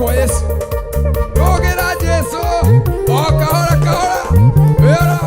Kwa Yesu. Rũgĩra Jesu. O kahora kahora. Wĩra.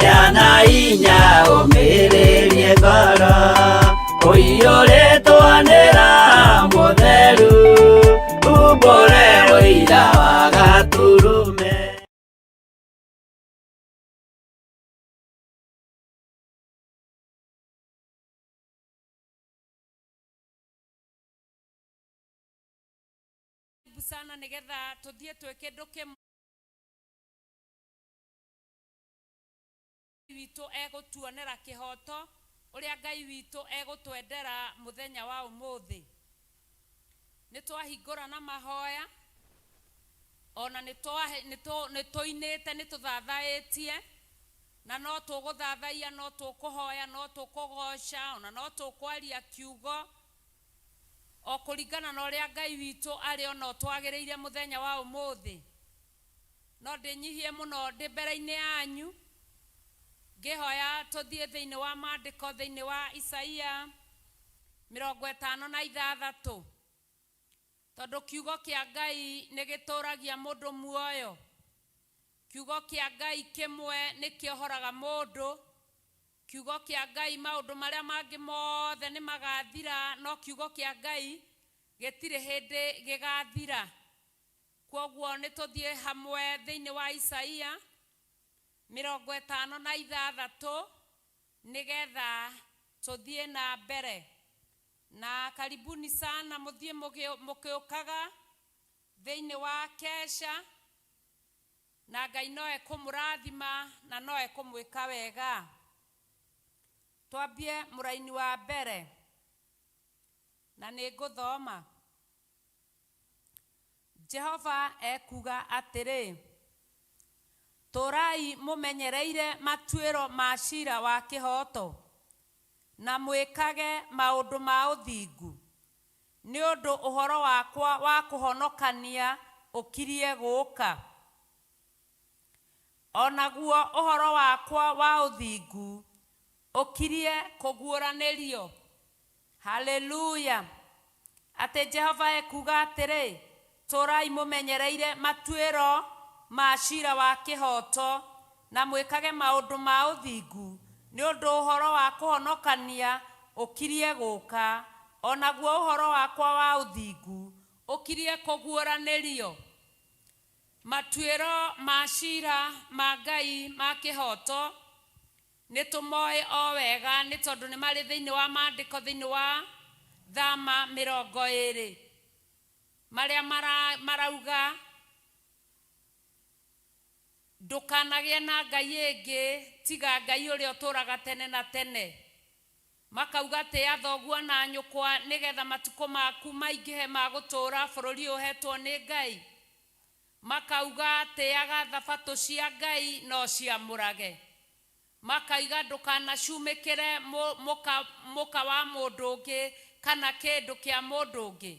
Yana inya ũmĩrĩrie ngoro ũiyũrĩtwo nĩ Roho Mũtheru umbũre ũira wa Gatũrũme. Karibu sana nigetha tuthie twĩ kĩndũ kĩmwe witũ egũtuonera kĩhoto ũrĩa Ngai witũ egũtwendera mũthenya wa ũmũthĩ. Nĩ twahingũra na mahoya ona nĩ tũinĩte nĩ tũthathaĩtie na no tũgũthathaiya no tũkũhoya no tũkũgoca ona no tũkwaria kiugo o kũringana na ũrĩa Ngai witũ arĩ ona ũtwagĩrĩire mũthenya wa ũmũthĩ. No ndĩnyihie mũno ndĩ mbere-inĩ yanyu ngĩhoya tũthiĩ thĩinĩ wa maandĩko thĩinĩ wa Isaia 56 tondũ kiugo kĩa Ngai nĩ gĩtũragia mũndũ muoyo. Kiugo kĩa Ngai kĩmwe nĩ kĩohoraga mũndũ. Kiugo kĩa Ngai maũndũ marĩa mangĩ mothe nĩ magathira no kiugo kĩa Ngai gĩtirĩ hĩndĩ gĩgathira. Kwoguo nĩ tũthiĩ hamwe thĩinĩ wa Isaia 56 nĩgetha tũthiĩ na mbere. Na karibuni sana mũthiĩ mũkĩũkaga thĩinĩ wa kesha na Ngai no ekũmũrathima na no ekũmwĩka wega. Twambie mũraini wa mbere na nĩ ngũthoma. Jehova ekuga atĩrĩ, tũrai mũmenyereire matuĩro ma cira wa kĩhoto na mwĩkage maũndũ ma ũthingu, nĩ ũndũ ũhoro wakwa wa kũhonokania ũkirie gũũka. O naguo ũhoro wakwa wa ũthingu ũkirie kũguũranĩrio. Haleluya! Atĩ Jehova ekuga atĩrĩ, tũrai mũmenyereire matuĩro ma cira wa kĩhoto na mwĩkage maũndũ ma ũthingu, nĩ ũndũ ũhoro wa kũhonokania ũkirie gũũka, o naguo ũhoro wakwa wa ũthingu ũkirie kũguũranĩrio. Matuĩro ma cira ma Ngai ma kĩhoto nĩ tũmoĩ o wega nĩ tondũ nĩ marĩ thĩinĩ wa maandĩko thĩinĩ wa Thama 20 marĩa marauga ndũkanagĩe na ngai ĩngĩ tiga Ngai ũrĩa ũtũraga tene na tene. Makauga tĩĩa thoguo na nyũkwa nĩgetha matukũ maku maingĩhe ma gũtũũra bũrũri ũyũ ũhetwo nĩ Ngai. Makauga tĩaga thabatũ cia Ngai na ũciamũrage. Makauga ndũkanacumĩkĩre mũka wa mũndũ ũngĩ kana kĩndũ kĩa mũndũ ũngĩ.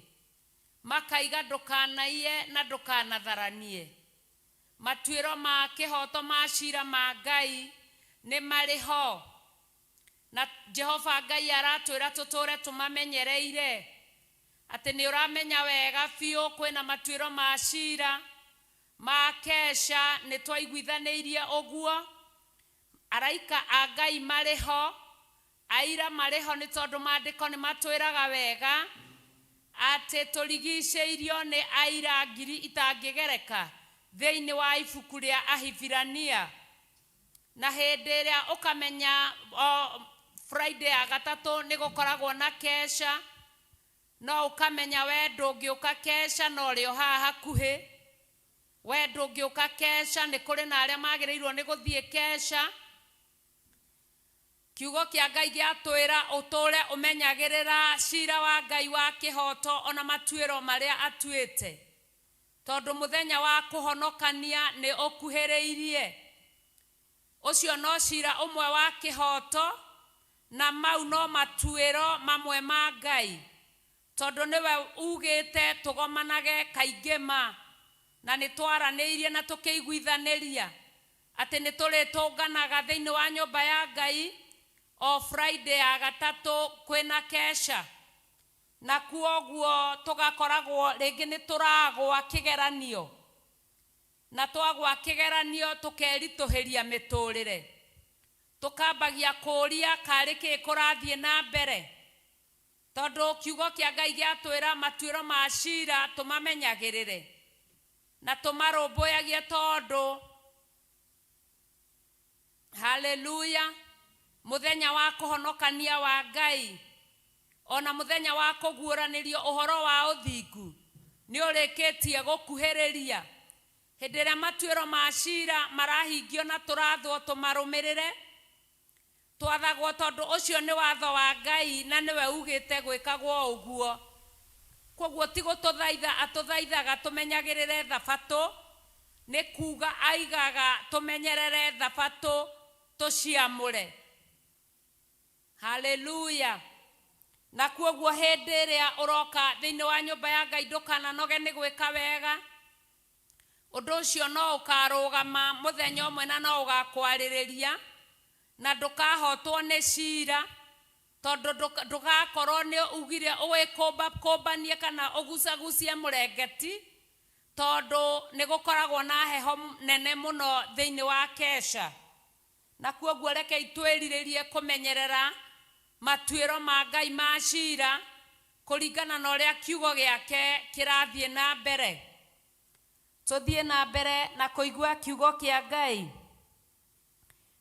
Makaiga ndũkanaiye na ndũkanatharanie. Matuĩro ma kĩhoto ma cira ma Ngai nĩ marĩ ho. Na Jehova Ngai aratwĩra tũtũre tũmamenyereire. Atĩ nĩ ũramenya wega biũ kwĩna matuĩro ma cira ma kesha, nĩ twaiguithanĩirie ũguo. Araika a Ngai marĩ ho, aira marĩ ho, nĩ tondũ maandĩko nĩ matwĩraga wega atĩ tũrigicĩirio nĩ aira ngiri itangĩgereka thĩinĩ wa ibuku rĩa Ahibirania. Na hĩndĩ ĩrĩa ũkamenya o Friday ya gatatũ nĩ gũkoragwo na kesha, no ũkamenya we ndũngĩũka kesha no ũrĩ o haha hakuhĩ. We ndũngĩũka kesha, nĩ kũrĩ na arĩa magĩrĩirwo nĩ gũthiĩ kesha. Kiugo kĩa Ngai gĩatwĩra ũtũre ũmenyagĩrĩra cira wa Ngai wa kĩhoto ona matuĩro marĩa atuĩte, tondũ mũthenya wa kũhonokania nĩ ũkuhĩrĩirie. Ũcio no cira ũmwe wa kĩhoto, na mau no matuĩro mamwe ma Ngai, tondũ nĩwe ugĩte tũgomanage kaingĩ ma, na nĩ twaranĩirie na tũkĩiguithanĩria atĩ nĩ tũrĩtũnganaga thĩinĩ wa nyũmba ya Ngai o Friday ya gatatũ kwĩna kesha. Na kwoguo tũgakoragwo rĩngĩ nĩ tũragwa kĩgeranio, na twagwa kĩgeranio tũkeritũhĩria mĩtũrĩre, tũkambagia kũũria karĩ kĩ kũrathiĩ na mbere, tondũ kiugo kĩa Ngai gĩatwĩra matuĩro ma cira tũmamenyagĩrĩre na tũmarũmbũyagie, tondũ haleluya, mũthenya wa kũhonokania wa Ngai ona mũthenya wa kũguũranĩrio ũhoro wa ũthingu nĩ ũrĩkĩtie gũkuhĩrĩria. Hĩndĩ ĩrĩa matuĩro ma cira marahingio na tũrathwo tũmarũmĩrĩre, twathagwo tondũ ũcio nĩ watho wa Ngai na nĩwe ugĩte gwĩkagwo ũguo. Kwoguo ti gũtũthaitha atũthaithaga tũmenyagĩrĩre thabatũ, nĩ kuga aigaga tũmenyerere thabatũ tũciamũre. Haleluya. Na kwoguo hĩndĩ ĩrĩa ũroka thĩinĩ wa nyũmba ya Ngai ndũkananoge nĩ gwĩka wega. Ũndũ ũcio no ũkarũgama mũthenya ũmwe na no ũgakwarĩrĩria, na ndũkahotwo nĩ cira, tondũ ndũgakorwo nĩ ugire ũgĩkũmbakũmbanie kana ũgucagucie mũrengeti, tondũ nĩ gũkoragwo na heho nene mũno thĩinĩ wa kesha. Na kwoguo rekei twĩrirĩrie kũmenyerera matuĩro ma Ngai ma cira kũringana na ũrĩa kiugo gĩake kĩrathiĩ na mbere. Tũthiĩ na mbere na kũigua kiugo kĩa Ngai.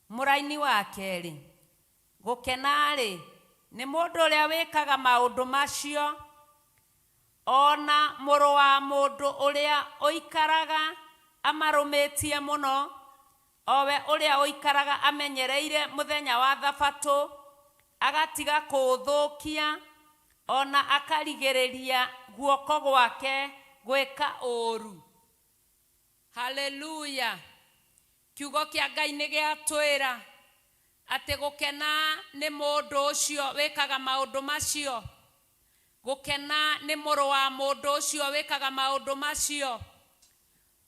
Mũraini wa kerĩ, gũkena-rĩ nĩ mũndũ ũrĩa wĩkaga maũndũ macio, ona mũrũ wa mũndũ ũrĩa ũikaraga amarũmĩtie mũno, owe ũrĩa ũikaraga amenyereire mũthenya wa thabatũ, agatiga kũũthũkia, ona akarigĩrĩria guoko gwake gwĩka ũũru. Haleluya. Kiugo kĩa Ngai nĩ gĩatwĩra atĩ gũkena nĩ mũndũ ũcio wĩkaga maũndũ macio, gũkena nĩ mũrũ wa mũndũ ũcio wĩkaga maũndũ macio,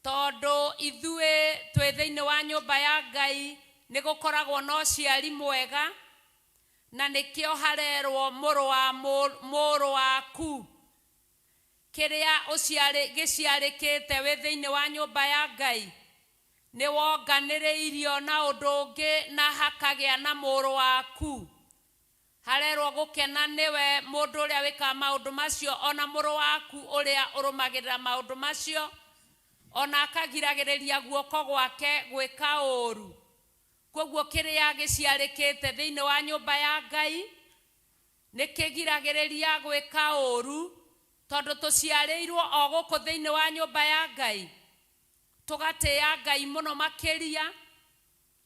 tondũ ithuĩ twĩ thĩinĩ wa nyũmba ya Ngai nĩ gũkoragwo na ũciari mwega, na nĩkĩo harerwo mũrũ wa mũrũ waku kĩrĩa gĩciarĩkĩte wĩ thĩinĩ wa nyũmba ya Ngai nĩ wonganĩrĩirio na ũndũ ũngĩ na hakagĩa na mũrũ waku. Harerwo gũkena nĩwe mũndũ ũrĩa wĩkaga maũndũ macio, ona mũrũ waku ũrĩa ũrũmagĩrĩra maũndũ macio, ona akagiragĩrĩria guoko gwake gwĩka ũũru. Kwoguo kĩrĩa gĩciarĩkĩte thĩinĩ wa nyũmba ya Ngai nĩ kĩgiragĩrĩria gwĩka ũũru, tondũ tũciarĩirwo o gũkũ thĩinĩ wa nyũmba ya Ngai, tũgatĩĩa Ngai mũno makĩria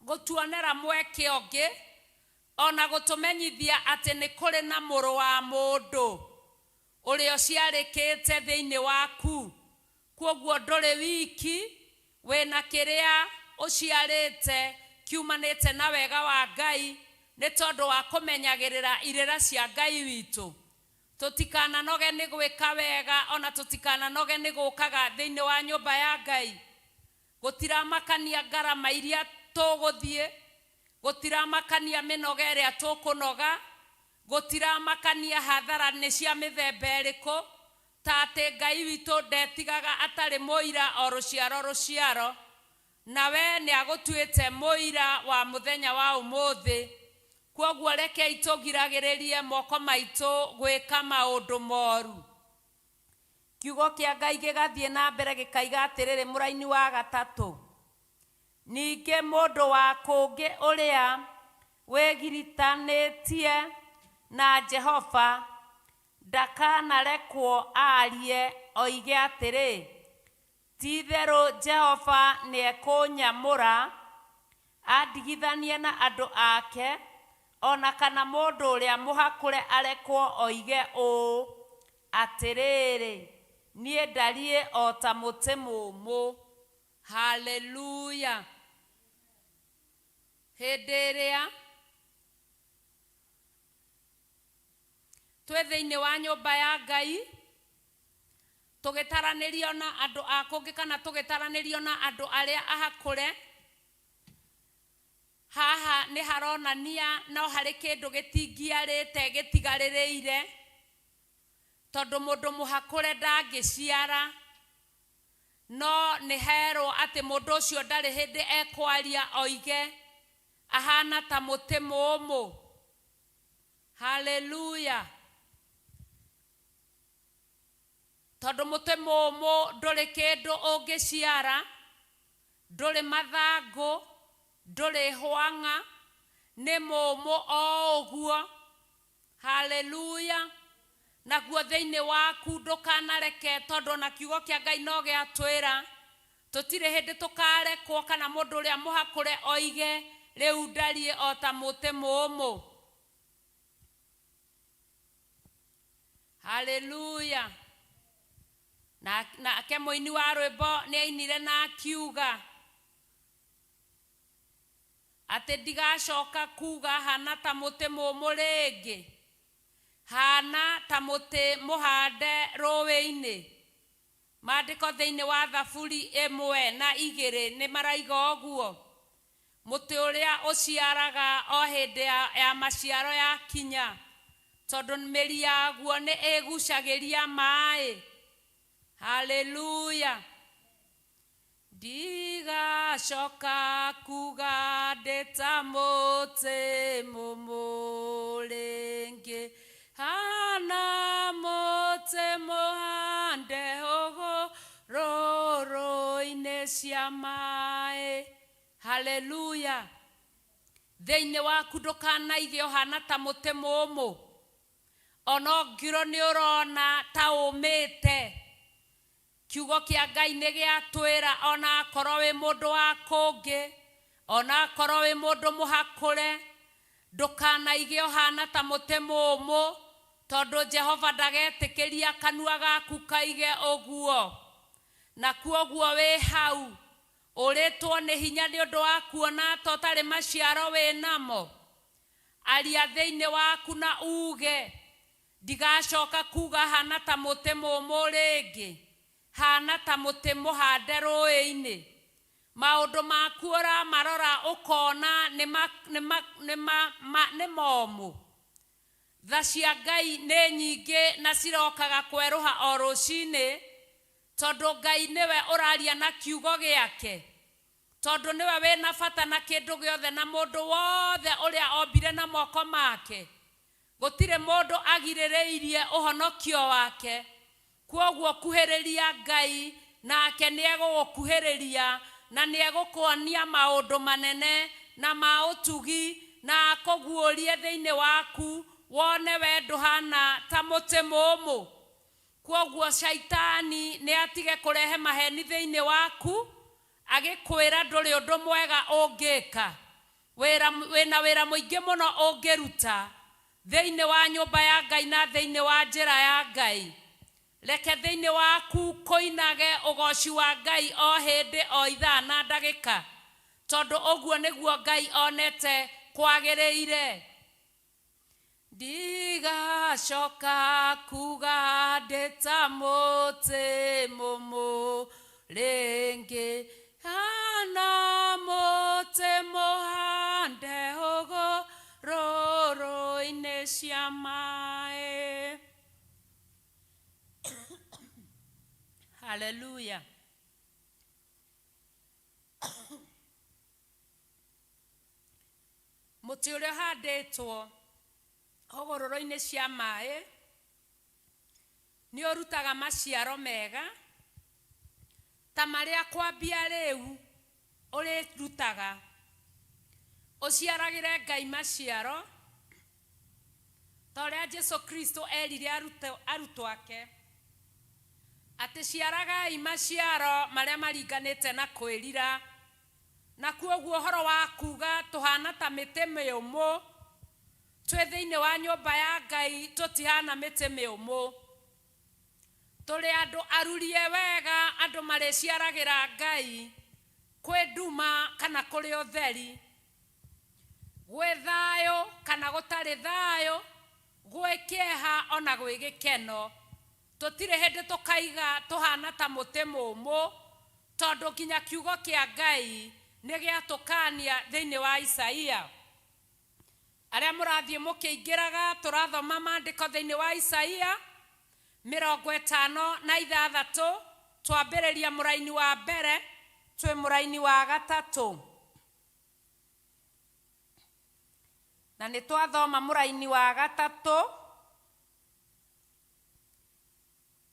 gũtuonera mweke ũngĩ, Ona gũtũmenyithia atĩ nĩ kũrĩ na mũrũ wa mũndũ ũrĩa ũciarĩkĩte thĩinĩ waku. Kwoguo ndũrĩ wiki, wĩna kĩrĩa ũciarĩte kiumanĩte na wega wa Ngai nĩ tondũ wa kũmenyagĩrĩra irĩra cia Ngai witũ. Tũtikananoge nĩ gwĩka wega ona tũtikananoge nĩ gũkaga thĩinĩ wa nyũmba ya Ngai. Gũtiramakania ngarama iria tũgũthiĩ, gũtiramakania mĩnoga ĩrĩa tũkũnoga, gũtiramakania hathara nĩ cia mĩthemba ĩrĩkũ, ta atĩ Ngai witũ ndetigaga atarĩ mũira o rũciaro rũciaro. Nawe nĩ agũtuĩte mũira wa mũthenya wa ũmũthĩ. Kwoguo rekei tũgiragĩrĩrie moko maitũ gwĩka maũndũ moru. Kiugo kĩa Ngai gĩgathiĩ na mbere gĩkaiga atĩrĩrĩ mũraini wa gatatũ, ningĩ mũndũ wa kũngĩ ũrĩa wĩgiritanĩtie na Jehova ndakanarekwo aarie oige atĩrĩ, ti-itherũ Jehova nĩekũnyamũra andigithanie na andũ ake, o na kana mũndũ ũrĩa mũhakũre arekwo oige ũũ, Atĩrĩrĩ, niĩ ndariĩ o ta mũtĩ mũũmũ. Haleluya! Hĩndĩ ĩrĩa twĩ thĩinĩ wa nyũmba ya Ngai, tũgĩtaranĩrio na andũ a kũngĩ kana tũgĩtaranĩrio na andũ arĩa ahakũre, haha nĩ haronania no harĩ kĩndũ gĩtingiarĩte gĩtigarĩrĩire, tondũ mũndũ mũhakũre ndangĩciara, no nĩ herwo atĩ mũndũ ũcio ndarĩ hĩndĩ ekwaria oige ahana ta mũtĩ mũũmũ. Haleluya! Tondũ mũtĩ mũũmũ ndũrĩ kĩndũ ũngĩciara, ndũrĩ mathangũ, ndũrĩ hwang'a, nĩ mũũmũ o ũguo. Haleluya! Naguo thĩinĩ waku ndũkanareke, tondũ ona kiugo kĩa Ngai no gĩatwĩra tũtirĩ hĩndĩ tũkarekwo kana mũndũ ũrĩa mũhakũre oige rĩu ndariĩ o ta mũtĩ mũũmũ. Haleluya! Nake mũini wa rwĩmbo nĩ ainire na akiuga atĩ ndigacoka kuga hana ta mũtĩ mũũmũ rĩngĩ, hana ta mũtĩ mũhande rũĩ-inĩ. Maandĩko thĩinĩ wa Thaburi ĩmwe na igĩrĩ nĩ maraiga ũguo. Mũtĩ ũrĩa ũciaraga o hĩndĩ ya maciaro yakinya, tondũ mĩri yaguo nĩ ĩgucagĩria maĩ. Haleluya! Ndigacoka kuga ndĩ ta mũtĩ mũmũ rĩngĩ, hana mũtĩ mũhande hũgũrũrũ-inĩ cia maĩ. Haleluya! Thĩinĩ waku ndũkanaige ũhana ta mũtĩ mũmũ, ona ũngĩrwo nĩ ũrona ta ũmĩte. Kiugo kĩa Ngai nĩ gĩatwĩra ona akorwo wĩ mũndũ wa kũngĩ, ona akorwo wĩ mũndũ mũhakũre, ndũkanaige ũhana ta mũtĩ mũũmũ, tondũ Jehova ndagetĩkĩria kanua gaku kaige ũguo. Na kwoguo wĩ hau, ũrĩtwo nĩ hinya nĩ ũndũ wa kuona ta ũtarĩ maciaro wĩ namo. Aria thĩinĩ waku na uge, ndigacoka kuga hana ta mũtĩ mũũmũ rĩngĩ, hana ta mũtĩ mũhande rũĩ-inĩ. Maũndũ maku ũramarora ũkona nĩ momũ. Tha cia Ngai nĩ nyingĩ na cirokaga kwerũha o rũcinĩ, tondũ Ngai nĩwe ũraria na kiugo gĩake, tondũ nĩwe wĩna bata na kĩndũ gĩothe na mũndũ wothe ũrĩa ombire na moko make. Gũtirĩ mũndũ agirĩrĩirie ũhonokio wake. Kwoguo kuhĩrĩria Ngai, nake nĩ egũgũkuhĩrĩria, na nĩ egũkuonia maũndũ manene na ma ũtugi, na akũguũrie thĩinĩ waku, wone we ndũhana ta mũtĩ mũũmũ. Kwoguo Shaitani nĩ atige kũrehe maheni thĩinĩ waku, agĩkwĩra ndũrĩ ũndũ mwega ũngĩka. Wĩra wĩna wĩra mũingĩ mũno ũngĩruta thĩinĩ wa nyũmba ya Ngai na thĩinĩ wa njĩra ya Ngai. Reke thĩinĩ waku kũinage ũgoci wa Ngai o hĩndĩ o ithaa na ndagĩka, tondũ ũguo nĩguo Ngai onete kwagĩrĩire. Ndigacoka kuga ndĩ ta mũtĩ mũmũ rĩngĩ, hana mũtĩ mũhande hũgũrũrũ-inĩ cia maĩ. Haleluya. Mũtĩ ũrĩa ũhandĩtwo hũgũrũrũ-inĩ cia maĩ nĩ ũrutaga maciaro mega ta marĩa kwambia rĩu ũrĩrutaga. Ũciaragĩre Ngai maciaro ta ũrĩa Jesu Kristo erire arutwo ake atĩ ciaragai maciaro marĩa maringanĩte na kwĩrira. Na kuoguo ũhoro wa kuga tũhana ta mĩtĩ mĩũmũ twĩ thĩinĩ wa nyũmba ya Ngai, tũtihana mĩtĩ mĩũmũ. Tũrĩ andũ arurie wega, andũ marĩciaragĩra Ngai kwĩ nduma kana kũrĩ ũtheri, gwĩ thayũ kana gũtarĩ thayũ, gwĩ kĩeha ona gwĩ gĩkeno. Tũtirĩ hĩndĩ tũkaiga tũhana ta mũtĩ mũmũ, tondũ nginya kiugo kĩa Ngai nĩ gĩatũkania thĩinĩ wa Isaia. Arĩa mũrathiĩ mũkĩingĩraga, tũrathoma maandĩko thĩinĩ wa Isaia 56, twambĩrĩria mũraini wa mbere, twĩ mũraini wa gatatũ. Na nĩ twathoma mũraini wa gatatũ,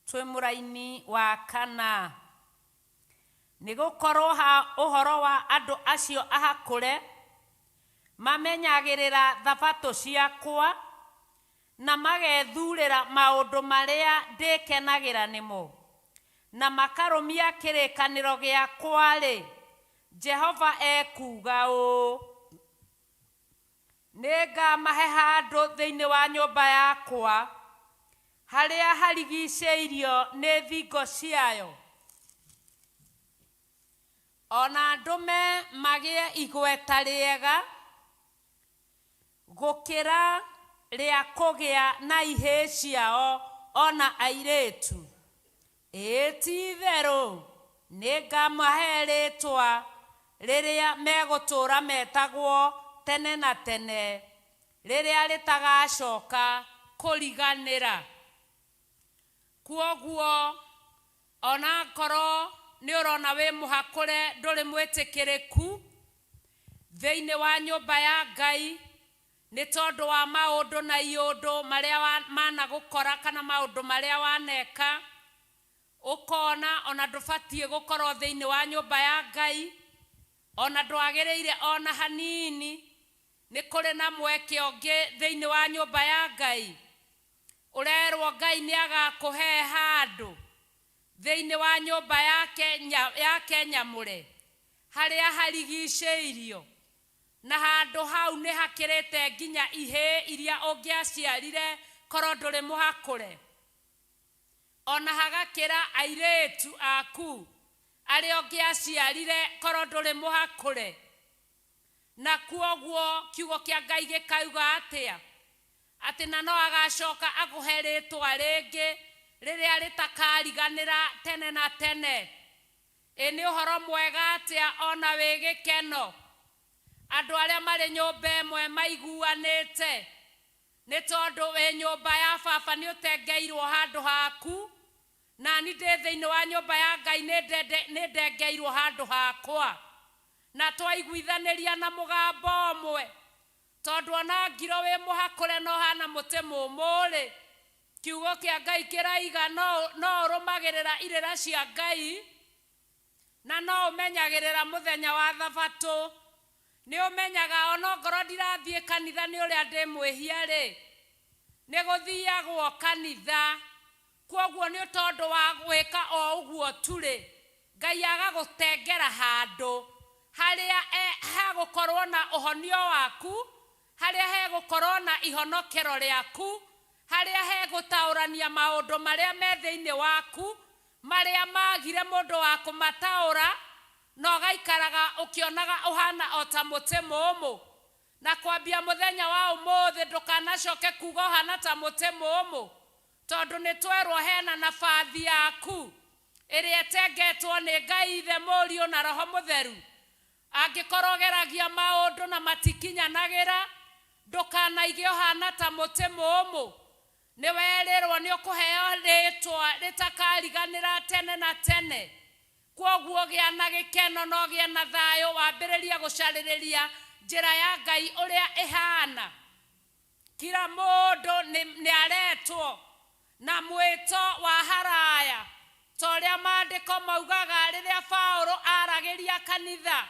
twĩ mũraini wa kana. Nĩ gũkorwo ha ũhoro wa andũ acio ahakũre, mamenyagĩrĩra thabatũ ciakwa, na magethurĩra maũndũ marĩa ndĩkenagĩra nĩmo, na makarũmia kĩrĩkanĩro gĩakwa-rĩ, Jehova ekuuga ũũ, nĩngamahe handũ thĩinĩ wa nyũmba yakwa, harĩa harigicĩirio nĩ thingo ciayo, ona ndũme magĩe igweta rĩega gũkĩra rĩa kũgĩa na ihĩĩ ciao ona airĩtu. Ĩĩ ti-itherũ nĩngamahe rĩĩtwa rĩrĩa megũtũũra metagwo tene na tene, rĩrĩa rĩtagacoka kũriganĩra. Kwoguo onakorwo nĩ ũrona wĩ mũhakũre, ndũrĩ mwĩtĩkĩrĩku thĩinĩ wa nyũmba ya Ngai nĩ tondũ wa maũndũ na iũndũ marĩa managũkora kana maũndũ marĩa waneka, ũkona ona ndũbatiĩ gũkorwo thĩinĩ wa nyũmba ya Ngai, ona ndwagĩrĩire ona hanini. Nĩ kũrĩ na mweke ũngĩ thĩinĩ wa nyũmba ya Ngai. Ũrerwo Ngai nĩ agakũhe handũ thĩinĩ wa nyũmba yake nyamũre, harĩa harigicĩirio, na handũ hau nĩ hakĩrĩte nginya ihĩĩ iria ũngĩaciarire korwo ndũrĩ mũhakũre, ona hagakĩra airĩtu aku arĩa ũngĩaciarire korwo ndũrĩ mũhakũre. Na kuoguo kiugo kĩa Ngai gĩkauga atĩa? Atĩ na no agacoka akũhe rĩtwa rĩngĩ rĩrĩa rĩtakariganĩra tene na tene. Ĩ nĩ ũhoro mwega atĩa ona wĩ gĩkeno, andũ arĩa marĩ nyũmba ĩmwe maiguanĩte, nĩ tondũ wĩ nyũmba ya baba nĩ ũtengeirwo handũ haku, na ni ndĩ thĩinĩ wa nyũmba ya Ngai nĩ ndengeirwo handũ hakwa. Na twaiguithanĩria na mũgambo ũmwe, tondũ ona ngiro wĩ mũhakũre no hana mũtĩ mũmũ-rĩ, kiugo kĩa Ngai kĩraiga no ũrũmagĩrĩra irĩra cia Ngai, na no ũmenyagĩrĩra mũthenya wa thabatũ. Nĩ ũmenyaga ona ongorwo ndirathiĩ kanitha nĩ ũrĩa ndĩ mwĩhia-rĩ, nĩ gũthiagwo kanitha. Kwoguo nĩ tondũ wa gwĩka o ũguo tu-rĩ, Ngai agagũtengera handũ. Harĩa hagũkorwo na ũhonio waku, harĩa hegũkorwo na ihonokero rĩaku, harĩa hegũtaũrania maũndũ marĩa me thĩinĩ waku, marĩa magire mũndũ wa kũmataũra, na ũgaikaraga ũkĩonaga ũhana o ta mũtĩ mũũmũ. Na kwambia mũthenya wa ũmũthĩ ndũkanacoke kuga ũhana ta mũtĩ mũũmũ, tondũ nĩ twerwo hena nabathi yaku ĩrĩa ĩtengetwo nĩ Ngai Ithe, Mũriũ na Roho Mũtheru. Angĩkorwo ũgeragia maũndũ na matikinyanagĩra, ndũkanaige ũhana ta mũtĩ mũũmũ. Nĩ werĩrwo nĩ ũkũheo rĩtwa rĩtakariganĩra tene na tene. Kwoguo gĩa na gĩkeno na ũgĩe na thayũ, wambĩrĩrie gũcarĩrĩria njĩra ya Ngai ũrĩa ĩhana. Kira mũndũ nĩ aretwo na mwĩto wa haraya, ta ũrĩa maandĩko maugaga rĩrĩa Paũlũ aragĩria kanitha,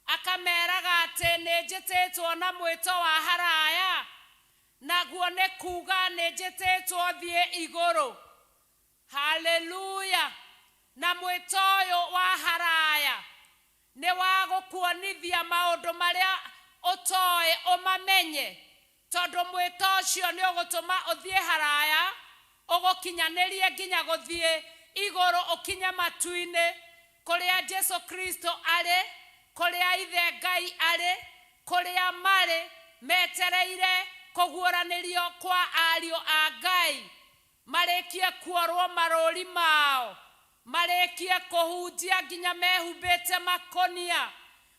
akameraga atĩ nĩ njĩtĩtwo na mwĩto wa haraya, naguo nĩ kuga nĩ njĩtĩtwo thiĩ igũrũ. Haleluya! Na mwĩto ũyũ wa haraya nĩ wa gũkuonithia maũndũ marĩa ũtoĩ ũmamenye, tondũ mwĩto ũcio nĩ ũgũtũma ũthiĩ haraya, ũgũkinyanĩrie nginya gũthiĩ igũrũ, ũkinye matu-inĩ, kũrĩa Jesu Kristo arĩ, kũrĩa Ithe Ngai arĩ, kũrĩa marĩ metereire kũguũranĩrio kwa ariũ a Ngai, marĩkie kuorwo marũri mao, marĩkie kũhunjia nginya mehumbĩte makũnia,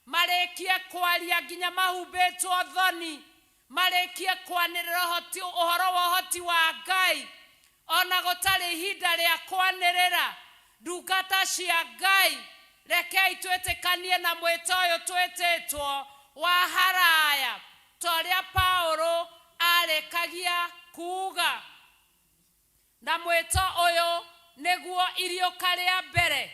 marĩkie kwaria nginya mahumbĩtwo thoni, marĩkie kwanĩrĩra ũhoro wa ũhoti wa Ngai, ona gũtarĩ ihinda rĩa kwanĩrĩra. Ndungata cia Ngai, rekei twĩtĩkanie na mwĩto ũyũ twĩtĩtwo wa haraya, ta ũrĩa Paũlũ arĩkagia kuga. Na mwĩto ũyũ nĩguo iriũka rĩa mbere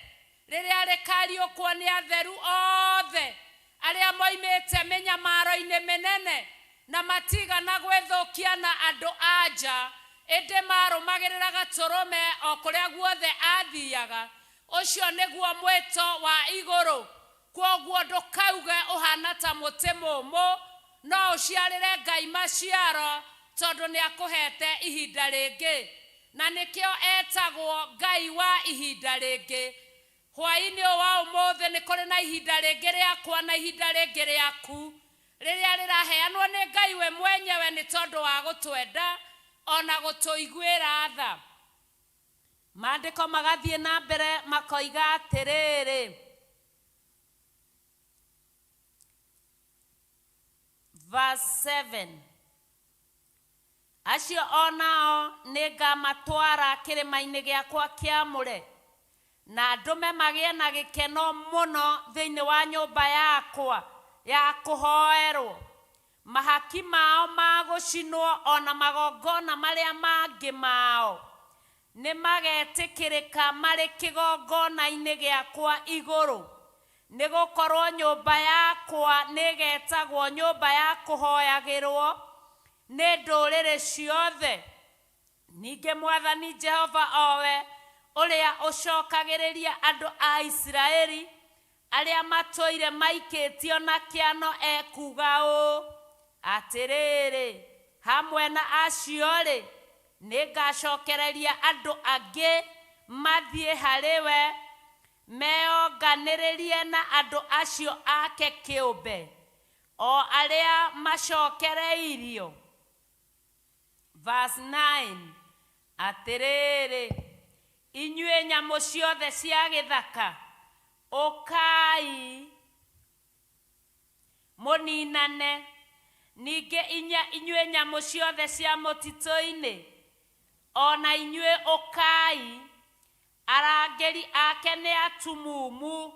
rĩrĩa rĩkariũkwo nĩ atheru othe arĩa moimĩte mĩnyamaro-inĩ mĩnene na matigana gwĩthũkia na andũ a nja, ĩndĩ marũmagĩrĩra Gatũrũme o kũrĩa guothe athiaga. Ũcio nĩguo mwĩto wa igũrũ. Kwoguo ndũkauge ũhana ta mũtĩ mũũmũ, no ũciarĩre Ngai maciaro, tondũ nĩ akũhete ihinda rĩngĩ, na nĩkĩo etagwo Ngai wa ihinda rĩngĩ. Hwaĩ-inĩ ũyũ wa ũmũthĩ nĩ kũrĩ na ihinda rĩngĩ rĩakwa na ihinda rĩngĩ rĩaku, rĩrĩa rĩraheanwo nĩ Ngai we mwenyewe nĩ tondũ wa gũtwenda ona gũtũiguĩra tha. Maandĩko magathiĩ na mbere makoiga atĩrĩrĩ, verse 7, acio o nao nĩngamatwara kĩrĩma-inĩ gĩakwa kĩamũre, na ndũme magĩe na gĩkeno mũno thĩinĩ wa nyũmba yakwa ya kũhoerwo. Mahaki mao ma gũcinwo ona magongona marĩa mangĩ mao nĩmagetĩkĩrĩka marĩ kĩgongona-inĩ gĩakwa igũrũ, nĩgũkorwo nyũmba yakwa nĩgetagwo nyũmba ya kũhoyagĩrwo nĩ ndũrĩrĩ ciothe. Ningĩ Mwathani Jehova owe ũrĩa ũcokagĩrĩria andũ a Isiraeli arĩa matũire maikĩtio na kĩano ekuga ũũ, atĩrĩrĩ, hamwe na acio-rĩ, nĩngacokereria andũ angĩ mathiĩ harĩ we, meonganĩrĩrie na andũ acio ake kĩũmbe, o arĩa macokereirio. Verse 9, atĩrĩrĩ, inyuĩ nyamũ ciothe cia gĩthaka, ũkai mũninane. Ningĩ inyuĩ nyamũ ciothe cia mũtitũ-inĩ, o na inyuĩ ũkai. Arangĩri ake nĩ atumumu,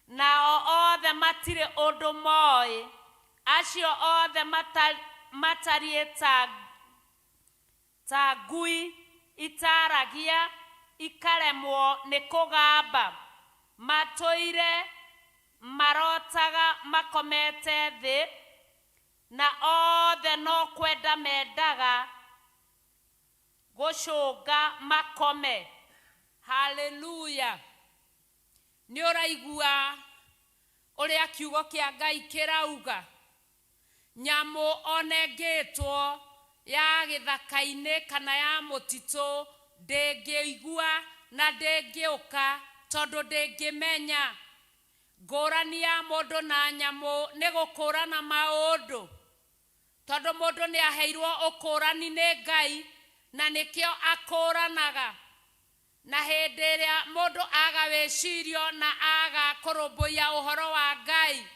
nao othe matirĩ ũndũ moĩ. Acio othe matariĩ ta ngui itaragia, ikaremwo nĩ kũgamba, matũire marotaga makomete thĩ, na othe no kwenda mendaga gũcũnga makome. Haleluya! Nĩ ũraigua Ũrĩa kiugo kĩa Ngai kĩrauga. Nyamũ ona ĩngĩtwo ya gĩthaka-inĩ kana ya mũtitũ ndĩngĩigua na ndĩngĩũka tondũ ndĩngĩmenya. Ngũrani ya mũndũ na nyamũ nĩ gũkũrana maũndũ. Tondũ mũndũ nĩ aheirwo ũkũrani nĩ Ngai na nĩkĩo akũranaga. Na hĩndĩ ĩrĩa mũndũ aga wĩcirio na aga kũrũmbũiya ũhoro wa Ngai,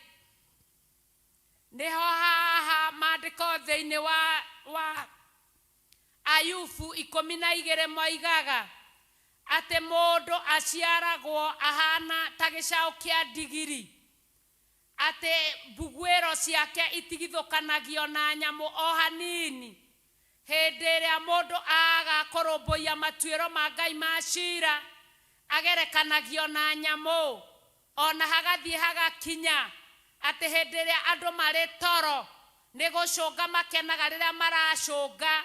nĩho haha maandĩko thĩinĩ wa, wa Ayubu 12 moigaga atĩ mũndũ aciaragwo ahana ta gĩcaũ kĩa ndigiri, atĩ mbuguĩro ciake itigithũkanagio na nyamũ o hanini. Hĩndĩ ĩrĩa mũndũ aga kũrũmbũiya matuĩro ma Ngai ma cira, agerekanagio na nyamũ. O na hagathiĩ hagakinya atĩ hĩndĩ ĩrĩa andũ marĩ toro, nĩ gũcũnga makenaga rĩrĩa maracũnga,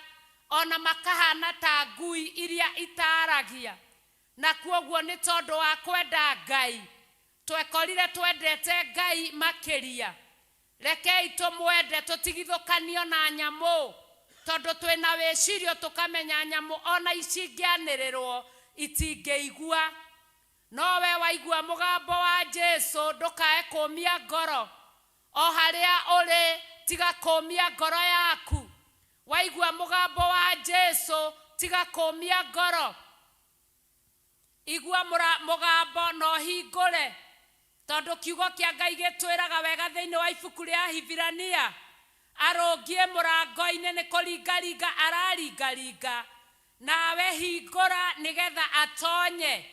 o na makahana ta ngui iria itaaragia. Na kwoguo nĩ tondũ wa kwenda Ngai, twekorire twendete Ngai makĩria. Rekei tũmwende tũtigithũkanio na nyamũ, tondũ twĩna wĩcirio tũkamenya nyamũ o na cingĩanĩrĩrwo itingĩigua. No we waigua mũgambo wa Jesu ndũkae kũmia ngoro. O harĩa ũrĩ tiga kũmia ngoro yaku. Waigua mũgambo wa Jesu tiga kũmia ngoro. Igua mũgambo na ũhingũre, tondũ kiugo kĩa Ngai gĩtwĩraga wega thĩinĩ wa ibuku rĩa Ahibirania, arũngiĩ mũrango-inĩ nĩ kũringaringa araringaringa, nawe hingũra nĩgetha atonye,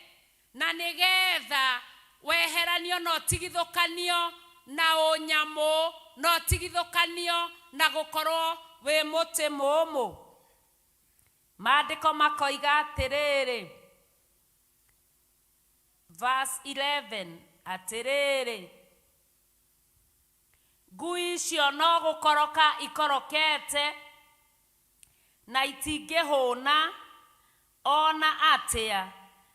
na nĩgetha weheranio na ũtigithũkanio na ũnyamũ, na ũtigithũkanio na gũkorwo wĩ mũtĩ mũũmũ. Maandĩko makoiga atĩrĩrĩ, verse 11, atĩrĩrĩ, ngui icio no gũkoroka ikorokete na itingĩhũna ona atĩa,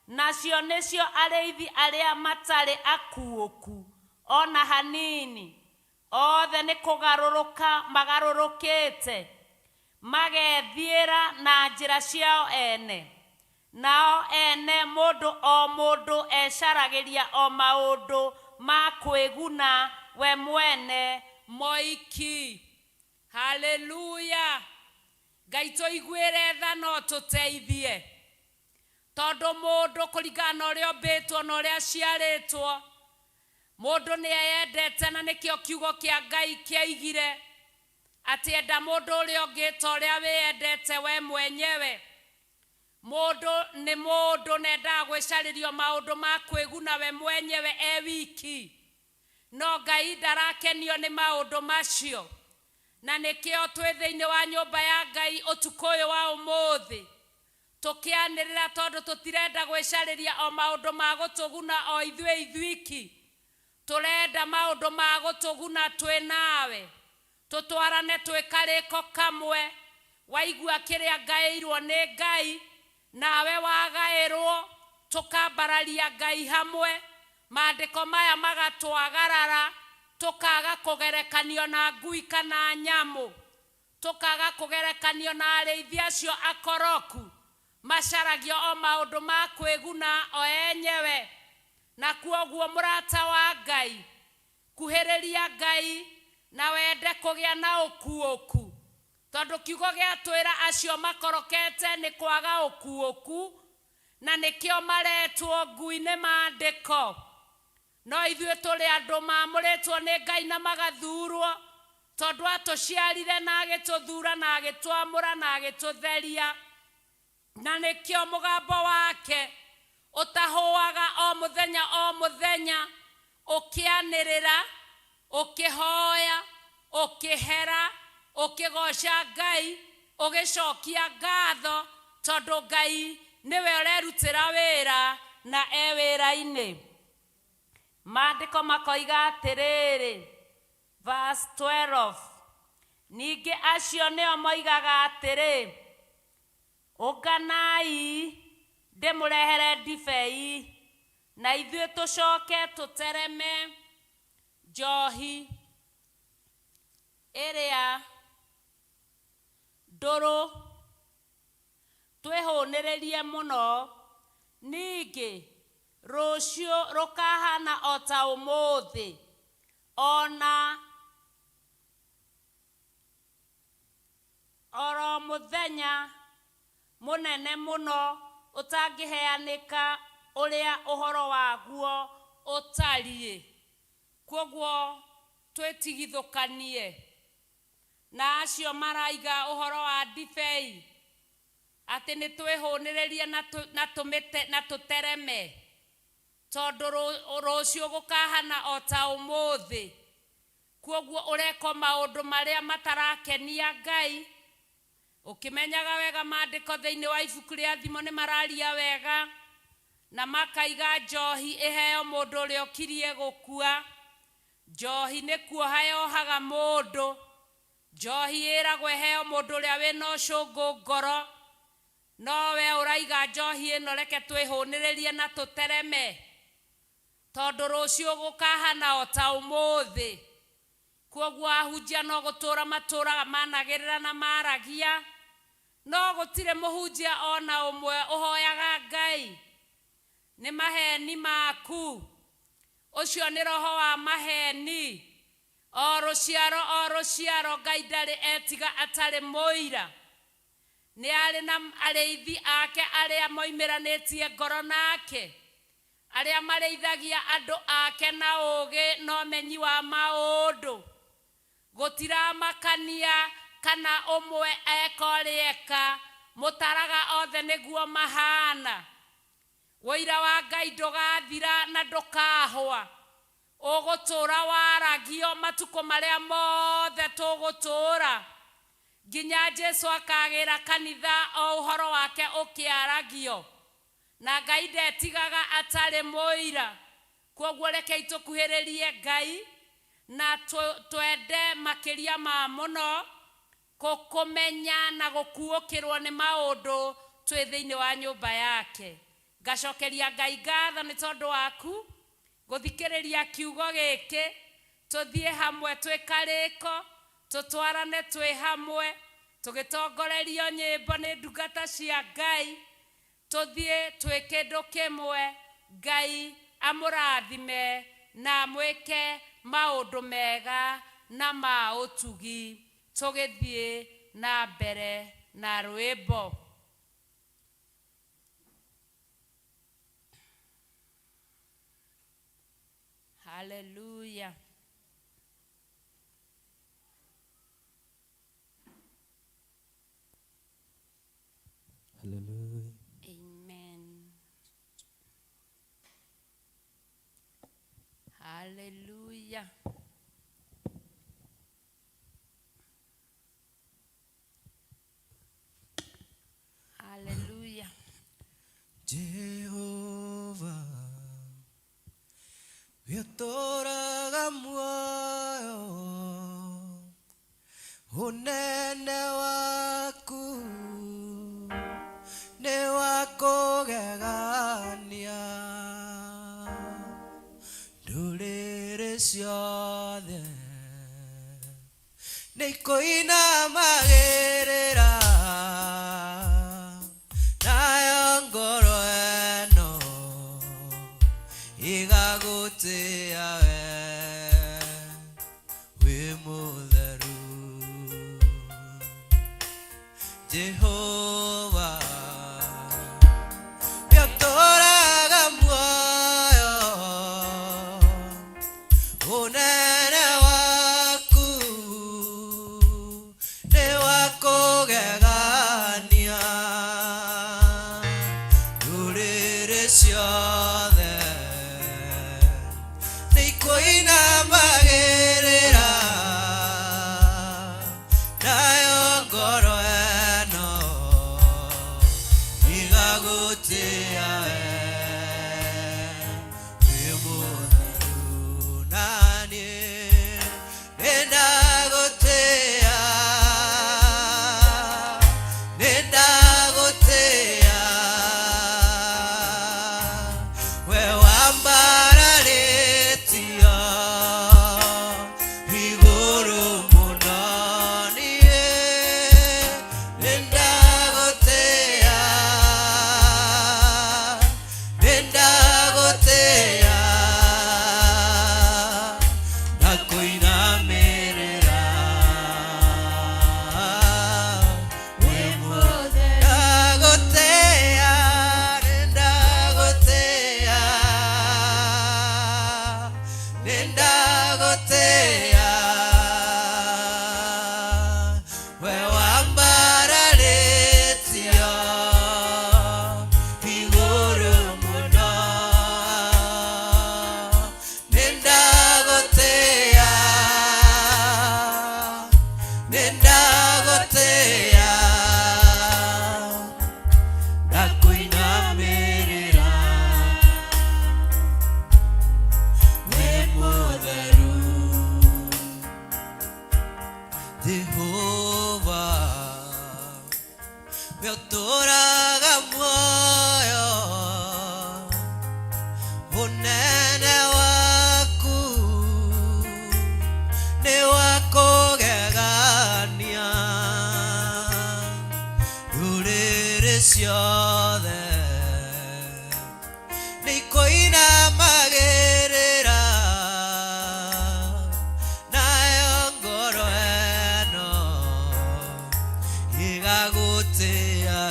nacio nĩcio arĩithi arĩa matarĩ akuũku ona hanini, othe nĩ kũgarũrũka magarũrũkĩte, magethiĩra na njĩra ciao ene. Nao ene mũndũ o mũndũ ecaragĩria o maũndũ ma kwĩguna we mwene moiki. Haleluya! Ngai tũiguĩre tha no tũteithie, tondũ mũndũ kũringana na ũrĩa ombĩtwo na ũrĩa aciarĩtwo, mũndũ nĩ eyendete, na nĩkĩo kiugo kĩa Ngai kĩaigire atĩ enda mũndũ ũrĩa ũngĩ ta ũrĩa wĩyendete we mwenyewe. Mũndũ nĩ mũndũ na endaga gwĩcarĩrio maũndũ ma kwĩguna we mwenyewe e wiki, no Ngai ndarakenio nĩ maũndũ macio. Na nĩkĩo twĩ thĩinĩ wa nyũmba ya Ngai ũtukũ ũyũ wa ũmũthĩ tũkĩanĩrĩra, tondũ tũtirenda gwĩcarĩria o maũndũ ma gũtũguna o ithuĩ ithuiki, tũrenda maũndũ ma gũtũguna twĩ nawe, tũtwarane twĩ karĩko kamwe. Waigua kĩrĩa ngaĩirwo nĩ Ngai, nawe wagaĩrwo, tũkambararia Ngai hamwe, maandĩko maya magatwagarara, tũkaga kũgerekanio na ngui kana nyamũ, tũkaga kũgerekanio na arĩithi acio akoroku macaragio o maũndũ ma kwĩguna o enyewe. Na kwoguo mũrata wa Ngai, kuhĩrĩria Ngai na wende kũgĩa na ũkuũku, tondũ kiugo gĩatwĩra acio makorokete nĩ kwaga ũkuũku, na nĩkĩo maretwo ngui nĩ maandĩko. No ithuĩ tũrĩ andũ maamũrĩtwo nĩ Ngai na magathurwo, tondũ atũciarire na agĩtũthura na agĩtwamũra na agĩtũtheria, na nĩkĩo mũgambo wake ũtahũaga o mũthenya o mũthenya, ũkĩanĩrĩra, ũkĩhoya, ũkĩhera, ũkĩgoca Ngai, ũgĩcokia ngatho, tondũ Ngai nĩwe ũrerutĩra wĩra na e wĩra-inĩ. Maandĩko makoiga atĩrĩrĩ, verse 12, ningĩ acio nĩo moigaga atĩrĩ, ũnganai ndĩmũrehere ndibei, na ithuĩ tũcoke tũtereme. Njohi ĩrĩa ndũrũ twĩhũnĩrĩrie mũno, ningĩ rũciũ rũkahana o ta ũmũthĩ, ona oro mũthenya mũnene mũno ũtangĩheanĩka ũrĩa ũhoro waguo ũtariĩ. Kwoguo twĩtigithũkanie na acio maraiga ũhoro wa ndibei atĩ nĩ twĩhũnĩrĩrie na tũmĩte na tũtereme, tondũ rũciũ gũkahana o ta ũmũthĩ. Kwoguo ũreka maũndũ marĩa matarakenia Ngai, ũkĩmenyaga wega maandĩko thĩinĩ wa ibuku rĩa Thimo nĩ mararia wega na makaiga njohi ĩheo mũndũ ũrĩa ũkirie gũkua. Njohi nĩ kuoha yohaga mũndũ. Njohi ĩragwo ĩheo mũndũ ũrĩa wĩna ũcũngũ ngoro, no we ũraiga njohi ĩno reke twĩhũnĩrĩrie na tũtereme, tondũ rũciũ gũkahana o ta ũmũthĩ. Kwoguo ahunjia no gũtũra matũraga managĩrĩra na maragia, no gũtirĩ mũhunjia ona ũmwe ũhoyaga Ngai. Nĩ maheni maku, ũcio nĩ roho wa maheni. O rũciaro o rũciaro Ngai ndarĩ etiga atarĩ mũira. Nĩ arĩ na arĩithi ake arĩa moimĩranĩtie ngoro nake, arĩa marĩithagia andũ ake na ũũgĩ na ũmenyi wa maũndũ. Gũtiramakania kana ũmwe eka ũrĩa eka, mũtaraga othe nĩguo mahana. Ũira wa Ngai ndũgathira na ndũkahwa, ũgũtũra waragio matukũ marĩa mothe tũgũtũra, nginya Jesu akagĩra kanitha o ũhoro wake ũkĩaragio. Na Ngai ndetigaga atarĩ mũira. Kwoguo rekei tũkuhĩrĩrie Ngai na twende makĩria ma mũno kũmenya na gũkuũkĩrwo nĩ maũndũ twĩ thĩinĩ wa nyũmba yake. Ngacokeria Ngai ngatho nĩ tondũ waku gũthikĩrĩria kiugo gĩkĩ, tũthiĩ hamwe twĩ karĩko, tũtwarane twĩ hamwe, tũgĩtongorerio nyĩmbo nĩ ndungata cia Ngai, tũthiĩ twĩ kĩndũ kĩmwe. Ngai amũrathime na amwĩke maũndũ mega na ma ũtugi. Tũgĩthiĩ na mbere na rwĩmbo. Hallelujah. Hallelujah. Amen. Hallelujah. Hallelujah. Jehova wĩtũraga muoyo, ũnene waku nĩ wa kũgegania, ndũrĩrĩ ciothe nĩ ikũinamagĩrĩra, nayo ngoro ĩno ĩgagũtĩa we wĩ mũtheru. Jehova wĩtũraga muoyo, ũnene waku nĩ wa kũgegania, ndũrĩrĩ ciothe nĩ ikũinamagĩrĩra, nayo ngoro ĩno ĩgagũtĩa we wĩ mũtheru. Naniĩ nĩndagũtĩa, nĩndagũtĩa. Unene waku nĩ wa kũgegania ndũrĩrĩ ciothe nĩ ikũinamagĩrĩra nayo ngoro ĩno ĩgagũtĩa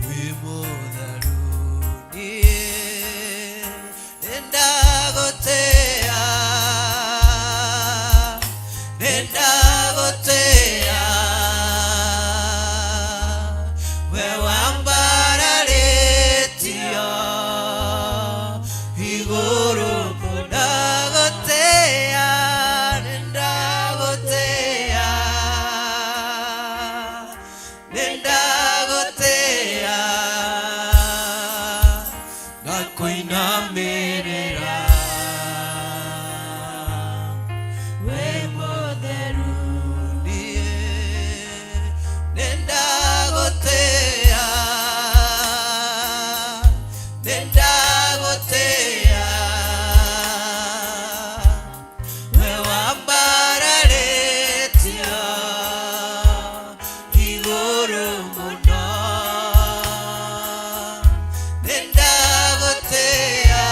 wĩ mũtheru niĩ nĩndagũtĩa nĩndagũtĩa we wambararĩtio igũrũ ndagũtĩa nĩndagũtĩa nĩndagũtĩa ngakũinamĩrĩra wĩ mũtheru niĩ nĩndagũtĩa nĩndagũtĩa we wambararĩtio igũrũ mũno nĩndagũtĩa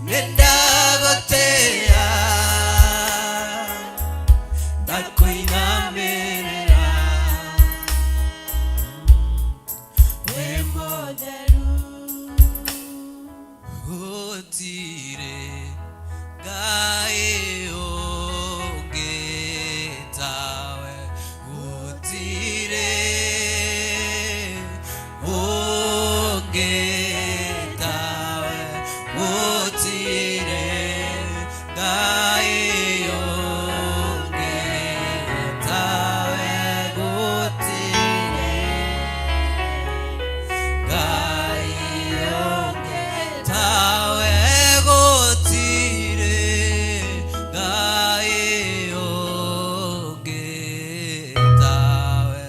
nĩndagũtĩa ndakũinamĩrĩra wĩ mũtheru gũtirĩ Ngai ũngĩ tawe gũtirĩ ũngĩ tawe gũtirĩ Ngai ũngĩ tawe gũtirĩ Ngai ũngĩ tawe gũtirĩ Ngai ũngĩ tawe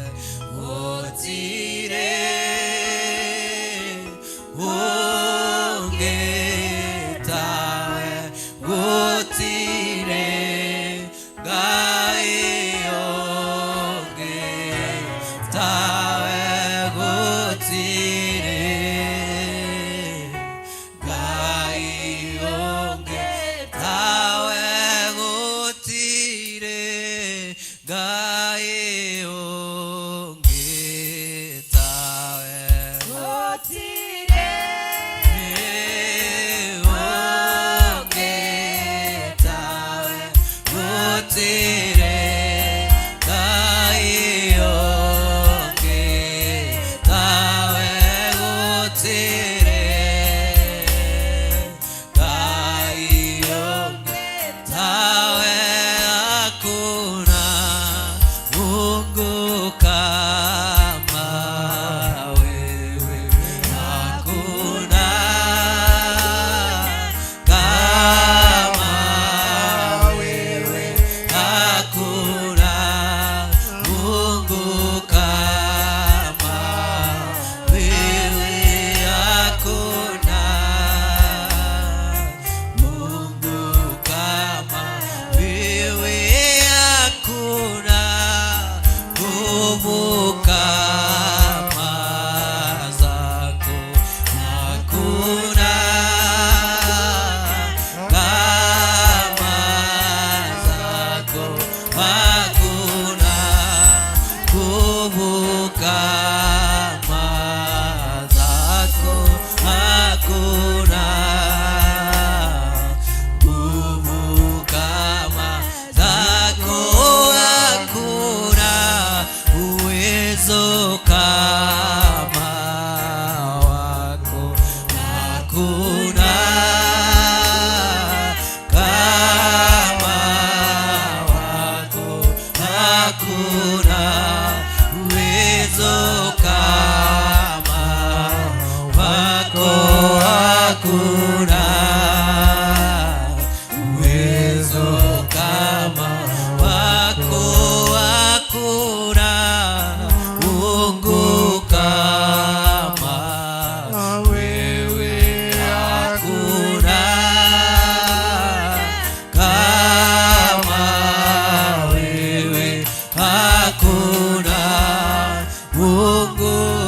gũtirĩ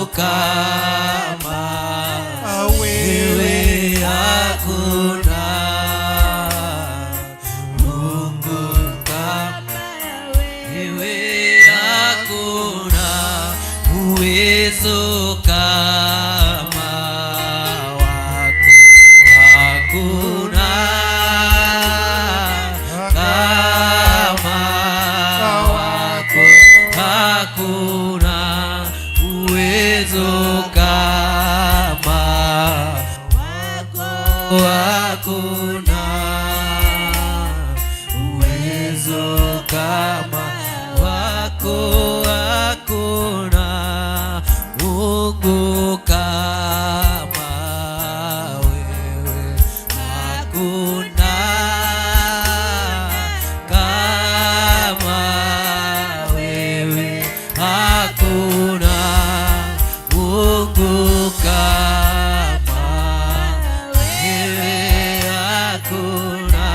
kama wewe hakuna. Mungu kama wewe hakuna, uwezo kama wako hakuna, kama wako hakuna, uwezo kama wako hakuna, uwezo kama wako hakuna, Mungu kama wewe hakuna, kama wewe hakuna, Mungu kama wewe hakuna,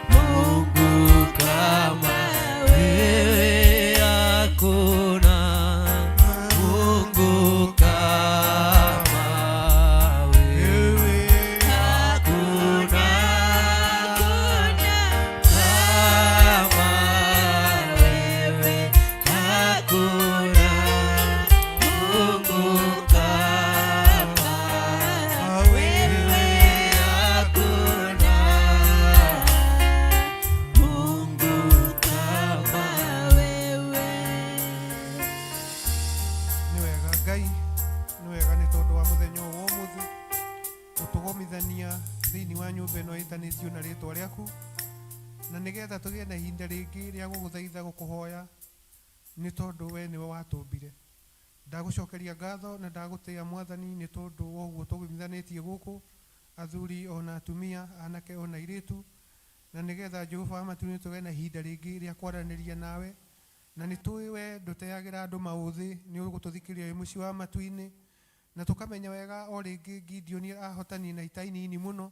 Mungu kama wewe hakuna, Mungu kama wewe hakuna, kama wewe hakuna, Mungu kama wewe hakuna, Mungu kama wewe. Nĩ wega Ngai, nĩ wega nĩ tondũ wa mũthenya ũyũ wa ũmũthĩ gũtũgomithania thĩinĩ wa nyũmba ĩno ĩtanĩtio na rĩtwa rĩaku, na nĩgetha tũgĩe na ihinda rĩngĩ rĩa gũgũthaitha, gũkũhoya, nĩ tondũ we nĩwe watũmbire. Ndagũcokeria ngatho na ndagũtĩĩa, Mwathani, nĩ tondũ wa ũguo tũgomithanĩtie gũkũ, athuri ona atumia, anake ona airĩtu, na nĩgetha Jehova wa matu-inĩ tũgĩe na ihinda rĩngĩ rĩa kwaranĩria nawe. Na nĩ tũĩ we ndũteagĩra andũ maũthĩ, nĩ ũgũtũthikĩrĩria wĩ mũciĩ wa matu-inĩ, na tũkamenya wega o rĩngĩ Gideon ahotani na ita nini mũno.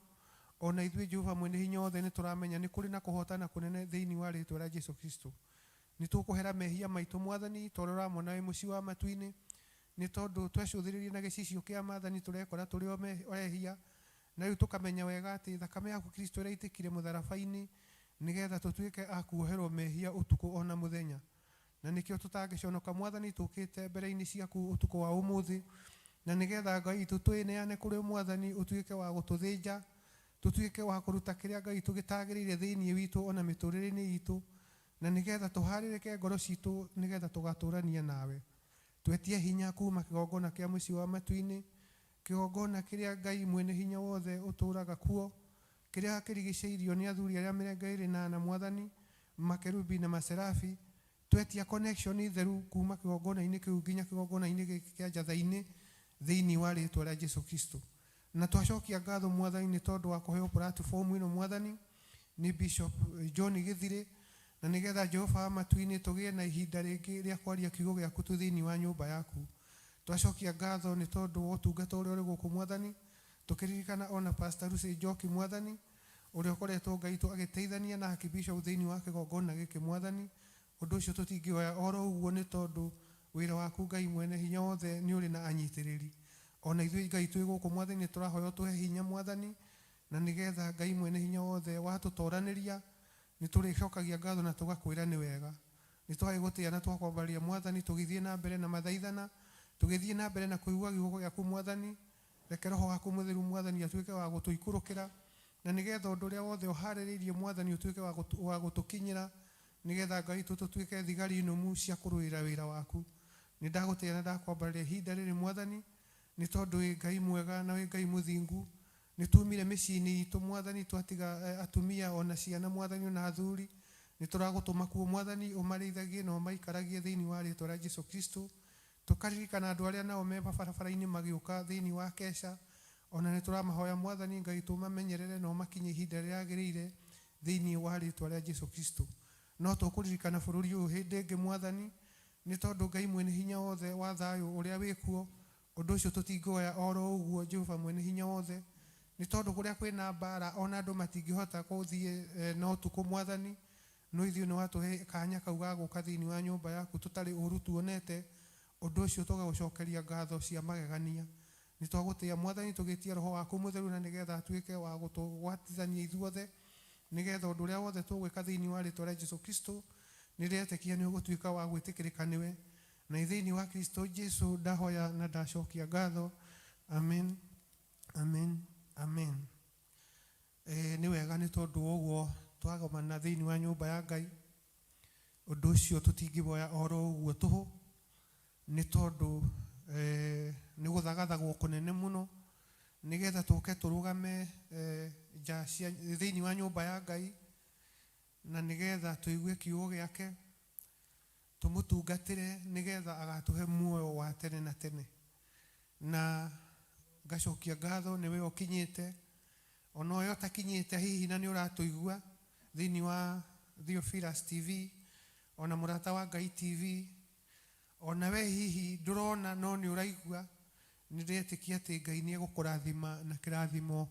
Ona ithuĩ, Jehova mwene hinya wothe, nĩ tũramenya nĩ kũrĩ na kũhotana kũnene thĩinĩ wa rĩtwa rĩa Jesu Kristo. Nĩ tũkũhera mehia maitũ, Mwathani, tondũ ũramona wĩ mũciĩ wa matu-inĩ, nĩ tondũ twecũthĩrĩria na gĩcicio kĩa Maathani tũrekora tũrĩ o ehia, na rĩu tũkamenya wega atĩ thakame yaku Kristo ĩraitĩkire mũtharaba-inĩ nĩgetha tũtuĩke a kuoherwo mehia ũtukũ ona mũthenya. Na nĩkĩo tũtangĩconoka, Mwathani, tũkĩte mbere-inĩ ciaku ũtukũ wa ũmũthĩ, na nĩgetha Ngai witũ twĩneane kũrĩ Mwathani, ũtuĩke wa gũtũthĩnja, tũtuĩke wa kũruta kĩrĩa Ngai tũgĩtagĩrĩire thĩinĩ witũ ona mĩtũrĩre-inĩ itũ, na nĩgetha tũharĩrĩke ngoro citũ nĩgetha tũgatũrania nawe. Twetie hinya kuma kĩgongona kĩa mũciĩ wa matu-inĩ, kĩgongona kĩrĩa Ngai mwene hinya wothe ũtũraga kuo, kĩrĩa kĩrigicĩirio nĩ athuri arĩa 24, Mwathani, makerubi na maserafi. Twetia connection theru kuma kĩgongona-inĩ kĩu nginya kĩgongona-inĩ gĩkĩ kĩa njatha-inĩ thĩinĩ wa rĩtwa rĩa Jesu Kristo. Na twacokia ngatho, Mwathani, nĩ tondũ wa kũheo platform ĩno, Mwathani, nĩ Bishop John Gĩthirĩ, na nĩgetha Jehova wa matu-inĩ tũgĩe na ihinda rĩngĩ rĩa kwaria kiugo gĩaku twĩ thĩinĩ wa nyũmba yaku. Twacokia ngatho nĩ tondũ wa ũtungata ũrĩa ũrĩ gũkũ, Mwathani, tũkĩririkana ona Pastor Lucy Njoki, Mwathani, ũrĩa ũkoretwo Ngai tu agĩteithania na Archbishop thĩinĩ wa kĩgongona gĩkĩ. Mwathani, ũndũ ũcio tũtingĩoya oro ũguo, nĩ tondũ wĩra waku, Ngai mwene hinya wothe, nĩ ũrĩ na anyitĩrĩri. Ona ithuĩ, Ngai, twĩ gũkũ, Mwathani, nĩ tũrahoya ũtũhe hinya, Mwathani, na nĩgetha Ngai mwene hinya wothe watũtoranĩria nĩ tũrĩcokagia ngatho na tũgakwĩra nĩ wega. Nĩ twagĩgũtĩa na twakwambaria, Mwathani, tũgĩthiĩ na mbere na mathaithana, tũgĩthiĩ na mbere na kũigua kiugo gĩaku. Mwathani, reke roho waku mũtheru, Mwathani, atuĩke wa gũtũikũrũkĩra, na nĩgetha ũndũ ũrĩa wothe ũharĩrĩirie, Mwathani, ũtuĩke wa gũtũkinyĩra, nĩgetha Ngai witũ tũtuĩke thigari nũmu cia kũrũĩra wĩra waku. Nĩ ndagũtĩa na ndakwambarĩria ihinda rĩrĩ, Mwathani, nĩ tondũ wĩ Ngai mwega na wĩ Ngai mũthingu. Nĩ tumire mĩciĩ-inĩ itũ, Mwathani, twatiga atumia ona ciana, Mwathani, ona athuri. Nĩ tũragũtũma kuo, Mwathani, ũmarĩithagie na ũmaikaragie thĩinĩ wa rĩtwa rĩa Jesu Kristo. Tũkaririkana andũ arĩa nao me barabara-inĩ magĩũka thĩinĩ wa keca, ona nĩ tũramahoya, Mwathani Ngai, tũmamenyerere na ũmakinye ihinda rĩrĩa rĩagĩrĩire thĩinĩ wa rĩtwa rĩa Jesu Kristo. No tũkũririkana bũrũri ũyũ hĩndĩ ĩngĩ, Mwathani, nĩ tondũ Ngai mwene hinya wothe wa thayũ ũrĩa wĩkuo, ũndũ ũcio tũtingĩoya oro ũguo, Jehova mwene hinya wothe, nĩ tondũ kũrĩa kwĩna mbara ona andũ matingĩhota gũthiĩ na ũtukũ, Mwathani. No ithuĩ nĩ watũhe kanya kau ga gũka thĩinĩ wa nyũmba yaku tũtarĩ ũru tuonete. Ũndũ ũcio tũgagũcokeria ngatho cia magegania. Nĩ twagũtĩĩa Mwathani, tũgĩtia Roho waku Mũtheru, na nĩgetha atuĩke wa gũtũgwatithania ithuothe, nĩgetha ũndũ ũrĩa wothe tũgwĩka thĩinĩ wa rĩtwa rĩa Jesu Kristo, nĩ ndĩretĩkia nĩ ũgũtuĩka wa gwĩtĩkĩrĩka nĩwe. Na thĩinĩ wa Kristo Jesu ndahoya na ndacokia ngatho. Amen, amen, amen. Nĩ wega nĩ tondũ wa ũguo twagomana thĩinĩ wa nyũmba ya Ngai. Ũndũ ũcio tũtingĩwoya oro ũguo tũhũ, nĩ tondũ nĩ gũthagathagwo kũnene mũno nĩgetha tũke tũrũgame nja cia thĩinĩ wa nyũmba ya Ngai, na nĩgetha tũigue kiugo gĩake, tũmũtungatĩre, nĩgetha agatũhe muoyo wa tene na tene. Na ngacokia ngatho nĩwe ũkinyĩte, ona ũyũ ũtakinyĩte hihi na nĩ ũratũigua thĩinĩ wa Theophilus TV, ona Mũrata wa Ngai TV, ona we hihi ndũrona no nĩ ũraigua, nĩ ndĩretĩkia atĩ Ngai nĩ egũkũrathima na kĩrathimo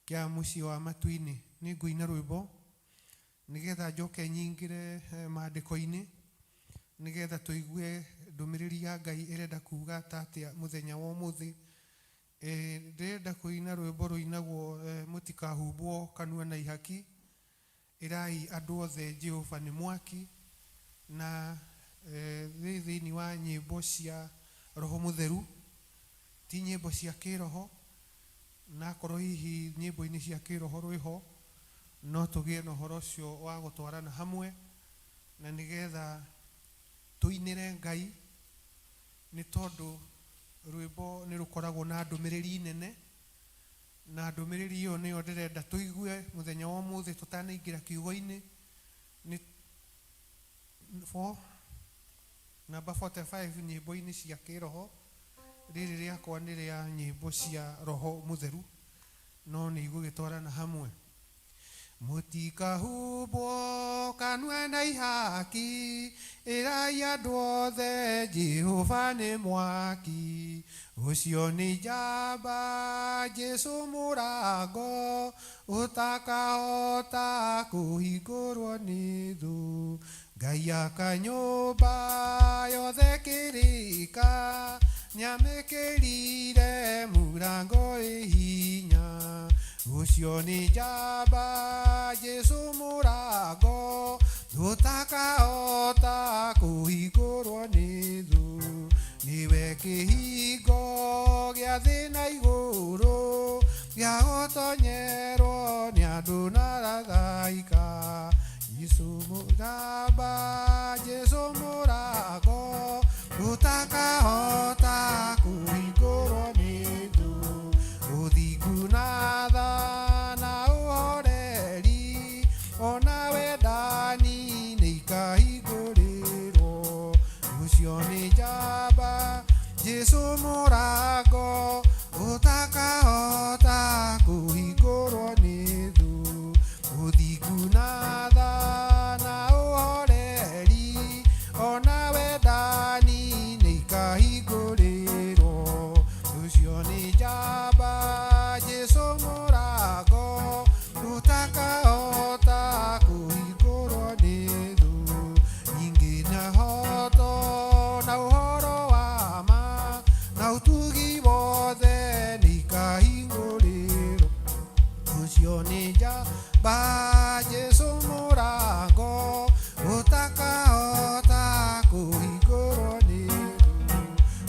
kĩa mũciĩ wa matu-inĩ. Nĩ ngũina rwĩmbo nĩgetha njoke nyingĩre maandĩko-inĩ, nĩgetha tũigue ndũmĩrĩri ya Ngai ĩrenda kuga ta atĩa mũthenya wa ũmũthĩ. Ndĩrenda kũina rwĩmbo rũinagwo mũtikahumbwo kanua na ihaki, ĩrai andũ othe Jehova nĩ mwaki, na thĩinĩ wa nyĩmbo cia Roho Mũtheru, ti nyĩmbo cia kĩroho, na akorwo hihi nyĩmbo-inĩ cia kĩroho rwĩho, no tũgĩe na ũhoro ũcio wa gũtwarana hamwe, na nĩgetha tũinĩre Ngai, nĩ tondũ rwĩmbo nĩ rũkoragwo na ndũmĩrĩri nene, na ndũmĩrĩri ĩyo nĩyo ndĩrenda tũigue mũthenya wa ũmũthĩ tũtanaingĩra kiugo-inĩ. Nĩ namba 45 nyĩmbo-inĩ cia kĩroho. Rĩrĩ rĩakwa nĩ rĩa nyĩmbo cia Roho Mũtheru, no nĩ igũgĩtwarana hamwe. Mũtikahumbwo kanua na ihaki, ĩrai andũ othe Jehova nĩ mwaki. Ũcio nĩ njamba Jesu mũrango, ũtakahota kũhingũrwo nĩ thũ. Ngai aka nyũmba yothe kĩrĩka, nĩamĩkĩrire mũrango ĩ hinya. Ũcio nĩ njamba Jesu mũrango, ũtakahota kũhingũrwo nĩ thũ. Nĩwe kĩhingo gĩa thĩ na igũrũ, gĩa gũtonyerwo nĩ andũ na araika. Jesu mũramba, Jesu mũrango, ũtakahota kũhingũrwo nĩ thũ. Ũthingu na tha na ũhoreri, ona wendani nĩ ikahingũrĩrwo. Ũcio nĩ njamba Jesu mũrango, ũtakahota kũhingũrwo nĩ thũ. Ũthingu na tha na ũhoreri, ona wendani nĩ ikahingũrĩrwo. Ũcio nĩ njamba Jesu mũrango, ũtakahota kũhingũrwo nĩ thũ. Ningĩ na hoto na ũhoro wa ma, na ũtugi wothe nĩ ikahingũrĩrwo. Ũcio nĩ njamba Jesu mũrango, ũtakahota kũhingũrwo nĩ thũ.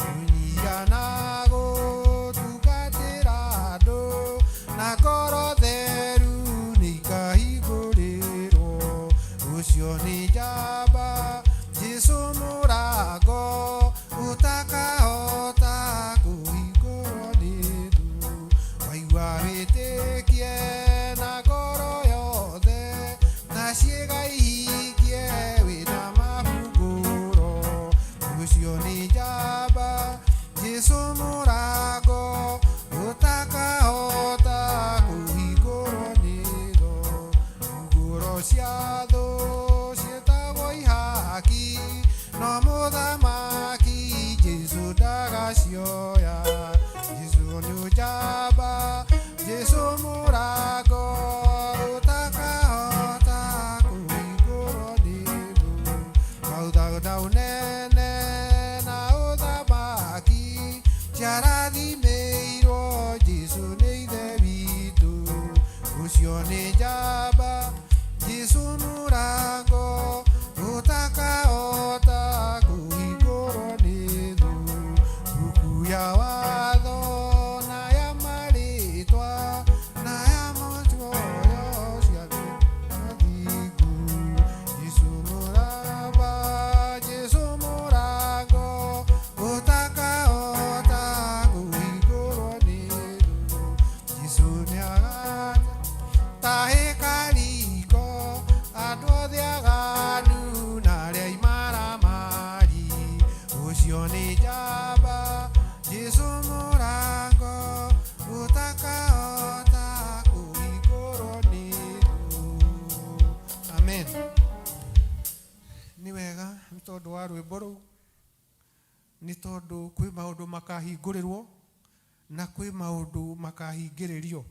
Kũnyihia na gũtungatĩra andũ, na ngoro theru nĩ ikahingũrĩrwo. Ũcio nĩ njamba Jesu mũrango, ũtakahota kũhingũrwo nĩ thũ. Waigua wĩtĩkie na ngoro yothe, na ciĩga ihingie wĩna mabungũro. Ũcio nĩ njamba Jesu mũrango, ũtakahota kũhingũrwo nĩ thũ. Ngũro cia thũ ciĩtagwo ihaki, no mũthamaki Jesu ndagacioya. Jesu nĩ njamba Jesu mũrango, ũtakahota kũhingũrwo nĩ thũ. Maũthĩ na ũnene na Nĩ tondũ kwĩ maũndũ makahingũrĩrwo na kwĩ maũndũ makahingĩrĩrio.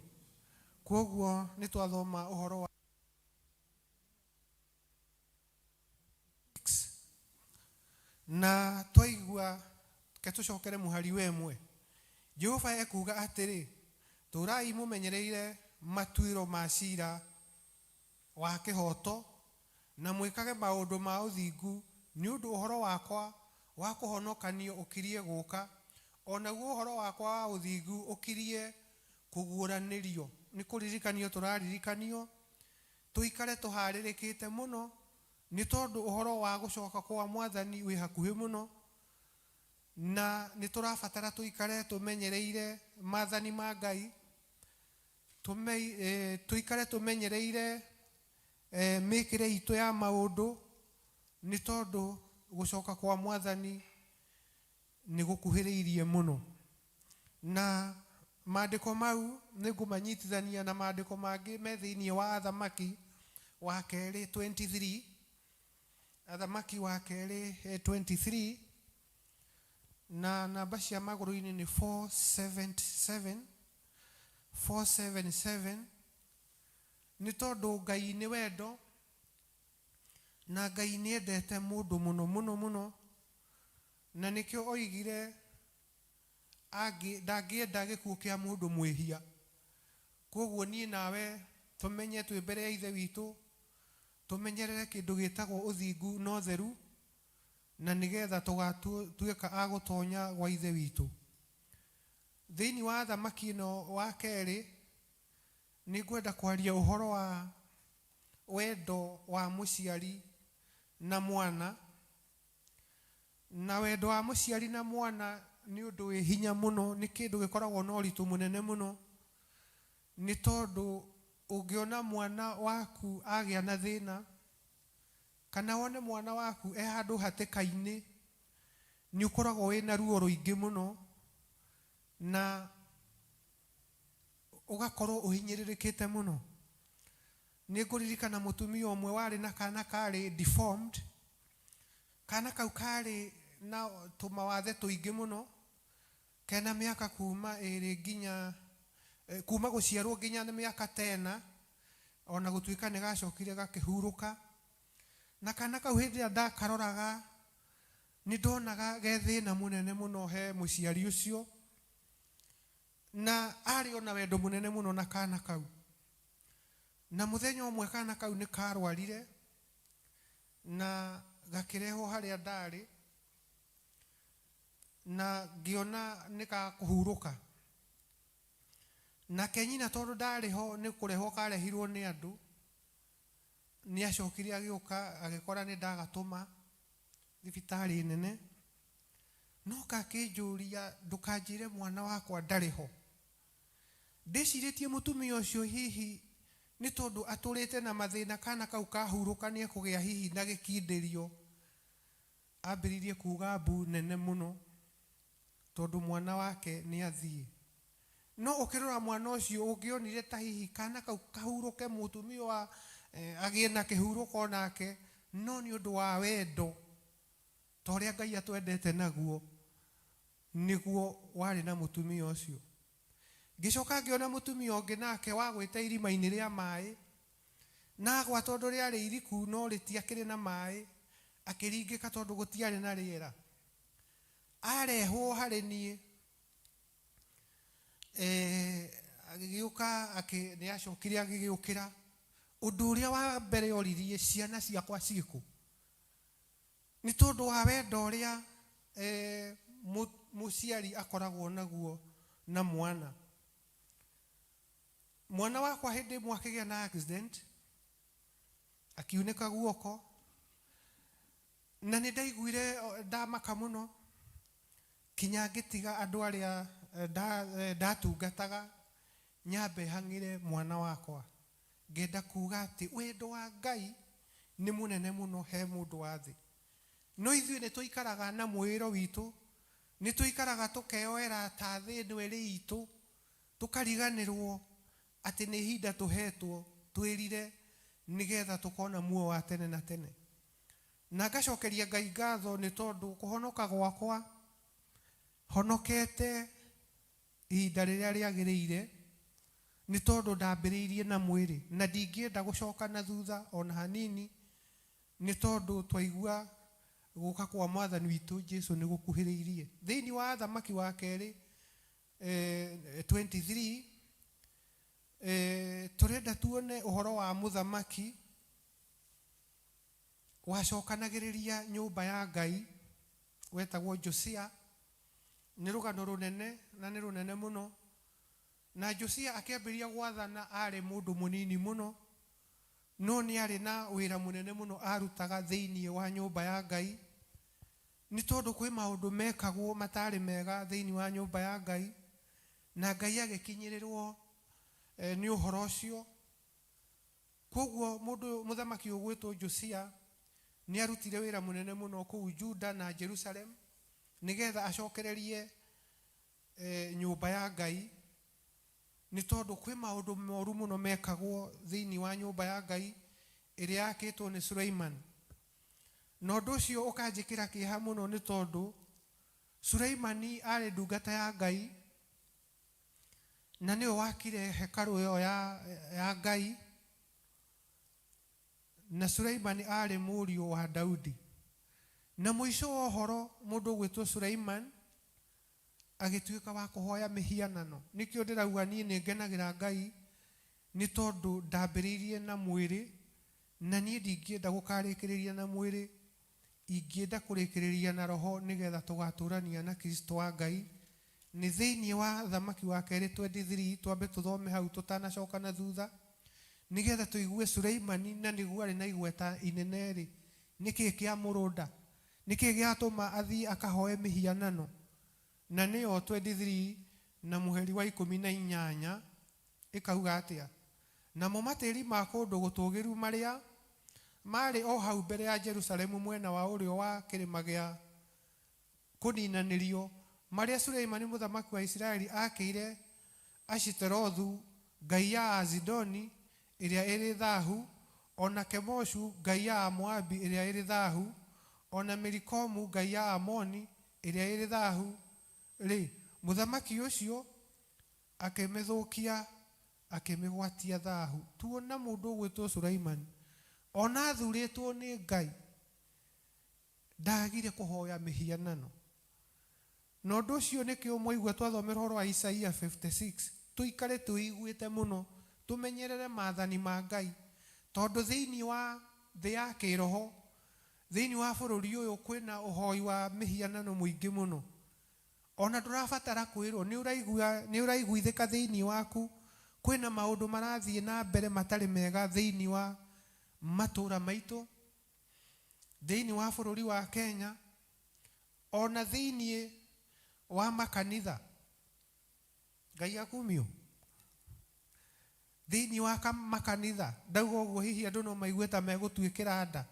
Kwoguo nĩ twathoma ũhoro wa na twaigua ke tũcokere mũhari wa ĩmwe. Jehova ekuga atĩrĩ, tũrai mũmenyereire matuĩro ma cira wa kĩhooto na mwĩkage maũndũ ma ũthingu, nĩ ũndũ ũhoro wakwa wa kũhonokanio ũkirie gũka, o naguo ũhoro wakwa wa ũthingu ũkirie kũguũranĩrio. Nĩ kũririkanio tũraririkanio tũikare tũharĩrĩkĩte mũno, nĩ tondũ ũhoro wa gũcoka kwa mwathani wĩ hakuhĩ mũno, na nĩ tũrabatara tũikare tũmenyereire maathani ma Ngai, tũikare tũmenyereire mĩkĩre itũ ya maũndũ, nĩ tondũ gũcoka kwa mwathani nĩ gũkuhĩrĩirie mũno. Na maandĩko mau nĩ ngũmanyitithania na maandĩko mangĩ me thĩinĩ wa Athamaki wa kerĩ 23, Athamaki wa kerĩ 23, na namba cia magũrũ-inĩ nĩ 477, 477. Nĩ tondũ Ngai nĩ wendo, na Ngai nĩ endete mũndũ mũno mũno mũno, na nĩkĩo oigire ndangĩenda gĩkuũ kĩa mũndũ mwĩhia. Kwoguo niĩ nawe tũmenye twĩ mbere ya Ithe witũ, tũmenyerere kĩndũ gĩtagwo ũthingu na ũtheru, na nĩgetha tũgatuĩka a gũtonya gwa Ithe witũ. Thĩinĩ wa Athamaki ĩno wa kerĩ, nĩ ngwenda kwaria ũhoro wa wendo wa mũciari na mwana. Na wendo wa mũciari na mwana nĩ ũndũ wĩ hinya mũno, nĩ kĩndũ gĩkoragwo na ũritũ mũnene mũno, nĩ tondũ ũngĩona mwana waku agĩa na thĩna, kana wone mwana waku e handũ hatĩka-inĩ, nĩ ũkoragwo wĩna ruo rũingĩ mũno, na ũgakorwo ũhinyĩrĩrĩkĩte mũno. Nĩ ngũririkana mũtumia ũmwe warĩ na kana karĩ deformed. Kana kau karĩ na tũmawathe tũingĩ mũno, kena mĩaka kuma ĩrĩ nginya kuma gũciarwo nginya mĩaka tena, ona gũtuĩka nĩ gacokire gakĩhurũka. Na kana kau hĩndĩ ĩrĩa ndakaroraga, nĩ ndonaga ge thĩna mũnene mũno he mũciari ũcio, na arĩ ona wendo mũnene mũno na kana kau. Na mũthenya ũmwe kana kau nĩ karwarire na gakĩrehwo harĩa ndarĩ, na ngĩona nĩ gakũhurũka. Nake nyina tondũ ndarĩ ho, nĩ kũrehwo karehirwo nĩ andũ, nĩ acokire agĩũka agĩkora nĩ ndagatũma thibitarĩ nene. No gakĩnjũria, ndũkanjĩre mwana wakwa ndarĩ ho. Ndĩcirĩtie mũtumia ũcio hihi nĩ tondũ atũrĩte na mathĩna, kana kau kahurũka nĩ ekũgĩa hihi na gĩkindĩrio. Ambĩrĩirie kuga mbu nene mũno tondũ mwana wake nĩ athiĩ. No ũkĩrora mwana ũcio ũngĩonire ta hihi kana kau kahurũke, mũtumia wa agĩe na kĩhurũko nake, no nĩ ũndũ wa wendo ta ũrĩa Ngai atwendete naguo, nĩguo warĩ na mũtumia ũcio. Ngĩcoka ngĩona mũtumia ũngĩ nake wagwĩte irima-inĩ rĩa maĩ, na agwa tondũ rĩarĩ iriku no rĩtiakĩrĩ na maĩ, akĩringĩka tondũ gũtiarĩ na rĩera. Arehwo harĩ niĩ, agĩgĩũka, nĩ acokire agĩgĩũkĩra. Ũndũ ũrĩa wa mbere oririe, ciana ciakwa ciĩkũ? Nĩ tondũ wa wendo ũrĩa mũciari akoragwo naguo na mwana. Mwana wakwa hĩndĩ ĩmwe akĩgĩa na accident, akiunĩka guoko, na nĩ ndaiguire ndamaka mũno, kinya ngĩtiga andũ arĩa ndatungataga nyambe hang'ĩre mwana wakwa. Ngenda kuga atĩ wendo wa Ngai nĩ mũnene mũno he mũndũ wa thĩ. No ithuĩ nĩ tũikaraga na mwĩĩro witũ, nĩ tũikaraga tũkeyoera ta thĩ ĩno ĩrĩ itũ, tũkariganĩrwo atĩ nĩ ihinda tũhetwo twĩrire nĩgetha tũkona muoyo wa tene na tene. Na ngacokeria Ngai ngatho nĩ tondũ kũhonoka gwakwa Honokete ihinda rĩrĩa rĩagĩrĩire nĩ tondũ ndambĩrĩirie na mwĩrĩ na ndingĩenda gũcoka na thutha ona hanini nĩ tondũ twaigua gũka kwa mwathani witũ Jesu nĩ gũkuhĩrĩirie. Thĩinĩ wa Athamaki wa kerĩ 23 tũrenda tuone ũhoro wa mũthamaki wacokanagĩrĩria nyũmba ya Ngai wetagwo Josia. Nĩ rũgano rũnene na nĩ rũnene mũno. Na Josia akĩambĩrĩria gwathana arĩ mũndũ mũnini mũno, no nĩ arĩ na wĩra mũnene mũno arutaga thĩinĩ wa nyũmba ya Ngai, nĩ tondũ kwĩ maũndũ mekagwo matarĩ mega thĩinĩ wa nyũmba ya Ngai, na Ngai agĩkinyĩrĩrwo nĩ ũhoro ũcio. Koguo mũndũ mũthamaki ũgwĩtwo Josia nĩ arutire wĩra mũnene mũno kũu Juda na Jerusalem nĩgetha acokererie nyũmba ya Ngai, nĩ tondũ kwĩ maũndũ moru mũno mekagwo thĩinĩ wa nyũmba ya Ngai ĩrĩa yakĩtwo nĩ Suleiman. Na ũndũ ũcio ũkanjĩkĩra kĩeha mũno nĩ tondũ Suleimani arĩ ndungata ya Ngai na nĩwe wakire hekarũ ĩyo ya Ngai, na Suleimani arĩ mũriũ wa Daudi. Na mũico wa ũhoro mũndũ ũgwĩtwo Suleiman agĩtuĩka wa kũhoya mĩhianano. Nĩkĩo ndĩrauga niĩ nĩ ngenagĩra Ngai nĩ tondũ ndambĩrĩirie na mwĩrĩ, na niĩ ndingĩenda gũkarĩkĩrĩria na mwĩrĩ, ingĩenda kũrĩkĩrĩria na roho nĩgetha tũgatũrania na Kristo wa Ngai. Nĩ thĩinĩ wa Thamaki wa kerĩ 23, twambe tũthome hau tũtanacoka na thutha nĩgetha tũigue Suleimani na nĩguo arĩ na igweta inene rĩ, nĩkĩ kĩamũrũnda, nĩkĩ gĩatũma athiĩ akahoe mĩhianano. Na nĩyo 23 na mũheri wa 18 ĩkauga atĩa? Namo matĩri ma kũndũ gũtũũgĩru marĩa marĩ o hau mbere ya Jerusalemu mwena wa ũrĩo wa kĩrĩma gĩa kũninanĩrio, marĩa Suleimani mũthamaki wa Isiraeli aakĩire Ashiterothu ngai ya Azidoni ĩrĩa ĩrĩ thahu, o na Kemoshu ngai ya Amoabi ĩrĩa ĩrĩ thahu, o na Milikomu ngai ya Amoni ĩrĩa ĩrĩ thahu rĩ, mũthamaki ũcio akĩmĩthũkia akĩmĩgwatia thahu. Tuona mũndũ ũgwĩtwo Suleimani ona athurĩtwo nĩ Ngai ndagire kũhoya mĩhianano. Na ũndũ ũcio nĩkĩo mwaigua twathomera ũhoro wa Isaia 56, tũikare twĩiguĩte mũno, tũmenyerere maathani ma Ngai, tondũ thĩinĩ wa thĩ ya kĩroho, thĩinĩ wa bũrũri ũyũ kwĩna ũhoi wa mĩhianano mũingĩ mũno. Ona ndũrabatara kwĩrwo, nĩ ũraiguithĩka thĩinĩ waku kwĩna maũndũ marathiĩ na mbere matarĩ mega thĩinĩ wa matũũra maitũ, thĩinĩ wa bũrũri wa Kenya, ona thĩinĩ wa makanitha. Ngai akumio. Thĩinĩ wa makanitha, ndauga ũguo hihi andũ no maigue ta megũtuĩkĩra nda,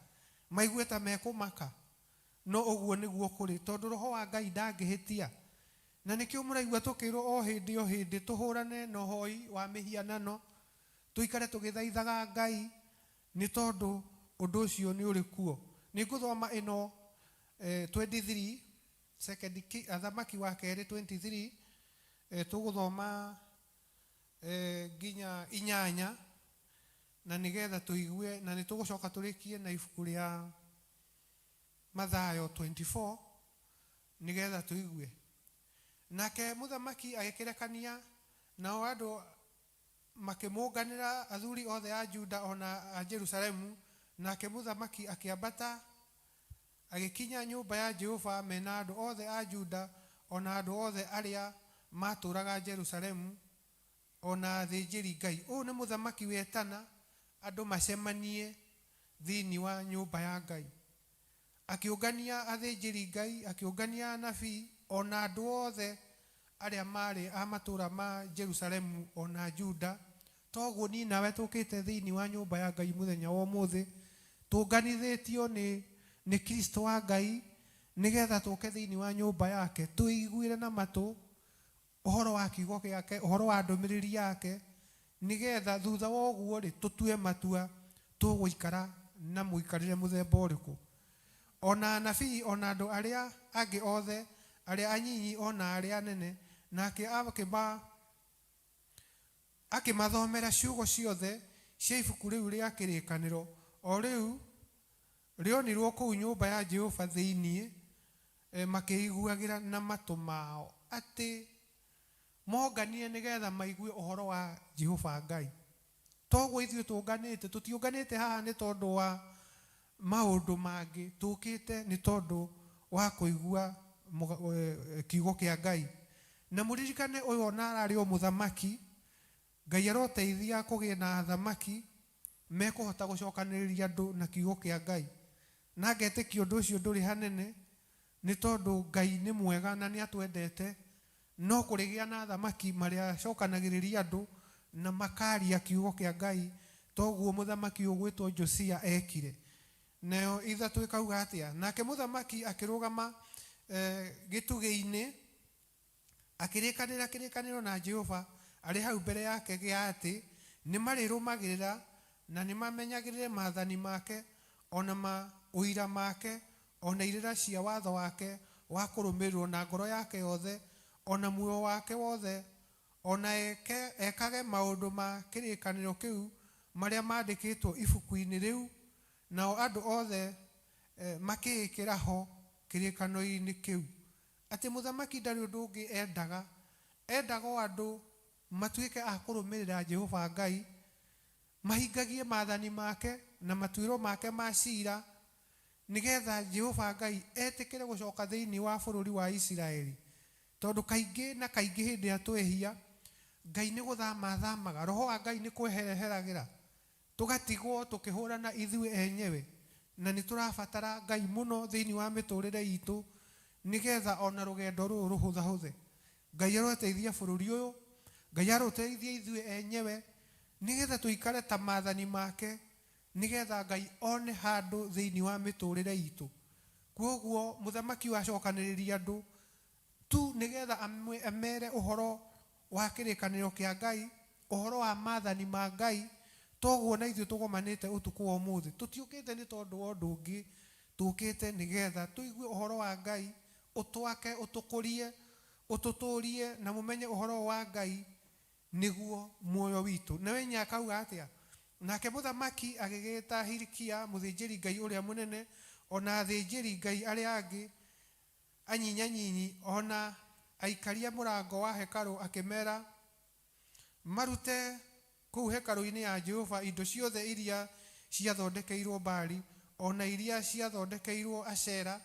maigue ta mekũmaka, no ũguo nĩguo kũrĩ, tondũ roho wa Ngai ndangĩhĩtia. Na nĩkĩo mũraigua tũkĩrwo o hĩndĩ o hĩndĩ tũhũrane na ũhoi wa mĩhianano, tũikare tũgĩthaithaga Ngai, nĩ tondũ ũndũ ũcio nĩ ũrĩ kuo. Nĩ ngũthoma ĩno 23, second Athamaki wa kerĩ 23, tũgũthoma nginya 8, na nĩgetha tũigue, na nĩ tũgũcoka tũrĩkie na ibuku rĩa Mathayo 24 nĩgetha tũigue. Nake mũthamaki agĩkĩrekania, nao andũ makĩmũnganĩra, athuri othe a Juda o na a Jerusalemu. Nake mũthamaki akĩambata agĩkinya nyũmba ya Jehova mena andũ othe a Juda o na andũ othe arĩa matũũraga Jerusalemu o na athĩnjĩri Ngai. Ũyũ nĩ mũthamaki wetana andũ macemanie thĩinĩ wa nyũmba ya Ngai. Akĩũngania athĩnjĩri Ngai, akĩũngania anabii o na andũ othe arĩa marĩ a matũũra ma Jerusalemu o na Juda. Toguo niĩ nawe tũkĩte thĩinĩ wa nyũmba ya Ngai mũthenya wa ũmũthĩ, tũnganithĩtio nĩ Kristo wa Ngai, nĩgetha tũke thĩinĩ wa nyũmba yake, tũiguĩre na matũ ũhoro wa kiugo gĩake, ũhoro wa ndũmĩrĩri yake, nĩgetha thutha wa ũguo rĩ, tũtue matua tũgũikara na mũikarĩre mũthemba ũrĩkũ. Ona anabii ona andũ arĩa angĩ othe arĩa anyinyi o na arĩa anene, nake akĩma akĩmathomera ciugo ciothe cia ibuku rĩu rĩa kĩrĩkanĩro o rĩu rĩonirwo kũu nyũmba ya Jehova thĩinĩ, makĩiguagĩra na matũ mao atĩ monganire nĩgetha maigue ũhoro wa Jehova Ngai. Toguo ithuĩ tũnganĩte, tũtiũnganĩte haha nĩ tondũ wa maũndũ mangĩ, tũkĩte nĩ tondũ wa kũigua kiugo kĩa Ngai. Na mũririkane ũyũ ona ararĩ o mũthamaki, Ngai aroteithia kũgĩe na athamaki mekũhota gũcokanĩrĩria andũ na kiugo kĩa Ngai. Na ngetĩkia ũndũ ũcio ndũrĩ hanene, nĩ tondũ Ngai nĩ mwega na nĩ atwendete, no kũrĩgĩa na athamaki marĩa acokanagĩrĩria andũ na makaria kiugo kĩa Ngai, toguo mũthamaki ũgwĩtwo Josia ekire. Nayo ithatũ ĩkauga atĩa? Nake mũthamaki akĩrũgama gĩtugĩ-inĩ akĩrĩkanĩra kĩrĩkanĩro na Jehova arĩ hau mbere yake gĩa atĩ nĩmarĩrũmagĩrĩra na nĩmamenyagĩrĩre maathani make ona maũira make ona irĩra cia watho wake wa kũrũmĩrĩrwo na ngoro yake yothe ona muoyo wake wothe, ona ekage maũndũ ma kĩrĩkanĩro kĩu marĩa mandĩkĩtwo ibuku-inĩ rĩu, nao andũ othe makĩĩkĩra ho kĩrĩkanĩro-inĩ kĩu. Atĩ mũthamaki ndarĩ ũndũ ũngĩ endaga, endaga o andũ matuĩke a kũrũmĩrĩra Jehova Ngai, mahingagie maathani make na matuĩro make ma cira, nĩgetha Jehova Ngai etĩkĩre gũcoka thĩinĩ wa bũrũri wa Isiraeli. Tondũ kaingĩ na kaingĩ hĩndĩ ĩrĩa twehia, Ngai nĩ gũthama athamaga, roho wa Ngai nĩ kweheragĩra, tũgatigwo tũkĩhũrana ithuĩ enyewe, na nĩ tũrabatara Ngai mũno thĩinĩ wa mĩtũrĩre itũ, nĩgetha ona rũgendo rũrũ rũhũthahũthe. Ngai aroteithia bũrũri ũyũ, Ngai aroteithia ithuĩ enyewe, nĩgetha tũikare ta maathani make, nĩgetha Ngai one handũ thĩinĩ wa mĩtũrĩre itũ. Kwoguo mũthamaki ũyũ acokanĩrĩria andũ tu nĩgetha amere ũhoro wa kĩrĩkanĩro kĩa Ngai, ũhoro wa maathani ma Ngai. Toguo na ithuĩ tũgomanĩte ũtukũ wa ũmũthĩ, tũtiũkĩte nĩ tondũ wa ũndũ ũngĩ, tũkĩte nĩgetha tũigue ũhoro wa Ngai, ũtwake, ũtũkũrie, ũtũtũrie, na mũmenye ũhoro wa Ngai nĩguo muoyo witũ. Nawe inya akauga atĩa? Nake mũthamaki agĩgĩta Hilikia mũthĩnjĩri Ngai ũrĩa mũnene, ona athĩnjĩri Ngai arĩa angĩ anyinyanyinyi, ona aikaria mũrango wa hekarũ, akĩmera marute kũu hekarũ-inĩ ya Jehova indo ciothe iria ciathondekeirwo Baali, ona iria ciathondekeirwo Ashera,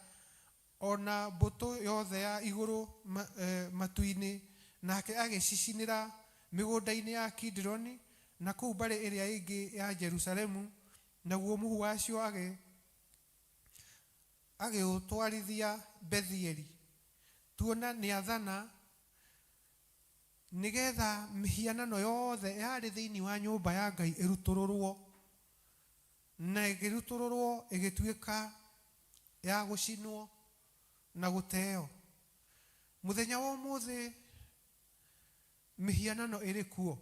ona mbũtũ yothe ya igũrũ matu-inĩ. Nake agĩcicinĩra mĩgũnda-inĩ ya Kidironi na kũu mbarĩ ĩrĩa ĩngĩ ya Jerusalemu, naguo mũhu wacio agĩũtwarithia Bethieli. Tuona nĩ athana nĩgetha mĩhianano yothe yarĩ thĩinĩ wa nyũmba ya Ngai ĩrutũrũrwo, na ĩkĩrutũrũrwo ĩgĩtuĩka ya gũcinwo na gũteo. Mũthenya wa ũmũthĩ mĩhianano ĩrĩ kuo.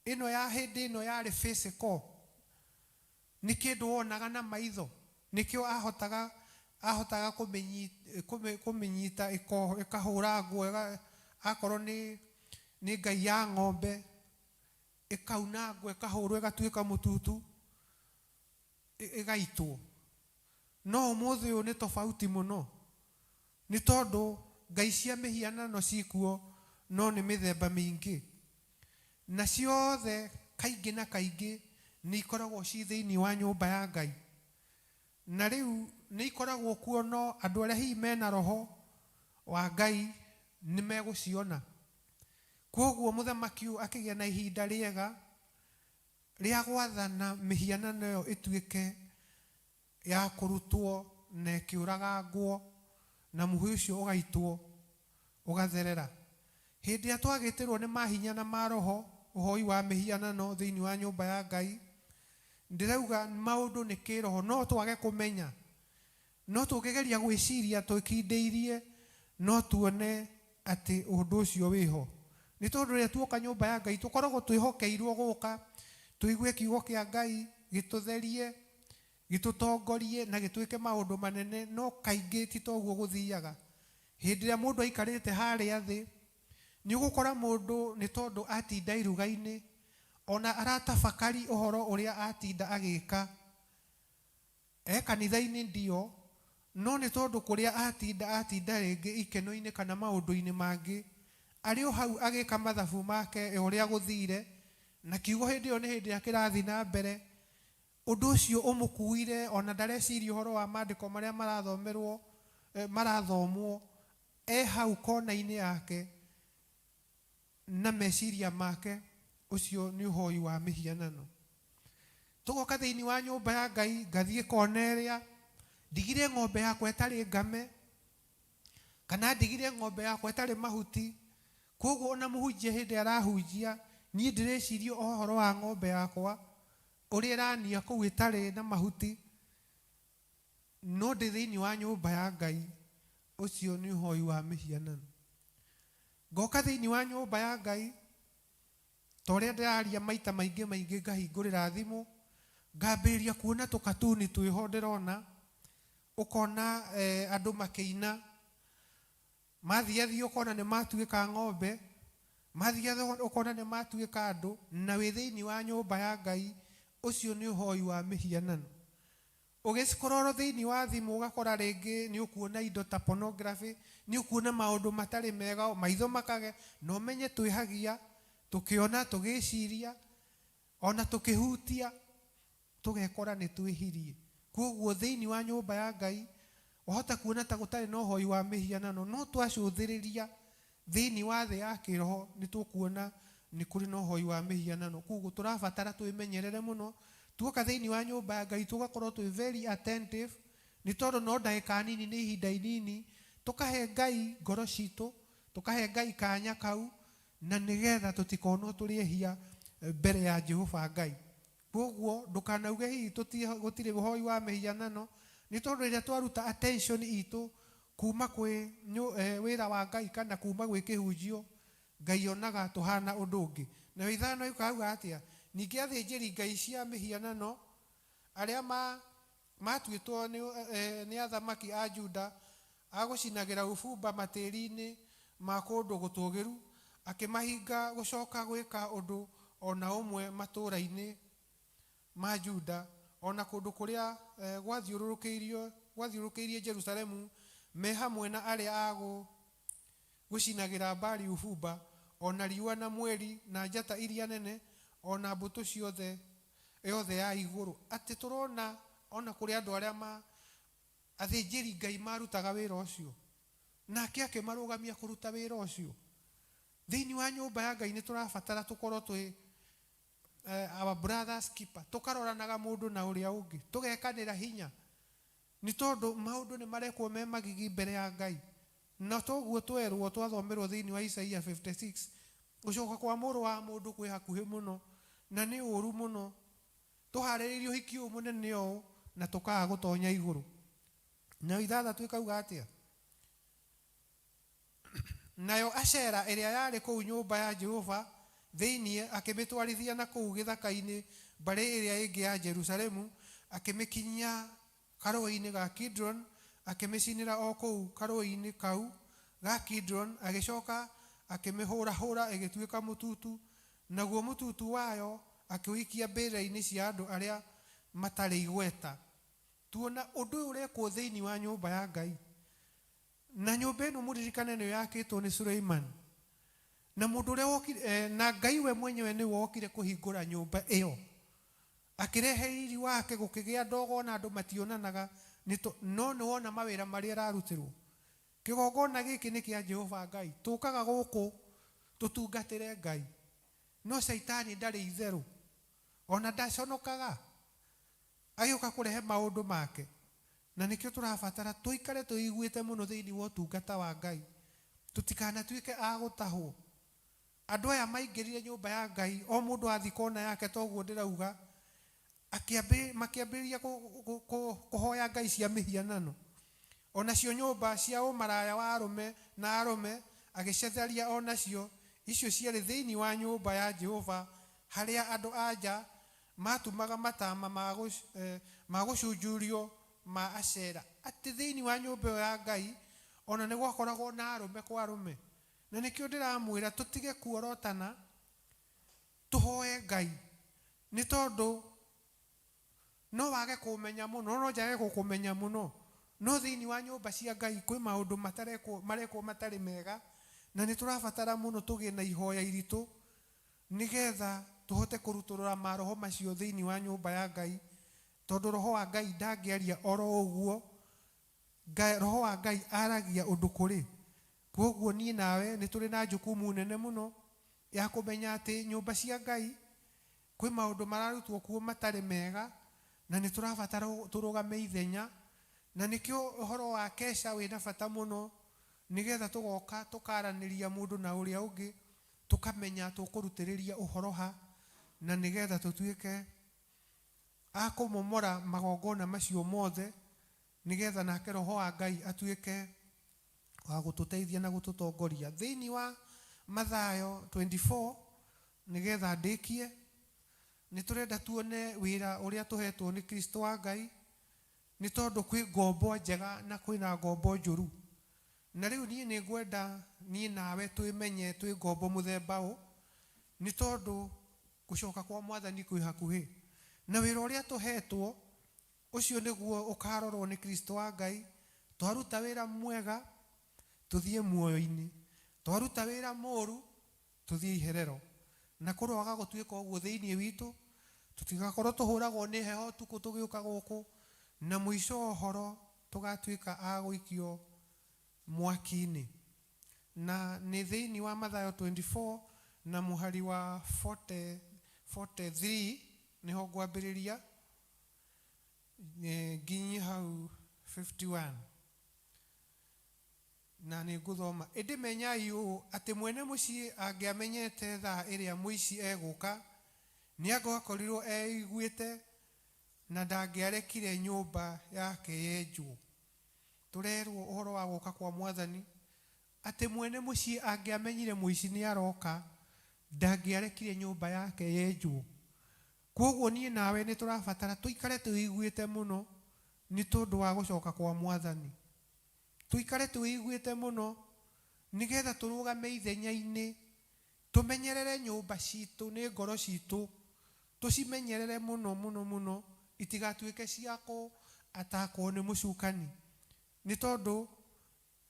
Ĩno ya hĩndĩ ĩno yarĩ physical, nĩ kĩndũ wonaga na maitho, nĩkĩo ahotaga kũmĩnyita ĩkahũrangwo, akorwo nĩ ngai ya ng'ombe ĩkaunangwo, ĩkahũrwo, ĩgatuĩka mũtutu, ĩgaitwo. No ũmũthĩ ũyũ nĩ tofauti mũno, nĩ tondũ ngai cia mĩhianano cikuo, no nĩ mĩthemba mĩingĩ, na ciothe kaingĩ na kaingĩ nĩ ikoragwo ci thĩinĩ wa nyũmba ya Ngai. Na rĩu nĩ ikoragwo kuo, no andũ arĩa hihi mena roho wa Ngai nĩ megũciona. Kwoguo mũthamaki ũyũ akĩgĩa na ihinda rĩega rĩa gwathana mĩhianano ĩyo ĩtuĩke ya kũrutwo na ĩkĩũragangwo, na mũhu ũcio ũgaitwo ũgatherera. Hĩndĩ ĩrĩa twagĩtĩrwo nĩ mahinya na maroho ũhoi wa mĩhianano thĩinĩ wa nyũmba ya Ngai, ndĩrauga maũndũ nĩ kĩroho, no twage kũmenya, no tũngĩgeria gwĩciria twĩkindĩirie, no tuone atĩ ũndũ ũcio wĩho. Nĩ tondũ rĩrĩa tuoka nyũmba ya Ngai tũkoragwo twĩhokeirwo gũka tũigue kiugo kĩa Ngai gĩtũtherie, gĩtũtongorie na gĩtwĩke maũndũ manene, no kaingĩ ti toguo gũthiaga. Hĩndĩ ĩrĩa mũndũ aikarĩte harĩa thĩ, nĩ ũgũkora mũndũ nĩ tondũ atinda iruga-inĩ, ona aratabakari ũhoro ũrĩa atinda agĩka. E kanitha-inĩ ndio, no nĩ tondũ kũrĩa atinda atinda rĩngĩ ikeno-inĩ kana maũndũ-inĩ mangĩ, arĩ o hau agĩka mathabu make ũrĩa gũthire, na kiugo hĩndĩ ĩyo nĩ hĩndĩ ĩrĩa kĩrathiĩ na mbere, ũndũ ũcio ũmũkuire ona ndareciria ũhoro wa maandĩko marĩa marathomerwo, marathomwo, e hau kona-inĩ yake na meciria make, ũcio nĩ ũhoi wa mĩhianano. Tũgoka thĩinĩ wa nyũmba ya Ngai, ngathiĩ kona ĩrĩa, ndigire ng'ombe yakwa ĩtarĩ ngame, kana ndigire ng'ombe yakwa ĩtarĩ mahuti, koguo ona mũhunjia hĩndĩ arahunjia, niĩ ndĩreciria o ũhoro wa ng'ombe yakwa, ũrĩa ĩrania kũu ĩtarĩ na mahuti, no ndĩ thĩinĩ wa nyũmba ya Ngai, ũcio nĩ ũhoi wa mĩhianano. Ngoka thĩinĩ wa nyũmba ya Ngai, ta ũrĩa ndĩraria maita maingĩ maingĩ, ngahingũrĩra thimũ, ngambĩrĩria kuona tũkatuni twĩho ndĩrona, ũkona andũ makĩina, mathiathia ũkona nĩ matuĩka ng'ombe, mathiathia ũkona nĩ matuĩka andũ, na wĩ thĩinĩ wa nyũmba ya Ngai, ũcio nĩ ũhoi wa mĩhianano. Ũgĩcikororo thĩinĩ wa thimũ ũgakora rĩngĩ nĩ ũkuona indo ta pornography, nĩ ũkuona maũndũ matarĩ mega, maitho makage, na ũmenye twĩhagia, tũkĩona, tũgĩciria, ona tũkĩhutia, tũgekora nĩ twĩhirie. Koguo thĩinĩ wa nyũmba ya Ngai, wahota kuona ta gũtarĩ na ũhoi wa mĩhianano, no twacũthĩrĩria thĩinĩ wa thĩ ya kĩroho nĩ tũkuona nĩ kũrĩ na ũhoi wa mĩhianano. Koguo tũrabatara twĩmenyerere mũno, tuoka thĩinĩ wa nyũmba ya Ngai tũgakorwo twĩ very attentive, nĩ tondũ no ndagĩka nini, nĩ ihinda inini, tũkahe Ngai ngoro citũ, tũkahe Ngai kanya kau, na nĩgetha tũtikonwo tũrĩ ehia mbere ya Jehova Ngai. Koguo ndũkanauge hihi gũtirĩ ũhoi wa mĩhianano, nĩ tondũ rĩrĩa twaruta attention itũ kuma kwĩ wĩra wa Ngai kana kuma gwĩ kĩhunjio, Ngai onaga tũhana ũndũ ũngĩ. Nayo ithano ĩkauga atĩa? Ningĩ athĩnjĩri Ngai cia mĩhianano arĩa matuĩtwo nĩ athamaki a Juda a gũcinagĩra ũbumba matĩri-inĩ ma kũndũ gũtũũgĩru, akĩmahinga gũcoka gwĩka ũndũ ona ũmwe matũũra-inĩ ma Juda, ona kũndũ kũrĩa gwathiũrũrũkĩirie Jerusalemu, me hamwe na arĩa a gũcinagĩra Baali ũbumba, ona riũa na mweri na njata iria nene, ona mbũtũ ciothe yothe ya igũrũ. Atĩ tũrona ona kũrĩ andũ arĩa ma athĩnjĩri Ngai marutaga wĩra ũcio, nake akĩmarũgamia kũruta wĩra ũcio. Thĩinĩ wa nyũmba ya Ngai nĩ tũrabatara tũkorwo twĩ our brothers keeper, tũkaroranaga mũndũ na ũrĩa ũngĩ, tũgekanĩra hinya, nĩ tondũ maũndũ nĩ marekwo me magigi mbere ya Ngai. Na toguo twerwo twathomerwo thĩinĩ wa Isaia 56, gũcoka kwa mũrũ wa mũndũ kwĩ hakuhĩ mũno, na nĩ ũru mũno. Tũharĩrĩirie ũhiki ũyũ mũnene ũũ na tũkaga gũtonya igũrũ. Nayo ithathatũ ĩkauga atĩa? Nayo Ashera ĩrĩa yarĩ kũu nyũmba ya Jehova thĩinĩ akĩmĩtwarithia na kũu gĩthaka-inĩ mbarĩ ĩrĩa ĩngĩ ya Jerusalemu, akĩmĩkinyia karũũĩ-inĩ ga Kidron, akĩmĩcinĩra o kũu karũũĩ-inĩ kau ga Kidron, agĩcoka akĩmĩhũrahũra ĩgĩtuĩka mũtutu, naguo mũtutu wayo akĩũikia mbĩrĩra-inĩ cia andũ arĩa matarĩ igweta. Tuona ũndũ ũyũ ũrekwo thĩinĩ wa nyũmba ya Ngai. Na nyũmba ĩno mũririkane nĩyo yakĩtwo nĩ Suleiman. Na mũndũ ũrĩa wokire, na Ngai we mwenyewe nĩwe wokire kũhingũra nyũmba ĩyo. Akĩrehe riri wake, gũkĩgĩa ndogo ona andũ mationanaga, no nĩ wona mawĩra marĩa ĩrarutĩrwo. Kĩgongona gĩkĩ nĩ kĩa Jehova Ngai. Tũkaga gũkũ tũtungatĩre Ngai. No Shaitani ndarĩ itherũ. Ona ndaconokaga. Agĩũka kũrehe maũndũ make. Na nĩkĩo tũrabatara tũikare twĩiguĩte mũno thĩinĩ wa ũtungata wa Ngai. Tũtikanatuĩke a gũtahwo. Andũ aya maingĩrire nyũmba ya Ngai, o mũndũ athiĩ kona yake toguo ndĩrauga, makĩambĩrĩria kũhoya ngai cia mĩhianano. Onacio nyũmba cia ũmaraya wa arũme na arũme agĩcetharia onacio, icio ciarĩ thĩinĩ wa nyũmba ya Jehova, harĩa andũ a nja matumaga matama ma gũcunjurio ma Ashera. Atĩ thĩinĩ wa nyũmba ĩyo ya Ngai, Ona nĩ gwakoragwo na arũme kwa arũme. Na nĩkĩo ndĩramwĩra tũtige kuorotana, tũhoe Ngai, nĩ tondũ no wage kũmenya mũno, no njage gũkũmenya mũno, no thĩinĩ wa nyũmba cia Ngai kwĩ maũndũ matarekwo, marekwo matarĩ mega, na nĩ tũrabatara mũno tũgĩe na ihoya iritũ nĩgetha tũhote kũrutũrũra maroho macio thĩinĩ wa nyũmba ya Ngai, tondũ roho wa Ngai ndangĩaria oro ũguo. Roho wa Ngai aragia ũndũ kũrĩ. Kwoguo niĩ nawe nĩ tũrĩ na jukumu nene mũno ya kũmenya atĩ nyũmba cia Ngai kwĩ maũndũ mararutwo kuo matarĩ mega, na nĩ tũrabatara tũrũgame ithenya. Na nĩkĩo ũhoro wa kesha wĩna bata mũno, nĩgetha tũgoka tũkaranĩria mũndũ na ũrĩa ũngĩ, tũkamenya tũkũrutĩrĩria ũhoro ha, na nĩgetha tũtuĩke a kũmomora magongona macio mothe, nĩgetha nake roho wa Ngai atuĩke wa gũtũteithia na gũtũtongoria. Thĩinĩ wa Mathayo 24, nĩgetha ndĩkie, nĩ tũrenda tuone wĩra ũrĩa tũhetwo nĩ Kristo wa Ngai, nĩ tondũ kwĩ ngombo njega na kwĩna ngombo njũru. Na rĩu niĩ nĩ ngwenda niĩ nawe twĩmenye twĩ ngombo mũthemba ũ, nĩ tondũ gũcoka kwa Mwathani kwĩ hakuhĩ. Na wĩra ũrĩa tũhetwo ũcio nĩguo ũkarorwo nĩ Kristo wa Ngai. Twaruta wĩra mwega tũthiĩ muoyo-inĩ, twaruta wĩra mũru tũthiĩ iherero. Na kũroaga gũtuĩka ũguo thĩinĩ witũ, tũtigakorwo tũhũragwo nĩ heho ũtukũ tũgĩũka gũkũ, na mũico wa ũhoro tũgatuĩka a gũikio mwaki-inĩ. Na nĩ thĩinĩ wa Mathayo 24 na mũhari wa 43 nĩho ngwambĩrĩria, nginye hau 51. Na nĩ ngũthoma. Ĩndĩ menyai ũũ, atĩ mwene mũciĩ angĩamenyete thaa ĩrĩa mũici egũka, nĩ angĩakorirwo eiguĩte na ndangĩarekire nyũmba yake yenjwo. Tũrerwo ũhoro wa gũka kwa Mwathani, atĩ mwene mũciĩ angĩamenyire mũici nĩ aroka, ndangĩarekire nyũmba yake yenjwo. Kwoguo niĩ nawe nĩ tũrabatara tũikare twĩiguĩte mũno nĩ tondũ wa gũcoka kwa Mwathani. Tũikare twĩiguĩte mũno nĩgetha tũrũgame ithenya-inĩ, tũmenyerere nyũmba citũ nĩ ngoro citũ, tũcimenyerere mũno mũno mũno, itigatuĩke cia kũ-atakwo nĩ mũcukani. Nĩ tondũ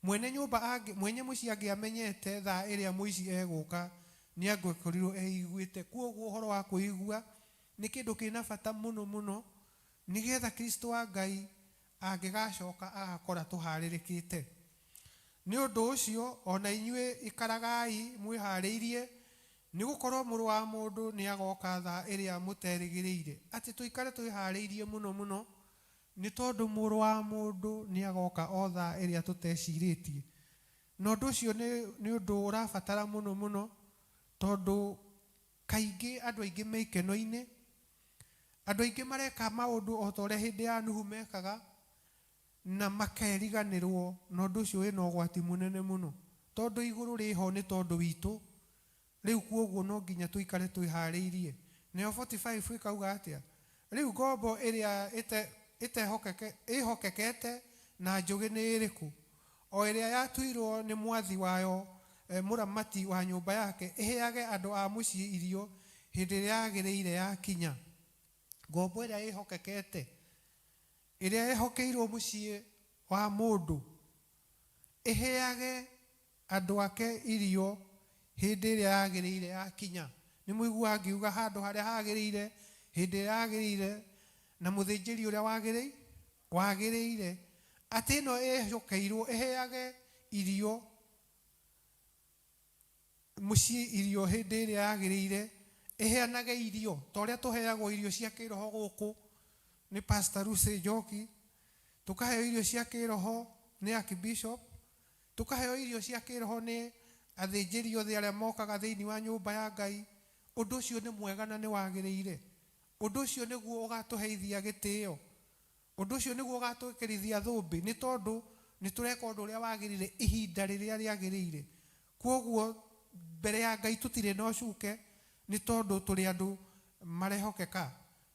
mwene nyũmba angĩ, mwenye mũciĩ angĩamenyete thaa ĩrĩa mũici egũka, nĩ angĩakorirwo eiguĩte. Kwoguo ũhoro wa kwĩigua nĩ kĩndũ kĩna bata mũno mũno, nĩgetha Kristo wa Ngai angĩgacoka agakora tũharĩrĩkĩte. Nĩ ũndũ ũcio ona inyuĩ ikaragai mwĩharĩirie, nĩ gũkorwo mũrũ wa mũndũ nĩ agoka thaa ĩrĩa mũterĩgĩrĩire. Atĩ tũikare twĩharĩirie mũno mũno, nĩ tondũ mũrũ wa mũndũ nĩ agoka o thaa ĩrĩa tũtecirĩtie. Na ũndũ ũcio nĩ ũndũ ũrabatara mũno mũno, tondũ kaingĩ andũ aingĩ me ikeno-inĩ, andũ aingĩ mareka maũndũ o ta ũrĩa hĩndĩ ya Nuhu mekaga, na makeriganĩrwo, na ũndũ ũcio wĩna ũgwati mũnene mũno, tondũ igũrũ rĩho nĩ tondũ witũ. Rĩu kwoguo no nginya tũikare twĩharĩirie. Nayo 45 ĩkauga atĩa? Rĩu ngombo ĩrĩa ĩhokekete na njũgĩ nĩ ĩrĩkũ? O ĩrĩa yatuirwo nĩ mwathi wayo, mũramati wa nyũmba yake, ĩheage andũ a mũciĩ irio hĩndĩ ĩrĩa yagĩrĩire yakinya. Ngombo ĩrĩa ĩhokekete, ĩrĩa ĩhokeirwo mũciĩ wa mũndũ, ĩheage andũ ake irio hĩndĩ ĩrĩa yagĩrĩire yakinya. Nĩ mũiguaga ngiuga handũ harĩa hagĩrĩire, hĩndĩ ĩrĩa yagĩrĩire, na mũthĩnjĩri ũrĩa wagĩrĩire, atĩ ĩno ĩhokeirwo ĩheage irio mũciĩ irio hĩndĩ ĩrĩa yagĩrĩire, ĩheanage irio ta ũrĩa tũheagwo irio cia kĩroho gũkũ nĩ Pastor Lucy Njoki, tũkaheo irio cia kĩroho nĩ Archbishop, tũkaheo irio cia kĩroho nĩ athĩnjĩri othe arĩa mokaga thĩinĩ wa nyũmba ya Ngai. Ũndũ ũcio nĩ mwega na nĩ wagĩrĩire. Ũndũ ũcio nĩguo ũgatũheithia gĩtĩo. Ũndũ ũcio nĩguo ũgatwĩkĩrithia thũmbĩ, nĩ tondũ nĩ tũreka ũndũ ũrĩa wagĩrĩire ihinda rĩrĩa rĩagĩrĩire. Kwoguo mbere ya Ngai tũtirĩ na ũcuke, nĩ tondũ tũrĩ andũ marehokeka.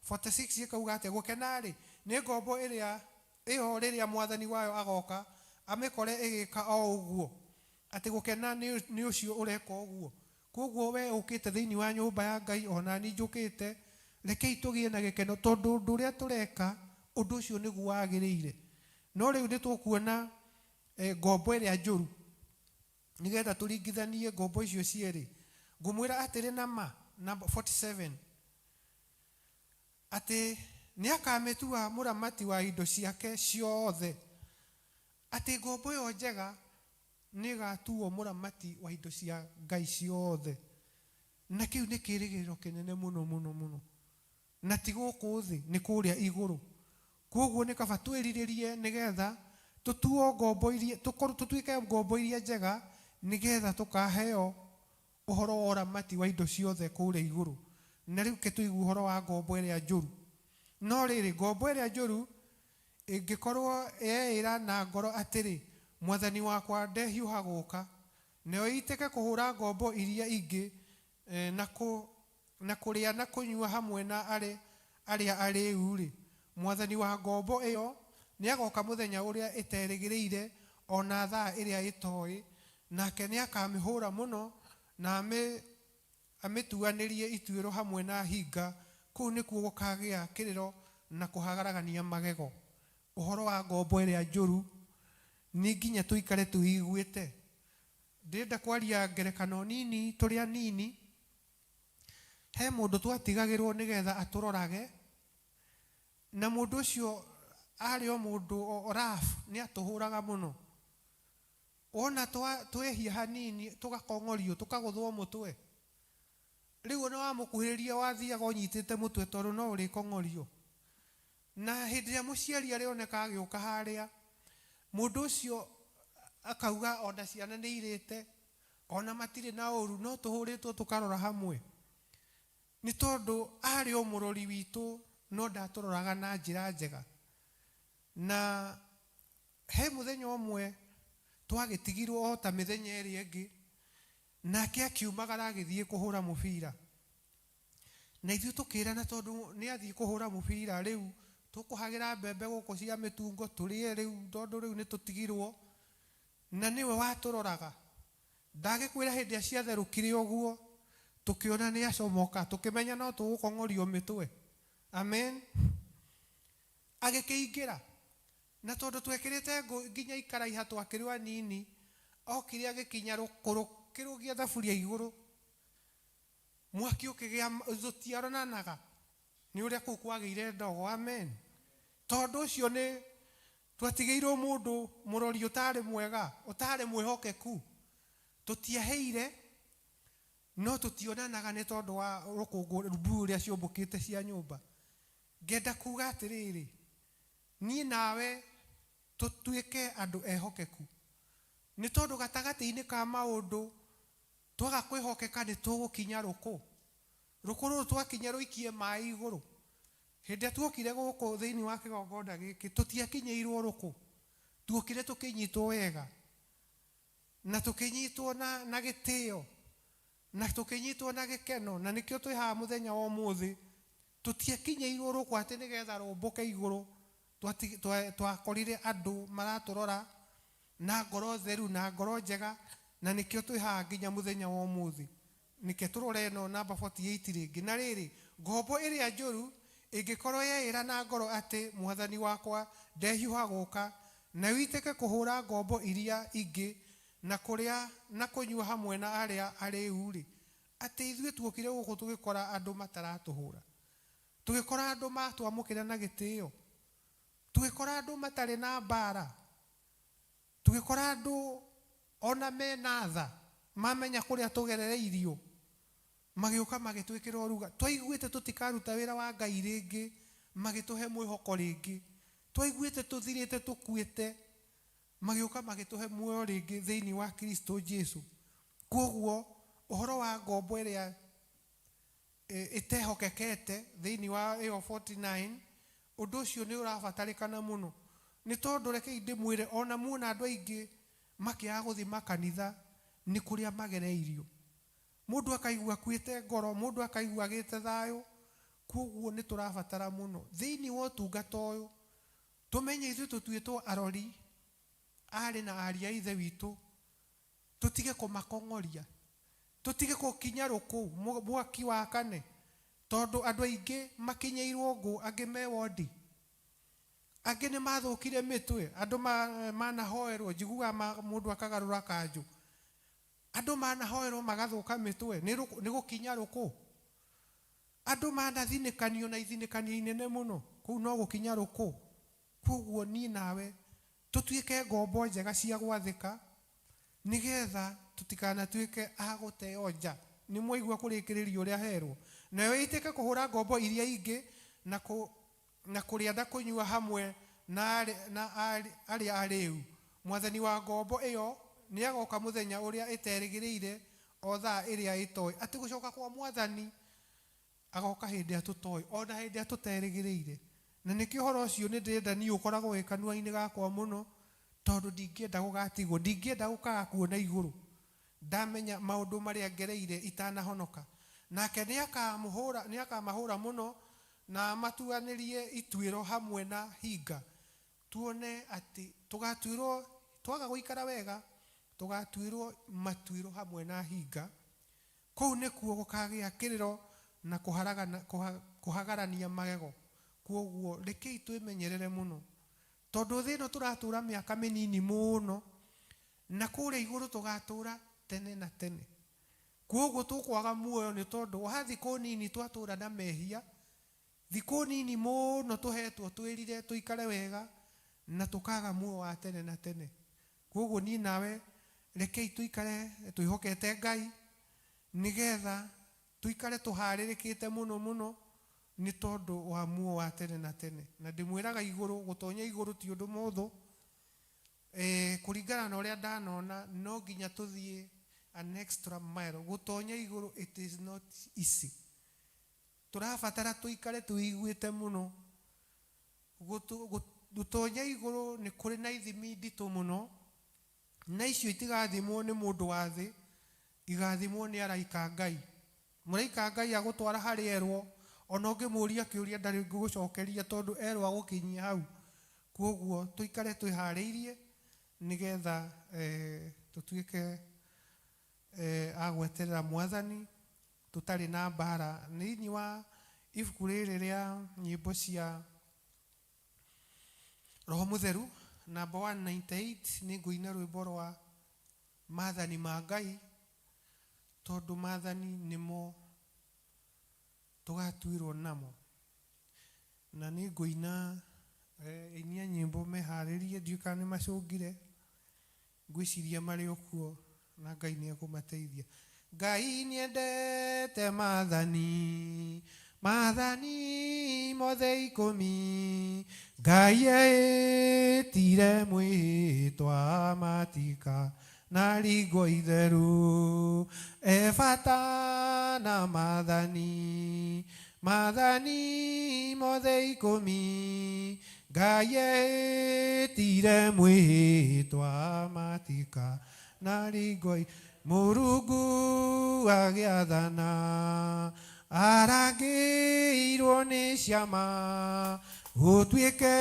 46 ĩkauga atĩa? Gũkena-rĩ, nĩ ngombo ĩrĩa ĩyo rĩrĩa mwathani wayo agoka Amĩkore ĩgĩka o ũguo, atĩ gũkena nĩ ũcio ũreka ũguo. Koguo we ũkĩte thĩinĩ wa nyũmba ya Ngai, ona niĩ njũkĩte, rekei tũgĩe na gĩkeno tondũ ũndũ ũrĩa tũreka, ũndũ ũcio nĩguo wagĩrĩire. No rĩu nĩ tũkuona ngombo ĩrĩa njũru, nĩgetha tũringithanie ngombo icio cierĩ. Ngũmwĩra atĩrĩ na ma, namba 47, atĩ nĩ akamĩtua mũramati wa indo ciake ciothe. Atĩ ngombo ĩyo njega nĩ ĩgatuo mũramati wa indo cia Ngai ciothe. Na kĩu nĩ kĩrĩgĩrĩro kĩnene mũno mũno mũno, na ti gũkũ thĩ, nĩ kũrĩa igũrũ. Koguo nĩ kaba twĩrirĩrie nĩgetha tũtuo ngombo iria, tũkorwo tũtuĩke ngombo iria njega, nĩgetha tũkaheo ũhoro wa ũramati wa indo ciothe kũrĩa igũrũ. Na rĩu ke tũigue ũhoro wa ngombo ĩrĩa njũru. No rĩrĩ, ngombo ĩrĩa njũru ĩngĩkorwo yeĩra na ngoro atĩrĩ, mwathani wakwa ndehiũha gũka, nayo ĩitĩke kũhũra ngombo iria ingĩ, na kũrĩa na kũnyua hamwe na arĩa arĩu-rĩ, mwathani wa ngombo ĩyo nĩagoka mũthenya ũrĩa ĩterĩgĩrĩire, ona thaa ĩrĩa ĩtoĩ, nake nĩakamĩhũra mũno na amĩtuanĩrie ituĩro hamwe na hinga. Kũu nĩkuo gũkagĩa kĩrĩro na kũhagaragania magego. Ũhoro wa ngombo ĩrĩa njũru nĩ nginya tũikare tũiguĩte. Ndĩrenda kwaria ngerekano nini tũrĩ anini. He mũndũ twatigagĩrwo nĩgetha atũrorage, na mũndũ ũcio arĩ o mũndũ o rough, nĩ atũhũraga mũno. Wona twehia hanini tũgakong'orio, tũkagũthwo mũtwe. Rĩu ona wamũkuhĩrĩria wathiaga ũnyitĩte mũtwe tondũ no ũrĩkong'orio. Na hĩndĩ ĩrĩa mũciari arĩoneka agĩũka harĩa, mũndũ ũcio akauga ona ciana nĩ irĩte, ona matirĩ na ũru, no tũhũrĩtwo tũkarora hamwe. Nĩ tondũ arĩ o mũrori witũ, no ndatũroraga na njĩra njega. Na he mũthenya ũmwe twagĩtigirwo o ta mĩthenya ĩrĩa ĩngĩ, nake akiumagara agĩthiĩ kũhũra mũbira. Na ithuĩ tũkĩrana tondũ nĩ athiĩ kũhũra mũbira, rĩu tũkũhagĩra mbembe gũkũ cia mĩtungo tũrĩe rĩu, tondũ rĩu nĩ tũtigirwo. Na nĩwe watũroraga. Ndagĩkwĩra hĩndĩ ĩrĩa ciatherũkire ũguo, tũkĩona nĩ acomoka, tũkĩmenya no tũgũkong'orio mĩtwe. Amen. Agĩkĩingĩra. Na tondũ twekĩrĩte ngũ nginya ikaraiha twakĩrĩ anini, okire agĩkinya rũkũrũ kĩrũgia thaburia igũrũ. Mwaki ũkĩgĩa, tũtiaronanaga nĩ ũrĩa kũu kwagĩire ndogo. Amen. Tondũ ũcio nĩ twatigĩirwo mũndũ mũrori ũtarĩ mwega, ũtarĩ mwĩhokeku. Tũtiaheire, no tũtionanaga nĩ tondũ wa rũkũngũ mbuu ũrĩa ciũmbũkĩte cia nyũmba. Ngenda kuga atĩrĩrĩ, niĩ nawe tũtuĩke andũ ehokeku. Nĩ tondũ gatagatĩ-inĩ ka maũndũ twaga kwĩhokeka nĩ tũgũkinya rũkũ. Rũkũ rũrũ twakinya rũikie maĩ igũrũ. Hĩndĩ ĩrĩa tuokire gũkũ thĩinĩ wa kĩgongona gĩkĩ, tũtiakinyĩirwo rũkũ. Tuokire tũkĩnyitwo wega. Na tũkĩnyitwo na gĩtĩo. Na tũkĩnyitwo na gĩkeno. Na nĩkĩo twĩ haha mũthenya wa ũmũthĩ. Tũtiakinyĩirwo rũkũ atĩ nĩgetha rũmbũke igũrũ. Twakorire andũ maratũrora na ngoro theru na ngoro njega, na nĩkĩo twĩ haha nginya mũthenya wa ũmũthĩ. Nĩkĩo tũrore ĩno namba 48 rĩngĩ. Na rĩrĩ, ngombo ĩrĩa njũru ĩngĩkorwo yeĩra na ngoro atĩ mwathani wakwa ndehiũha gũka, na witĩke kũhũra ngombo iria ingĩ na kũrĩa na kũnyua hamwe na arĩa arĩu-rĩ, atĩ ithuĩ tuokire gũkũ tũgĩkora andũ mataratũhũra, tũgĩkora andũ matwamũkĩra na gĩtĩo, tũgĩkora andũ matarĩ na mbara, tũgĩkora andũ ona mena tha, mamenya kũrĩa tũgerereirio, magĩũka magĩtwĩkĩra ũruga. Twaiguĩte tũtikaruta wĩra wa Ngai rĩngĩ, magĩtũhe mwĩhoko rĩngĩ. Twaiguĩte tũthirĩte tũkuĩte, magĩũka magĩtũhe muoyo rĩngĩ thĩinĩ wa Kristo Jesu. Koguo ũhoro wa ngombo ĩrĩa ĩtehokekete thĩinĩ wa ĩyo 49, ũndũ ũcio nĩ ũrabatarĩkana mũno. Nĩ tondũ rekei ndĩmwĩre, ona muona andũ aingĩ makĩaga gũthiĩ makanitha nĩ kũrĩa magereirio. Mũndũ akaigua akuĩte ngoro, mũndũ akaigua agĩte thayũ. Koguo nĩ tũrabatara mũno thĩinĩ wa ũtungata ũyũ tũmenye ithuĩ tũtuĩtwo arori Arĩ na ariũ a Ithe witũ tũtige kũmakong'oria, tũtige gũkinya rũkũ mwaki wakane, tondũ andũ aingĩ makinyĩirwo ngũ, angĩ me wondi, angĩ nĩ mathũkire mĩtwe, andũ manahoerwo, njiguaga mũndũ akagarũra kanjũ, andũ manahoerwo magathũka mĩtwe nĩ gũkinya rũkũ, andũ manathinĩkanio na ithinĩkanio inene mũno, kũu no gũkinya rũkũ. Koguo niĩ nawe tũtuĩke ngombo njega cia gwathĩka, nĩgetha tũtikanatuĩke a gũteo nja. Nĩ mwaigua kũrĩkĩrĩria ũrĩa herwo, nayo ĩitĩke kũhũra ngombo iria ingĩ na kũrĩa na kũnyua hamwe na arĩa arĩu. Mwathani wa ngombo ĩyo nĩ agoka mũthenya ũrĩa ĩterĩgĩrĩire, o thaa ĩrĩa ĩtoĩ. Atĩ gũcoka kwa mwathani agoka hĩndĩ ĩrĩa tũtoĩ, ona hĩndĩ ĩrĩa tũterĩgĩrĩire. Na nĩkĩo ũhoro ũcio nĩ ndĩrenda niĩ ũkoragwo wĩ kanua-inĩ gakwa mũno, tondũ ndingĩenda gũgatigwo, ndingĩenda gũkaga kuona igũrũ ndamenya maũndũ marĩa ngereire itanahonoka. Nake nĩ akamahũra mũno na amatuanĩrie ituĩro hamwe na hinga. Tuone atĩ tũgatuĩrwo, twaga gũikara wega, tũgatuĩrwo matuĩro hamwe na hinga. Kũu nĩkuo gũkagĩa kĩrĩro na kũhagarania magego. Kwoguo rekei twĩmenyerere mũno, tondũ thĩ ĩno tũratũra mĩaka mĩnini mũno, na kũrĩa igũrũ tũgatũra tene na tene. Kwoguo tũkwaga muoyo nĩ tondũ wa thikũ nini twatũra na mehia, thikũ nini mũno tũhetwo twĩrire tũikare wega, na tũkaga muoyo wa tene na tene. Kwoguo niĩ nawe rekei tũikare twĩhokete Ngai, nĩgetha tũikare tũharĩrĩkĩte mũno mũno nĩ tondũ wa muoyo wa tene na tene. Na ndĩmwĩraga igũrũ, gũtonya igũrũ ti ũndũ mũhũthũ. Kũringana na ũrĩa ndanona, no nginya tũthiĩ an extra mile. Gũtonya igũrũ it is not easy. Tũrabatara tũikare twĩiguĩte mũno. Gũtonya igũrũ nĩ kũrĩ na ithimi nditũ mũno, na icio itigathimwo nĩ mũndũ wa thĩ, igathimwo nĩ araika a Ngai. Mũraika Ngai agũtwara harĩ erwo, ona ũngĩmũria kĩũria ndarĩ gũgũcokeria, tondũ erwo agũkinyia hau. Kwoguo tũikare twĩharĩirie nĩgetha tũtuĩke a gweterera mwathani tũtarĩ na mbara. Thĩinĩ wa ibuku rĩrĩ rĩa nyĩmbo cia Roho Mũtheru namba 198, nĩ ngũina rwĩmbo rwa maathani ma Ngai, tondũ maathani nĩmo tũgatuĩrwo namo. Na nĩ ngũina aini a nyĩmbo meharĩrie, ndiũĩ kana nĩ macũngire, ngwĩciria marĩ o kuo na Ngai nĩ ekũmateithia. Ngai nĩendete maathani, maathani mothe ikũmi. Ngai ehĩtire mwĩhĩtwa matika na ringwo itheru. E bata na maathani, maathani mothe ikũmi. Ngai ehĩtire mwĩhĩtwa matika na ringwo. Mũrungu agĩathana arangĩirwo nĩ ciama, gũtuĩke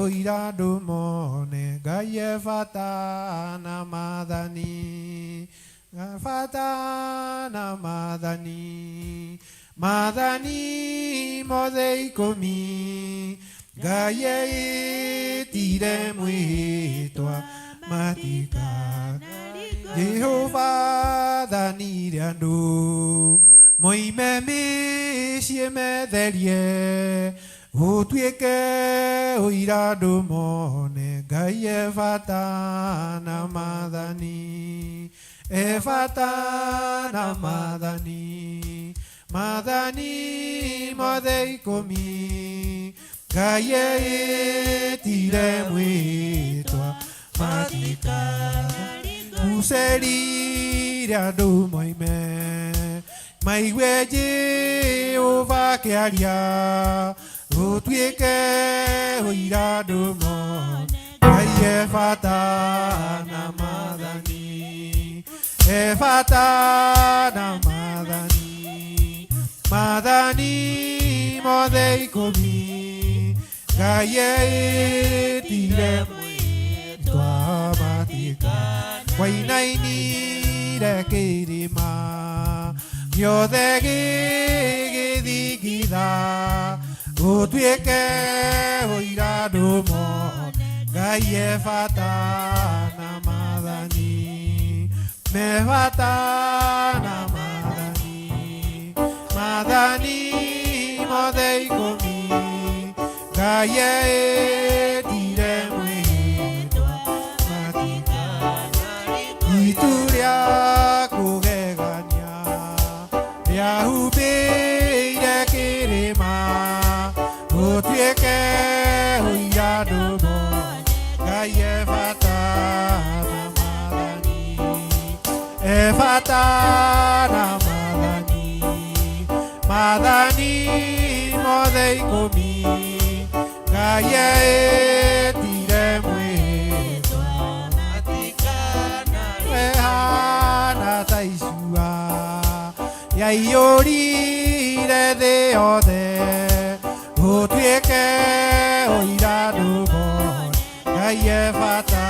ũira andũ mone Ngai e bata na maathani, bata na maathani, maathani mothe ikũmi. Ngai ehĩtire mwĩhĩtwa matika. Jehova athanire andũ moime mĩciĩ metherie, gũtuĩke ũira andũ mone Ngai e bata na maathani, e bata na maathani, maathani mothe ikũmi. Ngai ehĩtire mwĩhĩtwa matika mucerire andũ moime maigue Jehova akĩaria, gũtuĩke ũira andũ mone Ngai e bata na maathani, e bata na maathani, maathani mothe ikũmi. Ngai ehĩtire mwĩhĩtwa. Wainainire kĩrĩma gĩothe gĩgĩthingitha gũtuĩke ũira ndũmo Ngai e bata na maathani me bata na maathani maathani mothe ikũmi Ngai eĩtire mwĩhĩtwa itu rĩa kũgegania rĩahumbĩire kĩrĩma gũtuĩke ũira ndũmo Ngai e bata na maathani e bata na maathani maathani mothe ikũmi Ngai eĩtire mwĩhĩtwa wehana ta icua yaiyũrire thĩ yothe gũtuĩke ũira ndũmo Ngai e bata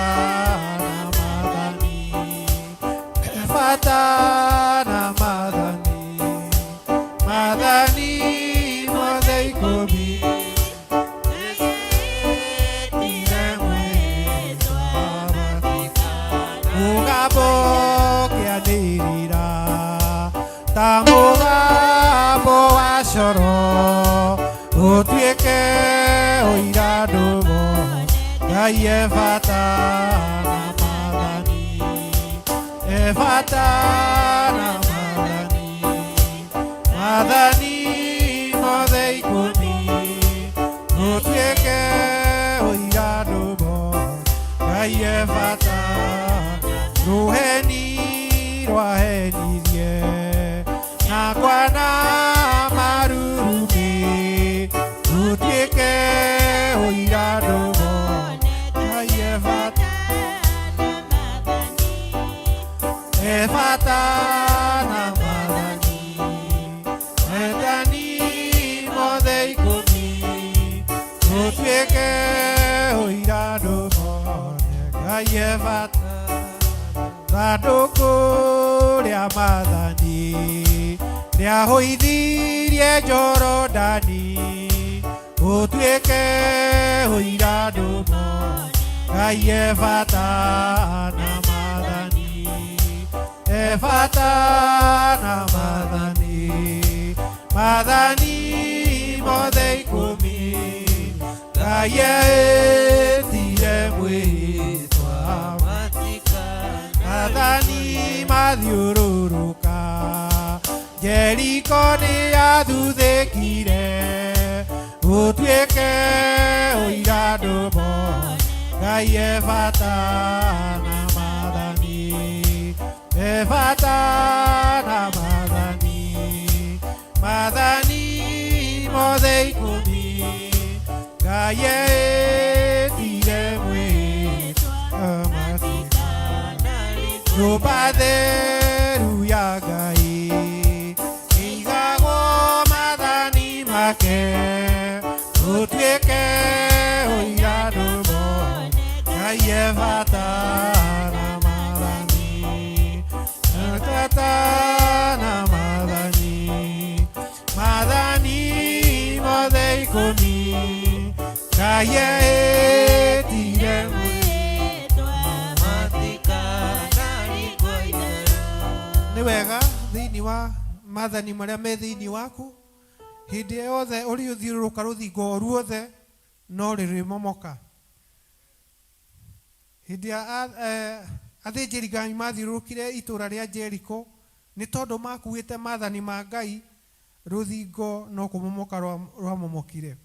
na maathani e bata na maathani maathani mothe ikũmi Eĩtire mwĩhĩtwa mũgambo kĩanĩrĩra ta mũgambo wa coro gũtuĩke ũira ndũmo Ngai e bata na maathani e bata na maathani maathani mothe ikũmi gũtuĩke ũira ndũmo Ngai e bata rũheni rwahenirie na kwana marurumĩ gũtuĩke ũira ndũmo Ngai e bata e bata na maathani maathani mothe ikũmi gũtuĩke ũira ndũmo Ngai e bata thandũkũ rĩa maathani rĩahũithirie Jorodani gũtuĩke ũira ndũmo Ngai e bata na maathani e bata na maathani maathani mothe ikũmi Ngai eĩtire mwĩhĩtwa maathani mathiũrũrũka Jeriko nĩyathuthĩkire gũtuĩke ũira ndũmo Ngai e bata na maathani e bata na maathani maathani mothe ikũmi Ngai eĩtire mwĩhĩtwa nyũmba theru ya Ngai ĩigagwo maathani make gũtuĩke ũira ndũmo Ngai e bata na maathani bata na maathani maathani mothe ikũmi Ngai eĩtire nĩ wega thĩinĩ wa maathani marĩa me thĩinĩ waku hĩndĩ yothe ũrĩũthiũrũrũka rũthingo o ruothe no rĩrĩmomoka hĩndĩ ya athĩnjĩri Ngai mathiũrũrũkire itũra rĩa Jeriko nĩ tondũ makuĩte maathani ma Ngai rũthingo no kũmomoka rwamomokire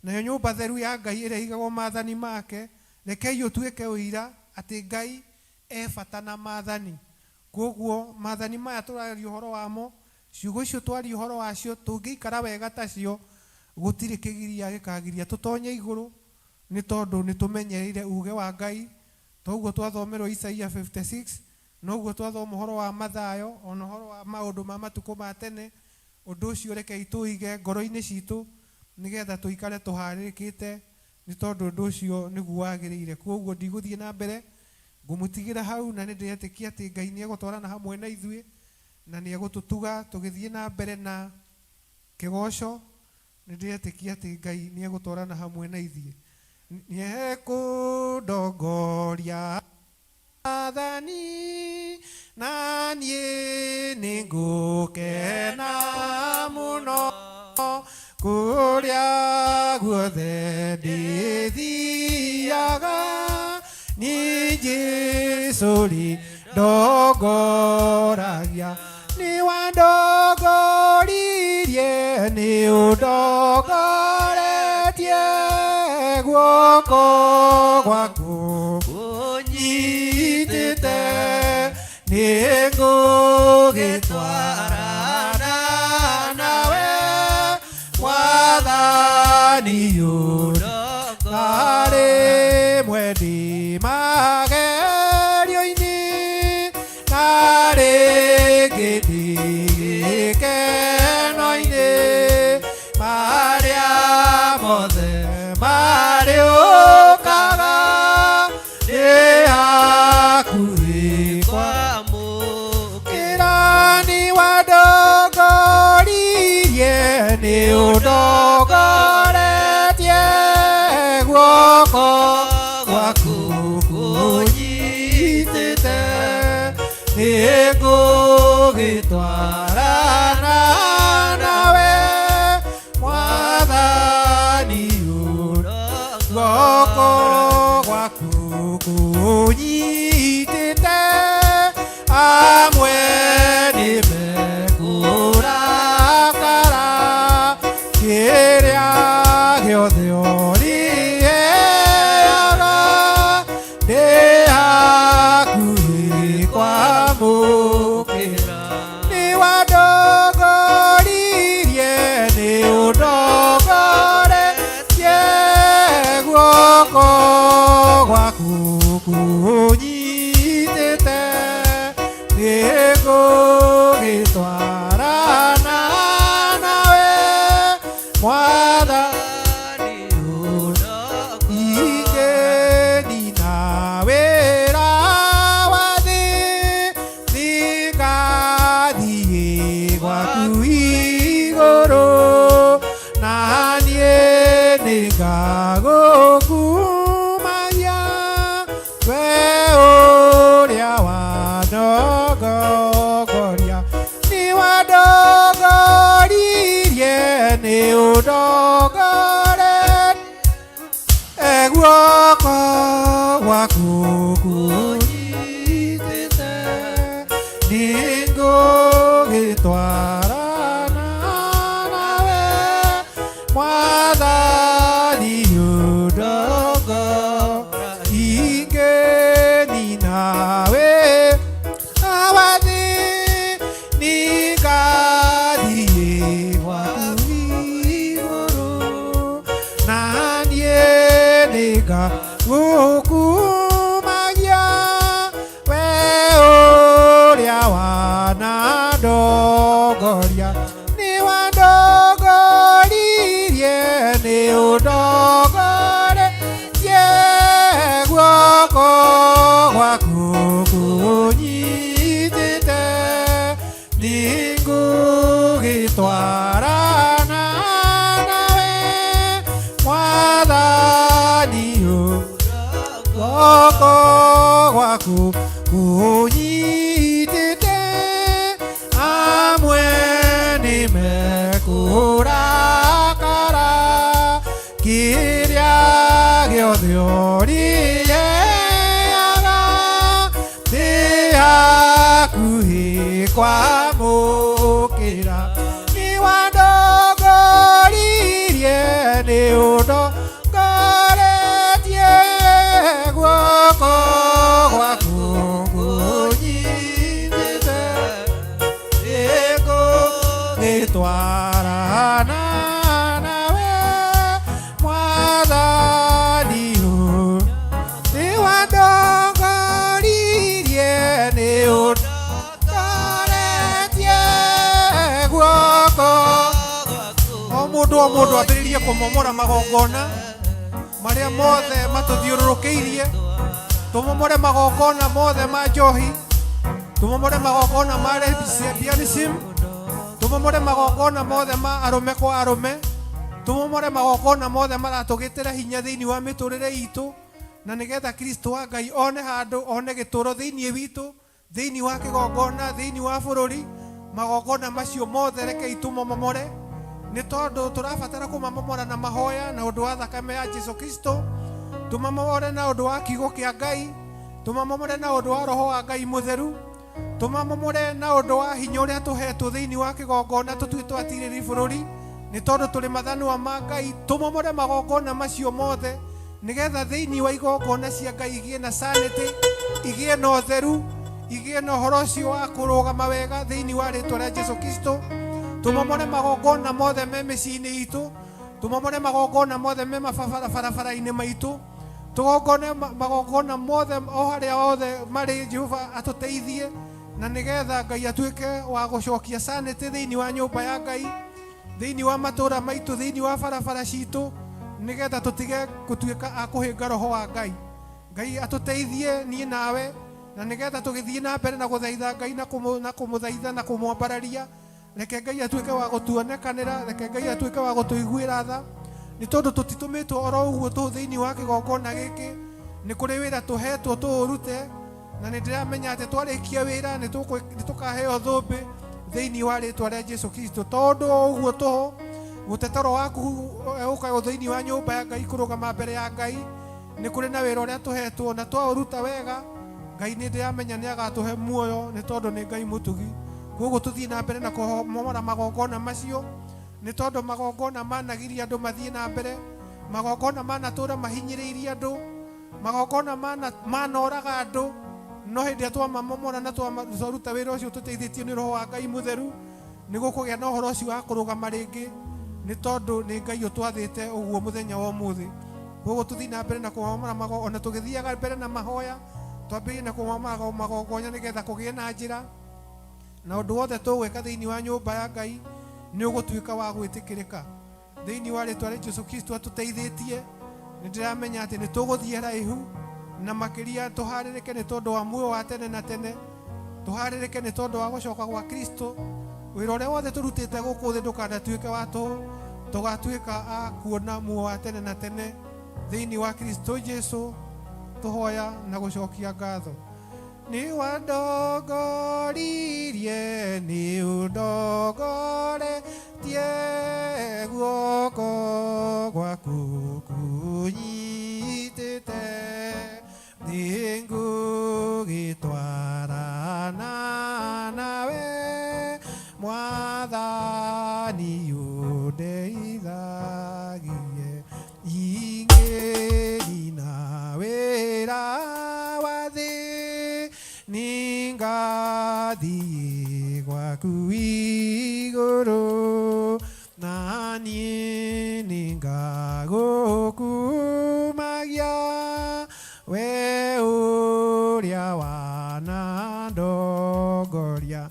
nayo nyũmba theru ya Ngai ĩrĩa ĩigagwo maathani make rekei ũtuĩke ũira atĩ Ngai e bata na maathani koguo maathani maya tũraria ũhoro wamo ciugo icio twaria ũhoro wacio tũngĩikara wega tacio gũtirĩ kĩgiria gĩkagiria tũtonye igũrũ nĩ tondũ nĩ tũmenyereire uge wa Ngai toguo twathomerwo Isaia 56 noguo twathoma ũhoro wa Mathayo ona ũhoro wa maũndũ ma matukũ ma tene ũndũ ũcio rekei tũige ngoro-inĩ citũ nĩgetha tũikare tũharĩrĩkĩte nĩ tondũ ũndũ ũcio nĩguo wagĩrĩire koguo ndigũthiĩ na mbere. Ngũmũtigĩra hau na nĩ ndĩretĩkia atĩ Ngai nĩ egũtwarana hamwe na ithuĩ na nĩ egũtũtuga tũgĩthiĩ na mbere na kĩgoco. Nĩ ndĩretĩkia atĩ Ngai nĩ egũtwarana hamwe na ithuĩ, nĩ ekũndongoria Mwathani, na niĩ nĩngũkena mũno kũrĩa guothe ndĩthiaga. Nĩ Jesũ rĩ ndongoragia, nĩ wandongoririe, nĩ ũndongoretie, guoko gwaku ũnyitĩte, nĩ ngũgĩtwarana nawe Mwathani ũndongorie mwendi magerio-inĩ na rĩngĩ ndĩ gĩkeno-inĩ marĩa mothe marĩũkaga ndĩ hakuhĩ kwamũkĩra. Nĩ wandongoririe, nĩ ũndongoretie, guoko gwaku kũnyitĩte, nĩ ngũgĩtwarana nawe Mwathani, guoko gwaku kũnyitĩte, amwe nĩ mekũrakara, kĩrĩa gĩothe ũrĩheaga ndĩ hakuhĩ kwamũkĩra. Nĩ wandongoririe, nĩ ũndongoretie, guoko gwaku kũnyitĩte, nĩ ngũgĩtwarana nawe Mwathani, ingĩnina wĩra wa thĩ, nĩngathiĩ gwaku igũrũ, na niĩ nĩngagũkumagia we ũrĩa wandongoria. Nĩ wandongoririe, nĩ ũndongoretie, guoko gwaku kũnyitĩte, nĩ ngũgĩtwarana nawe Mwathani, ũndongo ingĩnina wĩra wa thĩ, nĩngathiĩ gwaku igũrũ, na niĩ nĩngagũkumagia we ũrĩa wanandongoria. Nĩ wandongoririe, nĩ ũndongoretie, guoko gwaku kũnyitĩte, nĩ ngũgĩtwarana nawe Mwathani, guoko gwaku kũnyitĩte, amwe nĩ mekũrakara, kĩrĩa gĩothe ũrĩheaga ndĩ hakuhĩ kwamũkĩra. Nĩ wandongoririe, nĩ ũndongoretie, guoko gwaku kũnyitĩte, nĩngũgĩtwarana nawe Mwathani, nĩ wandongoririe, nĩ ũndongoretie, guoko. O mũndũ o mũndũ ambĩrĩrie kũmomora magongona marĩa mothe matũthiũrũrũkĩirie. Tũmomore magongona mothe ma njohi, tũmomore magongona ma lesbianism, tũmomore magongona mothe ma arũme kwa arũme, tũmomore magongona mothe maratũgĩtĩra hinya thĩinĩ wa mĩtũrĩre itũ, na nĩgetha Kristo wa Ngai one handũ, one gĩtũro thĩinĩ witũ, thĩinĩ wa kĩgongona, thĩinĩ wa bũrũri. Magongona macio mothe rekei tũmomomore, nĩ tondũ tũrabatara kũmamomora na mahoya na ũndũ wa thakame ya Jesu Kristo, tũmamomore na ũndũ wa kiugo kĩa Ngai, tũmamomore na ũndũ wa roho wa Ngai mũtheru, tũmamomore na ũndũ wa hinya ũrĩa tũhetwo thĩinĩ wa kĩgongona tũtuĩtwo atirĩrĩri bũrũri, nĩ tondũ tũrĩ mathanwa ma Ngai. Tũmomore magongona macio mothe nĩgetha thĩinĩ wa igongona cia Ngai igĩe na sanity, igĩe na ũtheru, igĩe na ũhoro ũcio wa kũrũgama wega thĩinĩ wa rĩtwa rĩa Jesu Kristo. Tũmomore magongona mothe me mĩciĩ-inĩ itũ, tũmomore magongona mothe me mabarabara-inĩ maitũ, tũgongone magongona mothe o harĩa othe marĩ. Jehova atũteithie na nĩgetha Ngai atuĩke wa gũcokia sanity thĩinĩ wa nyũmba ya Ngai, thĩinĩ wa matũũra maitũ, thĩinĩ wa barabara citũ, nĩgetha tũtige gũtuĩka a kũhĩnga roho wa Ngai. Ngai atũteithie niĩ nawe, na nĩgetha tũgĩthiĩ na mbere na gũthaitha Ngai na kũmũthaitha na kũmwambararia. Reke Ngai atuĩke wa gũtuonekanĩra, reke Ngai atuĩke wa gũtũiguĩra tha, nĩ tondũ tũtitũmĩtwo oro ũguo tũhũ thĩinĩ wa kĩgongona gĩkĩ. Nĩ kũrĩ wĩra tũhetwo tũũrute, na nĩ ndĩramenya atĩ twarĩkia wĩra nĩ tũkaheo thũmbĩ thĩinĩ wa rĩtwa rĩa Jesu Kristo. Tondũ o ũguo tũhũ gũtetero waku ũkaga thĩinĩ wa nyũmba ya Ngai, kũrũgama mbere ya Ngai, nĩ kũrĩ na wĩra ũrĩa tũhetwo, na twaũruta wega Ngai nĩ ndĩramenya nĩ agatũhe muoyo, nĩ tondũ nĩ Ngai mũtugi. Koguo tũthiĩ na mbere na kũmomora magongona macio, nĩ tondũ magongona managiria andũ mathiĩ na mbere, magongona manatũra mahinyĩrĩirie andũ, magongona manoraga andũ. No hĩndĩ ĩrĩa twamamomora na twaruta wĩra ũcio tũteithĩtio nĩ roho wa Ngai mũtheru, nĩ gũkũgĩa na ũhoro ũcio wa kũrũgama rĩngĩ, nĩ tondũ nĩ Ngai ũtwathĩte ũguo mũthenya wa ũmũthĩ. Koguo tũthiĩ na mbere na kũmomora magongona, tũgĩthiaga mbere na mahoya, twambĩrĩrie na kũmomora magongona nĩgetha kũgĩe na njĩra, na ũndũ wothe tũgwĩka thĩinĩ wa nyũmba ya Ngai nĩ ũgũtuĩka wa gwĩtĩkĩrĩka thĩinĩ wa rĩtwa rĩa Jesu Kristo. Atũteithĩtie, nĩ ndĩramenya atĩ nĩ tũgũthiĩ haraihu na makĩria. Tũharĩrĩke nĩ tondũ wa muoyo wa tene na tene, tũharĩrĩke nĩ tondũ wa gũcoka gwa Kristo. Wĩra ũrĩa wothe tũrutĩte gũkũ thĩ ndũkanatuĩke wa tũhũ, tũgatuĩka a kuona muoyo wa tene na tene thĩinĩ wa Kristo Jesu. Tũhoya na gũcokia ngatho. Nĩ wandongoririe, nĩ ũndongoretie, guoko gwaku kũnyitĩte, nĩ ngũgĩtwarana nawe, Mwathani, ũndeithagie ingĩnina wĩra wa thĩ, nĩngathiĩ gwaku igũrũ, na niĩ nĩngagũkumagia, we ũrĩa wanandongoria.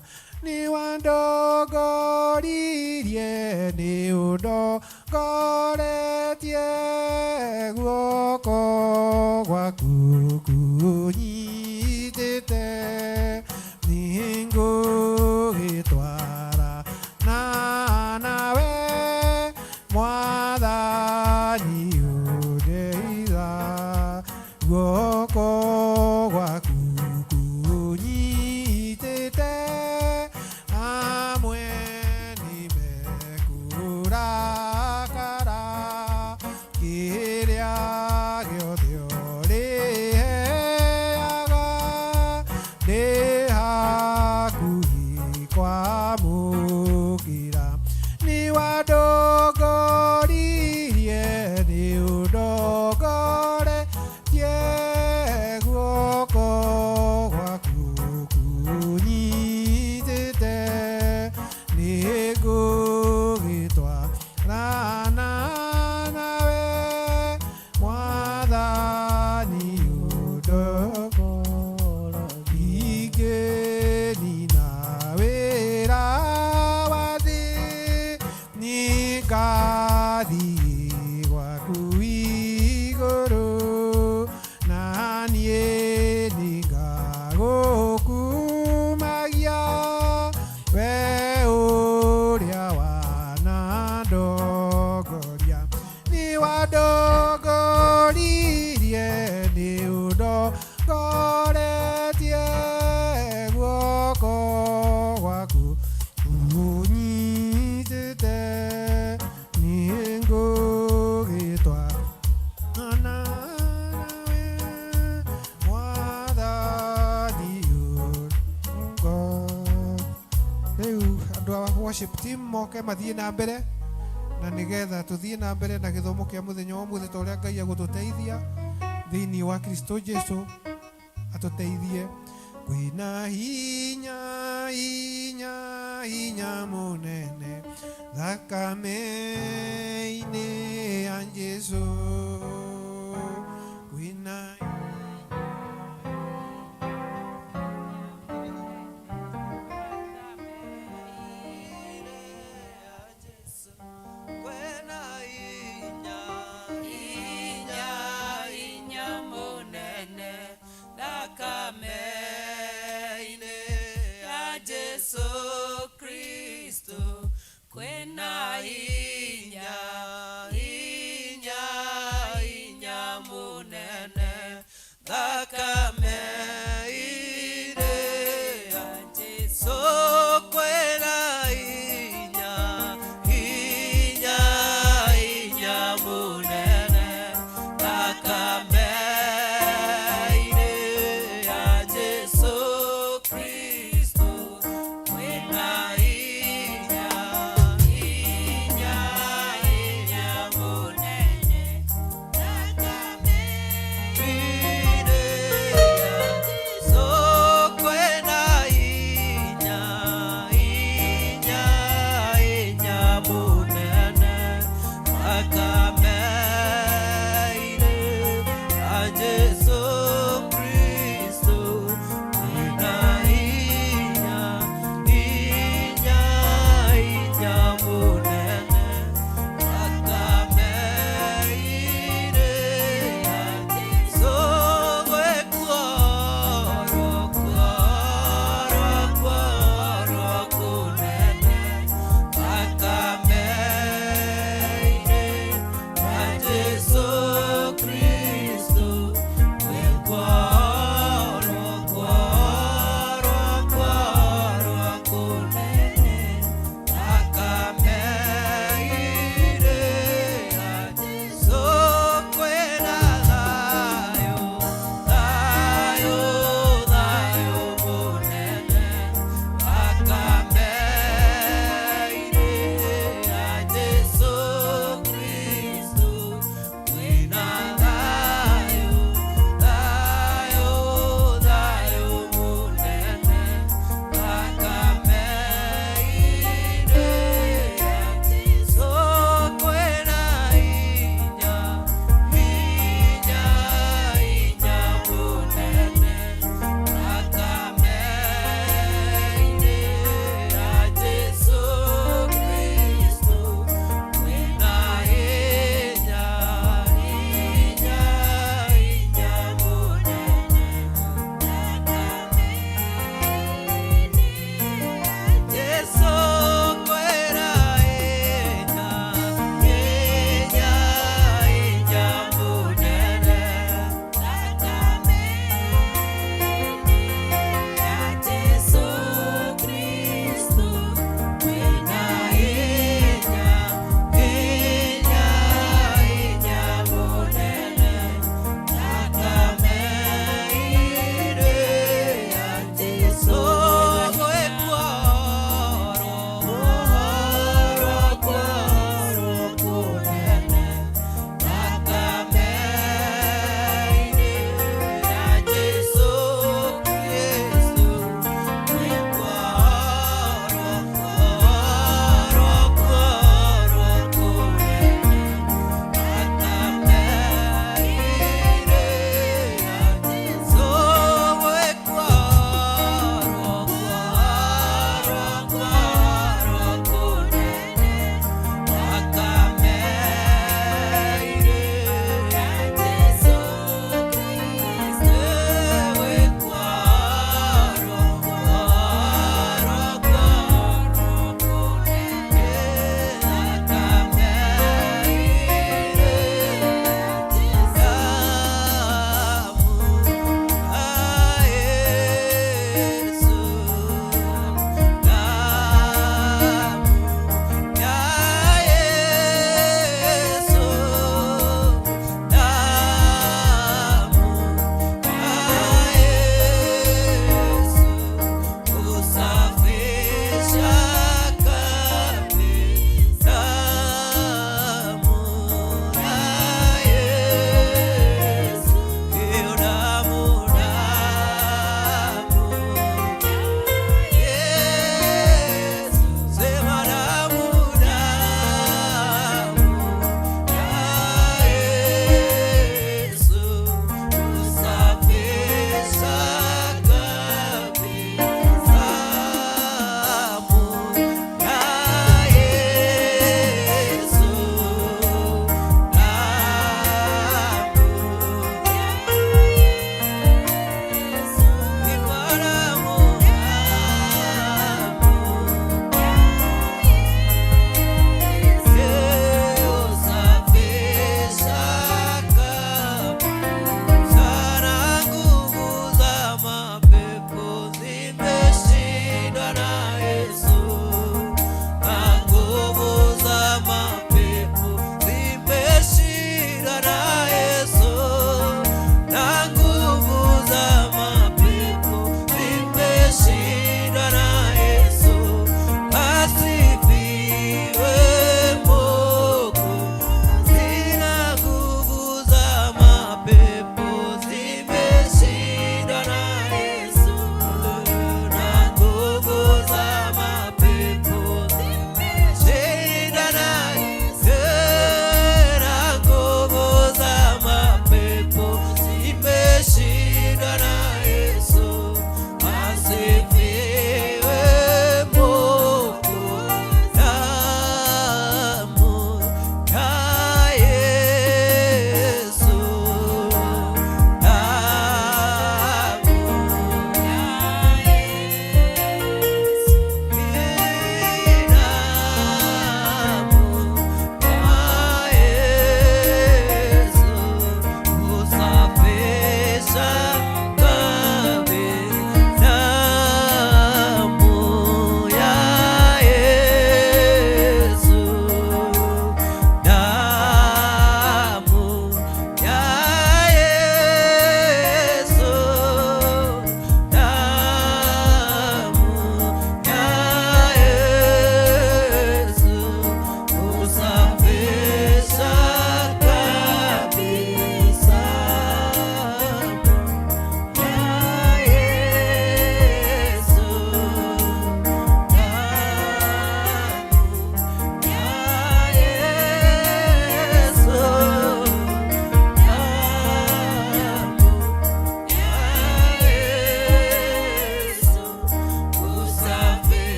Nĩ wandongoririe, nĩ ũndongoretie, guoko gwaku kũnyitĩte, nĩ ngũgĩtwara na nawe, Mwathani, ũndeitha, guoko gwaku kũnyitĩte, amwe nĩ mekũrakara, kĩrĩa gĩothe ũrĩheaga ndĩ hakuhĩ kwamũkĩra. Nĩ wandongoririe, nĩ ũndongoretie, guoko gwaku kũnyitĩte, nĩ ngũgĩtwarana nawe, Mwathani, ũndongora ingĩnina wĩra wa thĩ, nĩngathiĩ. Rĩu andũ a worship team moke mathiĩ na mbere na nĩgetha tũthiĩ na mbere na gĩthomo kĩa mũthenya wa ũmũthĩ ta ũrĩa Ngai egũtũteithia thĩinĩ wa Kristo Jesu atũteithie. Kwĩna hinya hinya hinya mũnene thakame-inĩ ya Jesu. Kwĩna Inya, inya munene, thakame-inĩ ya Jesu Kristo. Kwĩna inya, inya, inya munene, thakame-inĩ ya Jesu. Kwĩna inya, inya, inya munene, thakame-inĩ ya Jesu Kristo. Kwĩna inya, inya,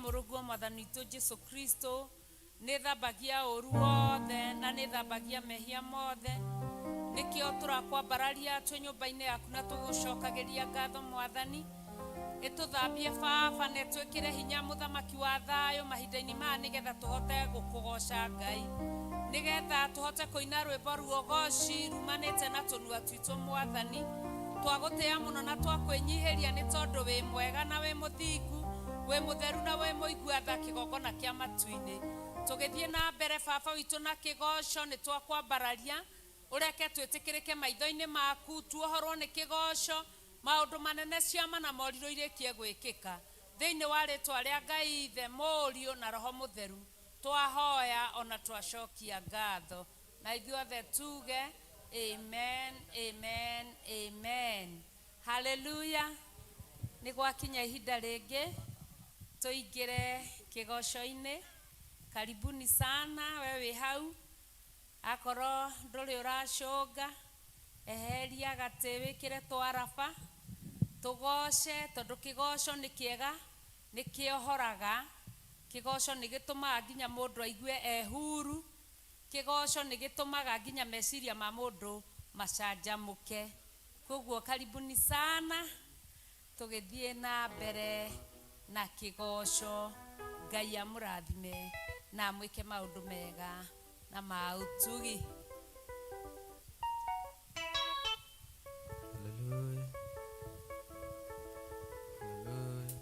Mũrũguo Mwathani witũ Jesu Kristo nĩ thambagia ũru wothe na nĩ thambagia mehia mothe. Nĩkĩo tũrakwambararia twĩ nyũmba-inĩ yaku na tũgũcokagĩria ngatho Mwathani. Ĩtũthambie Baba na ĩtwĩkĩre hinya mũthamaki wa thayũ mahinda-inĩ maya nĩgetha tũhote gũkũgoca Ngai, nĩgetha tũhote kũina rwĩmbo ruogoci rumanĩte na tũnua twitũ Mwathani. Twagũtĩĩa mũno na twakwĩnyihĩria nĩ tondũ wĩ mwega na wĩ mũthingu, wĩ mũtheru na wĩ mũigua tha kĩgongona kĩa matu-inĩ. Tũgĩthiĩ na mbere Baba witũ na kĩgoco nĩ twakwambararia, ũreke twĩtĩkĩrĩke maitho-inĩ maku, tuohorwo nĩ kĩgoco, maũndũ manene ciama na morirũ irĩkie gwĩkĩka. Thĩinĩ wa rĩtwa rĩa Ngai Ithe, Mũriũ na Roho Mũtheru, twahoya ona twacokia ngatho. Na ithuothe tuge amen, amen, amen. Haleluya. Nĩ gwakinya ihinda rĩngĩ tũingĩre kĩgoco-inĩ. Karibuni sana we wĩ hau, akorwo ndũrĩ ũracũnga eheria gatĩ wĩkĩre twaraba tũgoce, tondũ kĩgoco nĩ kĩega, nĩ kĩohoraga. Kĩgoco nĩ gĩtũmaga nginya mũndũ aigue e huru. Kĩgoco nĩ gĩtũmaga nginya meciria ma mũndũ macanjamũke. Koguo karibuni sana tũgĩthiĩ na mbere na kĩgoco. Ngai amũrathime na amwĩke maũndũ mega na ma ũtugi. Hallelujah. Hallelujah.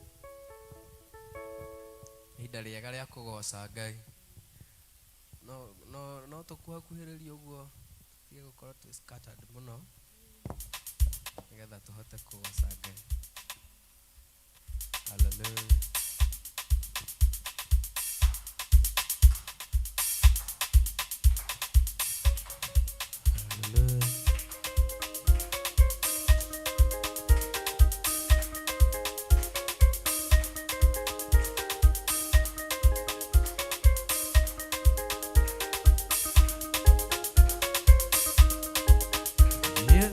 Ihinda rĩega rĩa kũgoca Ngai. No no no tũkuhakuhĩrĩrie ũguo tũtige gũkorwo twĩ scattered mũno nĩgetha tũhote kũgoca Ngai. Hallelujah. Hallelujah. Yeah.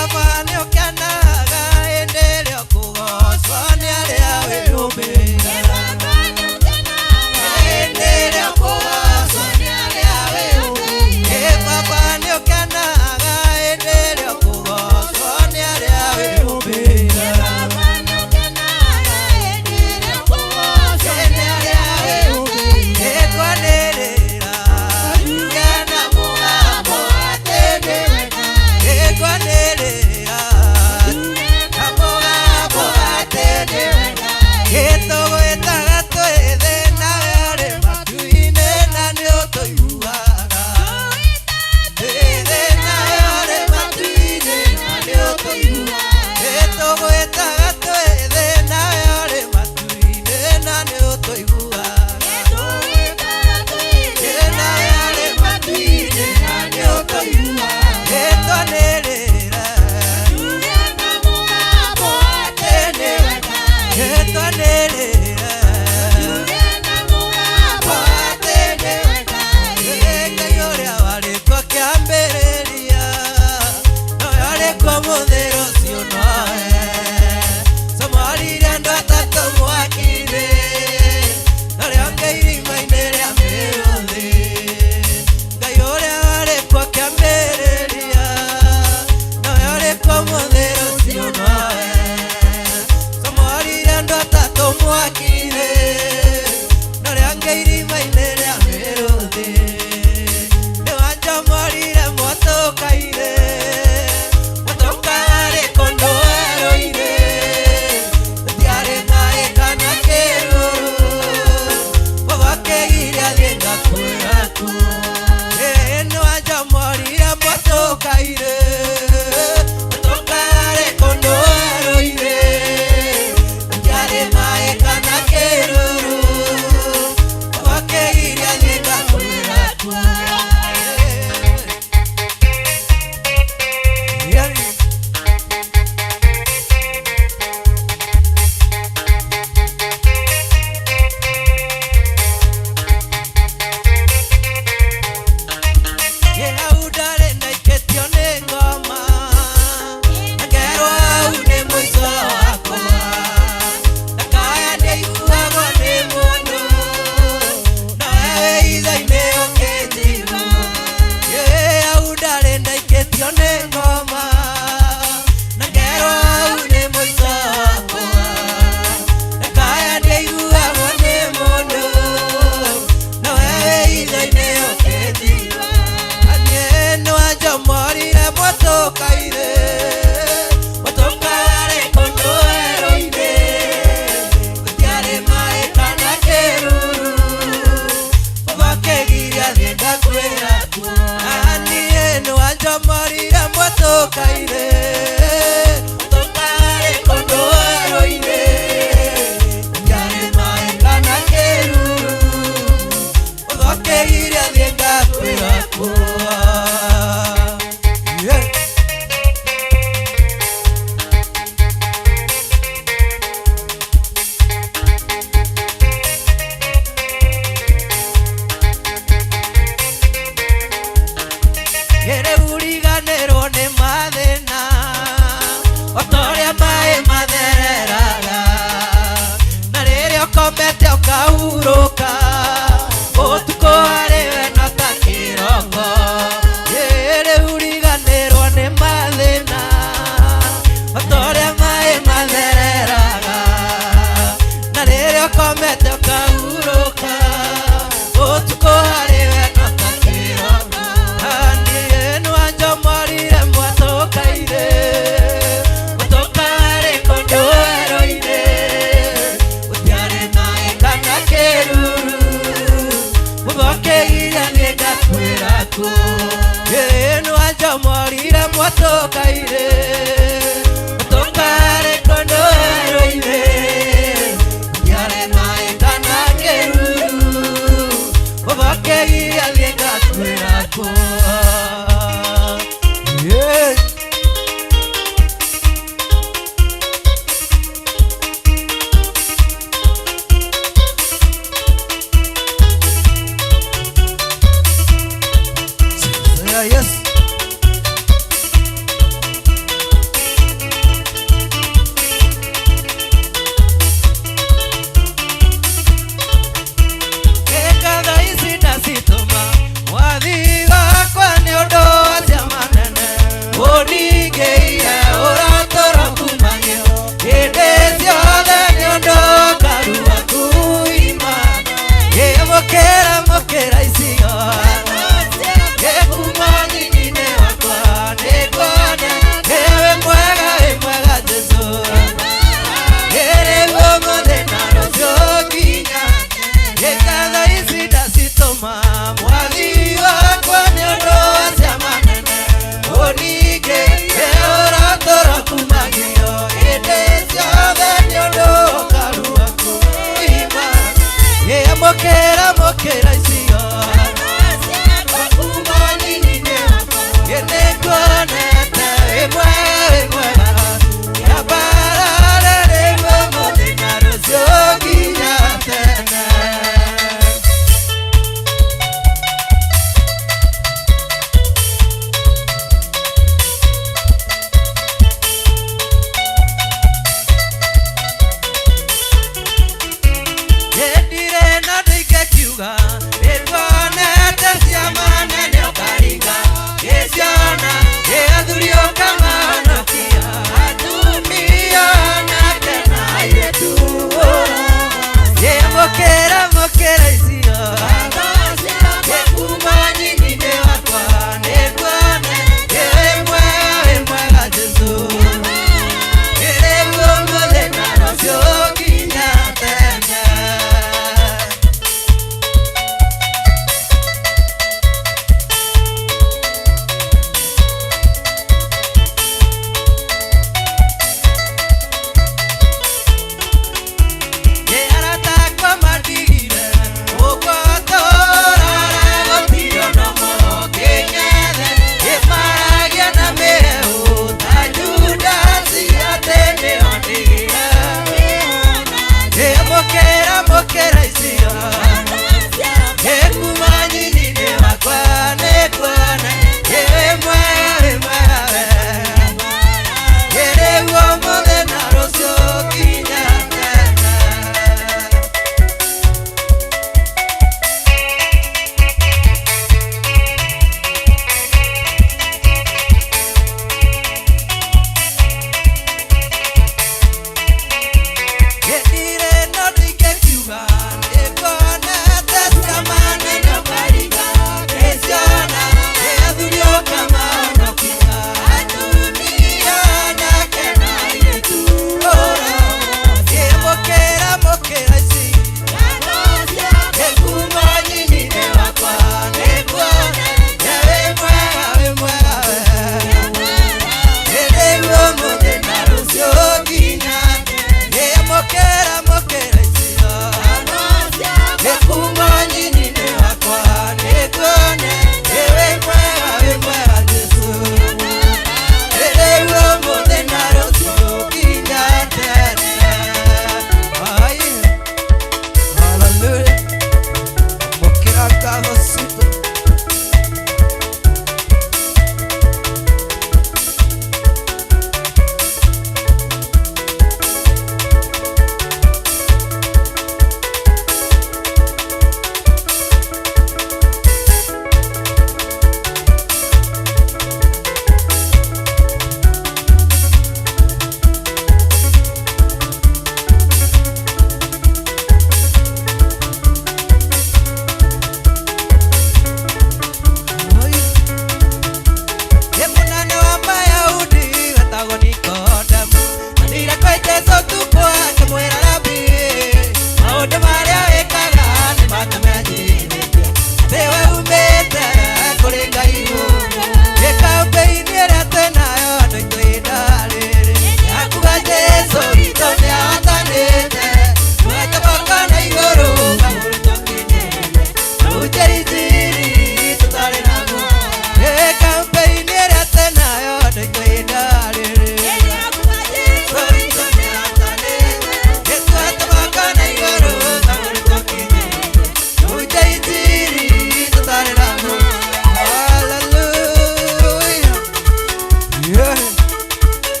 Baba nĩ ũkenaga hĩndĩ ĩrĩa ũkũgocwo nĩ arĩa wĩyũmbĩire. Hĩndĩ ĩrĩa ũkũgocwo nĩ arĩa wĩyũmbĩire. Ĩ Baba nĩ ũkenaga hĩndĩ ĩrĩa ũkũgocwo nĩ arĩa wĩyũmbĩire. Nĩ arĩa wĩyũmbĩire. Ĩkwanĩrĩra ngena mũgambo atĩ nĩwe. Ĩkwanĩrĩra na mũgambo atĩ nĩwe. Gĩtũgwĩtaga twĩ thĩ nawe ũrĩ matu-inĩ na nĩũtũiguaga. Twĩ thĩ nawe ũrĩ matu-inĩ na nĩũtũiguaga. Gĩtũgwĩtaga twĩ thĩ nawe ũrĩ matu-inĩ na nĩũtũiguaga. Nawe ũrĩ matu-inĩ na nĩũtũiguaga. Gĩtwanĩrĩra atĩ nĩwe. Gĩtwanĩrĩra atĩ nĩwe. Ngai ũrĩa warĩ kuo kĩambĩrĩria, nowe ũrĩ kuo mũthĩ rũciũ nowe. Comorire andũ atatũ mwaki-inĩ, narĩo angĩ irima-inĩ rĩa mĩrũthi. Ngai ũrĩa warĩ kuo kĩambĩrĩria, nowe ũrĩ kuo mũthĩ rũciũ nowe. Comorire andũ atatũ mwaki-inĩ, narĩo angĩ irima-inĩ rĩa mĩrũthi. Nĩwanjomorire mwatũkaire, mwatũka warĩ kũndũ werũ-inĩ. Gũtiarĩ maĩ kana kĩruru, ũgakĩgiria thiĩ ngakwĩra kuo. Ĩĩ nĩwanjomorire mwatũkaire, mwatũka warĩ kũndũ werũ-inĩ. Gũtiarĩ maĩ kana kĩruru, ũgakĩgiria thiĩ ngakwĩra kuo. Yeah. Hau ndarĩ ndaikĩtio nĩ ngoma, ngerwo hau nĩ mũico wakwa. Ndakaya ndĩiguagwo nĩ mũndũ, nawe wĩ itho-inĩ ũkĩnjigua. Hau ndarĩ ndaikĩtio nĩ ngoma, na ngerwo hau nĩ mũico wakwa. Ndakaya ndĩiguagwo nĩ mũndũ, nawe wĩ itho-inĩ ũkĩnjigua. Niĩ nĩwanjomorire mwatũkaire, mwatũka warĩ kũndũ werũ-inĩ. Gũtiarĩ maĩ kana kĩruru, ũgakĩgiria thiĩ ngakwĩra kuo. Niĩ nĩwanjomorire mwatũkaire, mwatũka warĩ kũndũ werũ-inĩ. Gũtiarĩ maĩ kana kĩruru, ũgakĩgiria thiĩ ngakwĩra kuo. Yeah. Rĩu uriganĩrwo nĩ mathĩna o ta ũrĩa maĩ mathereraga, na rĩrĩa ũkomete ũkahurũka ũtukũ harĩ we no ta kĩroko. Rĩu uriganĩrwo nĩ mathĩna o ta ũrĩa maĩ mathereraga, na rĩrĩa ũkomete ũkahurũka ũtukũ harĩ we no ta kĩroko. Niĩ nĩwanjomorire mwatũkaire, mwatũka warĩ kũndũ werũ-inĩ. Gũtiarĩ maĩ kana kĩruru, ũgakĩgiria niĩ ngakwĩra kuo. Ĩĩ nĩwanjomorire mwatũkaire, mwatũka warĩ kũndũ werũ-inĩ. Gũtiarĩ maĩ kana kĩruru, ũgakĩgiria niĩ ngakwĩra kuo. Yeah. Yeah, yes. Ũningĩire ũratũra kumagio hĩndĩ ciothe nĩ ũndũ ũkaru waku imana. Ĩmũkĩra mũkĩra icio ĩkuma nyinyi-inĩ wakwa nĩnguona wĩ mwega wĩ mwega Jesũ. Ĩrĩguo ũmũthĩ na rũciũ nginya ngatho ici ndacitũma mwathi wakwa nĩ ũndũ wa ciama nene ũningĩire ũratũra kumagio hĩndĩ ciothe nĩ ũndũ ũkaru waku imana. Ĩmũkĩra mũkĩra icio.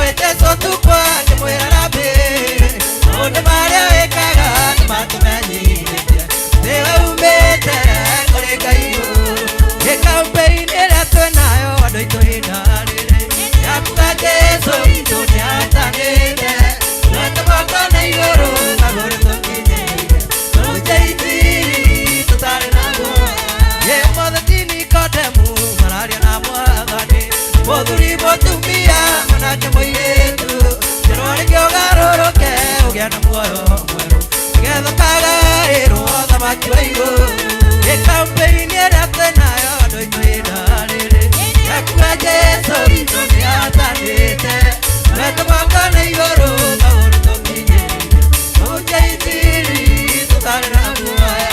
Kwĩ Jesũ tukwa ngĩmwĩra Rabi, maũndũ marĩa wĩkaga nĩmatũmenyithĩtie nĩwe umĩte kũrĩ Ngai. Ĩ kampeni ĩrĩa twĩnayo andũ aitũ ihinda rĩrĩ yakuga Jesũ witũ nĩatanĩte, twete moko na igũrũ magũrũ tũkinyĩire, tũhunjie injiri tũtarĩ na guoya. Ĩ ũmũthĩ ti Nikodemu mararia na Mwathani, mũthuri mũtumia mwanake mũirĩtu, njĩrwo rĩngĩ ũgarũrũke ũgĩe na muoyo mwerũ, nĩgetha ũkagaĩrwo ũthamaki wa igũrũ. Ĩ kampeni ĩrĩa twĩnayo andũ aitũ ihinda rĩrĩ yakuga Jesũ witũ nĩatanĩte, twete moko na igũrũ magũrũ tũkinyĩire, tũhunjie injiri tũtarĩ na guoya.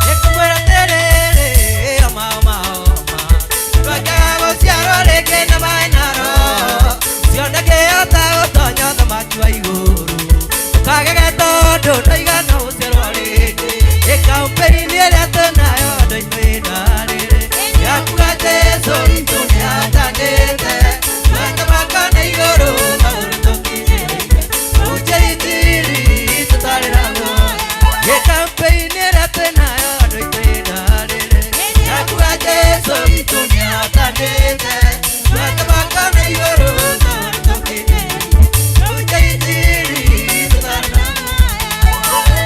Nĩngũmwĩra atĩrĩrĩ, oma, oma, oma, ndwekaga gũciarwo rĩngĩ na maĩ na Roho, ũcio ndangĩhota gũtonya ũthamaki wa igũrũ. Ndũkagege tondũ ndũigana gũciarwo rĩngĩ. Ĩ kampeni ĩrĩa twĩnayo andũ aitũ ihinda rĩrĩ, yakuga Jesũ witũ nĩatanĩte, twete moko na igũrũ magũrũ tũkinyĩire, tũhunjie injiri tũtarĩ na guoya. Ĩ kampeni ĩrĩa twĩnayo andũ aitũ ihinda rĩrĩ, yakuga Jesũ witũ nĩatanĩte, twete moko na igũrũ magũrũ tũkinyĩire, tũhunjie injiri tũtarĩ na guoya.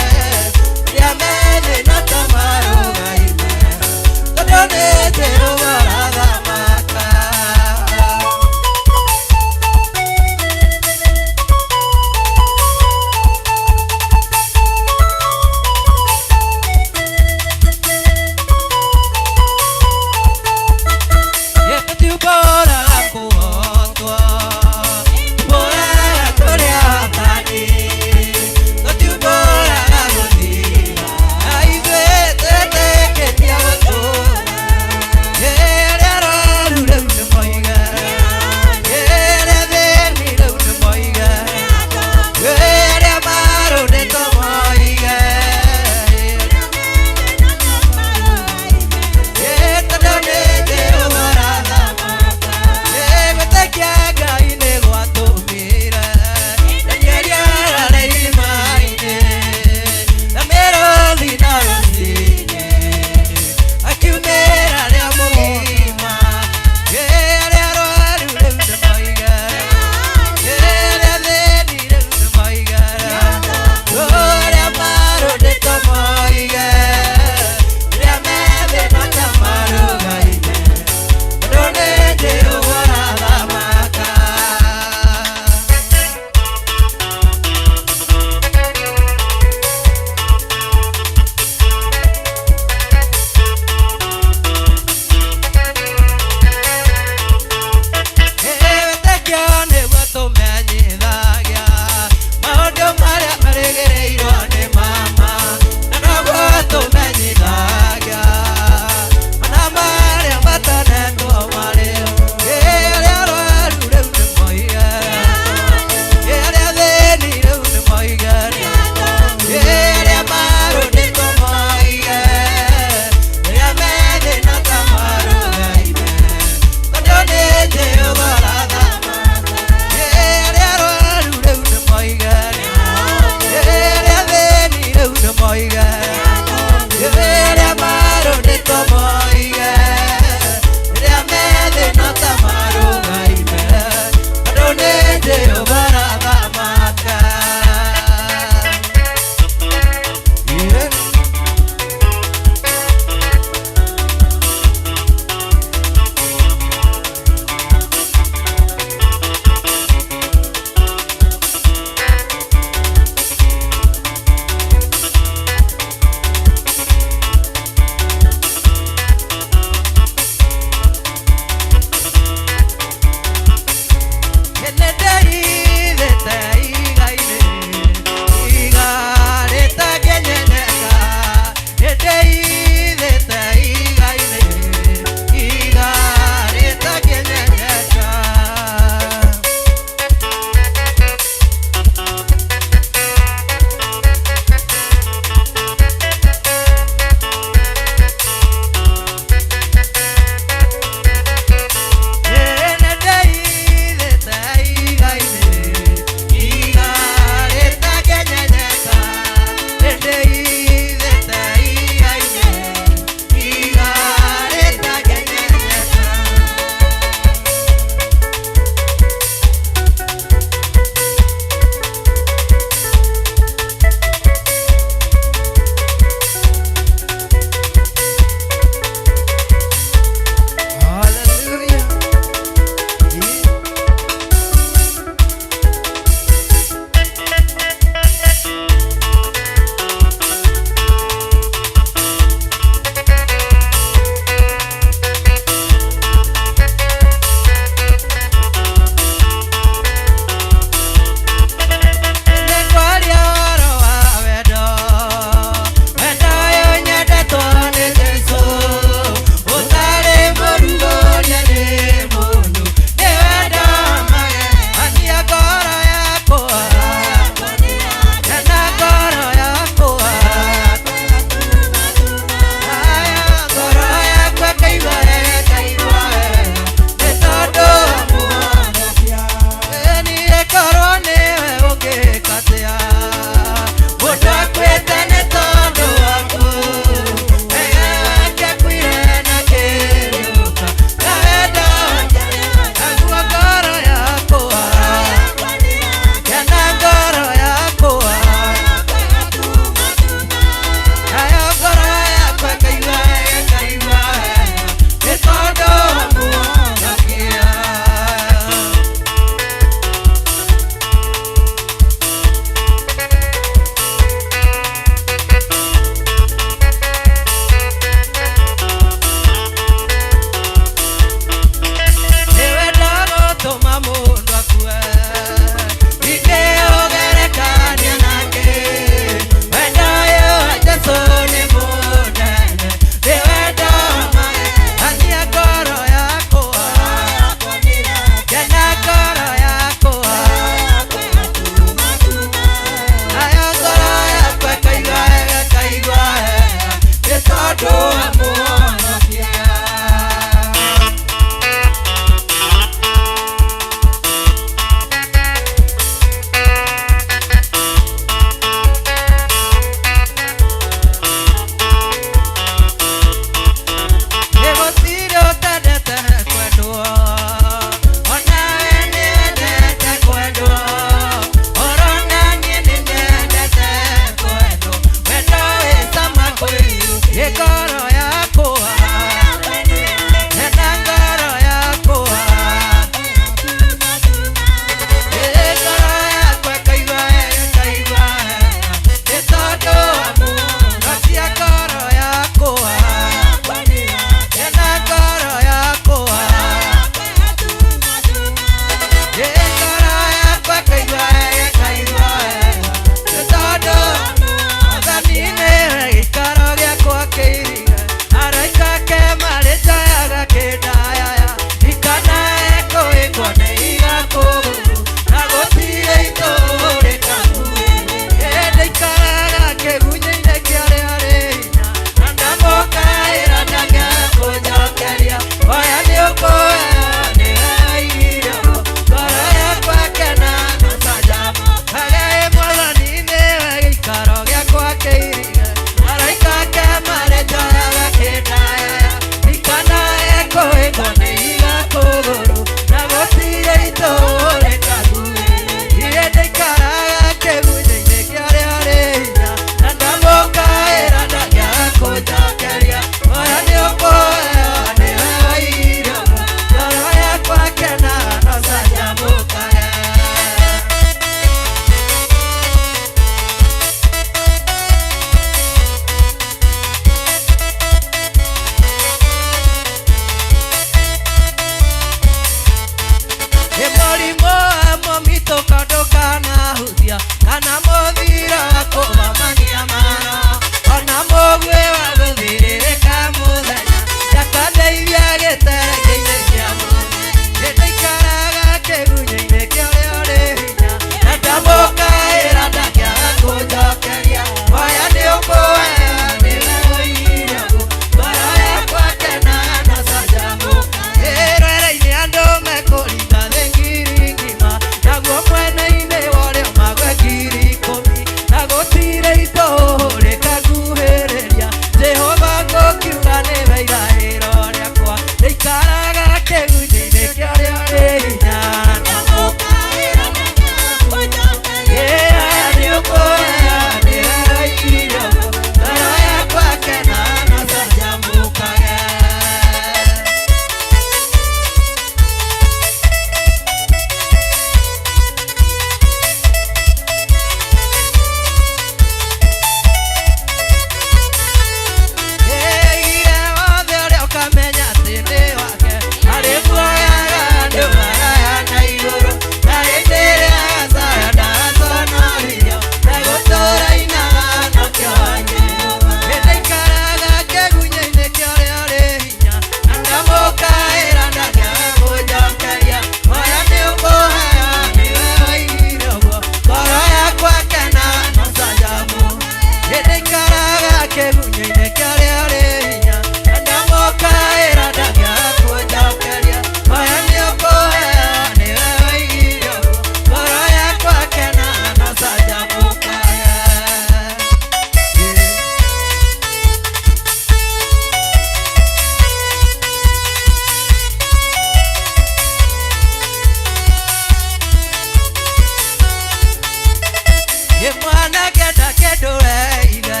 Ĩ mwana kenda kĩndũ weire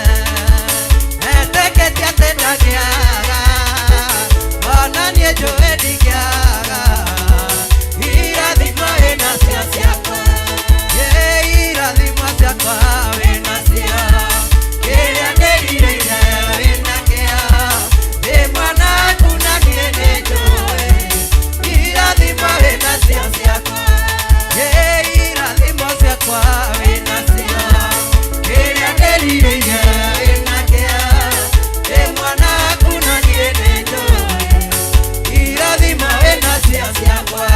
etĩkĩtie atĩ ndangĩaga ona niĩ njũĩ ndingĩaga irathimo wĩnacio ciakwa ĩ irathimo ciakwa wĩnacio kĩrĩa ndĩrirĩire wĩnakĩo ndĩ mwana waku na niĩ nĩ njũĩ irathimo wĩnacio ciakwa ĩ irathimo ciakwa wĩnacio kĩrĩa ndĩrirĩire wĩnakĩo ndĩ mwana waku na niĩ nĩ njũĩ irathimo wĩnacio ciakwa.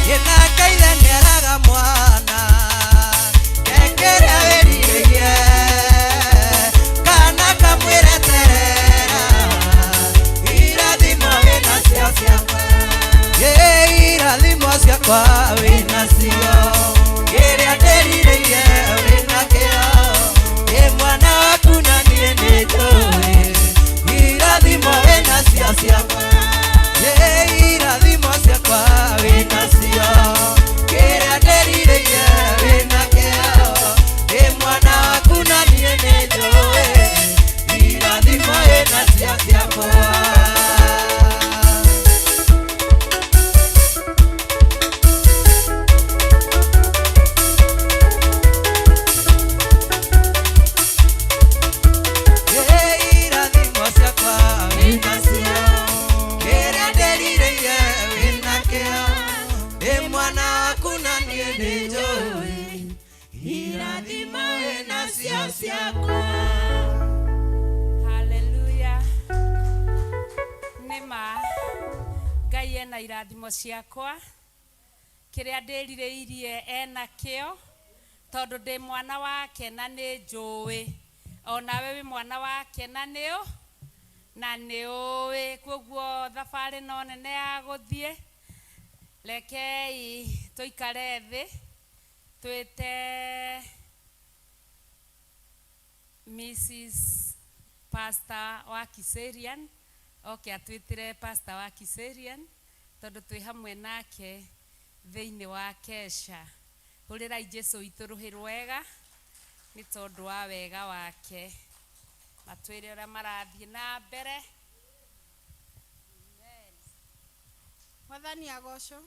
Gĩthaka-ithe nĩeraga mwana kekĩrĩa wĩrirĩirie kana kamwĩre terera irathimo wĩnacio ciakwa ĩ irathimo ciakwa wĩnacio kĩrĩa ndĩrirĩirie wĩnakĩo ĩ mwana waku na niĩ nĩ njũĩ irathimo wĩnacio ciakwa ĩ irathimo ciakwa wĩnacio kĩrĩa ndĩrirĩirie wĩnakĩo ĩ mwana waku na niĩ nĩ njũĩ irathimo wĩnacio ciakwa. Irathimo ciakwa wĩnacio kĩrĩa ndĩrirĩire wĩnakĩo ndĩ mwana waku na niĩ nĩ njũĩ irathimo wĩnacio ciakwa. Haleluya. Nĩ ma Ngai ena irathimo ciakwa kĩrĩa ndĩrirĩirie ena kĩo tondũ ndĩ mwana wake na nĩ njũĩ onawe wĩ mwana wake na nĩũ na nĩ ũĩ koguo thabarĩ no nene ya gũthiĩ rekei tũikare thĩ twĩte Mrs. Pastor wa Kiserian oke atwĩtĩre pastor wa Kiserian tondũ twĩ hamwe nake thĩinĩ wa kesha hũrĩrai Jesu witũ rũhĩ rwega nĩ tondũ wa wega wake matwĩre ũrĩa marathiĩ na mbere. Mwathani agocwo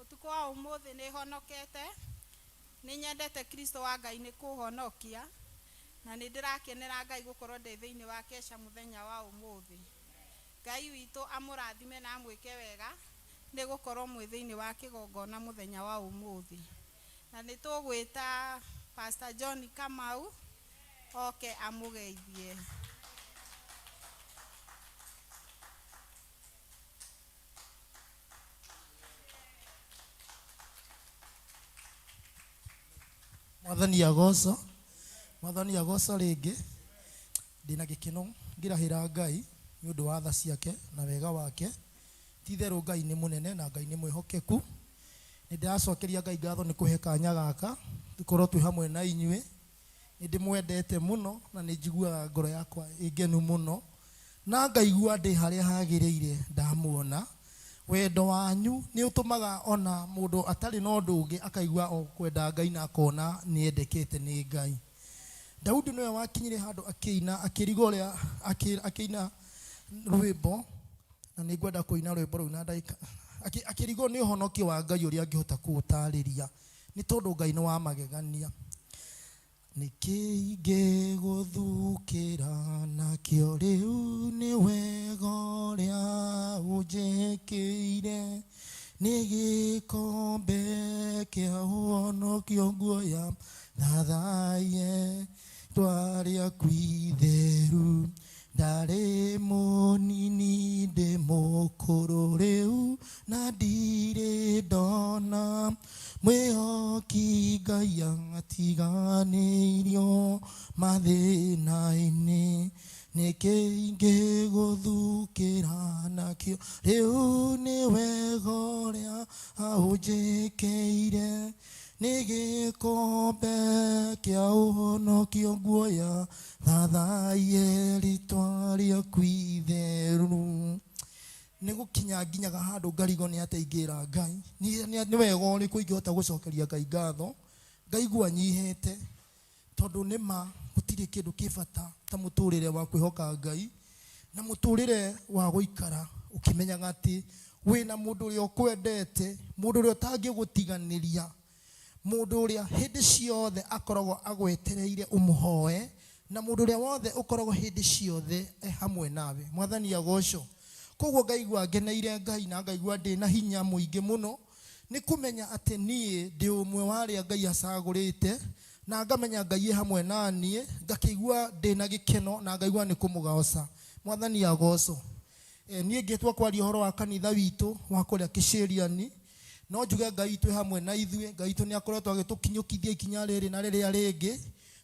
ũtukũ wa ũmũthĩ nĩ honokete nĩ nyendete Kristo wa Ngai nĩ kũhonokia na nĩ ndĩrakenera Ngai gũkorwo ndĩ thĩinĩ wa kesha mũthenya wa ũmũthĩ. Ngai witũ amũrathime na amwĩke wega nĩ gũkorwo mwĩ thĩinĩ wa kĩgongona mũthenya wa ũmũthĩ. Na nĩ tũgwĩta Pastor John Kamau oke amũgeithie. Mwathani agocwo mwathani agocwo rĩngĩ ndĩna gĩkeno ngĩrahĩra Ngai nĩ ũndũ wa tha ciake na wega wake ti itherũ Ngai nĩ mũnene na Ngai nĩ mwĩhokeku nĩ ndĩracokeria Ngai ngatho nĩ kũhe kanya gaka tũkorwo twĩ hamwe na inyuĩ nĩ ndĩmwendete mũno na nĩ njiguaga ngoro yakwa ĩ ngenu mũno na ngaigua ndĩ harĩa hagĩrĩire ndamuona wendo wanyu nĩ ũtũmaga ona mũndũ atarĩ na ũndũ ũngĩ akaigua o kwenda Ngai na akona nĩ endekete nĩ Ngai. Daudi nĩwe wakinyire handũ akĩina akĩrigwo ũrĩa akĩina rwĩmbo na nĩ ngwenda kũina rwĩmbo rũu na ndagĩka akĩrigwo nĩ ũhonokio wa Ngai ũrĩa angĩhota kũũtarĩria nĩ tondũ Ngai nĩ wa magegania. Nĩkĩ ingĩgũthukĩra nakĩo rĩu nĩ wega ũrĩa ũnjĩkĩire nĩ gĩkombe kĩa ũhonokio nguoya thathaiye rĩtwa rĩaku itheru ndarĩ mũnini ndĩ mũkũrũ rĩu na ndirĩ ndona mwĩhoki Ngai atiganĩirio mathĩna-inĩ nĩkĩ ingĩgũthukĩra nakĩo rĩu nĩ wega ũrĩa ũnjĩkĩire Nĩ gĩkombe kĩa ũhonokio nguoya thathaiye rĩtwa rĩaku itheru. Nĩ gũkinya nginyaga handũ ngarigwo nĩ atĩa ingĩra Ngai. Nĩ wega ũrĩkũ ingĩhota gũcokeria Ngai ngatho, ngaigua nyihĩte, tondũ nĩ ma gũtirĩ kĩndũ kĩ bata ta mũtũrĩre wa kwĩhoka Ngai na mũtũrĩre wa gũikara ũkĩmenyaga atĩ wĩna mũndũ ũrĩa ũkwendete, mũndũ ũrĩa ũtangĩgũtiganĩria, mũndũ ũrĩa hĩndĩ ciothe akoragwo agwetereire ũmũhoe, na mũndũ ũrĩa wothe ũkoragwo hĩndĩ ciothe e hamwe nawe. Mwathani agocwo. Koguo ngaigua ngeneire Ngai na ngaigua ndĩna hinya mũingĩ mũno nĩ kũmenya atĩ niĩ ndĩ ũmwe wa arĩa Ngai acagũrĩte, na ngamenya Ngai e hamwe na niĩ, ngakĩigua ndĩna gĩkeno na ngaigua nĩ kũmũgoca. Mwathani agocwo. Niĩ ngĩtua kwaria ũhoro wa kanitha witũ wa kũrĩa Kĩcĩriani, no njuge Ngai witũ e hamwe na ithuĩ. Ngai witũ nĩ akoretwo agĩtũkinyũkithia ikinya rĩrĩ na rĩrĩa rĩngĩ,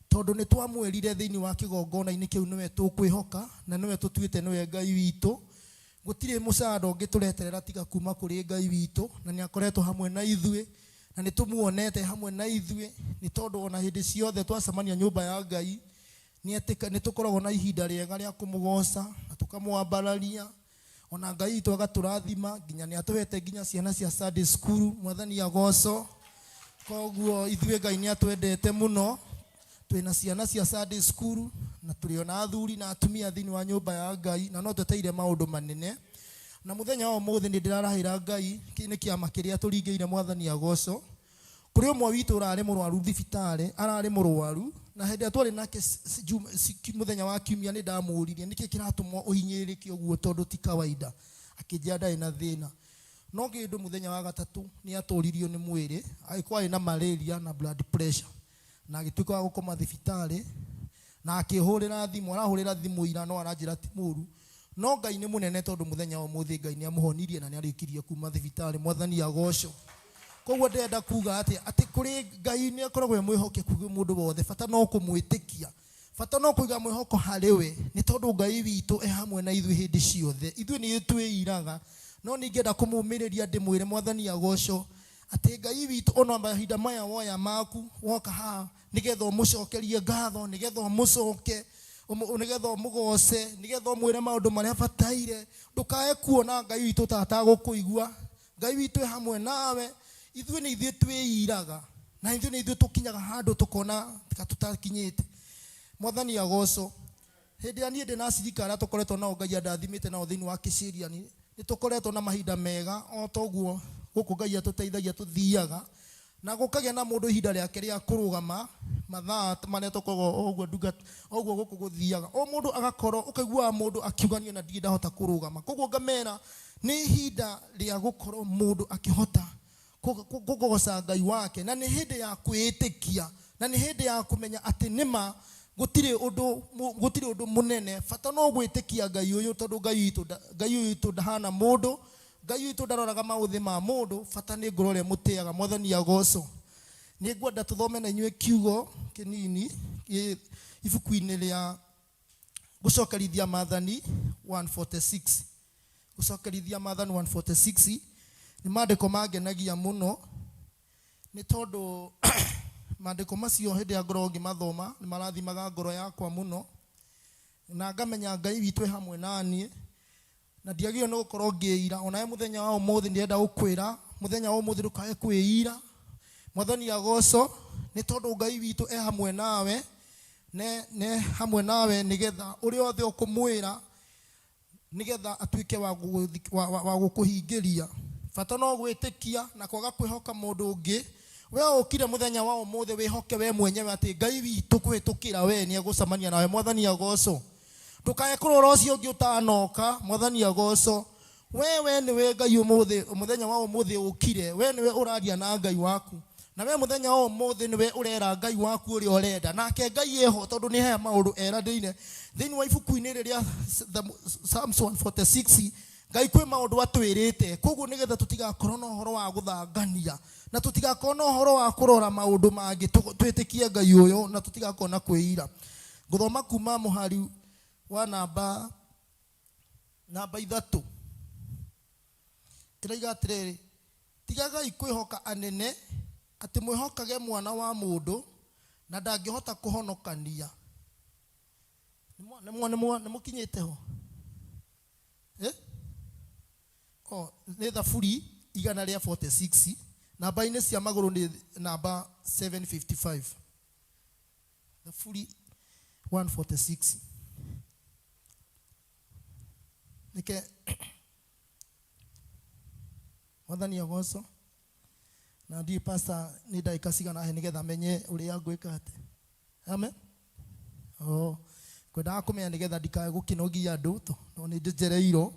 tondũ nĩ twamwĩrire thĩinĩ wa kĩgongona-inĩ kĩu nĩwe tũkwĩhoka na nĩwe tũtuĩte nĩwe Ngai witũ. Gũtirĩ mũcaara ũngĩ tũreterera tiga kuma kũrĩ Ngai witũ, na nĩ akoretwo hamwe na ithuĩ, na nĩ tũmuonete hamwe na ithuĩ, nĩ tondũ ona hĩndĩ ciothe twacemania nyũmba ya Ngai, nĩ tũkoragwo na ihinda rĩega rĩa kũmũgoca na tũkamwambararia. Ona Ngai witũ agatũrathima, nginya nĩ atũhete nginya ciana cia Sunday school. Mwathani agocwo. Koguo ithuĩ Ngai nĩ atwendete mũno, twĩna ciana cia Sunday school na tũrĩ ona athuri na atumia thĩinĩ wa nyũmba ya Ngai, na no twetereire maũndũ manene. Na mũthenya wa ũmũthĩ nĩ ndĩrarahĩra Ngai, kĩ nĩ kĩama kĩrĩa tũringĩire. Mwathani agocwo. Kũrĩ ũmwe witũ ũrarĩ mũrwaru thibitarĩ, ararĩ mũrwaru, na hĩndĩ ĩrĩa twarĩ nake mũthenya wa kiumia nĩ ndamũririe nĩkĩ kĩratũma ũhinyĩrĩrĩke ũguo tondũ ti kawaida. Akĩnjĩra ndarĩ na thĩna. No kĩndũ mũthenya wa gatatũ nĩ atũririo nĩ mwĩrĩ, agĩkorwo arĩ na malaria na blood pressure, na agĩtuĩka wa gũkoma thibitarĩ, na akĩhũrĩra thimũ, arahũrĩra thimũ ira no aranjĩra ti mũru. No Ngai nĩ mũnene tondũ mũthenya wa ũmũthĩ Ngai nĩ amũhonirie na nĩ arĩkirie kuma thibitarĩ. Mwathani agocwo. Koguo ndĩrenda kuga atĩ atĩ kũrĩ Ngai nĩ akoragwo e mwĩhokeku kwĩ mũndũ wothe, bata no kũmwĩtĩkia, bata no kũiga mwĩhoko harĩ we, nĩ tondũ Ngai witũ e hamwe na ithuĩ hĩndĩ ciothe. Ithuĩ nĩ twĩiraga, no ningĩenda kũmũmĩrĩria ndĩmwĩre Mwathani agocwo atĩ Ngai witũ ona mahinda maya woya maku woka haha nĩgetha ũmũcokerie ngatho, nĩgetha ũmũcoke, nĩgetha ũmũgoce, nĩgetha ũmwĩre maũndũ marĩa abataire. Ndũkae kuona Ngai witũ ta atagũkũigua. Ngai witũ e hamwe nawe. Ithuĩ nĩ ithuĩ twĩiraga, na ithuĩ nĩ ithuĩ tũkinyaga handũ tũkona ta tũtakinyĩte. Mwathani agocwo. Hĩndĩ ĩrĩa niĩ ndĩ na acirika arĩa tũkoretwo nao Ngai andathimĩte nao thĩinĩ wa Kĩcĩriani, nĩ tũkoretwo na mahinda mega o toguo gũkũ Ngai atũteithagia tũthiaga, na gũkagĩa na mũndũ ihinda rĩake rĩa kũrũgama mathaa marĩa tũkoragwo o ũguo ndungata o ũguo gũkũ gũthiaga, o mũndũ agakorwo ũkaiguaga mũndũ akiuga niĩ ona ndirĩ ndahota kũrũgama. Koguo ngamera nĩ ihinda rĩa gũkorwo mũndũ akĩhota kũgoca Ngai wake, na nĩ hĩndĩ ya kwĩĩtĩkia, na nĩ hĩndĩ ya kũmenya atĩ nĩma gũtirĩ ũndũ gũtirĩ ũndũ mũnene, bata no gwĩtĩkia Ngai ũyũ, tondũ Ngai ũyũ witũ ndahana mũndũ, Ngai witũ ndaroraga maũthĩ ma mũndũ, bata nĩ ngoro ĩrĩa ĩmũtĩaga. Mwathani agocwo. Nĩ ngwenda tũthome na inyuĩ kiugo kĩnini ibuku-inĩ rĩa Gũcokerithia Maathani 146. Gũcokerithia Maathani 146 nĩ maandĩko mangenagia mũno, nĩ tondũ maandĩko macio hĩndĩ ĩrĩa ngoragwo ngĩmathoma nĩ marathimaga ngoro yakwa mũno, na ngamenya Ngai witũ e hamwe na niĩ, na ndiagĩrĩirwo nĩ gũkorwo ngĩira. Onawe mũthenya wa ũmũthĩ ndĩrenda gũkwĩra, mũthenya wa ũmũthĩ ndũkae kwĩira. Mwathani agocwo, nĩ tondũ Ngai witũ e hamwe nawe, ne hamwe nawe nĩgetha ũrĩa othe ũkũmwĩra nĩgetha atuĩke wa gũkũhingĩria. Bata no gwĩtĩkia na kwaga kwĩhoka mũndũ ũngĩ. We ũkire mũthenya wa ũmũthĩ wĩhoke we mwenyewe atĩ Ngai witũ kũhĩtũkĩra we nĩ egũcemania nawe. Mwathani agocwo. Ndũkae kũrora ũcio ũngĩ ũtanoka. Mwathani agocwo. We nĩwe Ngai ũmũthĩ, mũthenya wa ũmũthĩ ũkire, we nĩwe ũraria na Ngai waku, na we mũthenya wa ũmũthĩ nĩwe ũrera Ngai waku ũrĩa ũrenda, nake Ngai eho tondũ nĩ haya maũndũ eranĩire thĩinĩ wa ibuku-inĩ rĩrĩa Psalms 146. Ngai kwĩ maũndũ atwĩrĩte, koguo nĩgetha tũtigakorwo na ũhoro wa gũthangania na tũtigakorwo na ũhoro wa kũrora maũndũ mangĩ, twĩtĩkie Ngai ũyũ na tũtigakorwo na kwĩira. Ngũthoma kuma mũhari wa namba 3. Ĩroiga atĩrĩrĩ, tigagai kwĩhoka anene Atĩ mwĩhokage mwana wa mũndũ na ndangĩhota kũhonokania. Nĩ mũkinyĩte ho? Eh? O, nĩ Thaburi 146, namba-inĩ cia magũrũ nĩ namba 755. Thaburi 146. Nĩke Mwathani agocwo. Na ndiĩ pastor nĩ ndagĩka cigana he nĩgetha menye ũrĩa ngwĩka atĩ. Amen. Oh, ngwendaga kũmenya nĩgetha ndikae gũkĩnogia andũ to no nĩ njereirwo.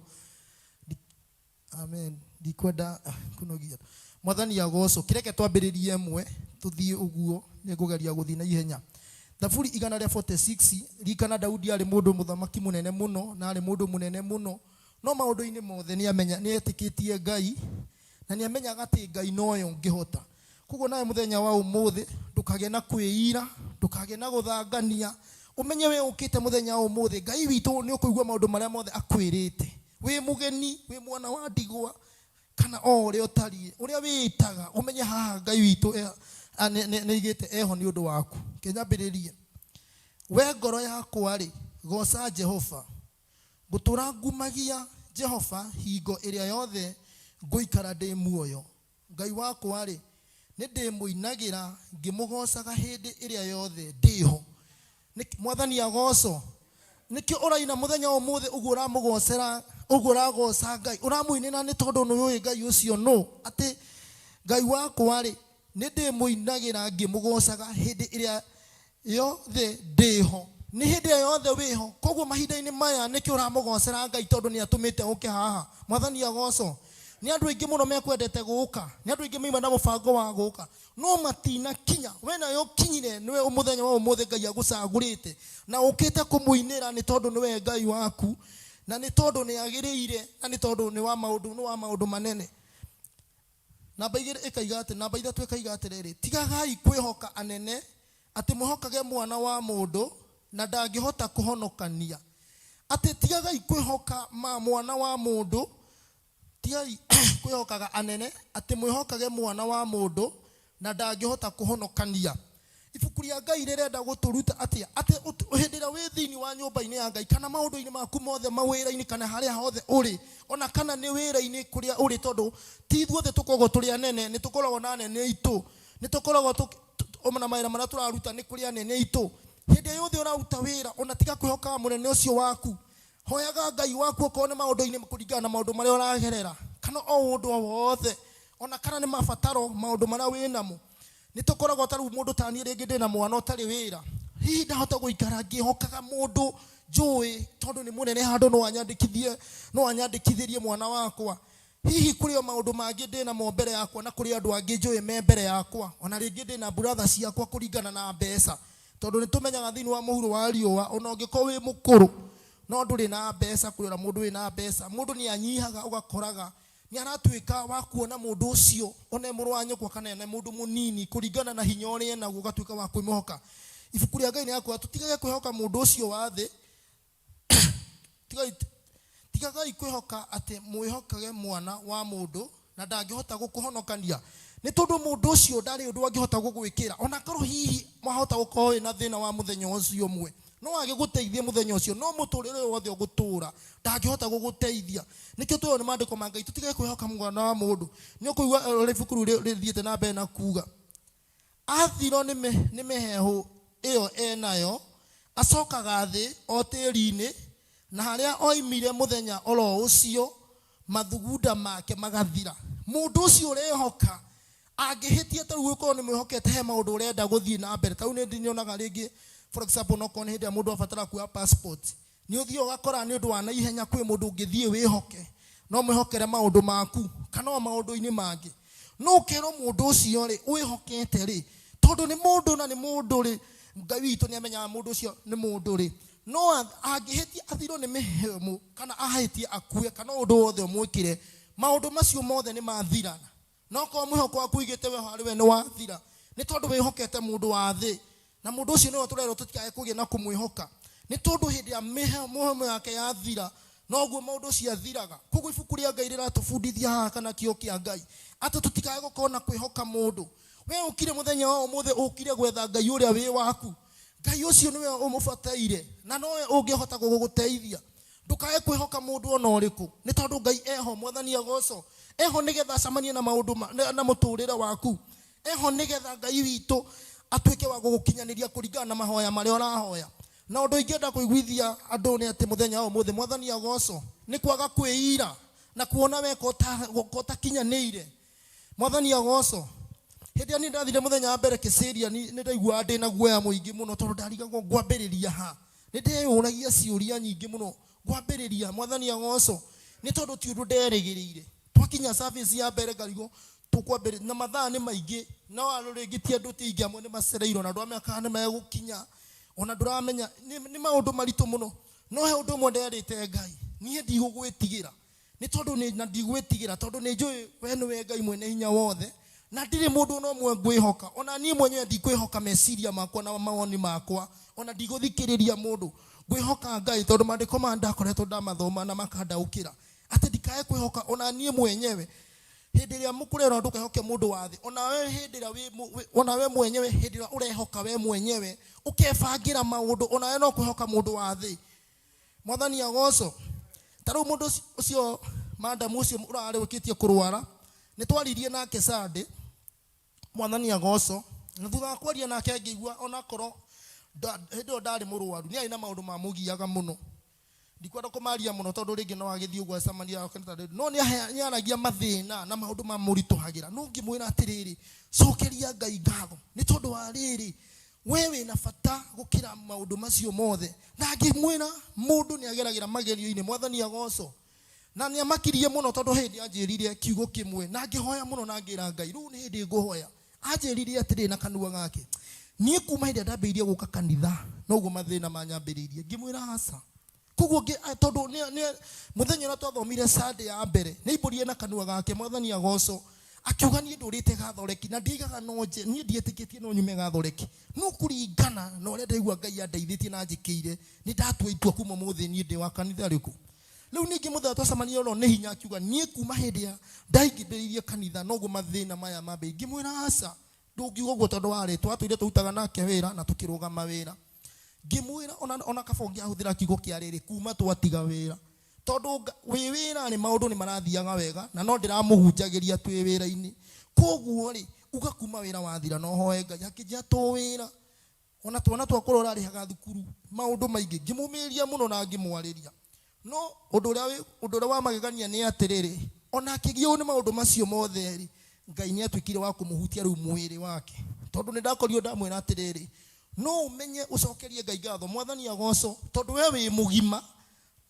Amen. Ndikwenda kũnogia. Mwathani agocwo. Kĩreke twambĩrĩrie ĩmwe tũthiĩ ũguo, nĩ ngũgeria gũthiĩ na ihenya. Thaburi 146, ririkana Daudi arĩ mũndũ mũthamaki mũnene mũno na arĩ mũndũ mũnene mũno, no maũndũ-inĩ mothe nĩ amenya, nĩ etĩkĩtie Ngai na nĩ amenyaga atĩ Ngai nowe ũngĩhota. Koguo nawe mũthenya wa ũmũthĩ ndũkagĩe na kwĩira, ndũkagĩe na gũthangania, ũmenye we ũkĩte mũthenya wa ũmũthĩ Ngai witũ nĩ ũkũigua maũndũ marĩa mothe akwĩrĩte. Wĩ mũgeni, wĩ mwana wa ndigwa, kana o ũrĩa ũtariĩ, ũrĩa wĩĩtaga, ũmenye haha Ngai witũ nĩ aigĩte eho nĩ ũndũ waku. Kĩnyambĩrĩrie. We ngoro yakwa rĩ, goca Jehova. Ngũtũra ngumagia Jehova hingo ĩrĩa yothe ngũikara ndĩ muoyo. Ngai wakwa rĩ, nĩ ndĩmũinagĩra ngĩmũgocaga hĩndĩ ĩrĩa yothe ndĩho. Mwathani agocwo. Nĩkĩo ũraina mũthenya wa ũmũthĩ ũguo ũramũgocera, ũguo ũragoca Ngai, ũramũinĩra nĩ tondũ nĩ ũĩ Ngai ũcio nũ, atĩ Ngai wakwa rĩ, nĩ ndĩmũinagĩra ngĩmũgocaga hĩndĩ ĩrĩa yothe ndĩho. Nĩ hĩndĩ ĩrĩa yothe wĩho. Koguo mahinda-inĩ maya nĩkĩo ũramũgocera Ngai tondũ nĩ atũmĩte ũke haha. Mwathani agocwo. Nĩ andũ aingĩ mũno mekwendete gũka, nĩ andũ aingĩ maima na mũbango wa gũka, no matinakinya. We nawe ũkinyire, nĩwe mũthenya wa ũmũthĩ Ngai agũcagũrĩte na ũkĩte kũmũinĩra nĩ tondũ nĩwe Ngai waku, na nĩ tondũ nĩ agĩrĩire, na nĩ tondũ nĩ wa maũndũ, nĩ wa maũndũ manene. Namba igĩrĩ ĩkaiga atĩ, namba ithatũ ĩkaiga atĩrĩrĩ, tigagai kwĩhoka anene, atĩ mwĩhokage mwana wa mũndũ na ndangĩhota kũhonokania. Atĩ tigagai kwĩhoka ma mwana wa mũndũ, tigai kwĩhokaga anene, atĩ mwĩhokage mwana wa mũndũ na ndangĩhota kũhonokania. Ibuku rĩa Ngai rĩrenda gũtũruta atĩa? Atĩ hĩndĩ ĩrĩa wĩ thĩinĩ wa nyũmba-inĩ ya Ngai, kana maũndũ-inĩ maku mothe, mawĩra-inĩ, kana harĩa hothe ũrĩ, ona kana nĩ wĩra-inĩ kũrĩa ũrĩ, tondũ ti ithuothe tũkoragwo tũrĩ anene, nĩ tũkoragwo na anene aitũ, nĩ tũkoragwo na mawĩra marĩa tũraruta nĩ kũrĩ anene aitũ. Hĩndĩ ĩrĩa yothe ũraruta wĩra, ona tiga kwĩhokaga mũnene ũcio waku, hoyaga Ngai waku okorwo nĩ maũndũ-inĩ kũringana na maũndũ marĩa ũragerera, kana o ũndũ o wothe, ona kana nĩ mabataro, maũndũ marĩa wĩnamo. Nĩ tũkoragwo ta rĩu mũndũ ta niĩ rĩngĩ ndĩna mwana ũtarĩ wĩra, hihi ndahota gũikara ngĩhokaga mũndũ njũĩ tondũ nĩ mũnene handũ no anyandĩkithie, no anyandĩkithĩrie mwana wakwa. Hihi kũrĩ o maũndũ mangĩ ndĩnamo mbere yakwa, na kũrĩ andũ angĩ njũĩ me mbere yakwa, ona rĩngĩ ndĩna brother ciakwa kũringana na mbeca, tondũ nĩ tũmenyaga thĩinĩ wa mũhuro wa riũa ona ũngĩkorwo wĩ mũkũrũ no ndũrĩ na mbeca, kũrĩ ona mũndũ wĩna mbeca, mũndũ nĩ anyihaga, ũgakoraga nĩ aratuĩka wa kuona mũndũ ũcio ona e mũrũ wa nyũkwa kana ene mũndũ mũnini kũringana na hinya ũrĩa enaguo, ũgatuĩka wa kwĩmũhoka. Ibuku rĩa Ngai nĩ rĩrakwĩra tũtigage kwĩhoka mũndũ ũcio wa thĩ. Tigagai kwĩhoka atĩ mwĩhokage mwana wa mũndũ na ndangĩhota gũkũhonokania, nĩ tondũ mũndũ ũcio ndarĩ ũndũ angĩhota gũgwĩkĩra, ona korwo hihi mwahota gũkorwo wĩna thĩna wa mũthenya ũcio ũmwe, no agĩgũteithie mũthenya ũcio, no mũtũrĩre ũyũ wothe ũgũtũra ndangĩhota gũgũteithia. Nĩkĩo tũrona nĩ maandĩko ma Ngai, tũtigage kwĩhoka mwana wa mũndũ. Nĩ ũkũigua ũrĩa ibuku rĩu rĩthiĩte na mbere na kuga, athirwo nĩ mĩheehũ ĩyo enayo, acokaga thĩ o tĩri-inĩ, na harĩa oimire mũthenya oro ũcio mathugunda make magathira. Mũndũ ũcio ũrehoka angĩhĩtia, ta rĩu ũkorwo nĩ mwĩhokete he maũndũ ũrenda gũthiĩ na mbere, ta rĩu nĩ nyonaga rĩngĩ, for example, no korwo nĩ hĩndĩ ĩrĩa mũndũ abatara kuoya passport, nĩ ũthiaga ũgakora nĩ ũndũ wa naihenya kwĩ mũndũ ũngĩthiĩ wĩhoke, no mwĩhokere maũndũ maku kana o maũndũ-inĩ mangĩ, no ũkerwo mũndũ ũcio rĩ wĩhokete rĩ, tondũ nĩ mũndũ na nĩ mũndũ rĩ, Ngai witũ nĩ amenyaga mũndũ ũcio nĩ mũndũ rĩ, no angĩhĩtia athirwo nĩ mĩhĩmũ kana ahĩtie akue kana ũndũ wothe ũmwĩkĩre, maũndũ macio mothe nĩ mathira. No korwo mwĩhoko waku ũigĩte we harĩ we nĩ wathira, nĩ tondũ wĩhokete mũndũ wa thĩ, na mũndũ ũcio nĩwe tũrerwo tũtikae kũgĩa na kũmwĩhoka, nĩ tondũ hĩndĩ ya mĩhĩmũ yake yathira, noguo maũndũ ũcio athiraga. Koguo ibuku rĩa Ngai rĩratũbundithia haha, kana kĩo kĩa Ngai, atĩ tũtikae gũkorwo na kwĩhoka mũndũ. We ũkire mũthenya wa ũmũthĩ, ũkire gwetha Ngai ũrĩa wĩ waku. Ngai ũcio nĩwe ũmũbataire na nowe ũngĩhota gũgũteithia. Ndũkae kwĩhoka mũndũ ona ũrĩkũ, nĩ tondũ Ngai eho. Mwathani agoco. Eho nĩgetha acemanie na maũndũ na mũtũrĩre waku. Eho nĩgetha Ngai witũ atuĩke wa gũgũkinyanĩria kũringana na mahoya marĩa ũrahoya. Na ũndũ ingĩenda kũiguithia andũ nĩ atĩ mũthenya wa ũmũthĩ, Mwathani agoco, nĩ kwaga kwĩira na kuona weka ũtakinyanĩire. Mwathani agoco. Hĩndĩ ĩrĩa niĩ ndathire mũthenya wa mbere Kĩsĩria, nĩ ndaiguaga ndĩna guoya mũingĩ mũno, tondũ ndarigagwo ngwambĩrĩria ha. Nĩ ndeyũragia ciũria nyingĩ mũno, ngwambĩrĩria. Mwathani agoco, nĩ tondũ ti ũndũ nderĩgĩrĩire. Twakinya service ya mbere ngarigwo tũkwambĩrĩria, na mathaa nĩ maingĩ, no andũ rĩngĩ ti andũ ti aingĩ, amwe nĩ macereirwo na ndũramenya kana nĩ megũkinya, ona ndũramenya, nĩ maũndũ maritũ mũno. No he ũndũ ũmwe nderĩte Ngai, niĩ ndigũgwĩtigĩra, nĩ tondũ nĩ, na ndigwĩtigĩra tondũ nĩ njũĩ we nĩwe Ngai mwene hinya wothe, na ndirĩ mũndũ ona ũmwe ngwĩhoka. Ona niĩ mwenyewe ndikwĩhoka meciria makwa na mawoni makwa, ona ndigũthikĩrĩria mũndũ. Ngwĩhoka Ngai, tondũ maandĩko maya ndakoretwo ndamathoma na makandaũkĩra atĩ ndikae kwĩhoka ona niĩ mwenyewe. Hĩndĩ ĩrĩa mũkũrerwo ndũkehoke mũndũ wa thĩ, ona we hĩndĩ ĩrĩa wĩ mũ-, wĩ, ona we mwenyewe hĩndĩ ĩrĩa ũrehoka we mwenyewe, ũkebangĩra maũndũ, ona we no kwĩhoka mũndũ wa thĩ. Mwathani agoco. Ta rĩu mũndũ ũcio, madam ũcio ũrarĩkĩtie kũrwara, nĩ twaririe nake Sunday. Mwathani agoco. Na thutha wa kwaria nake ngĩigua onakorwo hĩndĩ ĩyo ndarĩ mũrwaru, nĩ arĩ na maũndũ mamũgiaga mũno. Ndikwenda kũmaria mũno tondũ rĩngĩ no agĩthiĩ ũguo acemania nake ta rĩu. No nĩ aragia mathĩna na maũndũ mamũritũhagĩra. No ngĩmwĩra atĩrĩrĩ, cokeria Ngai ngatho nĩ tondũ wa rĩrĩ, we wĩna bata gũkĩra maũndũ macio mothe. Na ngĩmwĩra mũndũ nĩ ageragĩra magerio-inĩ. Mwathani agoco. Na nĩ amakirie mũno tondũ hĩndĩ anjĩrire kiugo kĩmwe, na ngĩhoya mũno na ngĩra Ngai, rĩu nĩ hĩndĩ ngũhoya. Anjĩrire atĩrĩ na kanua gake, niĩ kuma hĩndĩ ĩrĩa ndambĩrĩirie gũka kanitha noguo mathĩna manyambĩrĩirie. Ngĩmwĩra aca. Koguo tondũ nĩ mũthenya ũrĩa twathomire Sunday ya mbere, nĩ aimbũrire na kanua gake. Mwathani agoco. Akiuga niĩ ndũrĩte gathoreki na ndiaigaga no nje, niĩ ndietĩkĩtie no nyume gathoreki. No kũringana na ũrĩa ndaigua Ngai andeithĩtie na anjĩkĩire, nĩ ndatua itua kuma ũmũthĩ niĩ ndĩ wa kanitha rĩkũ. Rĩu ningĩ mũthenya twacemanirie ono nĩ hinya akiuga niĩ kuma hĩndĩ ya ndaingĩrĩirie kanitha noguo mathĩna maya mambĩrĩirie. Ngĩmwĩra aca, ndũngiuga ũguo tondũ warĩ twatũire tũrutaga nake wĩra na tũkĩrũgama wĩra. Ngĩmwĩra ona kaba ũngĩahũthĩra kiugo kĩa rĩrĩ kuma twatiga wĩra, tondũ wĩ wĩra rĩ maũndũ nĩ marathiaga wega na no ndĩramũhunjagĩria twĩ wĩra-inĩ. Koguo rĩ uga kuma wĩra wathira no hoe Ngai akĩnjĩra to wĩra, ona twana twakwa ũrarĩhaga thukuru maũndũ maingĩ. Ngĩmũmĩrĩria mũno na ngĩmwarĩria. No ũndũ ũrĩa wa magegania nĩ atĩrĩrĩ, ona akĩgio nĩ maũndũ macio mothe rĩ, Ngai nĩ atuĩkire wa kũmũhutia rĩu mwĩrĩ wake. Tondũ nĩ ndakorirwo ndamwĩra atĩrĩrĩ, no ũmenye ũcokerie Ngai ngatho. Mwathani agoco, tondũ we wĩ mũgima,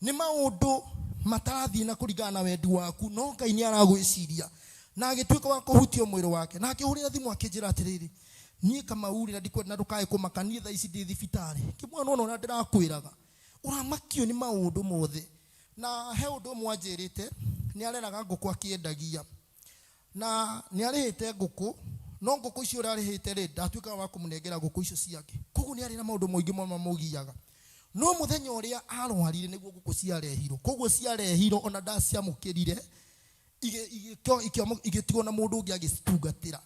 nĩ maũndũ matarathiĩ na kũringana na wendi waku, no Ngai nĩ aragwĩciria. Na agĩtuĩka wa kũhutio mwĩrĩ wake. Na akĩhũrĩra thimũ akĩnjĩra atĩrĩrĩ, niĩ Kamau rĩ, na ndikwenda ndũkae kũmaka, niĩ thaa ici ndĩ thibitarĩ. Ngĩmwĩra nĩwona ũrĩa ndĩrakwĩraga, ũramakio nĩ maũndũ mothe. Na he ũndũ ũmwe anjĩrĩte, nĩ areraga ngũkũ akĩendagia. Na nĩ arĩhĩte ngũkũ, no ngũkũ icio ũrarĩhĩte rĩ, ndatuĩkaga wa kũmũnengera ngũkũ icio ciake. Koguo nĩ arĩ na maũndũ maingĩ mũno mamũgiaga. No mũthenya ũrĩa arwarire nĩguo ngũkũ ciarehirwo. Koguo ciarehirwo ona ndaciamũkĩrire, igĩtigwo na mũndũ ũngĩ agĩcitungatĩra.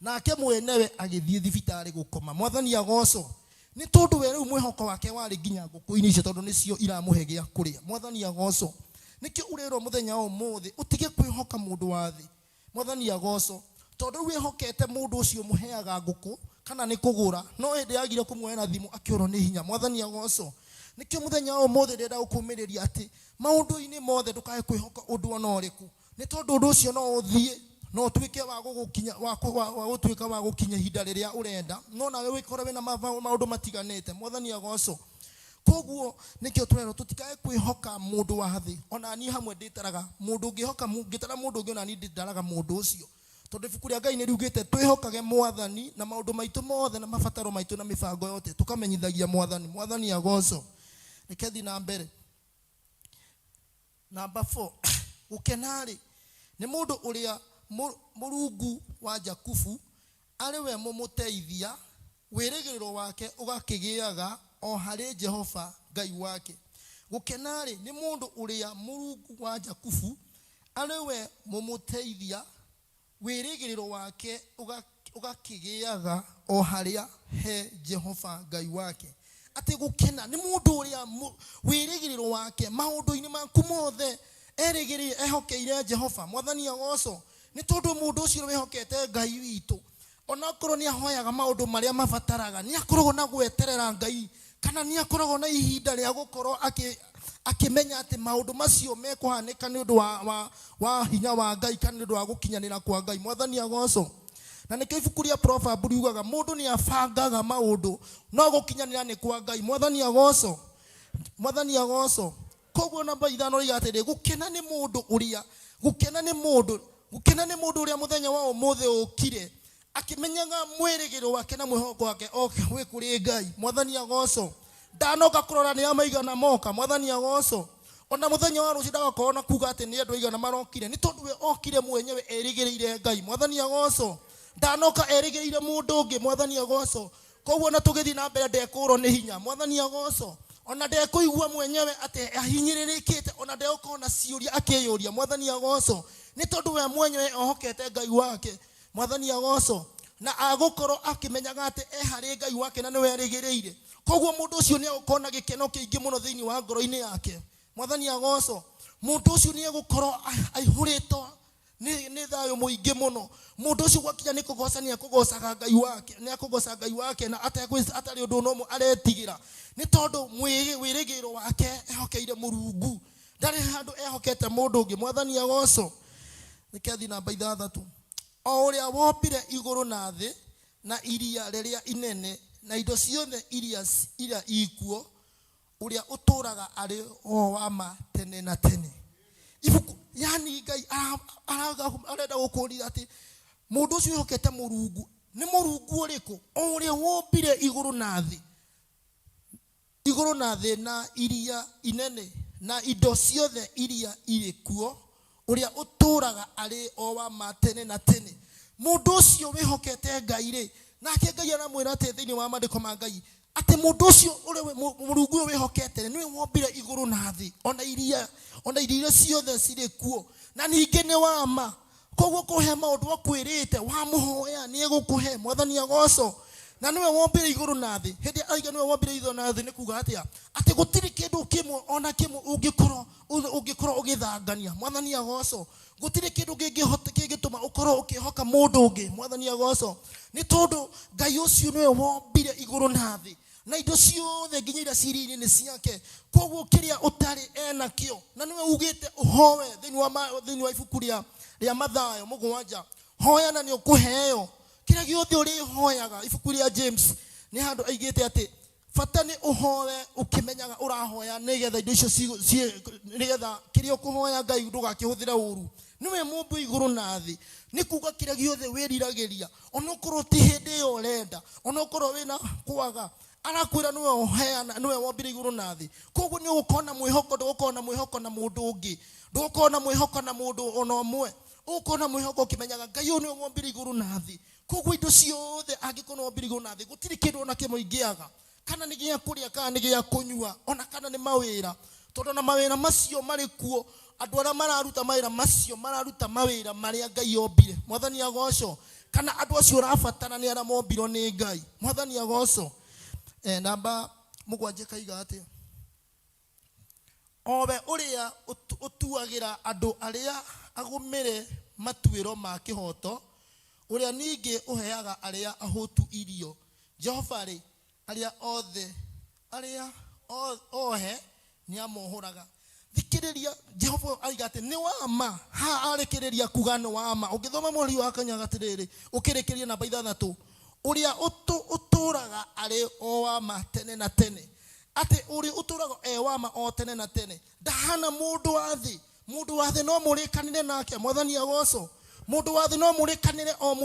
Nake mwenewe agĩthiĩ thibitarĩ gũkoma. Mwathani agoco. Nĩ tondũ we rĩu mwĩhoko wake warĩ nginya ngũkũ-inĩ icio, tondũ nĩcio iramũhe gĩa kũrĩa. Mwathani agoco. Nĩkĩo ũrerwo mũthenya wa ũmũthĩ ũtige kwĩhoka mũndũ wa thĩ. Mwathani agoco. Tondũ rĩu wĩhokete mũndũ ũcio mũheaga ngũkũ kana nĩ kũgũra, no hĩndĩ yagire kũmuoera thimũ akĩũrwo nĩ hinya. Mwathani agoco. Nĩkĩo mũthenya wa ũmũthĩ ndĩrenda gũkũmĩrĩria atĩ maũndũ-inĩ mothe ndũkae kwĩhoka ũndũ ona ũrĩkũ, nĩ tondũ ũndũ ũcio no ũthiĩ no ũtuĩke wa gũgũkinya, wa kũ-, wa, wa gũtuĩka wa gũkinya ihinda rĩrĩa ũrenda, no nawe wĩkore wĩna maũndũ matiganĩte. Mwathani agoco. Koguo nĩkĩo tũrerwo tũtikae kwĩhoka mũndũ wa thĩ. Ona niĩ hamwe ndĩtaraga mũndũ ũngĩhoka ngĩtara mũndũ ũngĩ, ona niĩ ndĩtaraga mũndũ ũcio. Tondũ ibuku rĩa Ngai nĩ riugĩte twĩhokage Mwathani na maũndũ maitũ mothe na mabataro maitũ na mĩbango yothe, tũkamenyithagia Mwathani. Mwathani agoco. Reke thiĩ na mbere. Number 4, gũkena-rĩ nĩ mũndũ ũrĩa Mũrungu wa Jakubu arĩ we mũmũteithia, wĩrĩgĩrĩro wake ũgakĩgĩaga o harĩ Jehova Ngai wake. Gũkena-rĩ nĩ mũndũ ũrĩa Mũrungu wa Jakubu arĩ we mũmũteithia, wĩrĩgĩrĩro wake Ũgakĩgĩaga o harĩa he Jehova Ngai wake. Atĩ gũkena nĩ mũndũ ũrĩa wĩrĩgĩrĩro wake maũndũ-inĩ maku mothe erĩgĩrĩire, ehokeire Jehova. Mwathani agocwo. Nĩ tondũ mũndũ ũcio wĩhokete Ngai witũ, onakorwo nĩ ahoyaga maũndũ marĩa mabataraga, nĩ akoragwo na gweterera Ngai, kana nĩ akoragwo na ihinda rĩa gũkorwo akĩmenya atĩ maũndũ macio mekũhanĩka nĩ ũndũ wa hinya wa Ngai, kana nĩ ũndũ wa gũkinyanĩra kwa Ngai. Mwathani agocwo. Na nĩkĩo ibuku rĩa Proverb riugaga mũndũ nĩ abangaga maũndũ no gũkinyanĩra nĩ kwa Ngai. Mwathani agocwo. Mwathani agocwo. Koguo namba 5 riuga atĩrĩ, gũkena nĩ mũndũ ũrĩa, gũkena nĩ mũndũ, gũkena nĩ mũndũ ũrĩa mũthenya wa ũmũthĩ ũkire akĩmenyaga mwĩrĩgĩrĩro wake na mwĩhoko wake oke wĩ kũrĩ Ngai. Mwathani agocwo. Ndanoka kũrora nĩ a maigana moka. Mwathani agocwo. Ona mũthenya wa rũciũ ndagakorwo na kuga atĩ nĩ andũ aigana marokire, nĩ tondũ we okire mwenyewe erĩgĩrĩire Ngai. Mwathani agocwo. Ndanoka erĩgĩrĩire mũndũ ũngĩ. Mwathani agocwo. Koguo ona tũgĩthiĩ na mbere ndekũrwo nĩ hinya. Mwathani agocwo. Ona ndekũigua mwenyewe atĩ ahinyĩrĩrĩkĩte, ona ndegũkorwo na ciũria akĩyũria. Mwathani agocwo. Nĩ tondũ we mwenyewe ohokete Ngai wake. Mwathani agocwo. Na agũkorwo akĩmenyaga atĩ e harĩ Ngai wake na nĩwe erĩgĩrĩire. Koguo mũndũ ũcio nĩ egũkorwo na gĩkeno kĩingĩ mũno thĩinĩ wa ngoro-inĩ yake. Mwathani agocwo. Mũndũ ũcio nĩ egũkorwo aihũrĩtwo nĩ thayũ mũingĩ mũno. Mũndũ ũcio gwakinya nĩ kũgoca nĩ ekũgocaga Ngai wake, nĩ ekũgoca Ngai wake na atarĩ ũndũ ona ũmwe aretigĩra, nĩ tondũ wĩrĩgĩrĩro wake ehokeire Mũrungu, ndarĩ handũ ehokete mũndũ ũngĩ. Mwathani agocwo. Reke thiĩ namba 6. O ũrĩa wombire igũrũ na thĩ na iria rĩrĩa inene na indo ciothe iria ikuo, ũrĩa ũtũũraga arĩ o wa ma tene na tene. Ibuku, yani Ngai arenda gũkũria atĩ mũndũ ũcio wĩhokete Mũrungu nĩ Mũrungu ũrĩkũ? O ũrĩa wombire igũrũ na thĩ, igũrũ na thĩ na iria inene na indo ciothe iria irĩ kuo, ũrĩa ũtũũraga arĩ o wa ma tene na tene. Mũndũ ũcio wĩhokete Ngai rĩ, nake Ngai aramwĩra atĩ thĩinĩ wa maandĩko ma Ngai atĩ mũndũ ũcio ũrĩa Mũrungu ũyũ wĩhokete nĩwe wombire igũrũ na thĩ, ona iria, ona irio iria ciothe cirĩ kuo, na ningĩ nĩ wa ma. Koguo kũhe maũndũ akwĩrĩte, wamũhoya nĩ egũkũhe. Mwathani agocwo. Na nĩwe wombire igũrũ na thĩ. Hĩndĩ ĩrĩa aiga nĩwe wombire igũrũ na thĩ nĩ kuga atĩa? Atĩ gũtirĩ kĩndũ kĩmwe ona kĩmwe ũngĩkorwo ũgĩthangania. Mwathani agocwo. Gũtirĩ kĩndũ kĩngĩtũma ũkorwo ũkĩhoka mũndũ ũngĩ. Mwathani agocwo. Nĩ tondũ Ngai ũcio nĩwe wombire igũrũ na thĩ, na indo ciothe nginya iria ciĩ iria-inĩ nĩ ciake. Koguo kĩrĩa ũtarĩ enakĩo, na nĩwe ugĩte ũhoe thĩinĩ wa ibuku rĩa Mathayo 7, hoya na nĩ ũkũheo. Kĩrĩa gĩothe ũrĩhoyaga, ibuku rĩa James nĩ handũ aigĩte atĩ bata nĩ ũhoe ũkĩmenyaga ũrahoya, nĩgetha indo icio nĩgetha kĩrĩa ũkũhoya Ngai ndũgakĩhũthĩre ũru. Nĩwe mũmbi igũrũ na thĩ. Nĩ kuga kĩrĩa gĩothe wĩriragĩria, onokorwo ti hĩndĩ ĩyo ũrenda, onokorwo wĩna kwaga, arakwĩra nĩwe ũheana, nĩwe wombire igũrũ na thĩ. Koguo nĩ ũgũkorwo na mwĩhoko, ndũgũkorwo na mwĩhoko na mũndũ ũngĩ, ndũgũkorwo na mwĩhoko na mũndũ ona ũmwe. Ũgũkorwo na mwĩhoko ũkĩmenyaga Ngai ũyũ nĩwe wombire igũrũ na thĩ. Koguo indo ciothe angĩkorwo nĩwe wombire igũrũ na thĩ, gũtirĩ kĩndũ ona kĩmwe ingĩaga, kana nĩ gĩa kũrĩa, kana nĩ gĩa kũnyua, ona kana nĩ mawĩra. Tondũ ona mawĩra macio marĩ kuo, andũ arĩa mararuta mawĩra macio mararuta mawĩra marĩa Ngai ombire. Mwathani agocwo. Kana andũ acio ũrabatara nĩ arĩa mombirwo nĩ Ngai. Mwathani agocwo. Namba 7 kaiga atĩa? Owe ũrĩa ũtuagĩra andũ arĩa agũmĩre matuĩro ma kĩhooto, ũrĩa ningĩ ũheaga arĩa ahũtu irio. Jehova rĩ, arĩa othe, arĩa ohe nĩamohũraga. Thikĩrĩria, Jehova aiga atĩ nĩ wa ma. Haha arĩkĩrĩria kuga nĩ wa ma. Ũngĩthoma mweri wa kanya atĩrĩrĩ, ũkĩrĩkĩria namba 6, ũrĩa ũtũũraga arĩ o wa ma tene na tene. Atĩ ũrĩa ũtũũraga e wa ma o tene na tene. Ndahana mũndũ wa thĩ. Mũndũ wa thĩ no mũrĩkanĩre nake. Mwathani agocwo. Mũndũ wa thĩ no mũrĩkanĩre o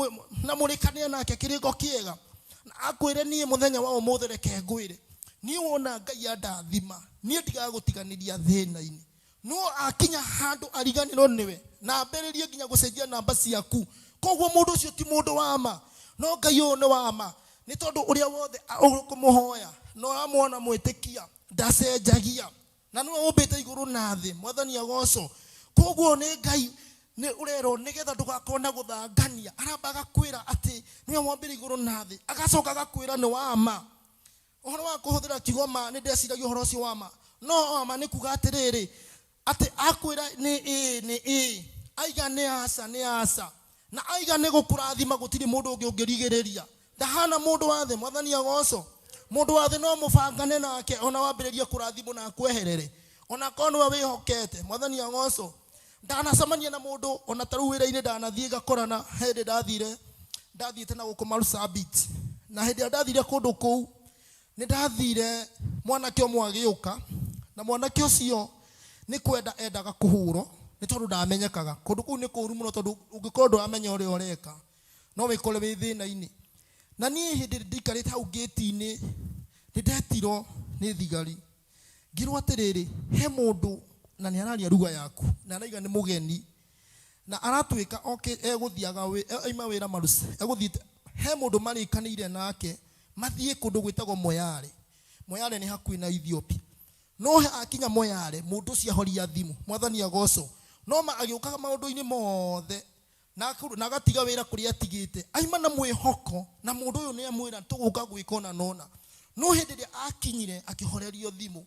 na mũrĩkanĩre nake kĩrĩko kĩega. Na akwĩre niĩ mũthenya wa ũmũthĩ reke ngwĩre. Niĩ wona Ngai andathima, niĩ ndigagũtiganĩria thĩna-inĩ. No akinya handũ ariganĩrwo nĩwe, na ambĩrĩrie nginya gũcenjia namba ciaku. Koguo mũndũ ũcio ti mũndũ wa ma. No Ngai ũyũ nĩ wa ma. Nĩ tondũ ũrĩa wothe ũkũmũhoya, na ũramuona mwĩtĩkia, ndacenjagia. Na nĩwe ũmbĩte igũrũ na thĩ. Mwathani agocwo. Koguo nĩ Ngai, Nĩ ũrerwo nĩgetha ndũgakorwo na gũthangania. Aramba agakwĩra atĩ nĩwe wombire igũrũ na thĩ, agacoka agakwĩra nĩ wa ma. Ũhoro wa kũhũthĩra kiugo ma, nĩ ndeciragia ũhoro ũcio wa ma, no wa ma nĩ kuga atĩrĩrĩ, atĩ akwĩra nĩ ĩĩ nĩ ĩĩ, aiga nĩ aca nĩ aca, na aiga nĩ gũkũrathima gũtirĩ mũndũ ũngĩ ũngĩrigĩrĩria. Ndahana mũndũ wa thĩ. Mwathani agocwo. Mũndũ wa thĩ no mũbangane nake ona wambĩrĩrie kũrathimwo na akweherere, ona akorwo nĩwe wĩhokete. Mwathani agocwo. Ndanacemania na mũndũ ona ta rĩu wĩra-inĩ ndanathiĩ ngakorana. Hĩndĩ ndathire, ndathiĩte na gũkũ Marsabit, na hĩndĩ ĩrĩa ndathire kũndũ kũu nĩ ndathire mwanake ũmwe agĩũka, na mwanake ũcio nĩ kwenda endaga kũhũrwo nĩ tondũ ndamenyekaga. Kũndũ kũu nĩ kũru mũno, tondũ ũngĩkorwo ndũramenya ũrĩa ũreka no wĩkore wĩ thĩna-inĩ. Na niĩ hĩndĩ ĩrĩa ndaikarĩte hau ngĩti-inĩ nĩ ndetirwo nĩ thigari, ngĩrwo atĩrĩrĩ, he mũndũ na nĩ araria lugha yaku na araiga nĩ mũgeni na aratuĩka oke egũthiaga aima wĩra Marusi, egũthiĩte he mũndũ marĩkanĩire nake mathiĩ kũndũ gwĩtagwo Moyale. Moyale nĩ hakuhĩ na Ethiopia. No he akinya Moyale, mũndũ ũcio ahoria thimũ. Mwathani agocwo. No ma agĩũkaga maũndũ-inĩ mothe na agatiga wĩra kũrĩa atigĩte, aima na mwĩhoko na mũndũ ũyũ nĩ amwĩra tũgũka gwĩka ũna na ũna. No hĩndĩ ĩrĩa akinyire akĩhorerio thimũ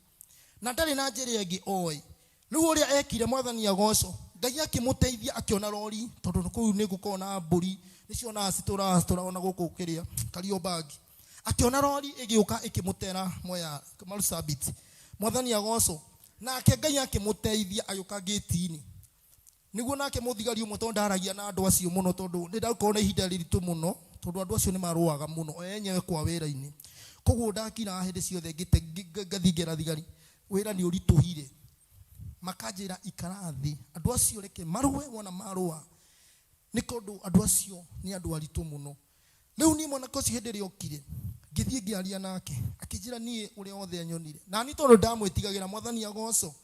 na ndarĩ na njĩra ĩngĩ oĩ. Rĩu ũrĩa ekire, Mwathani agocwo, Ngai akĩmũteithia akĩona rori, tondũ kũu nĩ gũkoragwo na mbũri, nĩcionaga citũraga citũraga ona gũkũ kĩrĩa Kariobangi. Akĩona rori ĩgĩũka ĩkĩmũtera Mwea Marsabit. Mwathani agocwo. Nake Ngai akĩmũteithia agĩũka ngĩti-inĩ. Nĩguo nake mũthigari ũmwe, tondũ ndaragia na andũ acio mũno, tondũ nĩ ndakorwo na ihinda rĩritũ mũno, tondũ andũ acio nĩ marũaga mũno o enyewe kwa wĩra-inĩ. Koguo ndakiraga hĩndĩ ciothe ngathiĩ ngera thigari, wĩra nĩ ũritũhire. Makanjĩra ikara thĩ, andũ acio reke marũe, wona marũa, nĩ tondũ andũ acio nĩ andũ aritũ mũno. Rĩu niĩ mwanake ũcio hĩndĩ ĩrĩa okire, ngĩthiĩ ngĩaria nake, akĩnjĩra niĩ ũrĩa wothe anyonire. Na niĩ tondũ ndamwĩtigagĩra, Mwathani agocwo,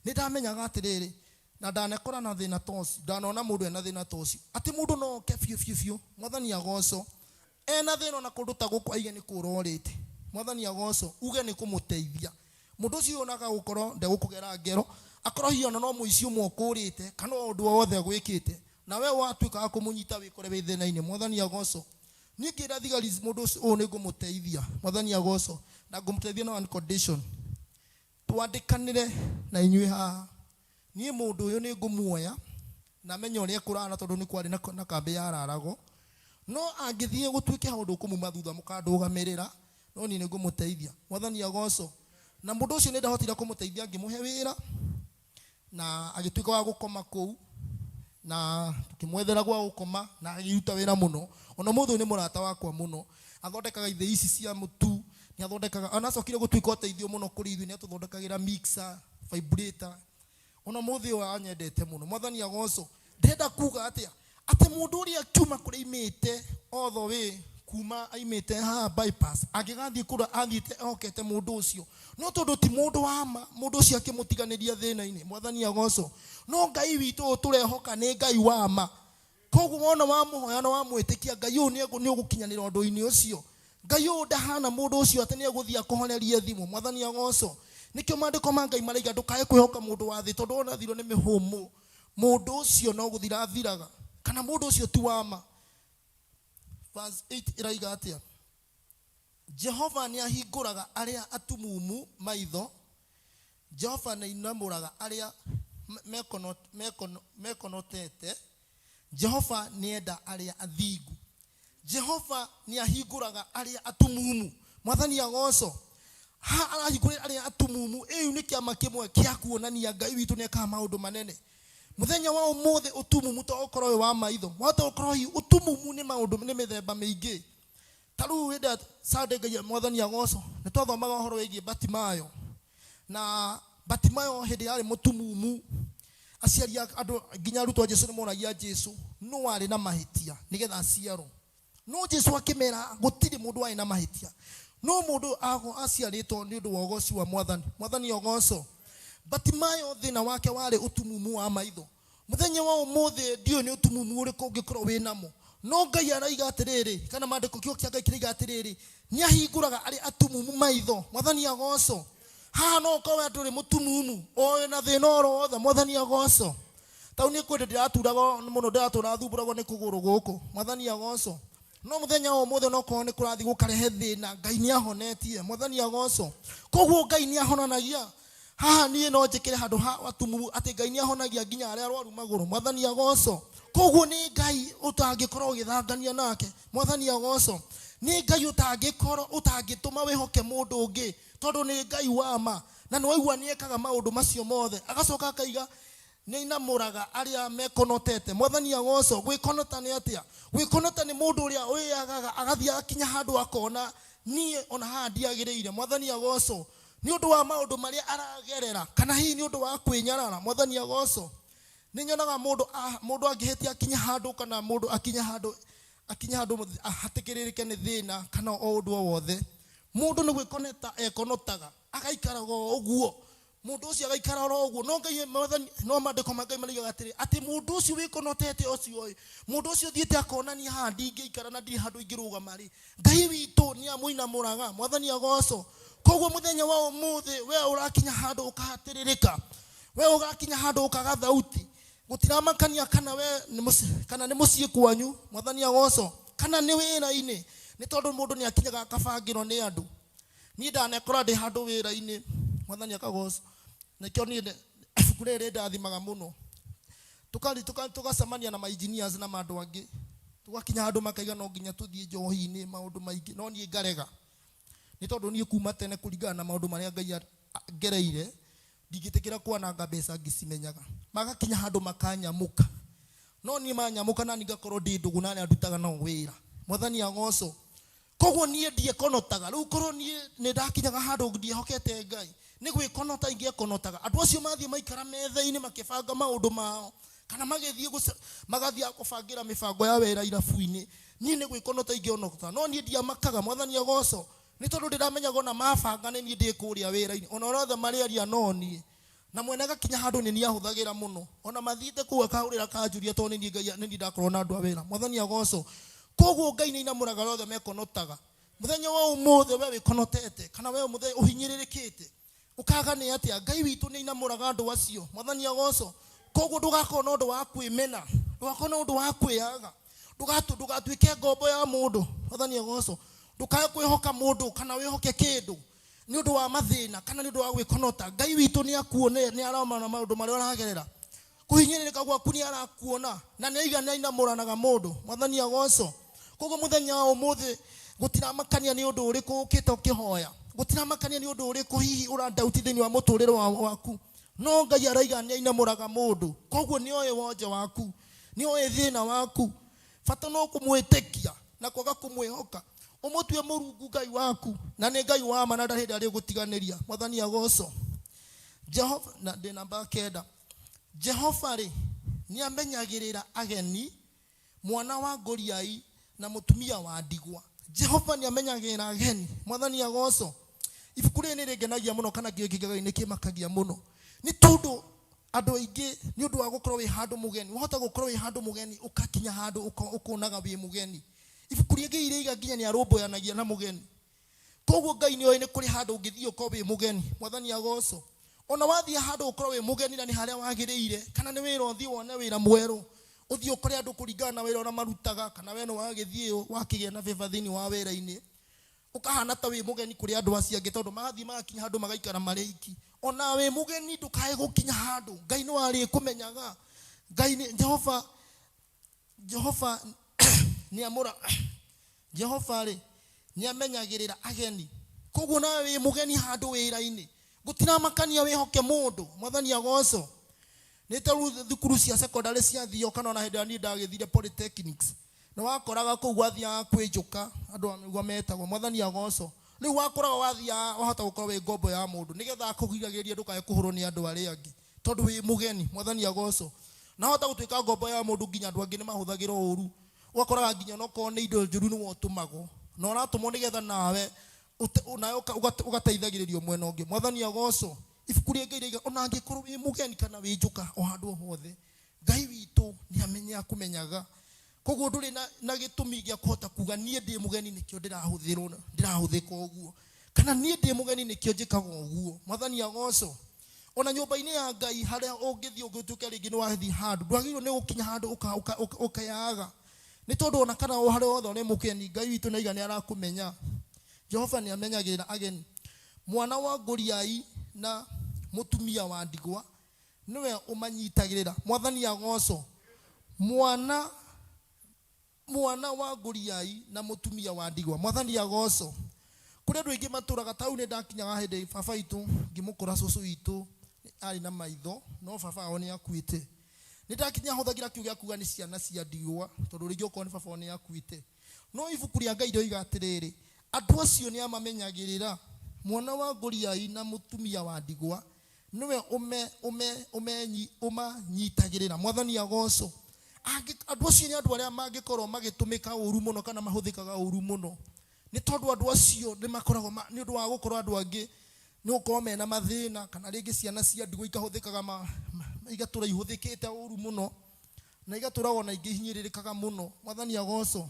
nĩ ndamenyaga atĩrĩrĩ, na ndanekora na thĩna ta ũcio, ndanona mũndũ ena thĩna ta ũcio, atĩ mũndũ no oke biũ biũ biũ, Mwathani agocwo, ena thĩna ona kũndũ ta gũkũ aige nĩ kũũra ũrĩte. Mwathani agocwo, uge nĩ kũmũteithia. Mũndũ ũcio onaga gũkorwo ndegũkũgera ngero, akorwo hihi ona no mũici ũmwe ũkũrĩte, kana o ũndũ o wothe agwĩkĩte, na we watuĩka wa kũmũnyita wĩkore wĩ thĩna-inĩ. Mwathani agocwo. Niĩ ngĩra thigari mũndũ ũcio ũyũ nĩ ngũmũteithia. Mwathani agocwo. Na ngũmũteithia na one condition. Twandĩkanĩre na inyuĩ haha. Niĩ mũndũ ũyũ nĩ ngũmuoya na menye ũrĩa ekũrara, tondũ nĩ kwarĩ na kambĩ yararagwo. No angĩthiĩ gũtuĩke handũ ũkũmuma thutha mũkandũgamĩrĩra, no niĩ nĩ ngũmũteithia. Mwathani agocwo. Na mũndũ ũcio nĩ ndahotire kũmũteithia, ngĩmũhe wĩra na agĩtuĩka wa gũkoma kũu, na tũkĩmwethera gwa gũkoma na agĩruta wĩra mũno. Ona ũmũthĩ ũyũ nĩ mũrata wakwa mũno. Athondekaga ithĩi ici cia mũtu, nĩ athondekaga, ona acokire gũtuĩka ũteithio mũno kũrĩ ithuĩ, nĩ atũthondekagĩra mixer, vibrator. Ona ũmũthĩ ũyũ anyendete mũno. Mwathani agocwo. Ndĩrenda kuga atĩa? Atĩ mũndũ ũrĩa akiuma kũrĩa aimĩte all the way kuma aimĩte haha bypass, angĩgathiĩ kũrĩa athiĩte ehokete mũndũ ũcio, no tondũ ti mũndũ wa ma, mũndũ ũcio akĩmũtiganĩria thĩna-inĩ. Mwathani agocwo. No Ngai witũ ũyũ tũrehoka nĩ Ngai wa ma. Koguo wona wamũhoya na wamwĩtĩkia, Ngai ũyũ nĩ ũgũkinyanĩra ũndũ-inĩ ũcio. Ngai ũyũ ndahana mũndũ ũcio atĩ nĩ egũthiĩ akũhorerie thimũ. Mwathani agocwo. Nĩkĩo maandĩko ma Ngai maraiga ndũkae kwĩhoka mũndũ wa thĩ, tondũ wona athirwo nĩ mĩhũmũ, mũndũ ũcio no gũthira athiraga, kana mũndũ ũcio ti wa ma. Verse 8 ĩraiga atĩa? Jehova nĩ ahingũraga arĩa atumumu maitho, Jehova nĩ ainamũraga arĩa mekonotete, Jehova nĩ enda arĩa athingu. Jehova nĩ ahingũraga arĩa atumumu. Mwathani agocwo. Ha arahingũrĩra arĩa atumumu. Ĩu nĩ kĩama kĩmwe kĩa kuonania Ngai witũ nĩ ekaga maũndũ manene. Mũthenya wa ũmũthĩ ũtumumu to ũkorwo wĩ wa maitho, wahota gũkorwo hihi ũtumumu nĩ maũndũ nĩ mĩthemba mĩingĩ. Ta rĩu hĩndĩ ya Sunday Ngai Mwathani agocwo, nĩ twathomaga ũhoro wĩgiĩ Batimayo. Na Batimayo hĩndĩ yarĩ mũtumumu, aciari a andũ nginya arutwo a Jesu nĩ moragia Jesu nũ warĩ na mahĩtia nĩgetha aciarwo. No Jesu akĩmera gũtirĩ mũndũ warĩ na mahĩtia, no mũndũ aciarĩtwo nĩ ũndũ wa ũgoci wa Mwathani. Mwathani agocwo. Batimayo thĩna wake warĩ ũtumumu wa maitho. Mũthenya wa ũmũthĩ ndiũĩ nĩ ũtumumu ũrĩkũ ũngĩkorwo wĩ namo, no Ngai araiga atĩrĩrĩ, kana maandĩko kiugo kĩa Ngai kĩraiga atĩrĩrĩ, nĩ ahingũraga arĩa atumumu maitho. Mwathani agocwo. Haha no ũkorwo we ndũrĩ mũtumumu, o wĩna thĩna oro wothe. Mwathani agocwo. Tau niĩ kwĩ ndĩraturagwo mũno, ndĩratũra thumbũragwo nĩ kũgũrũ gũkũ. Mwathani agocwo. No mũthenya wa ũmũthĩ onokorwo nĩ kũrathiĩ gũkarehe thĩna, Ngai nĩ ahonetie. Mwathani agocwo. Koguo Ngai nĩ ahonanagia. Haha niĩ no njĩkĩre handũ ha atumumu atĩ Ngai nĩ ahonagia nginya arĩa arwaru magũrũ. Mwathani agocwo. Koguo nĩ Ngai ũtangĩkorwo ũgĩthangania nake. Mwathani agocwo. Nĩ Ngai ũtangĩkorwo ũtangĩtũma wĩhoke mũndũ ũngĩ, tondũ nĩ Ngai wa ma. Na nĩ waigua nĩ ekaga maũndũ macio mothe. Agacoka akaiga nĩ ainamũraga arĩa mekonotete. Mwathani agocwo. Gwĩkonota nĩ atĩa? Gwĩkonota nĩ mũndũ ũrĩa wĩyagaga agathiĩ agakinya handũ akona niĩ ona haha ndiagĩrĩire. Mwathani agocwo. Nĩ ũndũ wa maũndũ marĩa aragerera, kana hihi nĩ ũndũ wa kwĩnyarara. Mwathani agocwo. Nĩ nyonaga mũndũ mũndũ angĩhĩtia akinya handũ, kana mũndũ akinya handũ, akinya handũ ahatĩkĩrĩrĩke nĩ thĩna kana o ũndũ o wothe, mũndũ nĩ gwĩkoneta ekonotaga, agaikaraga o ũguo. Mũndũ ũcio agaikara oro ũguo. No Ngai Mwathani, no maandĩko ma Ngai maraugaga atĩrĩ, atĩ mũndũ ũcio wĩkonotete ũcio ĩ, mũndũ ũcio ũthiĩte akonania haha ndingĩikara na ndirĩ handũ ingĩrũgama rĩ, Ngai witũ nĩ amũinamũraga. Mwathani agocwo. Koguo mũthenya wa ũmũthĩ we ũrakinya handũ ũkahatĩrĩrĩka, we ũgakinya handũ ũkaga thauti, gũtiramakania kana we nĩ mũciĩ, kana nĩ mũciĩ kwanyu. Mwathani agocwo. Kana nĩ wĩra-inĩ, nĩ tondũ mũndũ nĩ akinyaga akabangĩrwo nĩ andũ. Niĩ ndanekora ndĩ handũ wĩra-inĩ, Mwathani akagocwo. Nĩkĩo niĩ ibuku rĩrĩ rĩndathimaga mũno. Tũgacemania na ma engineers na andũ angĩ, tũgakinya handũ makaiga no nginya tũthiĩ njohi-inĩ maũndũ maingĩ, no niĩ ngarega. Nĩ tondũ niĩ kuma tene kũringana na maũndũ marĩa Ngai ngereire, ndingĩtĩkĩra kwananga mbeca ngĩcimenyaga. Magakinya handũ makanyamũka. No niĩ manyamũka na niĩ ngakorwo ndĩ ndũgũ na arĩa ndutaga nao wĩra. Mwathani agocwo. Koguo niĩ ndiekonotaga. Rĩu korwo niĩ nĩ ndakinyaga handũ ndiehokete Ngai, nĩ gwĩkonota ingĩekonotaga. Andũ acio mathiĩ maikara metha-inĩ makĩbanga maũndũ mao, kana magĩthiĩ magathiĩ kũbangĩra mĩbango ya wĩra irabu-inĩ, niĩ nĩ gwĩkonota ingĩonota. No niĩ ndiamakaga. Mwathani agocwo. Nĩ tondũ ndĩramenyaga ona mabanga nĩ niĩ ndĩ kũrĩa wĩra-inĩ, ona ũrĩa othe marĩaria no niĩ. Na mwene agakinya handũ nĩ niĩ ahũthagĩra mũno. Ona mathiĩte kũu akahũrĩra kanjuria tondũ nĩ niĩ Ngai, nĩ niĩ ndakorwo na andũ a wĩra. Mwathani agocwo. Koguo Ngai nĩ ainamũraga arĩa othe mekonotaga. Mũthenya wa ũmũthĩ we wĩkonotete, kana we mũthenya ũhinyĩrĩrĩkĩte, ũkaga nĩ atĩa? Ngai witũ nĩ ainamũraga andũ acio. Mwathani agocwo. Koguo ndũgakorwo na ũndũ wa kwĩmena, ndũgakorwo na ũndũ wa kwĩyaga, ndũgatuĩke ngombo ya mũndũ. Mwathani agocwo. Ndũkae kwĩhoka mũndũ kana wĩhoke kĩndũ nĩ ũndũ wa mathĩna kana nĩ ũndũ wa gwĩkonota. Ngai witũ nĩ akuone, nĩ arona maũndũ marĩa ũragerera. Kũhinyĩrĩrĩka gwaku nĩ arakuona, na nĩ aiga nĩ ainamũranaga mũndũ. Mwathani agocwo. Koguo mũthenya wa ũmũthĩ gũtiramakania nĩ ũndũ ũrĩkũ ũkĩte ũkĩhoya, gũtiramakania nĩ ũndũ ũrĩkũ hihi ũrandauti thĩinĩ wa mũtũrĩre waku, no Ngai araiga nĩ ainamũraga mũndũ. Koguo nĩ oĩ wonje waku, nĩ oĩ thĩna waku. Bata no kũmwĩtĩkia na kwaga kũmwĩhoka, ũmũtue Mũrungu Ngai waku, na nĩ Ngai wa ma na ndarĩ hĩndĩ arĩgũtiganĩria. Mwathani agocwo. Jehova, na ndĩ namba 9. Jehova rĩ nĩ amenyagĩrĩra ageni, mwana wa ngũriai na mũtumia wa ndigwa. Jehova nĩ amenyagĩrĩra ageni. Mwathani agocwo. Ibuku rĩrĩ nĩ rĩngenagia mũno, kana kĩo kĩngenagia nĩ kĩmakagia mũno, nĩ tondũ andũ aingĩ nĩ ũndũ wa gũkorwo wĩ handũ mũgeni, wahota gũkorwo wĩ handũ mũgeni ũgakinya handũ ũkonaga wĩ mũgeni. Ibuku rĩngĩ irĩiga nginya nĩ arũmbũyanagia na mũgeni. Koguo Ngai nĩ oĩ nĩ kũrĩ handũ ũngĩthiĩ ũkorwo wĩ mũgeni. Mwathani agocwo. Ona wathiĩ handũ ũkorwo wĩ mũgeni na nĩ harĩa wagĩrĩire, kana nĩ wĩra ũthiĩ wone wĩra mwerũ, ũthiĩ ũkore andũ kũringana na wĩra ũrĩa marutaga, kana we nĩ wagĩthiĩ wakĩgĩa na favor thĩinĩ wa wĩra-inĩ, ũkahana ta wĩ mũgeni kũrĩ andũ acio angĩ, tondũ magathiĩ magakinya handũ magaikara marĩ aiki. Ona wĩ mũgeni ndũkae gũkinya handũ, Ngai nĩ warĩkũmenyaga. Ngai nĩ Jehova, Jehova nĩ amũra, Jehova rĩ nĩ amenyagĩrĩra ageni. Koguo nawe wĩ mũgeni handũ wĩra-inĩ, gũtiramakania wĩhoke mũndũ. Mwathani agocwo. Nĩ ta rĩu thukuru cia secondary ciathio, kana ona hĩndĩ ĩrĩa niĩ ndagĩthire polytechnics, nĩ wakoraga kũu gwathiaga kwĩnjũka andũ nĩguo metagwo. Mwathani agocwo. Rĩu wakoraga wathiaga wahota gũkorwo wĩ ngombo ya mũndũ, nĩgetha akũgiragĩrĩrie ndũkae kũhũrwo nĩ andũ arĩa angĩ, tondũ wĩ mũgeni. Mwathani agocwo. Na wahota gũtuĩka ngombo ya mũndũ nginya andũ angĩ nĩ mahũthagĩra ũru, ũgakoraga nginya onokorwo nĩ indo njũru nĩwe ũtũmagwo, na ũratũmwo nĩgetha nawe nawe ũgateithagĩrĩrio mwena ũngĩ. Mwathani agocwo. Ibuku rĩa Ngai rĩiga ona angĩkorwo wĩ mũgeni kana wĩ njũka o handũ o hothe, Ngai witũ nĩ amenya akũmenyaga. Koguo ndũrĩ na gĩtũmi gĩa kũhota kuga niĩ ndĩ mũgeni nĩkĩo ndĩrahũthĩka ũguo, kana niĩ ndĩ mũgeni nĩkĩo njĩkaga ũguo. Mwathani agocwo. Ona nyũmba-inĩ ya Ngai harĩa ũngĩthiĩ ũngĩtuĩka rĩngĩ nĩ wathiĩ handũ, ndwagĩrĩirwo nĩ gũkinya handũ ũkeyaga. Nĩ tondũ ona kana o harĩa hothe ũrĩ mũkeni, Ngai witũ nĩaiga nĩ arakũmenya. Jehova nĩ amenyagĩrĩra ageni. Mwana wa ngũriai na mũtumia wa ndigwa nĩwe ũmanyitagĩrĩra. Mwathani agocwo. Mwana wa ngũriai na mũtumia wa ndigwa. Mwathani agocwo. Kũrĩ andũ aingĩ matũraga tau nĩ ndakinyaga hĩndĩ baba witũ ngĩmũkora cũcũ witũ arĩ na maitho no baba wao nĩ akuĩte. Nĩ ndakinya hũthagĩra kiugo gĩa kuga nĩ ciana cia ndigwa tondũ rĩngĩ okorwo nĩ baba wao nĩ akuĩte. No ibuku rĩa Ngai rĩoiga atĩrĩrĩ, andũ acio nĩ amamenyagĩrĩra. Mwana wa ngũriai na mũtumia wa ndigwa nĩwe ũmanyitagĩrĩra. Mwathani agocwo. Andũ acio nĩ andũ arĩa mangĩkorwo magĩtũmĩka ũru mũno kana mahũthĩkaga ũru mũno. Nĩ tondũ andũ acio nĩ makoragwo nĩ ũndũ wa gũkorwo andũ angĩ nĩ gũkorwo mena mathĩna kana rĩngĩ ciana cia ndigwa ikahũthĩkaga igatũra ihũthĩkĩte ũru mũno na igatũra ona ingĩ hinyĩrĩrĩkaga mũno. Mwathani agocwo.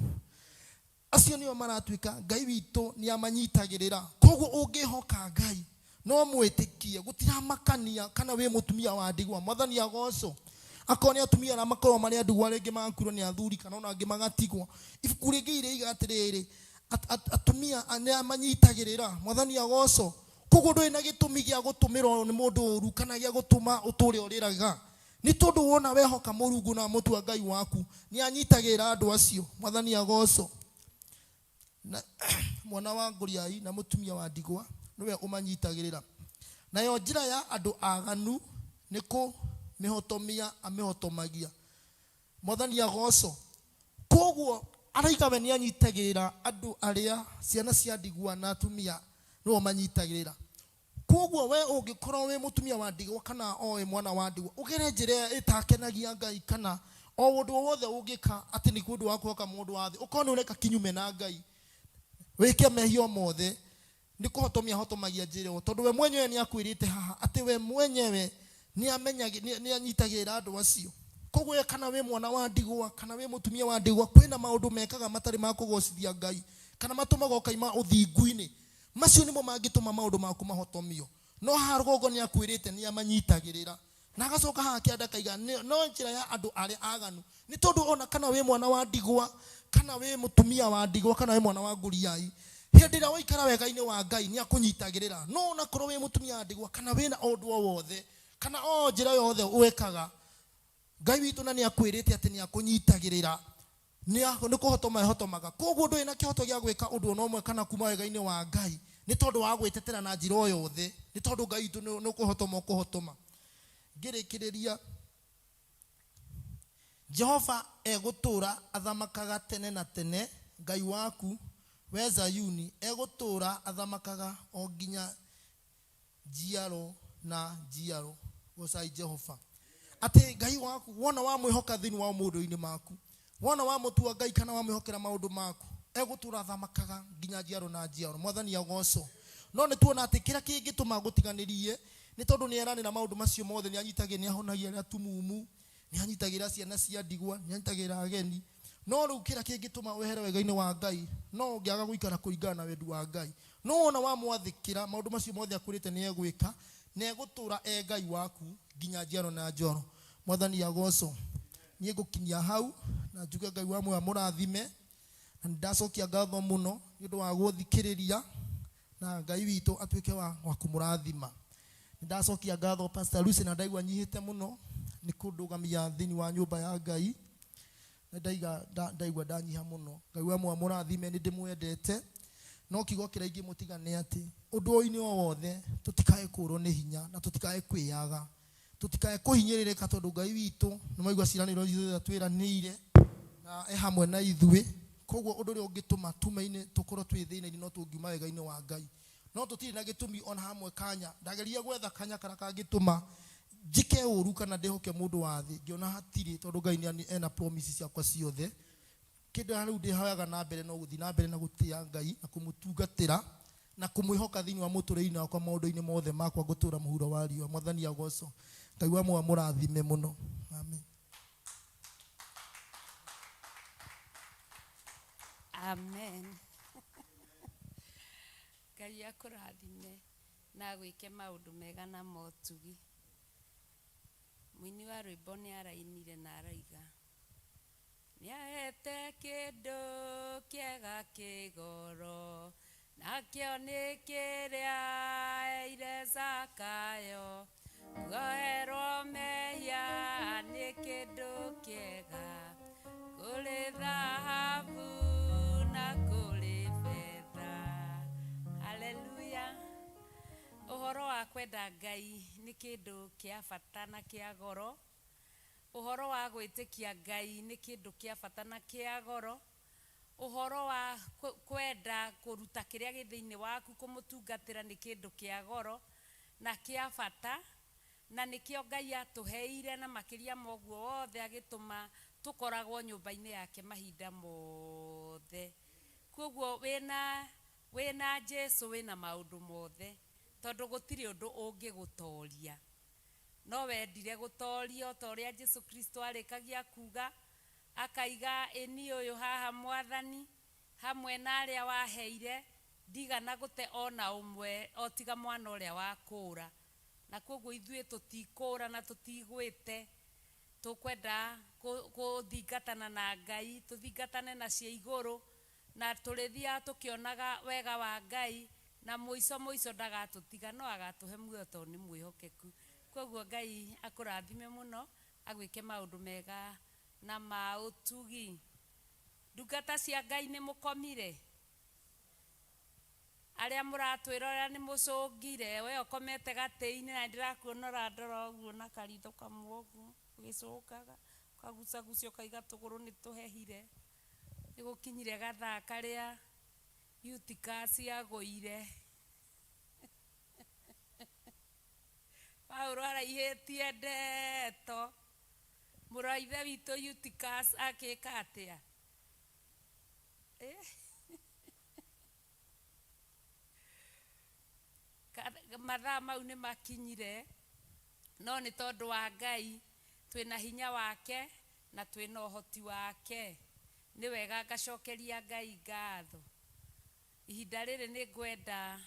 Acio nĩo maratuĩka Ngai witũ nĩ amanyitagĩrĩra. Koguo ũngĩhoka Ngai no mwĩtĩkie, gũtiramakania kana wĩ mũtumia wa ndigwa. Mwathani agocwo. Akorwo nĩ atumia arĩa makoragwo marĩ a ndigwa rĩngĩ magakuĩrwo nĩ athuri kana ona angĩ magatigwo. Ibuku rĩngĩ rĩiga atĩrĩrĩ, atumia nĩ amanyitagĩrĩra. Mwathani agocwo. Koguo ndũrĩ na gĩtũmi gĩa gũtũmĩrwo nĩ mũndũ ũru kana gĩa gũtũma ũtũre ũrĩraga. Nĩ tondũ wona wehoka Mũrungu na mũtua Ngai waku, nĩ anyitagĩrĩra andũ acio. Mwathani agocwo. Na mwana wa ngũriai na mũtumia wa ndigwa nĩwe ũmanyitagĩrĩra. Nayo njĩra ya andũ aganu nĩ kũmĩhotomia amĩhotomagia. Mwathani agocwo. Koguo araiga we nĩ anyitagĩrĩra andũ arĩa ciana cia ndigwa na atumia nĩo manyitagĩrĩra. Koguo we ũngĩkorwo wĩ mũtumia wa ndigwa kana o wĩ mwana wa ndigwa, ũgere njĩra ĩtakenagia Ngai kana o ũndũ wothe ũngĩka atĩ nĩ ũndũ wa kwĩhoka mũndũ wa thĩ, ũkorwo nĩ ũreka kinyume na Ngai, wĩke mehia mothe, nĩ kũhotomia ahotomagia njĩra ĩyo. Tondũ we mwenyewe nĩ akwĩrĩte haha atĩ we mwenyewe nĩ anyitagĩrĩra andũ acio. Koguo we kana wĩ mwana wa ndigwa kana wĩ mũtumia wa ndigwa, kwĩna maũndũ mekaga matarĩ ma kũgocithia Ngai kana matũmaga ũkaima ũthingu-inĩ, macio nĩmo mangĩtũma maũndũ maku mahotomio. No haha rũgongo nĩ akwĩrĩte nĩ amanyitagĩrĩra. Na agacoka haha kĩanda akaiga, no njĩra ya andũ arĩa aganu. Nĩ tondũ ona kana wĩ mwana wa ndigwa, kana wĩ mũtumia wa ndigwa, kana wĩ mwana wa ngũriai, hĩndĩ ĩrĩa waikara wega-inĩ wa Ngai nĩ akũnyitagĩrĩra. No ona korwo wĩ mũtumia wa ndigwa, kana wĩna ũndũ o wothe, kana o njĩra yothe wĩkaga, Ngai witũ na nĩ akwĩrĩte atĩ nĩ akũnyitagĩrĩra. Nĩ kũhotoma ehotomaga. Koguo ndũrĩ na kĩhoto gĩa gwĩka ũndũ ona ũmwe kana kuma wega-inĩ wa Ngai nĩ tondũ wa gwĩtetera na njĩra o yothe, nĩ tondũ Ngai witũ nĩ kũhotoma ũkũhotoma. Ngĩrĩkĩrĩria, Jehova egũtũũra athamakaga tene na tene, Ngai waku we Zayuni egũtũũra athamakaga o nginya njiaro na njiaro. Gocai Jehova. Atĩ Ngai waku wona wamwĩhoka thĩinĩ wa maũndũ-inĩ maku, wona wamũtua Ngai kana wamwĩhokera maũndũ maku, egũtũũra athamakaga nginya njiaro na njiaro. Mwathani agocwo. No nĩ tuona atĩ kĩrĩa kĩngĩtũma ngũtiganĩrie nĩ tondũ nĩ eranĩra maũndũ macio mothe, nĩ anyitagĩrĩra, nĩ ahonagia arĩa atumumu, nĩ anyitagĩrĩra ciana cia ndigwa, nĩ anyitagĩrĩra ageni. No rĩu kĩrĩa kĩngĩtũma wehere wega-inĩ wa Ngai, no ũngĩaga gũikara kũringana na wendi wa Ngai. No wona wamwathĩkĩra, maũndũ macio mothe akwĩrĩte nĩ egwĩka, na egũtũũra e Ngai waku nginya njiaro na njiaro. Mwathani agocwo. Niĩ ngũkinyia hau na njuge Ngai wa muoyo amũrathime, na nĩndacokia ngatho mũno nĩ ũndũ wa gũthikĩrĩria, na Ngai witũ atuĩke wa kũmũrathima. Nĩndacokia ngatho Pastor Lucy, na ndaigua nyihĩte mũno nĩ kũndũgamia thĩinĩ wa nyũmba ya Ngai. Na ndaigua ndanyiha mũno. Ngai wa muoyo amũrathime, nĩ ndĩmwendete. No kiugo kĩrĩa ingĩmũtiga nĩ atĩ ũndũ-inĩ o wothe tũtikae kũũrwo nĩ hinya na tũtikae kwĩyaga, tũtikae kũhinyĩrĩrĩka, tondũ Ngai witũ nĩ maigua ciĩranĩro ithuĩ twĩranĩire na e hamwe na ithuĩ. Koguo ũndũ ũrĩa ũngĩtũma tume-inĩ tũkorwo twĩ thĩna-inĩ no tũngiuma wega-inĩ wa Ngai. No tũtirĩ na gĩtũmi ona hamwe kanya. Ndageria gwetha kanya karĩa kangĩtũma njĩke ũru kana ndĩhoke mũndũ wa thĩ, ngĩona hatirĩ, tondũ Ngai nĩ ena promise ciakwa ciothe. Kĩndũ rĩu ndĩhoyaga na mbere no gũthiĩ na mbere na gũtĩa Ngai na kũmũtungatĩra na kũmwĩhoka thĩinĩ wa mũtũrĩre-inĩ wakwa, maũndũ-inĩ mothe makwa ngũtũũra mũhuro wa riũa. Mwathani agocwo. Ngai wa muoyo amũrathime mũno. Amen. Amen. Ngai akũrathime na agwĩke maũndũ mega na motugi. Mũini wa rwĩmbo nĩ arainire na araiga nĩahete kĩndũ kĩega kĩgoro nakĩo nĩ kĩrĩa eire Zakayo kuoherwo mehia nĩ kĩndũ kĩega kũrĩ thahabu na kũrĩ betha. Haleluya. Ũhoro wa kwenda Ngai nĩ kĩndũ kĩa bata na kĩa goro. Ũhoro wa gwĩtĩkia Ngai nĩ kĩndũ kĩa bata na kĩa goro. Ũhoro wa kwenda kũruta kĩrĩa gĩ thĩinĩ waku kũmũtungatĩra nĩ kĩndũ kĩa goro na kĩa bata, na nĩkĩo Ngai atũheire, na makĩria ma ũguo wothe agĩtũma tũkoragwo nyũmba-inĩ yake mahinda mothe. Koguo wĩna Jesu wĩna maũndũ mothe, tondũ gũtirĩ ũndũ ũngĩgũtoria. No wendire gũtorio ta ũrĩa Jesu Kristo arĩkagia kuga, akaiga ĩni ũyũ haha Mwathani, hamwe na arĩa waheire, ndigana gũte ona ũmwe o tiga mwana ũrĩa wa kũũra. Na koguo ithuĩ tũtikũũra na tũtigwĩte, tũkwenda gũthingatana na Ngai, tũthingatane na cia igũrũ, na tũrĩthiaga tũkĩonaga wega wa Ngai, na mũico mũico ndagatũtiga, no agatũhe muoyo tondũ nĩ mwĩhokeku. Koguo Ngai akũrathime mũno, agwĩke maũndũ mega na ma ũtugi. Ndungata cia Ngai nĩ mũkomire? Arĩa mũratwĩrorera nĩ mũcũngire, we ũkomete gatĩ-inĩ na ndĩrakuona ũrandora ũguo na karitho kamwe ũguo, ũgĩcũngaga, ũkagucagucia ũkaiga tũgũrũ nĩ tũhehire. Nĩ gũkinyire gathaa karĩa Eutychus agũire. Paulo araihĩtie ndeto. Mũrũ wa ithe witũ Eutychus akĩka atĩa? Mathaa mau nĩ makinyire, no nĩ tondũ wa Ngai twĩna hinya wake na twĩna ũhoti wake. Nĩ wega ngacokeria Ngai ngatho. Ihinda rĩrĩ nĩ ngwenda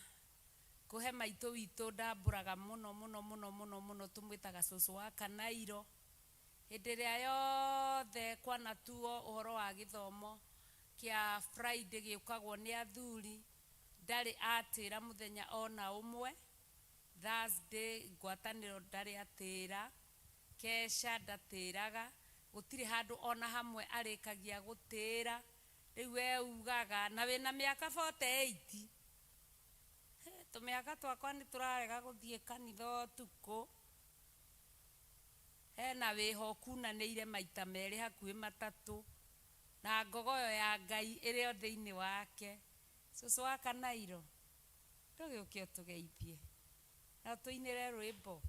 kũhe maitũ witũ ndambũraga mũno mũno mũno mũno mũno, tũmwĩtaga cũcũ wa Kanairo. Hĩndĩ ĩrĩa yothe kwanatuo ũhoro wa gĩthomo kĩa Friday gĩũkagwo nĩ athuri, ndarĩ atĩra mũthenya ona ũmwe. Thursday ngwatanĩro ndarĩ atĩra, kesha ndatĩraga, gũtirĩ handũ ona hamwe arĩkagia gũtĩra. Rĩu we ugaga na wĩna mĩaka 48. Tũmĩaka twakwa nĩ tũrarega gũthiĩ kanitha ũtukũ. Hena wĩho ũkunanĩire maita merĩ hakuhĩ matatũ, na ngogoyo ya Ngai ĩrĩ o thĩinĩ wake. Cũcũ wa Kanairo, ndũgĩũke ũtũgeithie na tũinĩre rwĩmbo,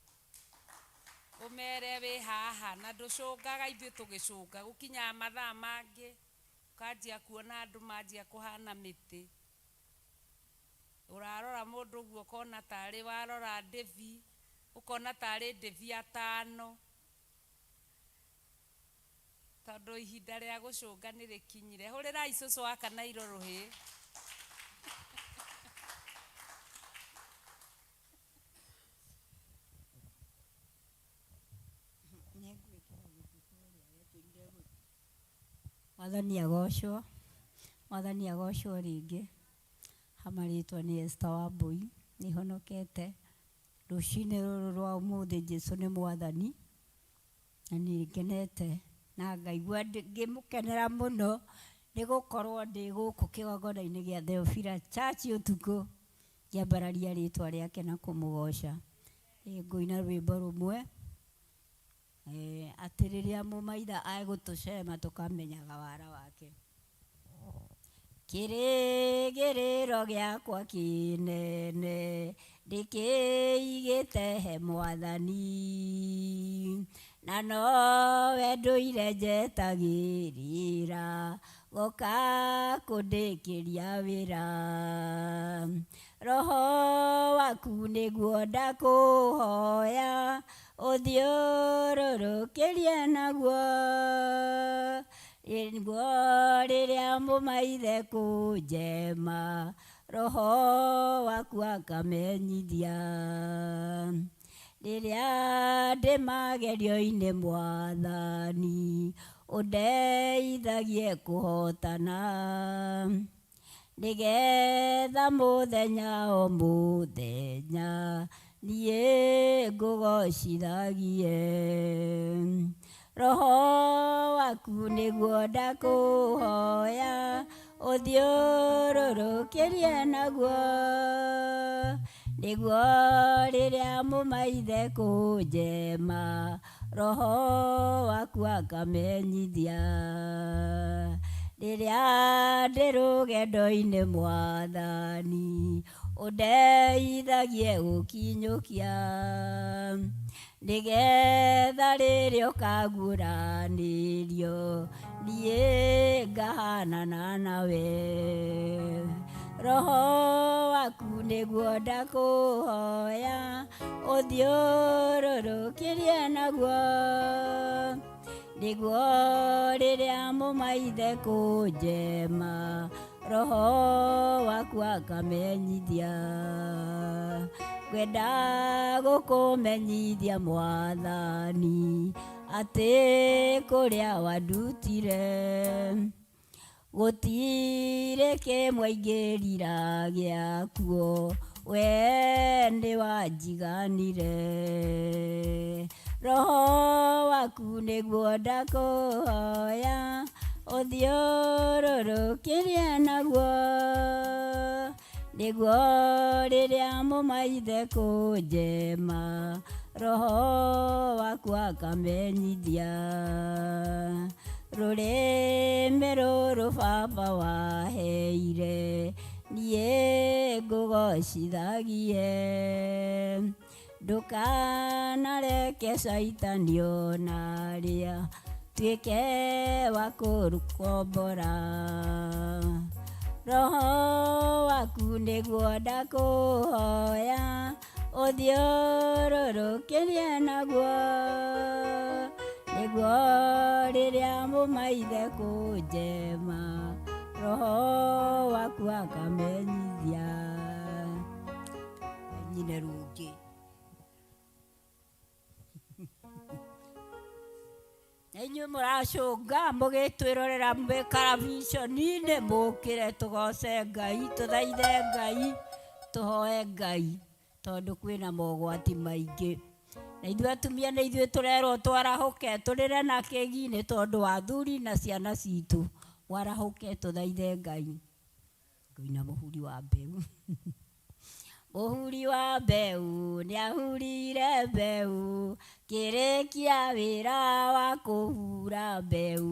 ũmere wĩ haha na ndũcũngaga, ithuĩ tũgĩcũnga gũkinyaga mathaa mangĩ ũkanjia kuona andũ manjia kũhana mĩtĩ. Ũrarora mũndũ ũguo ũkona tarĩ warora ndĩvi, ũkona tarĩ ndĩvi atano, tondũ ihinda rĩa gũcũnga nĩ rĩkinyire. Hũrĩrai cũcũ wa Kanairo rũhĩ. Mwathani agocwo, Mwathani agocwo rĩngĩ. Hamarĩtwa nĩ Esther Wambui, nĩ honokete rũcinĩ rũrũ rwa ũmũthĩ. Jesu nĩ Mwathani na nĩ ngenete na ngaigua ngĩmũkenera mũno nĩ gũkorwo ndĩ gũkũ kĩgongona-inĩ gĩa Theophila Church ũtukũ, ngĩambararia rĩtwa rĩake na kũmũgoca. Ngũina rwĩmbo rũmwe atĩ rĩrĩa mũmaitha agũtũcema tũkamenyaga wara wake. Kĩrĩgĩrĩro gĩakwa kĩnene ndĩkĩigĩte he Mwathani, na nowe ndũire njetagĩrĩra goka kũndĩkĩria wĩra. Roho waku nĩguo ndakũhoya ũthiũrũrũkĩrie naguo, nĩguo rĩrĩa mũmaithe kũnjema roho waku akamenyithia. Rĩrĩa ndĩ magerio-inĩ mwathani ũndeithagie kũhotana nĩgetha mũthenya o mũthenya niĩ ngũgocithagie roho waku nĩguo ndakũhoya ũthiũrũrũkĩrie naguo nĩguo rĩrĩa mũmaithe kũnjema roho waku akamenyithia rĩrĩa ndĩ rũgendo-inĩ mwathani ũndeithagie gũkinyũkia nĩgetha rĩrĩa ũkaguũranĩrio niĩ ngahanana nawe roho waku nĩguo ndakũhoya ũthiũrũrũkĩrie naguo nĩguo rĩrĩa mũmaithe kũnjema roho waku akamenyithia ngwenda gũkũmenyithia mwathani atĩ kũrĩa wandutire gũtirĩ kĩmwe ingĩrira gĩakuo we nĩ wanjiganire roho waku nĩguo ndakũhoya ũthiũrũrũkĩrie naguo nĩguo rĩrĩa mũmaithe kũnjema roho waku akamenyithia rũrĩmĩ rũrũ baba waheire niĩ ngũgocithagie ndũkanareke caitani ona rĩa tuĩke wa kũrũkombora roho waku nĩguo ndakũhoya ũthiũrũrũkĩrie naguo nĩguo rĩrĩa mũmaithe kũnjema roho waku akamenyithia nyine rũngĩ na inyuĩ mũracũnga mũgĩtwĩrorera mwĩ karaviconi-inĩ mũkĩre tũgoce Ngai tũthaithe Ngai tũhoe Ngai tondũ kwĩna mogwati maingĩ na ithuĩ atumia nĩ ithuĩ tũrerwo twarahũke tũrĩre na kĩgi nĩ tondũ wa athuri na ciana citũ warahũke tũthaithe Ngai ngũina mũhuri wa mbeũ mũhuri wa mbeũ nĩahurire mbeũ kĩrĩkia wĩra wa kũhura mbeũ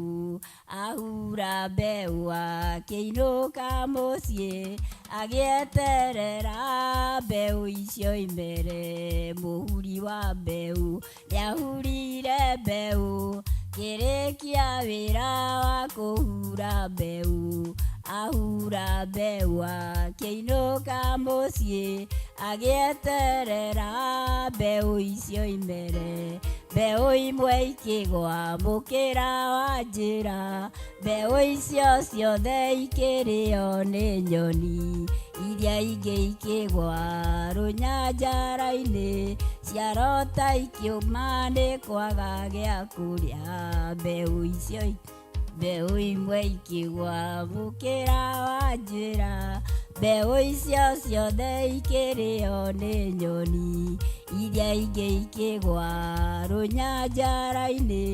ahura mbeũ akĩinũka mũciĩ agĩeterera mbeũ icio imere mũhuri wa mbeũ nĩahurire mbeũ kĩrĩkia wĩra wa kũhura mbeũ ahura mbeũ akĩinũka mũciĩ agĩeterera mbeũ icio imere mbeũ imwe ikĩgwa mũkĩra wa njĩra mbeũ icio ciothe ikĩrĩo nĩ nyoni iria ingĩ ikĩgwa rũnyanjara-inĩ ciarota ikĩũma nĩ kwaga gĩa kũrĩa mbeũ icio mbeũ imwe ikĩgwa mũkĩra wa njĩra mbeũ icio ciothe ikĩrĩo nĩ nyoni iria ingĩ ikĩgwa rũnyanjara-inĩ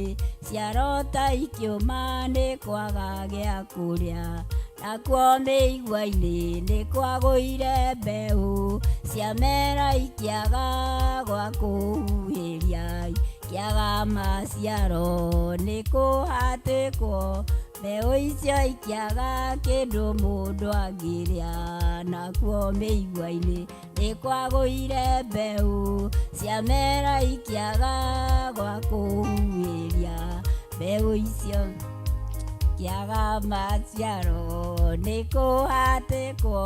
ciarota ikĩũma nĩ kwaga gĩa kũrĩa nakuo mĩigua-inĩ nĩ kwagũire mbeũ ciamera ikĩaga gwa kũhuhĩria ikĩaga maciaro nĩ kũhatĩkwo mbeũ icio ikĩaga kĩndũ mũndũ angĩrĩa nakuo mĩigua-inĩ nĩ kwagũire mbeũ ciamera ikĩaga gwa kũhuhĩria mbeũ icio ikĩaga maciaro nĩ kũhatĩkwo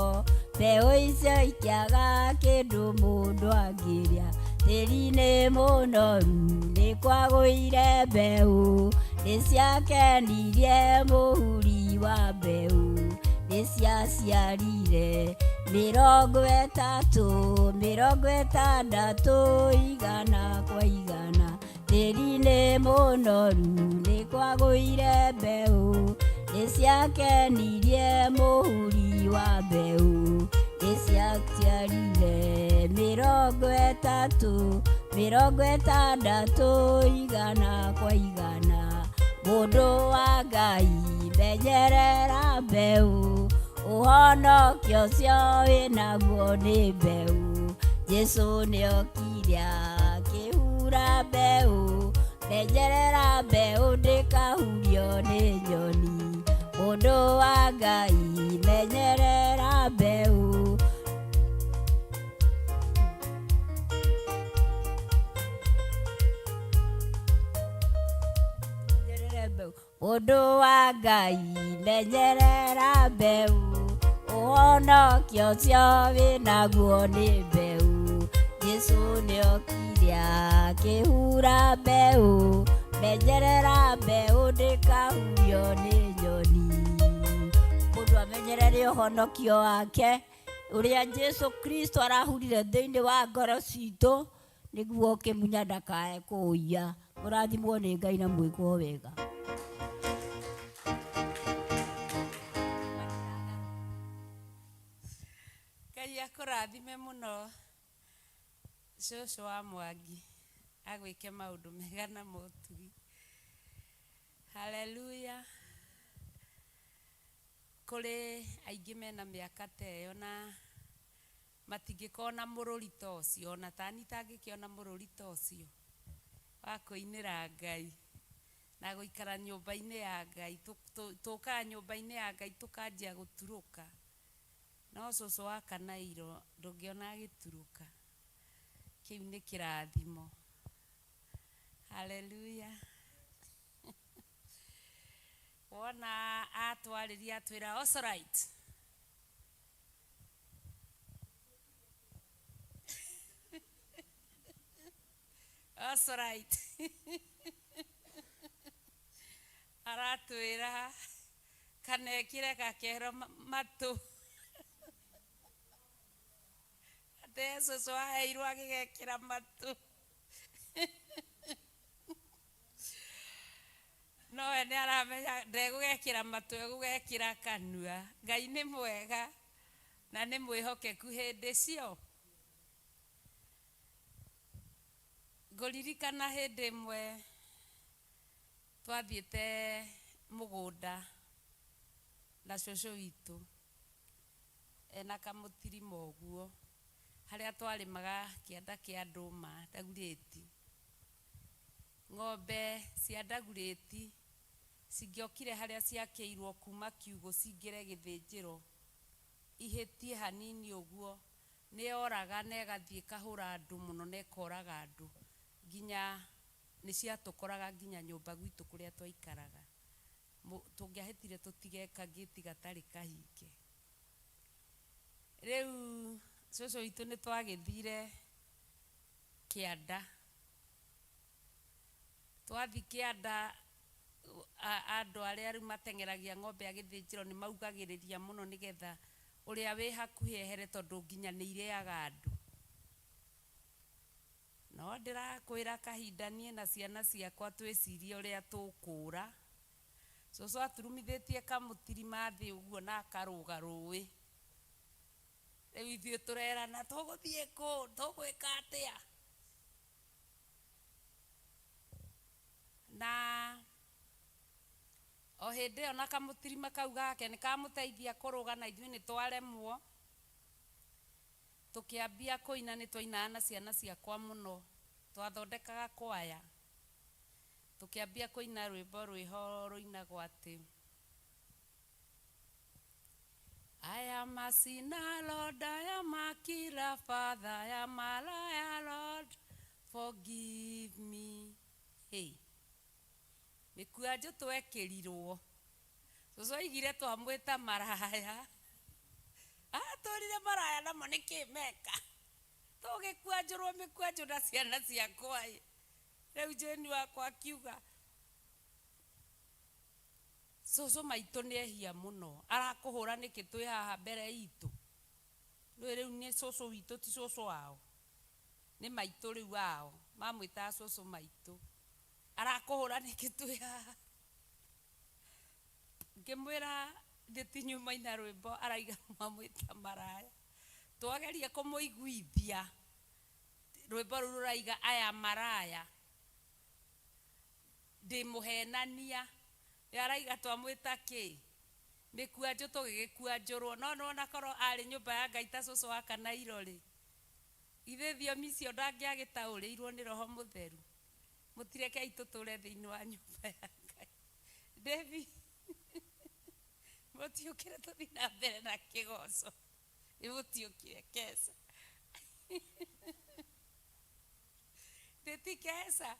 mbeũ icio ikĩaga kĩndũ mũndũ angĩrĩa tĩri-inĩ mũnoru nĩ kwagũire mbeũ nĩ ciakenirie mũhuri wa mbeũ nĩ ciaciarire 30, 60, 100 kwa igana. mũnoru nĩ kwagũire mbeũ nĩ ciakenirie mũhuri wa mbeũ nĩ ciaciarire 30 60 igana kwa igana mũndũ wa Ngai menyerera mbeũ ũhonokio ũcio wĩnaguo nĩ mbeũ Jesũ nĩokire akĩhura mbeũ menyerera mbeũ ndĩkahurio nĩ nyoni mũndũ wa Ngai menyerera mbeũ mũndũ wa Ngai menyerera mbeũ ũhonokio ũcio wĩnaguo nĩ mbeũ Jesũ nĩokire akĩhura mbeũ menyerera mbeũ ndĩkahurio nĩ nyoni mũndũ amenyerere ũhonokio wake ũrĩa Jesũ Kristo arahurire thĩinĩ wa ngoro citũ nĩguo ũkĩmunya ndakae kũũiya mũrathimwo nĩ Ngai na mwĩkwo wega. Ngai akũrathime mũno cũcũ wa Mwangi agwĩke maũndũ mega na motugi. Haleluya. Kũrĩ aingĩ mena mĩaka ta ĩyo na matingĩkona mũrũri ta ũcio ona tani itangĩkĩona mũrũri ta ũcio wa kũinĩra Ngai na gũikara nyũmba-inĩ ya Ngai. Tũkaga nyũmba-inĩ ya Ngai tũkanjia gũturũka no cũcũ wa Kanairo ndũngĩona agĩturũka. Kĩu nĩ kĩrathimo. Haleluya. Wona atwarĩria atwĩra Osorite. Osorite. Aratwĩra kana ekĩre gakero matũ. Atĩ cũcũ aheirwo agĩgekĩra matũ. No we nĩ aramenya ndegũgekĩra matũ egũgekĩra kanua. Ngai nĩ mwega na nĩ mwĩhokeku hĩndĩ cio. Ngũririkana hĩndĩ ĩmwe twathiĩte mũgũnda na cũcũ witũ ena kamũtirima ũguo harĩa twarĩmaga kĩanda kĩa ndũma Ndagurĩti. Ng'ombe cia Ndagurĩti cingĩokire harĩa ciakĩirwo kuma kiugũ cingĩre gĩthĩnjĩro ihĩtie hanini ũguo nĩ yoraga na ĩgathiĩ ĩkahũra andũ mũno na ĩkoraga andũ nginya nĩ ciatũkoraga nginya nyũmba gwitũ kũrĩa twaikaraga. Tũngĩahĩtire tũtige kangĩti gatarĩ kahinge. Rĩu cũcũ witũ nĩ twagĩthire kĩanda. Twathiĩ kĩanda andũ arĩa rĩu mateng'eragia ng'ombe ya gĩthĩnjĩro nĩ maugagĩrĩria mũno nĩgetha ũrĩa wĩ hakuhĩ ehere tondũ nginya nĩ irĩaga andũ. No ndĩrakwĩra kahinda niĩ na ciana ciakwa twĩcirie ũrĩa tũkũra. Cũcũ aturumithĩtie kamũtirima thĩ ũguo na akarũga rũĩ. Rĩu ithuĩ tũrerana tũgũthiĩ kũ, tũgwĩka atĩa? Na o hĩndĩ ĩyo na kamũtirima kau gake nĩ kamũteithia kũrũga na ithuĩ nĩ twaremwo. Tũkĩambia kũina nĩ twainaga na ciana ciakwa mũno. Twathondekaga kwaya. Tũkĩambia kũina rwĩmbo rwĩho rũinagwo atĩ I am a sinner, Lord, I am a killer, Father, I am a liar, Lord, forgive me. Hey. Mĩkuanjũ twekĩrirwo. Cũcũ aigire twamwĩta maraya. Atũrire maraya namo nĩkĩ meka. Tũgĩkuanjũrwo mĩkuanjũ na ciana ciakwa ĩ. Rĩu Jane wakwa akiuga cũcũ maitũ nĩ ehia mũno arakũhũra nĩkĩ twĩ haha mbere itũ. Rĩu rĩu nĩ cũcũ witũ ti cũcũ wao. Nĩ maitũ rĩu wao. Mamwĩtaga cũcũ maitũ. Arakũhũra nĩkĩ twĩ haha? Ngĩmwĩra thĩ ina rwĩmbo araiga mamwĩta maraya. Twageria kũmũiguithia rwĩmbo rũu rũraiga aya maraya ndĩmũhenania. Araiga twamwĩta kĩ mĩkuanjũ tũgĩgĩkuanjũrwo no nĩwona korwo arĩ nyũmba ya Ngai ta cũcũ wa Kanairo rĩ, ithe thiomi icio ndangĩagĩtaũrĩirwo nĩ Roho Mũtheru. Mũtirekei tũtũre thĩinĩ wa nyũmba ya Ngai. David, mũtiũkĩre tũthiĩ na mbere na kĩgoco. Nĩ mũtiũkire keca. Ndĩti keca.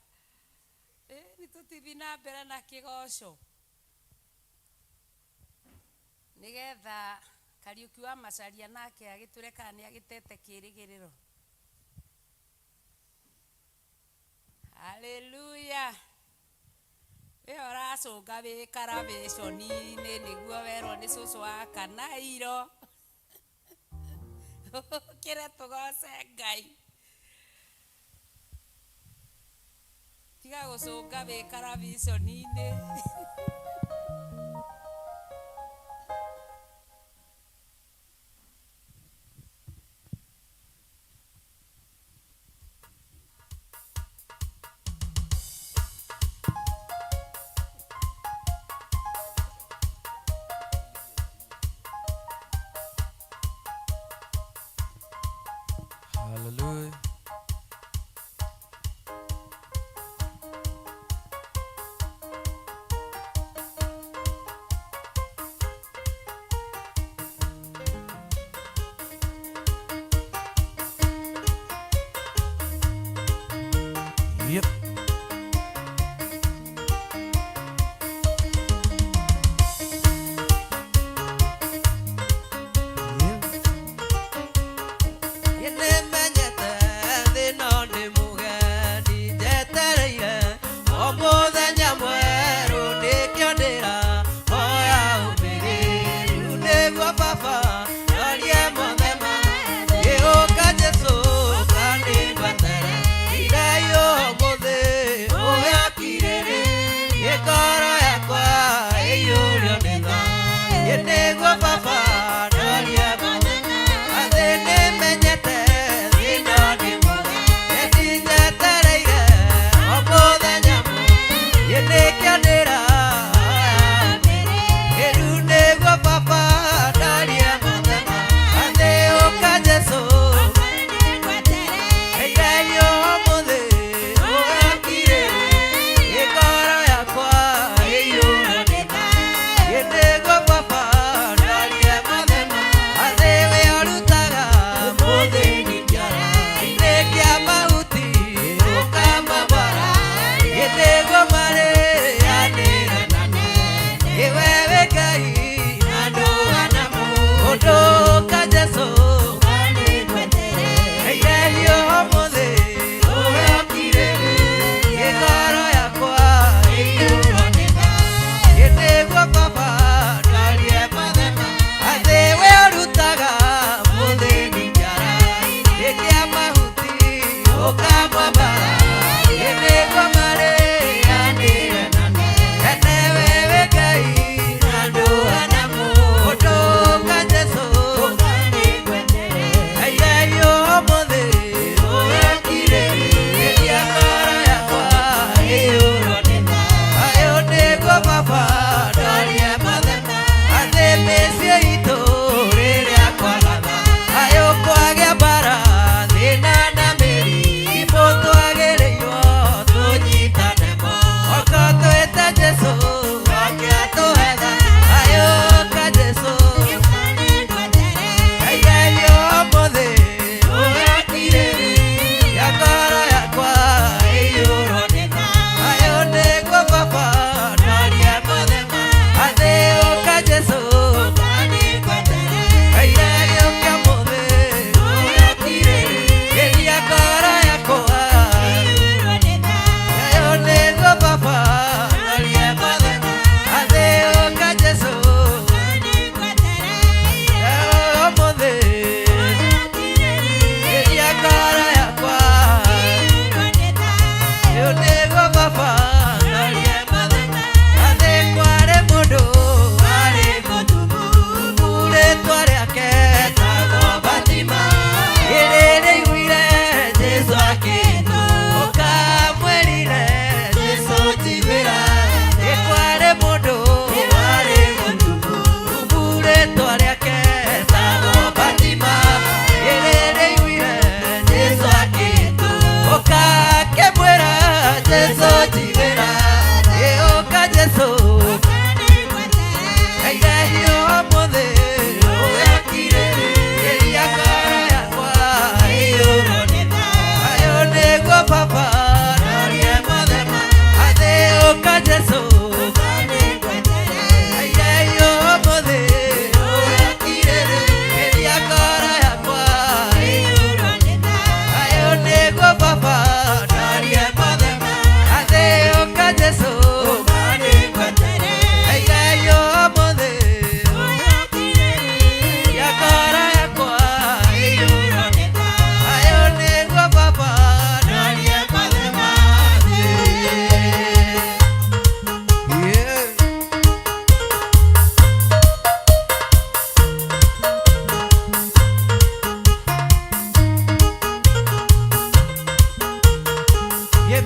Nĩ tũthiĩ na mbere na kĩgoco. Nĩgetha Kariũki wa Macharia nake agĩtwĩre kana nĩ agĩtete kĩrĩgĩrĩro. Haleluya. Ĩyo ũracũnga wĩ karabĩconi-inĩ nĩguo werwo nĩ cũcũ wa Kanairo. Ũkĩre tũgoce Ngai. Tiga gũcũnga wĩ karabiconi-inĩ. Hallelujah. Yep. Nĩmenyete thĩno ndĩ mũgeni njetereire o mũthenya mwerũ nĩkĩo ndĩrahoya ũmĩrĩru nĩguo baba norie mothe ma gĩũka Jesũ kanĩngwetereire ũmũthĩ.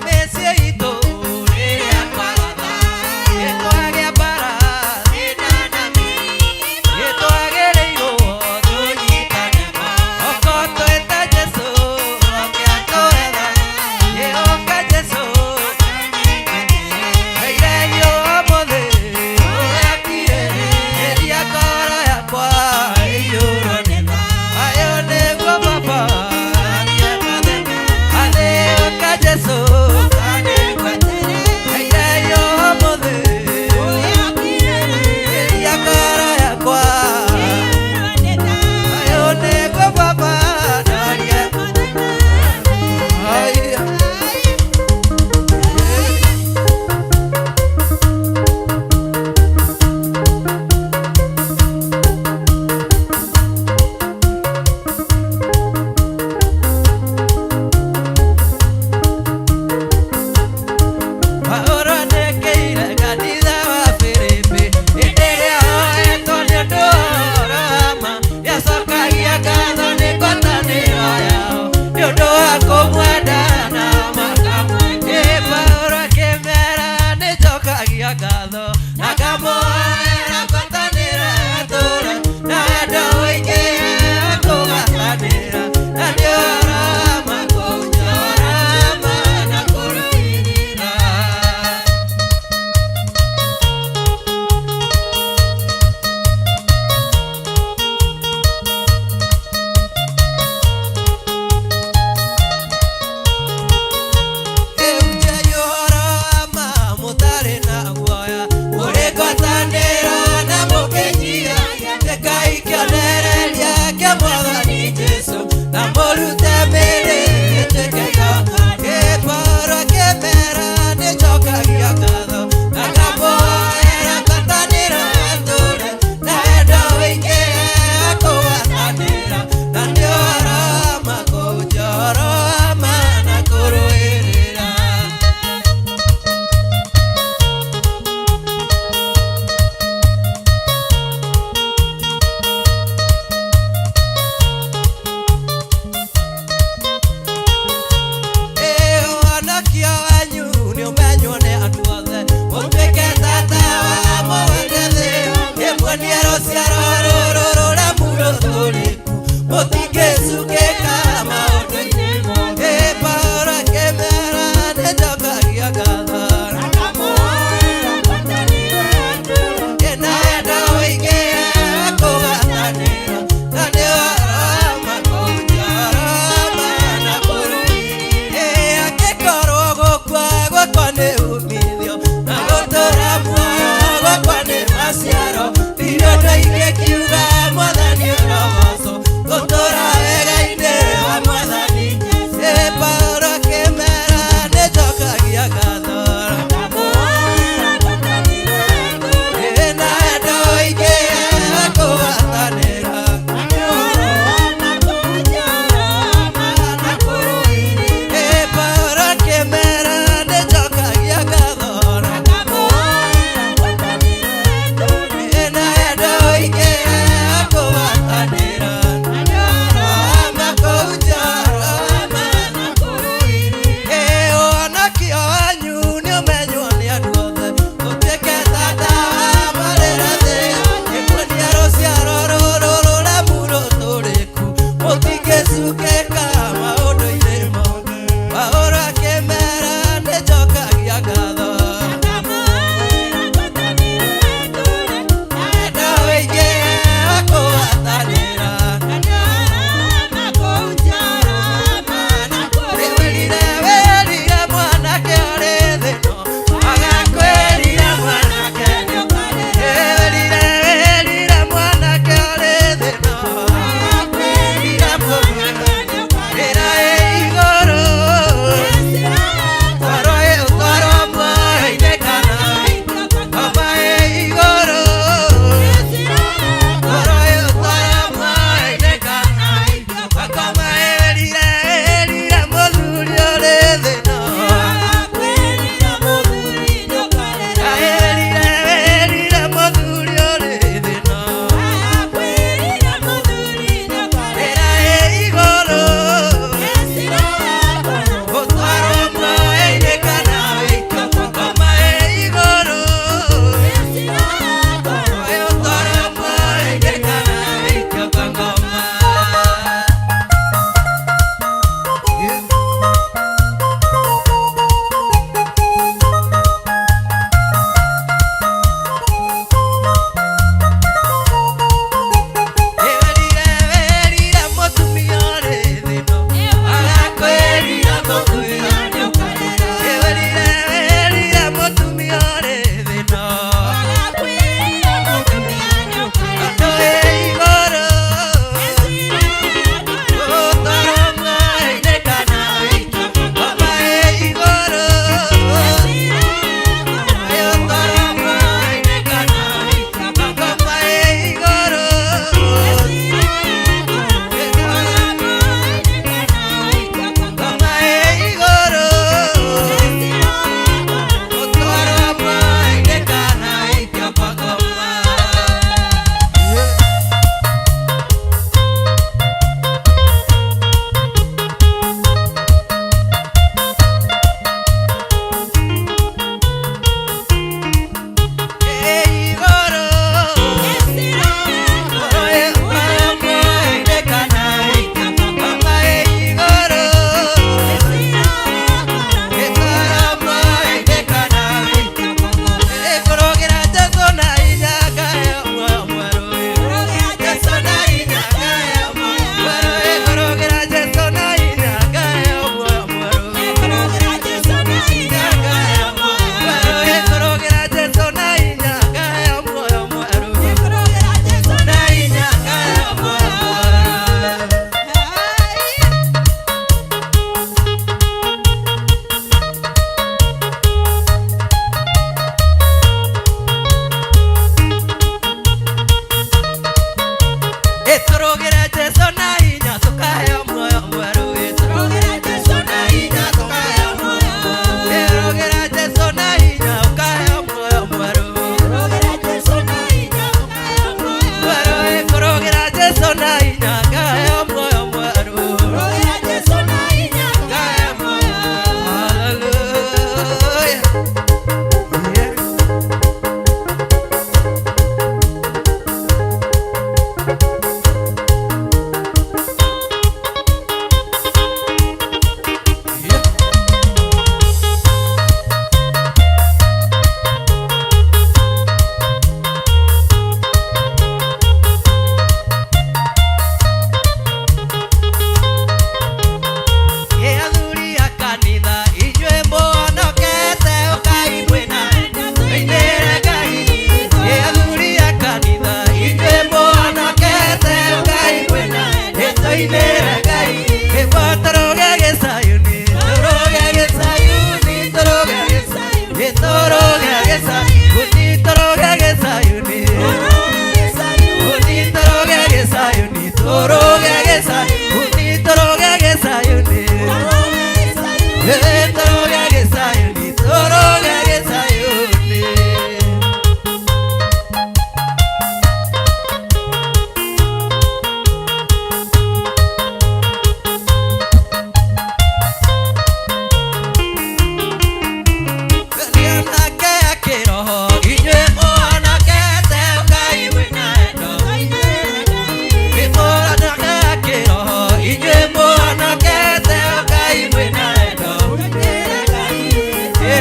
Mĩciĩ itũ rĩrĩa kwaratha, nĩtwagĩa mbara, thĩna na mĩrimũ, nĩtwagĩrĩirwo tũnyitane moko twĩte Jesũ oke atũetha, ĩoka Jesũ Ndeithio ũmũthĩ ũrĩa ĩria ngoro yakwa ĩiyũrwo nĩ thayũ nĩguo Baba athĩũka Jesũ Ndeithio ũmũthĩ ĩria ngoro yakwa thayũ nĩguo Baba ndarie Haya. Paũlũ andĩkĩire kanitha wa Filipi, hĩndĩ ĩrĩa oetwo nĩ ũndũ wa ũhoro wa ma, nĩacokagia ngatho nĩ ngwatanĩro yao, nĩ ũndũ wa kũmwenda na makamwenda. Ĩ Paũlũ akĩmeera nĩnjokagia ngatho, na ngamũhoera ngwatanĩro ĩtũũre, na wendo ũingĩhe kũgatanĩra, na nĩ ũhoro wa ma kũhunjia ũhoro wa ma na kũrũĩrĩra. Ĩhunjai ũhoro wa ma mũtarĩ na guoya, mũrĩ ngwatanĩro na mũkĩnyihagia, tuĩkai kĩonereria kĩa Mwathani Jesũ, na mũrute mĩĩrĩ ĩtuĩke igongona. Ĩ Paũlũ akĩmeera nĩnjokagia ngatho, na ngamũhoera ngwatanĩro ĩtũũre, na wendo ũingĩhe kũgwatanĩra, na nĩ ũhoro wa ma kũhunjia ũhoro wa ma na kũrũĩrĩra. Ũhonokio wanyu nĩũmenywo nĩ andũ othe, mũtuĩke tata wa mũgate thĩ, ĩmuonie rũciaro rũrũ rũremu rũtũrĩku, mũtingĩcukĩka maũndũ-inĩ mothe. Ĩ Paũlũ akĩmeera nĩnjokagia ngatho, ĩna wendo ũingĩhe kũgatanĩra, na nĩ ũhoro wa ma kũhunjia ũhoro wa ma na kũrũĩrĩra. Ĩ angĩkorwo gũkua gwakwa nĩ umithio, na gũtũũra muoyo gwakwa nĩ maciaro, ndirĩ ũndũ ingĩkiuga Mwathani ũrogoocwo, gũtũũra wega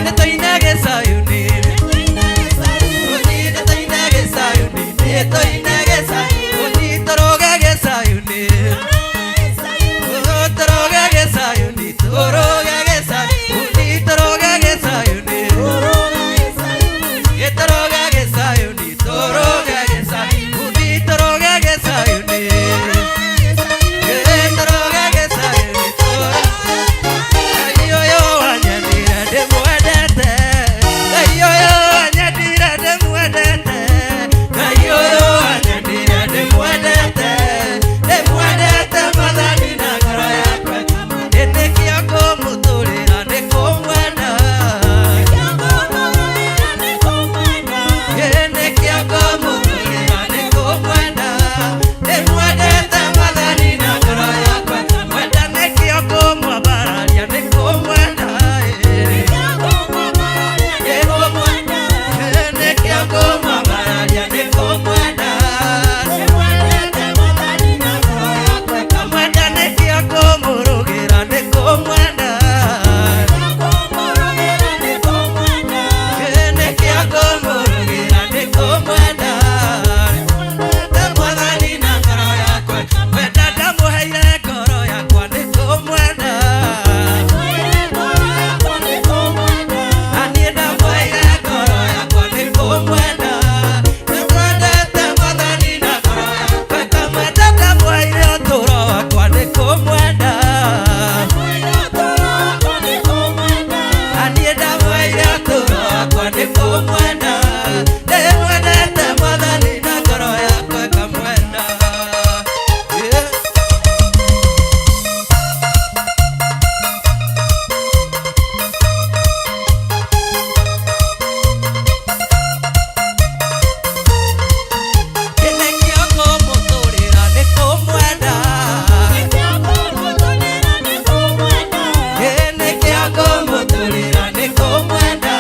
Nĩtũinage Zayuni. Nĩtũinage Zayuni. Nĩtũinage Zayuni. Tũrũgage Zayuni. Tũrũgage Zayuni. Tũrũgage Zayuni. Tũrũgage Zayuni. Tũrũgage Zayuni. Tũrũgage Zayuni. Tũrũgage Zayuni. Tũrũgage Zayuni. Ngai ũyũ wanyendire ndĩmwendete. Ngai ũyũ wanyendire ndĩmwendete. Ngai ũyũ wanyendire ndĩmwendete. Ndĩmwendete Mwathani na ngoro yakwa. Nĩkĩo ngũmũtũrĩra nĩ kũmwenda. Nĩkĩo ngũmũtũrĩra nĩ kũmwenda. Ndĩmwendete Mwathani na ngoro yakwa. Mwenda nĩkĩo ngũmwambararia nĩ kũmwenda. Nĩkĩo ngũmwambararia nĩ kũmwenda. Kamwenda nĩkĩo ngũmũrũgĩra nĩ kũmwenda. Nĩkĩo ngũmũrũgĩra nĩ kũmwenda. Mwathani na ngoro yakwa. Mwenda ndamũheire ngoro yakwa nĩ kũmwenda. Niĩ ndamũheire ngoro yakwa nĩ kũmwenda. Ndĩmwendete Mwathani na ngoro yakwa. Kamwenda ndamũheire ũtũũro wakwa nĩ kũmwenda. Niĩ ndamũheire ũtũũro wakwa nĩ kũmwenda. Ndĩmwendete Mwathani na ngoro yakwa ngamwenda. Yeah. Nĩkĩo ngũmũtũrĩra nĩ kũmwenda. Nĩkĩo ngũmũtũrĩra nĩ kũmwenda.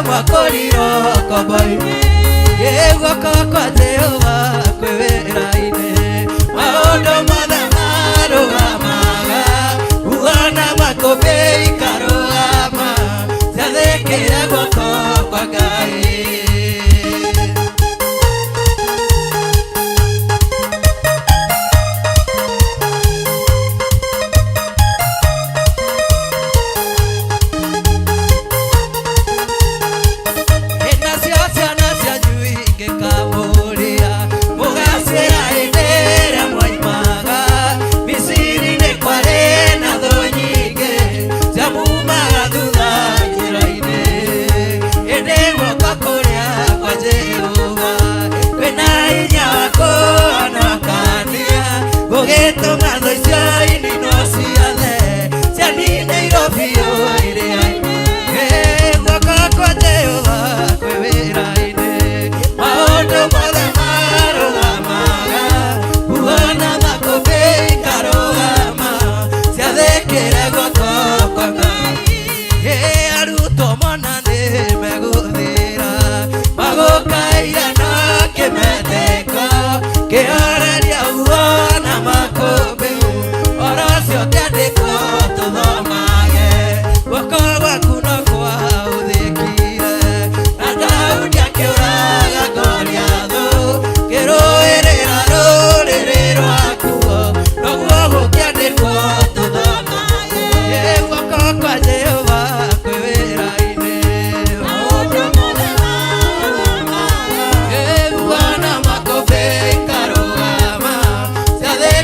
Twakorirwo ngombo-inĩ Guoko kwa Jehova kwĩ wĩra-inĩ Maũndũ mothe marũgamaga Uona makũmbĩ ikarũgama Ciathĩkĩre guoko kwa Ngai. Nacio ciana cianyu ingĩkamũria mũgacĩra hĩndĩ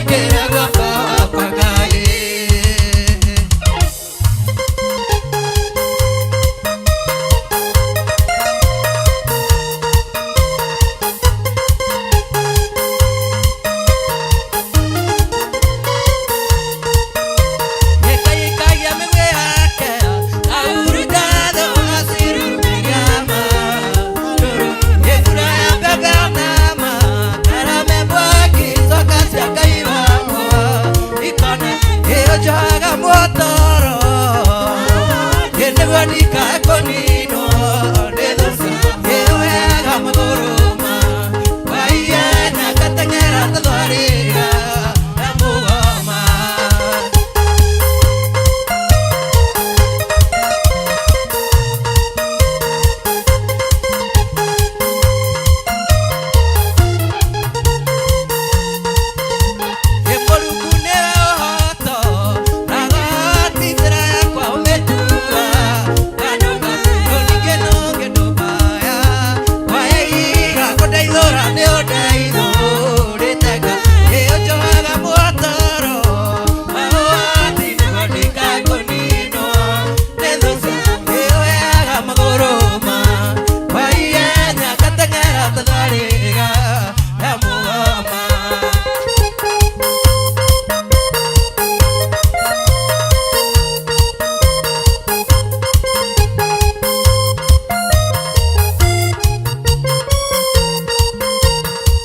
Wĩkĩre guoko kwa Ngai. Ekaikagia mĩguĩ yake, ahuruta thũ acirumĩria ma. Ĩbura ya mbembe nama, karame mwaki, coka cia Ngai wakwa. Ikona ĩyo njohaga muotoro, ĩ nĩguo ndikae kũninwo nĩ thũ ĩyo heaga magũrũ ma. Waiye na ngateng'era ta thwariga ya mũgoma. Mũrungu nĩwe ũhoto, na goti njĩra yakwa ũmĩtua. Kanũka rũningĩ nũngĩ ndũmbaya, kwaiga kũndeithũra nĩũndeithũrĩte Ngai. Ĩyo njohaga muotoro, mahũati nĩguo ndikae kũninwo nĩ thũ ĩyo heaga magũrũ ma. Kwaihenya ngateng'era ta thwariga ya mũgoma.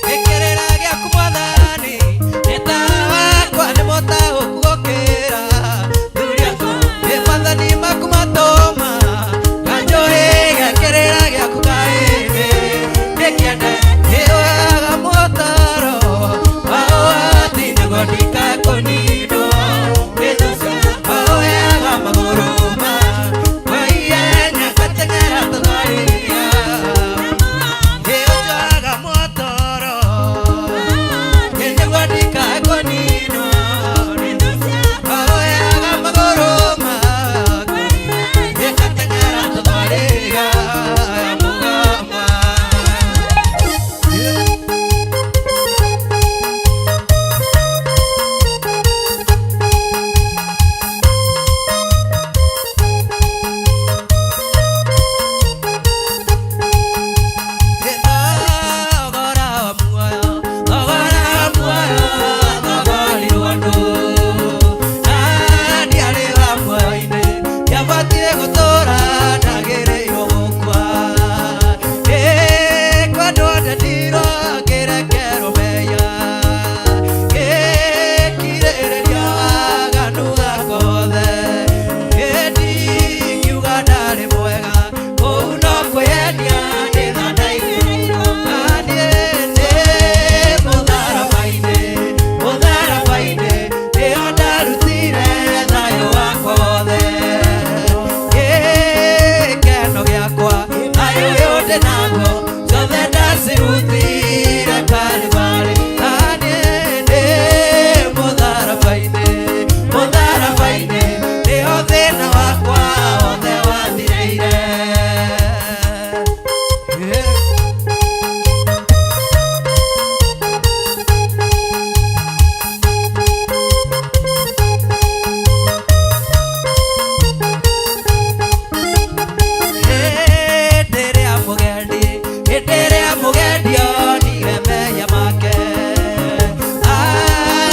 Gĩkĩrĩra gĩaku mwathani nĩ tawa wakwa nĩ mũtaũku gũkĩra thuri akwa nĩ maathani maku matũma nganjũhĩge kĩrĩra gĩaku kaĩndĩ ndĩkĩende nĩũheaga muotaro wa ũhoti nĩguo ndikae kũninwo nĩ thũ waũheaga magũrũ ma kwaihenya ngateng'era ta thwariga ĩyo motoro nĩguo ndikae kũninwo waoyaga magũrũ maku ĩgateng'era ta thwariga ya mũgoma. Thogora wa muoyo, thogora wa muoyo, thogorirwo andũ. Na ndiarĩ wa muoyo-inĩ, ndiabatiĩ gũtũũra, ndagĩrĩirwo gũkua. Ĩ, kwendwo ndendirwo, ngĩrekerwo mehia. Ngĩkirĩrĩria waganu wakwa wothe. Ĩ, ndingiuga ndarĩ mwega, kũu no kwĩyendia nĩ tha ndaigĩrĩirwo. Na niĩ ndĩ mũtharaba-inĩ, mũtharaba-inĩ, nĩho ndarutire thayũ wakwa wothe. Gĩkeno gĩakwa, thayũ ũyũ ndĩ naguo, ciothe ndacirutire Kalvarĩ. Na niĩ ndĩ mũtharaba-inĩ, mũtharaba-inĩ, nĩho thĩna wakwa wothe wathirĩire. Yeah. Hĩndĩ ĩrĩa mũgendi, hĩndĩ ĩrĩa mũgendi onire mehia make,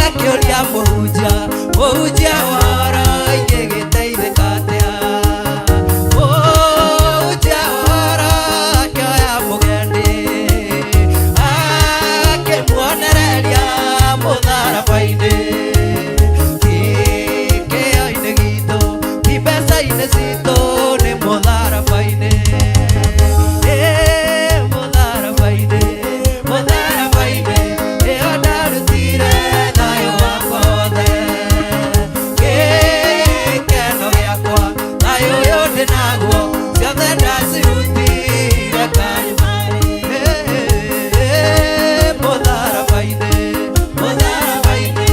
akĩũria mũhunjia, mũhunjia ũhoro ingĩgĩteithĩka atĩa? Mũhunjia ũhoro akĩoya mũgendi, akĩmuonereria mũtharaba-inĩ. Ti kĩo-inĩ gitũ, ti mbeca-inĩ citũ, nĩ mũtharaba-inĩ. Ĩ, mũtharaba-inĩ, mũtharaba-inĩ, nĩho ndarutire thayũ wakwa wothe. Gĩkeno gĩakwa, thayũ ũyũ ndĩ naguo, ciothe ndacirutire Kalvarĩ. Ĩ, mũtharaba-inĩ, mũtharaba-inĩ,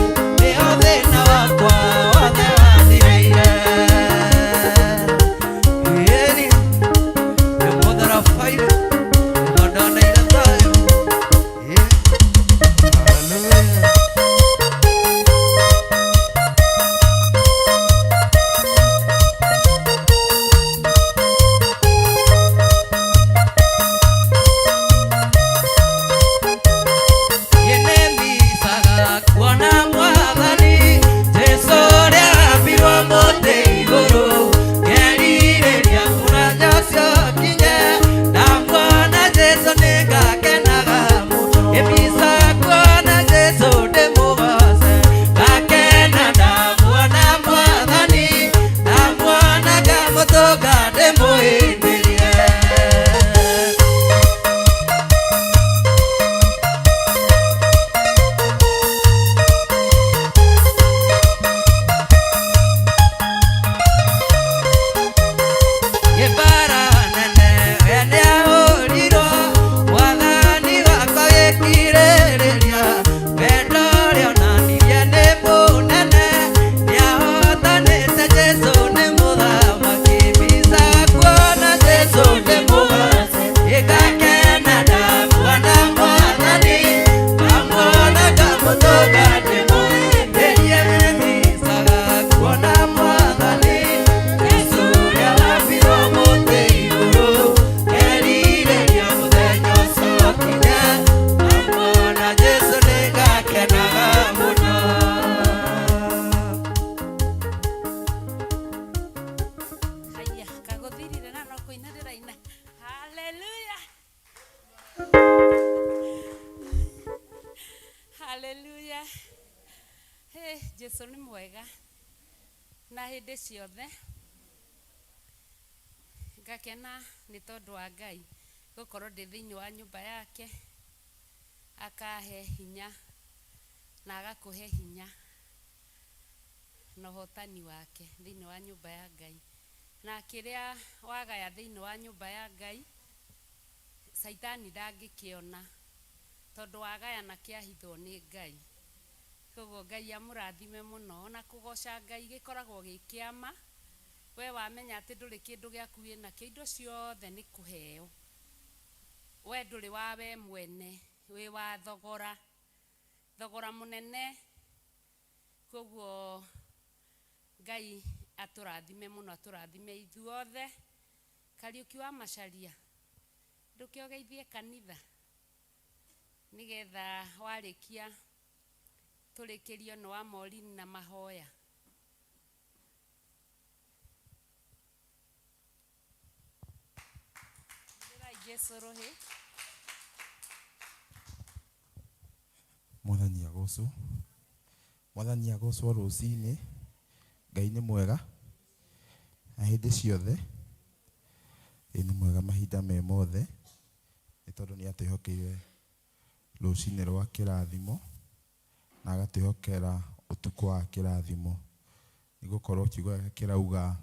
Jesu nĩ mwega na hĩndĩ ciothe. Ngakena nĩ tondũ wa Ngai gũkorwo ndĩ thĩinĩ wa nyũmba yake, akahe hinya na agakũhe hinya na ũhotani wake thĩinĩ wa nyũmba ya Ngai. Na kĩrĩa wagaya thĩinĩ wa nyũmba ya Ngai, Caitani ndangĩkĩona tondũ wagaya na kĩahithwo nĩ Ngai. Koguo Ngai amũrathime mũno. Ona kũgoca Ngai gĩkoragwo gĩ kĩama. We wamenya atĩ ndũrĩ kĩndũ gĩaku wĩnakĩo, indo ciothe nĩ kũheo. We ndũrĩ wa we mwene, wĩ wa thogora, thogora mũnene. Koguo Ngai atũrathime mũno, atũrathime ithuothe. Kariũki wa Macharia, ndũkĩogeithie kanitha nĩgetha warĩkia tũrĩkĩrio nĩ wa Maureen na mahoya. Hũrĩrai Jesũ rũhĩ. Mwathani agocwo. Mwathani agocwo rũcinĩ. Ngai nĩ mwega na hĩndĩ ciothe. Ĩ nĩ mwega mahinda me mothe nĩ tondũ nĩ atwĩhokeire rũcinĩ rwa kĩrathimo na agatwĩhokera ũtukũ wa kĩrathimo. Nĩ gũkorwo kiugo gĩake kĩrauga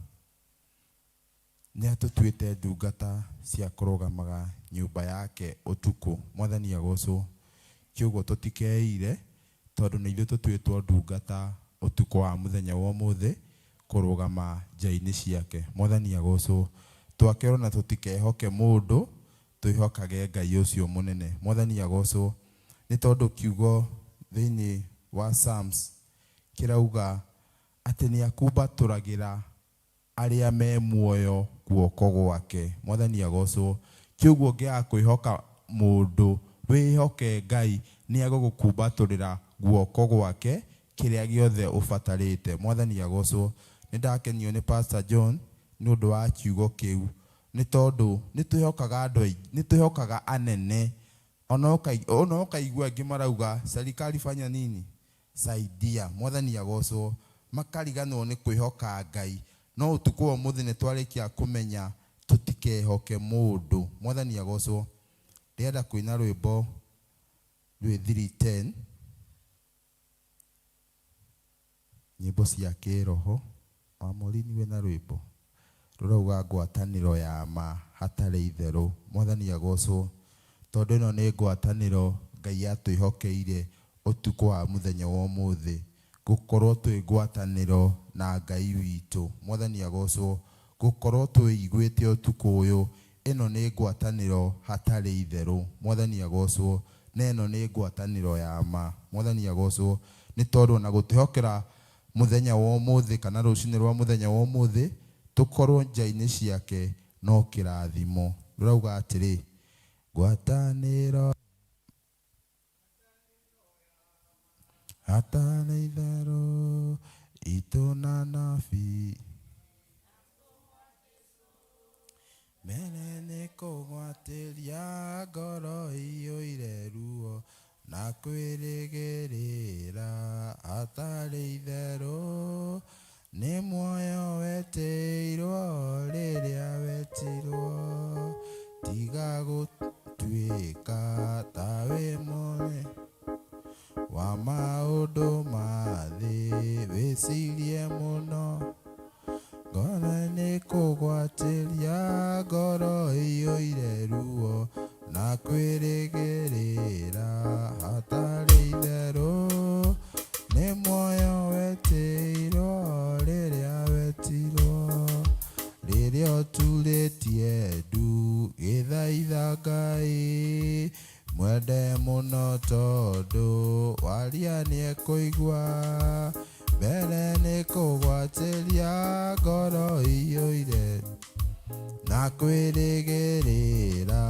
nĩ atũtuĩte ndungata cia kũrũgamaga nyũmba yake ũtukũ. Mwathani agocwo. Kĩoguo tũtikeire tondũ nĩ ithuĩ tũtuĩtwo ndungata ũtukũ wa mũthenya wa ũmũthĩ kũrũgama nja-inĩ ciake. Mwathani agocwo. Twakĩrwo na tũtikehoke mũndũ, twĩhokage Ngai ũcio mũnene. Mwathani agocwo. Nĩ tondũ kiugo thĩinĩ wa Psalms kĩrauga atĩ nĩ akumbatũragĩra arĩa me muoyo guoko gwake. Mwathani agocwo. Kĩoguo ũngĩaga kwĩhoka mũndũ, wĩhoke Ngai nĩ egũgũkumbatũrĩra guoko gwake kĩrĩa gĩothe ũbatarĩte. Mwathani agocwo. Nĩ ndakenio nĩ Pastor John nĩ ũndũ wa kiugo kĩu, nĩ tondũ nĩ twĩhokaga andũ aingĩ, nĩ twĩhokaga anene. Ona ũkaigua angĩ marauga serikali fanya nini? Saidia. Mwathani agocwo. Makariganĩrwo nĩ kwĩhoka Ngai. No ũtukũ wa ũmũthĩ nĩ twarĩkia kũmenya tũtikehoke mũndũ. Mwathani agocwo. Ndĩrenda kũina rwĩmbo rwĩ 310, nyĩmbo cia kĩroho. Wa Maureen wĩna rwĩmbo rũrauga ngwatanĩro ya ma hatarĩ itherũ. Mwathani agocwo. Tondũ ĩno nĩ ngwatanĩro Ngai atwĩhokeire ũtukũ wa mũthenya wa ũmũthĩ, gũkorwo twĩ ngwatanĩro na Ngai witũ. Mwathani agocwo. Gũkorwo twĩiguĩte ũtukũ ũyũ, ĩno nĩ ngwatanĩro hatarĩ itherũ. Mwathani agocwo. Na ĩno nĩ ngwatanĩro ya ma. Mwathani agocwo. Nĩ tondũ ona gũtwĩhokera mũthenya wa ũmũthĩ kana rũcinĩ rwa mũthenya wa ũmũthĩ, tũkorwo nja-inĩ ciake no kĩrathimo. Rũrauga atĩrĩ, ngwatanĩro hatarĩ itherũ itũ na nabii mbere nĩ kũgwatĩria ngoro iyũire ruo na kwĩrĩgĩrĩra hatarĩ itherũ nĩ muoyo wetĩirwo rĩrĩa wetirwo tiga gũtuĩka ta wĩ mũrĩ wa maũndũ ma thĩ wĩcirie mũno ngoro nĩ kũgwatĩria ngoro iyũire ruo na kwĩrĩgĩrĩra hatarĩ itherũ nĩ muoyo wetĩirwo rĩrĩa wetirwo rĩrĩa ũturĩtie ndu gĩthaitha Ngai mwende mũno tondũ waria nĩekũigua mbere nĩ kũgwatĩria ngoro iyũire na kwĩrĩgĩrĩra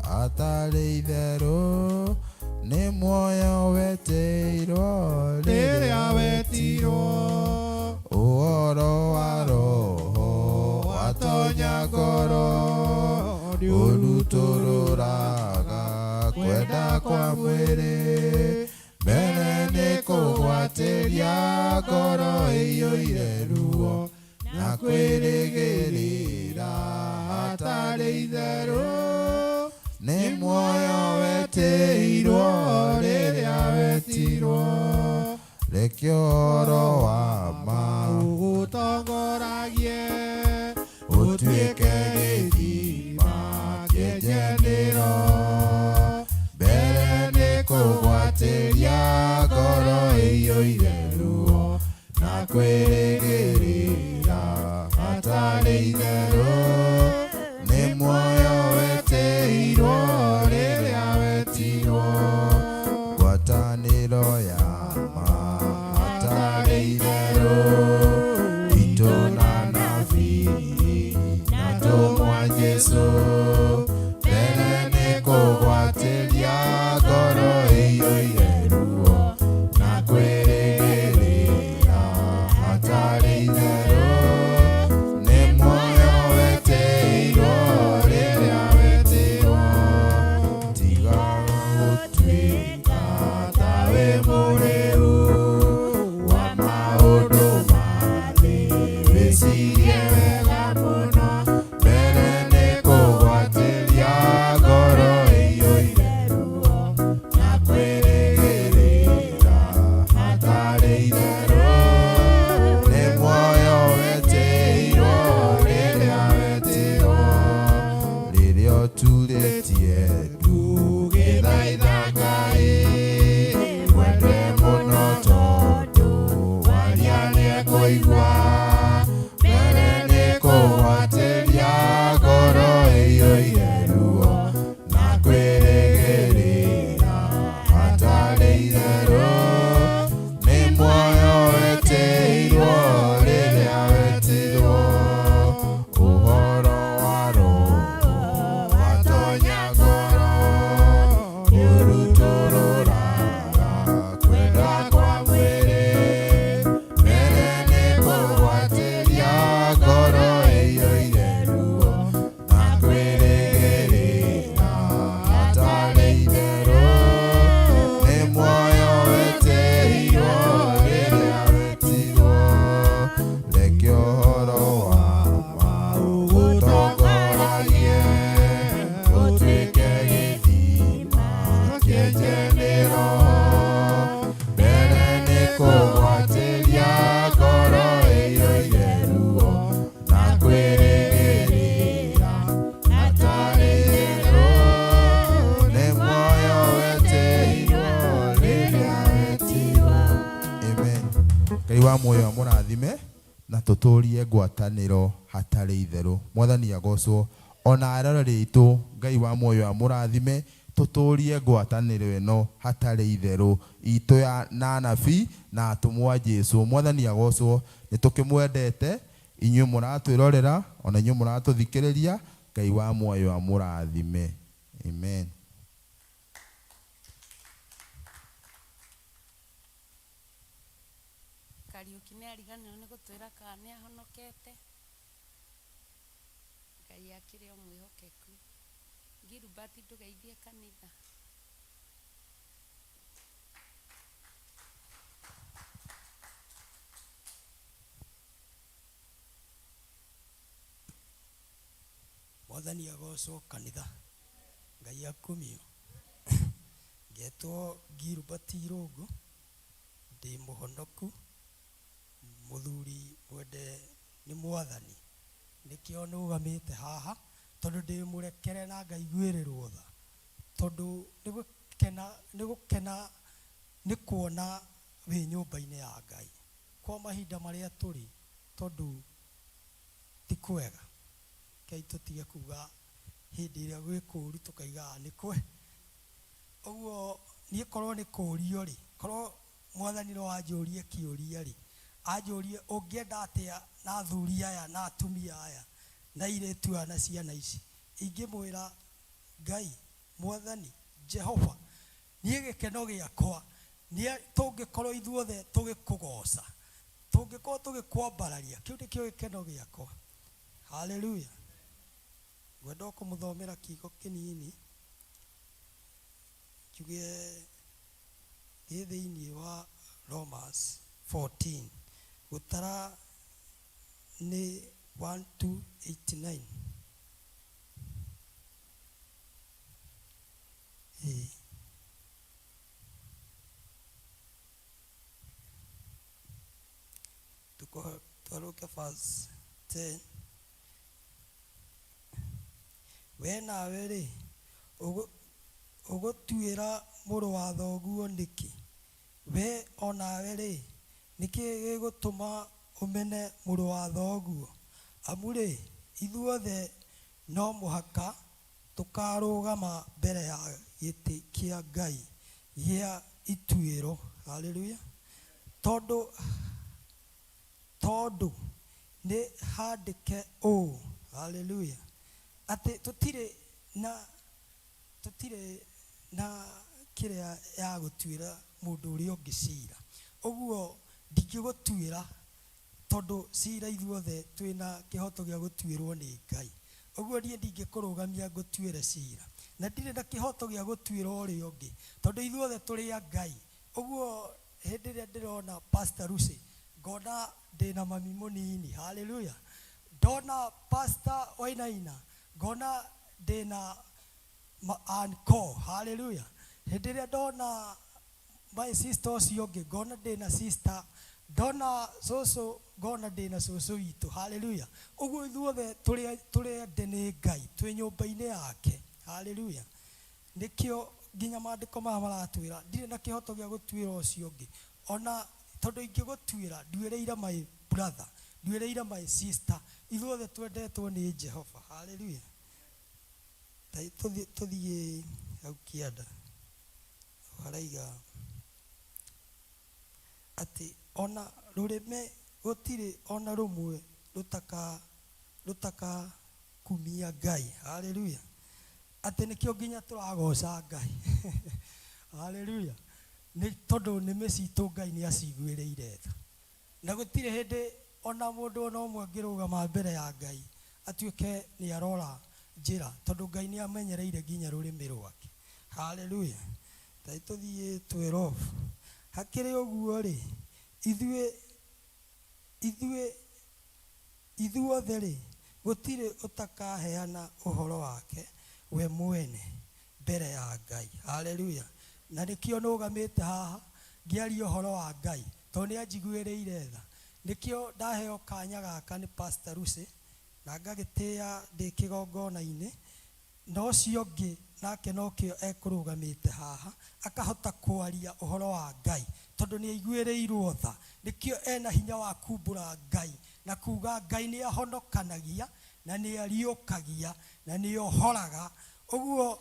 hatarĩ itherũ nĩ muoyo wetĩirwo rĩrĩa wetirwo ũhoro wa roho watonya ngoro ũrutũrũraga kwenda kwa mwĩrĩ mbere nĩ kũgwatĩria ngoro ĩiyũire ruo na kwĩrĩgĩrĩra hatarĩ itherũ nĩ muoyo wetĩirwo rĩrĩa wetirwo reke ũhoro wa ma ũgũtongoragie ũtuĩke gĩthima kĩenjenĩro mbere nĩ kũgwatĩria ngoro ĩiyũire ruo na kwĩrĩgĩrĩra hatarĩ itherũ nĩ muoyo wetĩirwo rĩrĩa wetirwo ngwatanĩro ya ma hatarĩ itherũ itũ na nabii na tũmwa Jesũ mbere nĩ kũgwatĩria ngoro ĩiyũire ruo na kwĩrĩgĩrĩra hatarĩ itherũ nĩ muoyo wetĩirwo rĩrĩa wetirwo tiga gũtuĩka ta wĩ mũrĩu wa maũndũ ma thĩ wĩcirie wega mũno mbere nĩ kũgwatĩria ngoro ĩiyũire ruo na kwĩrĩgĩrĩra hatarĩ itherũ nĩ muoyo wetĩirwo rĩrĩa wetirwo rĩrĩa ũturĩtie ndũgĩthaitha Ngai mwende mũno tondũ waria nĩekũigua mbere nĩ kũgwatĩria ngoro ĩiyũire ruo na kwĩrĩgĩrĩra hatarĩ itherũ nĩ muoyo wetĩirwo rĩrĩa wetirwo ũhoro wa roho watonya ngoro ũrutũrũraga kwenda kwa mwĩrĩ mbere nĩ kũgwatĩria ngoro ĩiyũire ruo na kwĩrĩgĩrĩra hatarĩ itherũ nĩ muoyo wetĩirwo rĩrĩa wetirwo reke ũhoro wa ma ũgũtongoragie ũtuĩke gĩthima kĩenjenĩro mbere nĩ kũgwatĩria ngoro ĩiyũire ruo na kwĩrĩgĩrĩra hatarĩ itherũ nĩ muoyo wetĩirwo rĩrĩa wetirwo. Amen. Ngai wa muoyo amũrathime na tũtũrie ngwatanĩro hatarĩ itherũ mwathani agocwo ona aroreri aitũ Ngai wa muoyo amũrathime tũtũrie ngwatanĩro ĩno hatarĩ itherũ itũ ya na anabii na atũmwo a Jesũ mwathani agocwo nĩ tũkĩmwendete inyuĩ mũratwĩrorera ona inyuĩ mũratũthikĩrĩria Ngai wa muoyo amũrathime. Amen. Kariũki nĩ ariganĩrwo nĩ gũtwĩra kana nĩ ahonokete Ngai akĩrĩ o mwĩhokeku Gilbert ndũgeithie kanitha Mwathani agocwo kanitha Ngai akumio ngetwo Gilbert Irũngũ ndĩ mũhonoku mũthuri mwende nĩ mwathani nĩkĩo nũgamĩte haha tondũ ndĩ mũrekere na ngaiguĩrĩrwo tha tondũ nĩ gũkena nĩ kuona wĩ nyũmba-inĩ ya Ngai kwa mahinda marĩa tũrĩ tondũ ti kwega kei tũtige kuga hĩndĩ ĩrĩa gwĩ kũũru tũkaiga nĩ kwe ũguo niĩ korwo nĩ kũũrio rĩ korwo mwathani no anjũrie kĩũria rĩ anjũrie ũngĩenda atĩa na athuri aya na atumia aya na airĩtu aya na ciana ici ingĩmwĩra Ngai mwathani Jehova niĩ gĩkeno gĩakwa nĩ tũngĩkorwo ithuothe tũgĩkũgoca tũngĩkorwo tũgĩkwambararia kĩu nĩkĩo gĩkeno gĩakwa haleluya ngwenda o kũmũthomera kiugo kĩnini njuge gĩ thĩinĩ wa Romans 14 gũtara nĩ 1 2 8 9. Ĩĩ. Tũharũke verse 10. We nawe-rĩ, ũgũtuĩra mũrũ wa thoguo nĩkĩ? We o nawe-rĩ, nĩ kĩĩ gĩgũtũma ũmene mũrũ wa thoguo? Amu-rĩ, ithuothe no mũhaka tũkaarũgama mbere ya gĩtĩ kĩa Ngai gĩa ituĩro. Haleluya! Tondũ Tondũ nĩ handĩke ũũ, haleluya, atĩ tũtirĩ na, tũtirĩ na kĩrĩa ya gũtuĩra mũndũ ũrĩa ũngĩ cira. Ũguo ndingĩgũtuĩra tondũ cira ithuothe twĩna kĩhoto gĩa gũtuĩrwo nĩ Ngai. Ũguo niĩ ndingĩkũrũgamia ngũtuĩre cira. Na ndirĩ na kĩhoto gĩa gũtuĩra ũrĩa ũngĩ tondũ ithuothe tũrĩ a Ngai. Ũguo hĩndĩ ĩrĩa ndĩrona Pastor Lucy ngona ndĩna mami mũnini, haleluya. Ndona Pastor Wainaina ngona ndĩna uncle, haleluya. Hĩndĩ ĩrĩa ndona my sister ũcio ũngĩ ngona ndĩna sister, ndona cũcũ ngona ndĩna cũcũ witũ, haleluya. Ũguo ithuothe tũrĩ ende nĩ Ngai, twĩ nyũmba-inĩ yake, haleluya. Nĩkĩo nginya maandĩko maya maratwĩra, ndirĩ na kĩhoto gĩa gũtuĩra ũcio ũngĩ, ona tondũ ingĩgũtuĩra, nduĩrĩire my brother, nduĩrĩire my sister, ithuothe twendetwo nĩ Jehova. Hallelujah. Tũthiĩ hau kĩanda, haraiga atĩ ona rũrĩmĩ gũtirĩ ona rũmwe rũtakakumia Ngai. Hallelujah. Atĩ nĩkĩo nginya tũragoca Ngai. Hallelujah. Nĩ tondũ nĩmĩ citũ Ngai nĩ aciguĩrĩire tha. Na gũtirĩ hĩndĩ ona mũndũ ona ũmwe angĩrũgama mbere ya Ngai atuĩke nĩ arora njĩra, tondũ Ngai nĩ amenyereire nginya rũrĩmĩ rwake. Hallelujah. Ta tũthiĩ 12. Hakĩrĩ ũguo-rĩ, ithuĩ ithuĩ Ithuothe-rĩ, gũtirĩ ũtakaheana ũhoro wake we mwene mbere ya Ngai. Haleluya! Na nĩkĩo nũgamĩte haha ngĩaria ũhoro wa Ngai, tondũ nĩ anjiguĩrĩire tha. Nĩkĩo ndaheo kanya gaka nĩ Pastor Lucy, na ngagĩtĩa ndĩ kĩgongona-inĩ, Na ũcio ũngĩ nake nokĩo ekũrũgamĩte haha, akahota kwaria ũhoro wa Ngai, tondũ nĩaiguĩrĩirwo tha. Nĩkĩo ena hinya wa kumbũra Ngai, na kuuga Ngai nĩahonokanagia, na nĩariũkagia, na nĩohoraga. Ũguo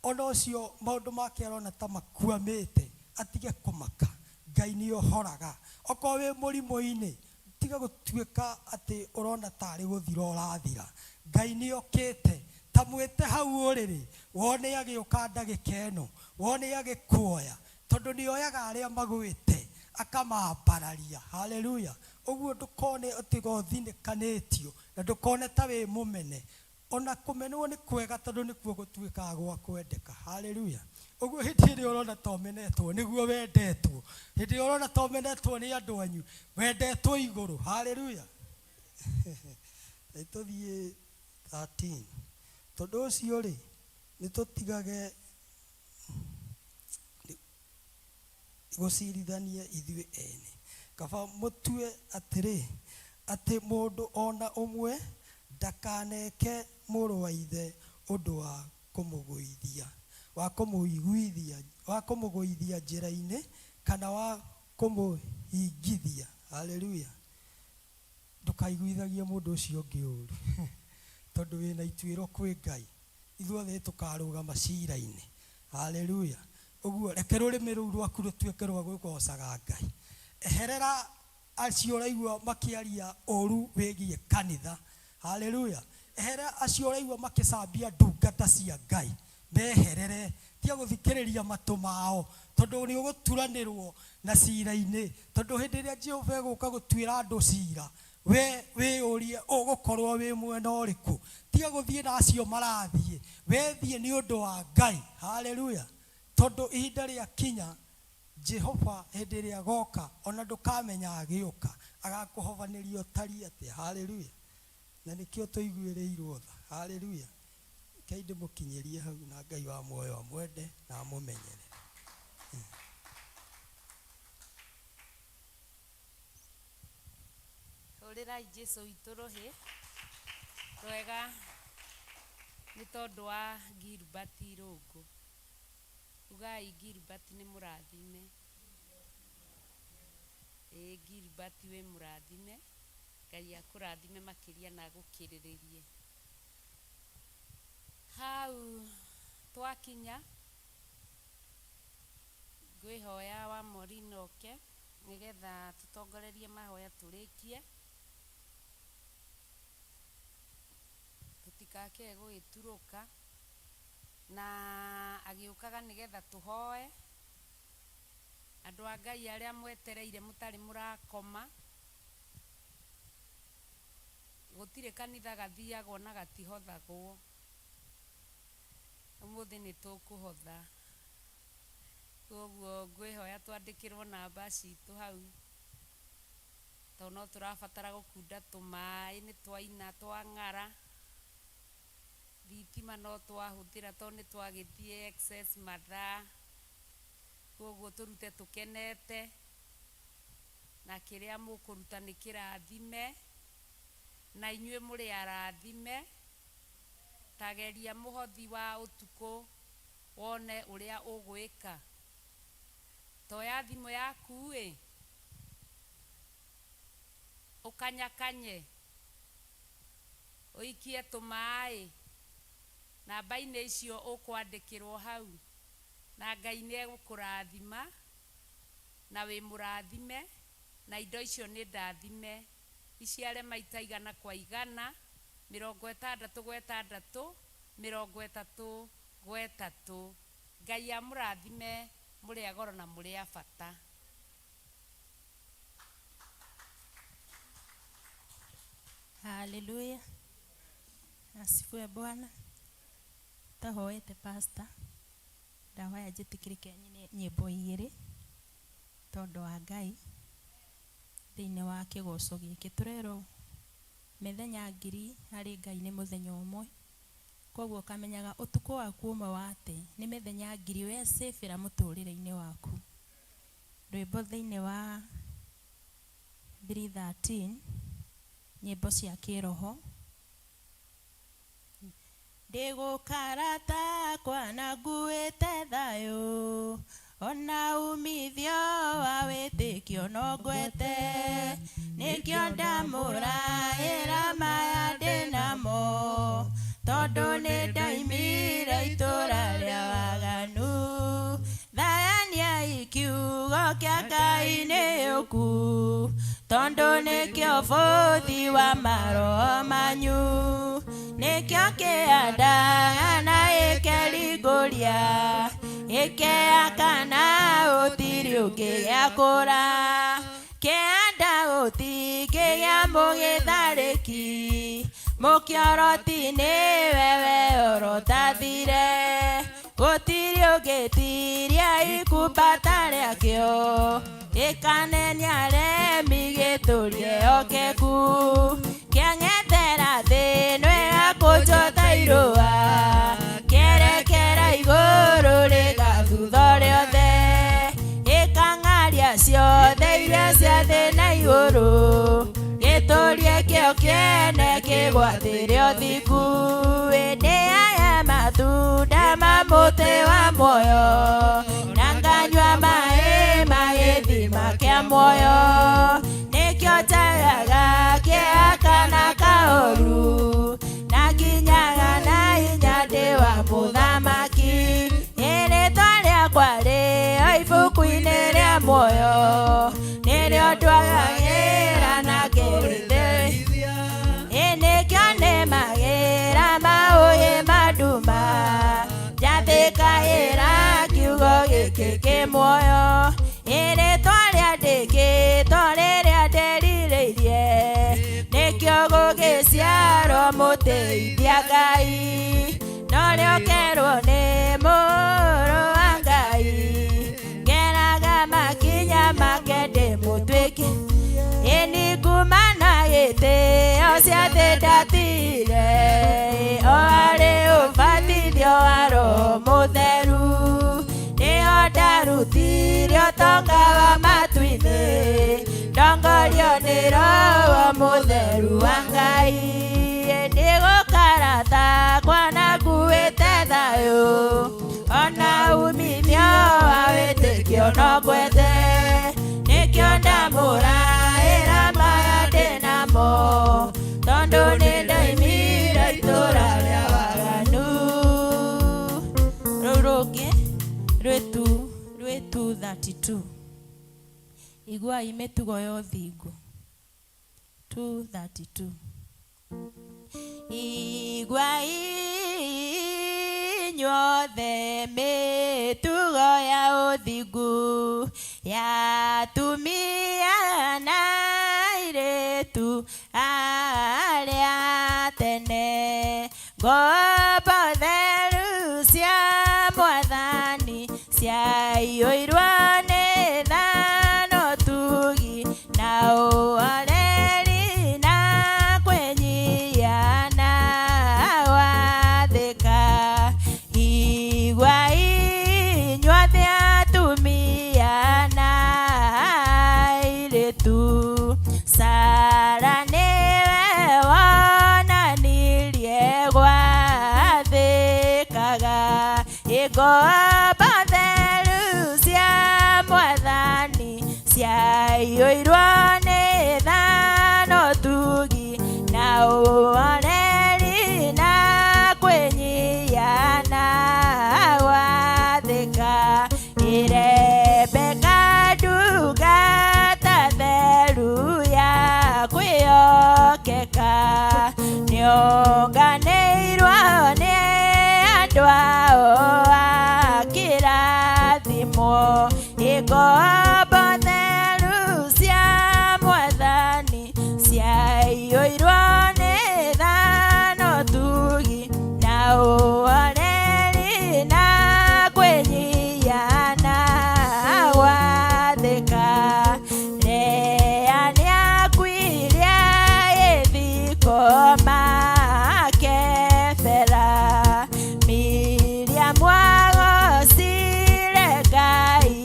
ona ũcio maũndũ make arona ta makwamĩte, atige kũmaka. Ngai nĩohoraga. Okorwo wĩ mũrimũ-inĩ, Tiga gũtuĩka atĩ ũrona tarĩ gũthira ũrathira. Ngai nĩokĩte. Ta mwĩte hau ũrĩrĩ, wone agĩũka ndagĩka ĩno, wone agĩkuoya, tondũ nĩoyaga arĩa magwĩte akamambararia. Haleluya! Ũguo ndũkone tiga ũthinĩkanĩtio, na ndũkone ta wĩ mũmene. Ona kũmenwo nĩ kwega tondũ nĩkuo gũtuĩkaga gwa kwendeka. Haleluya! Ũguo hĩndĩ ĩrĩa ũrona ta ũmenetwo, nĩguo wendetwo. Hĩndĩ ĩrĩa ũrona ta ũmenetwo nĩ andũ anyu, wendetwo igũrũ. Haleluya! Reke tũthiĩ 13. Tondũ ũcio-rĩ, nĩtũtigage gũcirithania ithuĩ ene. Kaba mũtue atĩrĩ, atĩ mũndũ o na ũmwe ndakaneke mũrũ wa ithe ũndũ wa kũmũgũithia, wa kũmũiguithia, wa kũmũgũithia njĩra-inĩ, kana wa kũmũhĩngithia. Haleluya! Ndũkaiguithagie mũndũ ũcio ũngĩ ũũru, tondũ wĩ na ituĩro kwĩ Ngai. Ithuothe nĩtũkarũgama cira-inĩ. Haleluya! Ũguo, reke rũrĩmĩ rũu rwaku rũtuĩke rwa gũgoocaga Ngai. Eherera acio ũraigua makĩaria ũũru wĩgiĩ kanitha. Haleluya! Eherera acio ũraigua makĩcambia ndungata cia Ngai. Meherere. Tiga gũthikĩrĩria matũ mao, tondũ nĩ ũgũturanĩrwo na cira-inĩ. Tondũ hĩndĩ ĩrĩa Jehova egũka gũtuĩra andũ cira, we wĩyũrie ũgũkorwo wĩ mwena ũrĩkũ. Tiga gũthiĩ na acio marathiĩ, we thiĩ nĩ ũndũ wa Ngai. Haleluya! Tondũ ihinda rĩakinya, Jehova hĩndĩ ĩrĩa agoka ona ndũkamenya agĩũka agakũhobanĩria ũtariĩ atĩa. Haleluya. Na nĩkĩo tũiguĩrĩirwo tha. Haleluya. Rekei ndĩmũkinyĩrie hau na Ngai wa muoyo amwende na amũmenyerere. Hũrĩrai Jesu witũ rũhĩ rwega nĩ tondũ wa Gilbert Irũngũ. Ugai Gilbert nĩ mũrathime. Ĩĩ Gilbert wĩ mũrathime. Ngai akũrathime makĩria na agũkĩrĩrĩrie. Hau twakinya ngwĩhoya wa Maureen oke nĩgetha tũtongorerie mahoya tũrĩkie tũtikakĩe gũgĩturũka na agĩũkaga nĩgetha tũhoe andũ a Ngai arĩa mwetereire mũtarĩ mũrakoma gũtirĩ kanitha gathiagwo na gatihothagwo ũmũthĩ nĩ tũkũhotha koguo ngwĩhoya twandĩkĩrwo namba citũ hau tondũ no tũrabatara gũkunda tũmaĩ nĩ twaina twang'ara thitima no twahũthĩra tondũ nĩ twagĩthiĩ excess mathaa koguo tũrute tũkenete na kĩrĩa mũkũruta nĩ kĩrathime na inyuĩ mũrĩ arathime tageria mũhothi wa ũtukũ wone ũrĩa ũgwĩka toya thimũ yaku ĩ ũkanyakanye ũikie tũmaĩ namba-inĩ icio ũkwandĩkĩrwo hau na Ngai nĩ egũkũrathima na wĩ mũrathime na indo icio nĩ ndathime iciare maita igana kwa igana mĩrongo ĩtandatũ gwa ĩtandatũ mĩrongo ĩtatũ gwa ĩtatũ. Ngai amũrathime mũrĩ a goro na mũrĩ a bata. Haleluya. Asifiwe Bwana. Tahoete pastor. Ndahoya njĩtĩkĩrĩke nyine nyĩmbo igĩrĩ tondũ wa Ngai thĩinĩ wa kĩgoco gĩkĩ tũrerwo mĩthenya ngiri harĩ Ngai nĩ mũthenya ũmwe koguo ũkamenyaga ũtukũ waku ũmwe wa te nĩ mĩthenya ngiri wecĩbĩra mũtũrĩre-inĩ waku. Rwĩmbo thĩinĩ wa 313 nyĩmbo cia kĩroho ndĩgũkara takwa na nguĩte thayũ ona umithio wa wĩtĩkio no ngwete nĩkĩo ndamũraĩra maya ndĩnamo tondũ nĩ ndaimire itũra rĩa waganu thayaniai kiugo kĩa Ngai nĩ ũku tondũ nĩkĩo bũthi wa maroho manyu nĩkĩo kĩandaga na ĩkeringũria ĩkeakana gũtirĩ ũngĩgĩakũra kĩanda gũtikĩgĩa mũgĩtharĩki mũkĩoroti nĩwe we orotathire gũtirĩ ũngĩtiria ikumbata rĩakĩo gĩkanenia aremi gĩtũrie okeku kĩang'ethera thĩ ĩno ĩgakũnjwo ta irũa kĩerekera igũrũ rĩgathutha rĩothe ĩkang'aria ciothe iria cia thĩ na igũrũ gĩtũrie kĩo kĩene kĩgwatĩre ũthingu ĩndĩ aya matunda ma mũtĩ wa muoyo na nganyua maĩ ma gĩthima kĩa muoyo nĩkĩo njagaga kĩaka na kaũru na nginyaga na hinya ndĩ wa mũthamaki ĩrĩtwa rĩakwa rĩo ibuku-inĩ rĩa muoyo nĩrĩo ndwagagĩra na ngĩrĩithia ĩnĩkĩo nĩ magĩra maũgĩ manduma njathĩkagĩra kiugo gĩkĩ kĩ muoyo ĩrĩtwa rĩandĩkĩtwo rĩrĩa nderirĩirie nĩkĩo gũgĩciarwo mũteithia Ngai no rĩokerwo nĩ mũrũ wa Ngai ngeraga Mũtuĩki ĩni nguma na gĩtĩo cia thĩ ndatire o harĩ ũbatithio wa Roho Mũtheru nĩho ndarutire ũtonga wa matu-inĩ ndongorio nĩ Roho Mũtheru wa Ngai nĩ gũkarata kwana nguĩte thayũ ona umithio wa wĩtĩkio no ngwete nĩkĩo ndamũraĩra maya ndĩnamo tondũ nĩ ndaimire itũra rĩa waganu. Rũu rũngĩ rwĩ 232 iguai mĩtugo ya ũthingu 232 iguai inyuothe mĩtugo ya ũthingu ya atumia na airĩtu arĩa tene ngombo theru cia mwathani ciaiyũirwo nĩ tha na ũtugi na ũhoreri na kwĩnyihia na gwathĩka. Iguai inyuothe atumia na airĩtu Sara nĩwe wonanirie gwathĩkaga ngombo theru cia mwathani ciaiyũirwo nĩ tha na ũtugi na ũhoreri na kwĩnyihia na gwathĩka. Rebeka ndungata theru ya kwĩhokeka nĩonganĩirwo nĩ andũ ao akĩrathimwo ngombo theru cia mwathani ciaiyũirwo nĩ tha na ũtugi na ũhoreri na kwĩnyihia na gwathĩka. Lea nĩakuire gĩthiko makebera Miriamu agocire Ngai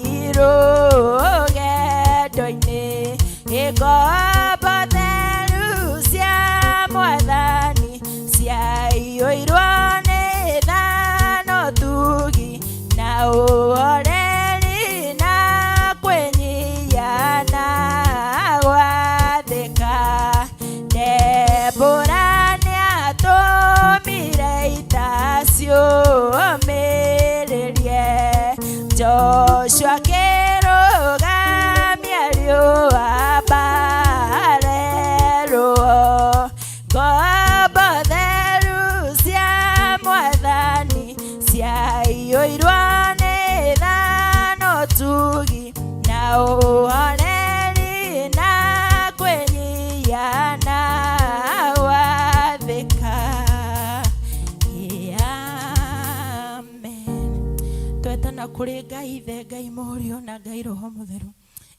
rũgendo-inĩ ngombo theru cia mwathani ciaiyũirwo nĩ tha na ũtugi na ũhoreri na kwĩnyihia na gwathĩka. Debora nĩatũmire ita ciũmĩrĩrie Joshua akĩrũgamia riũa mbare rũo ngombo theru cia mwathani ciaiyũirwo nĩ tha na ũtugi na ũhoreri na kwĩnyihia na gwathĩka. Amen. Twetana kũrĩ Ngai Ithe, Ngai Mũriũ na Ngai Roho Mũtheru.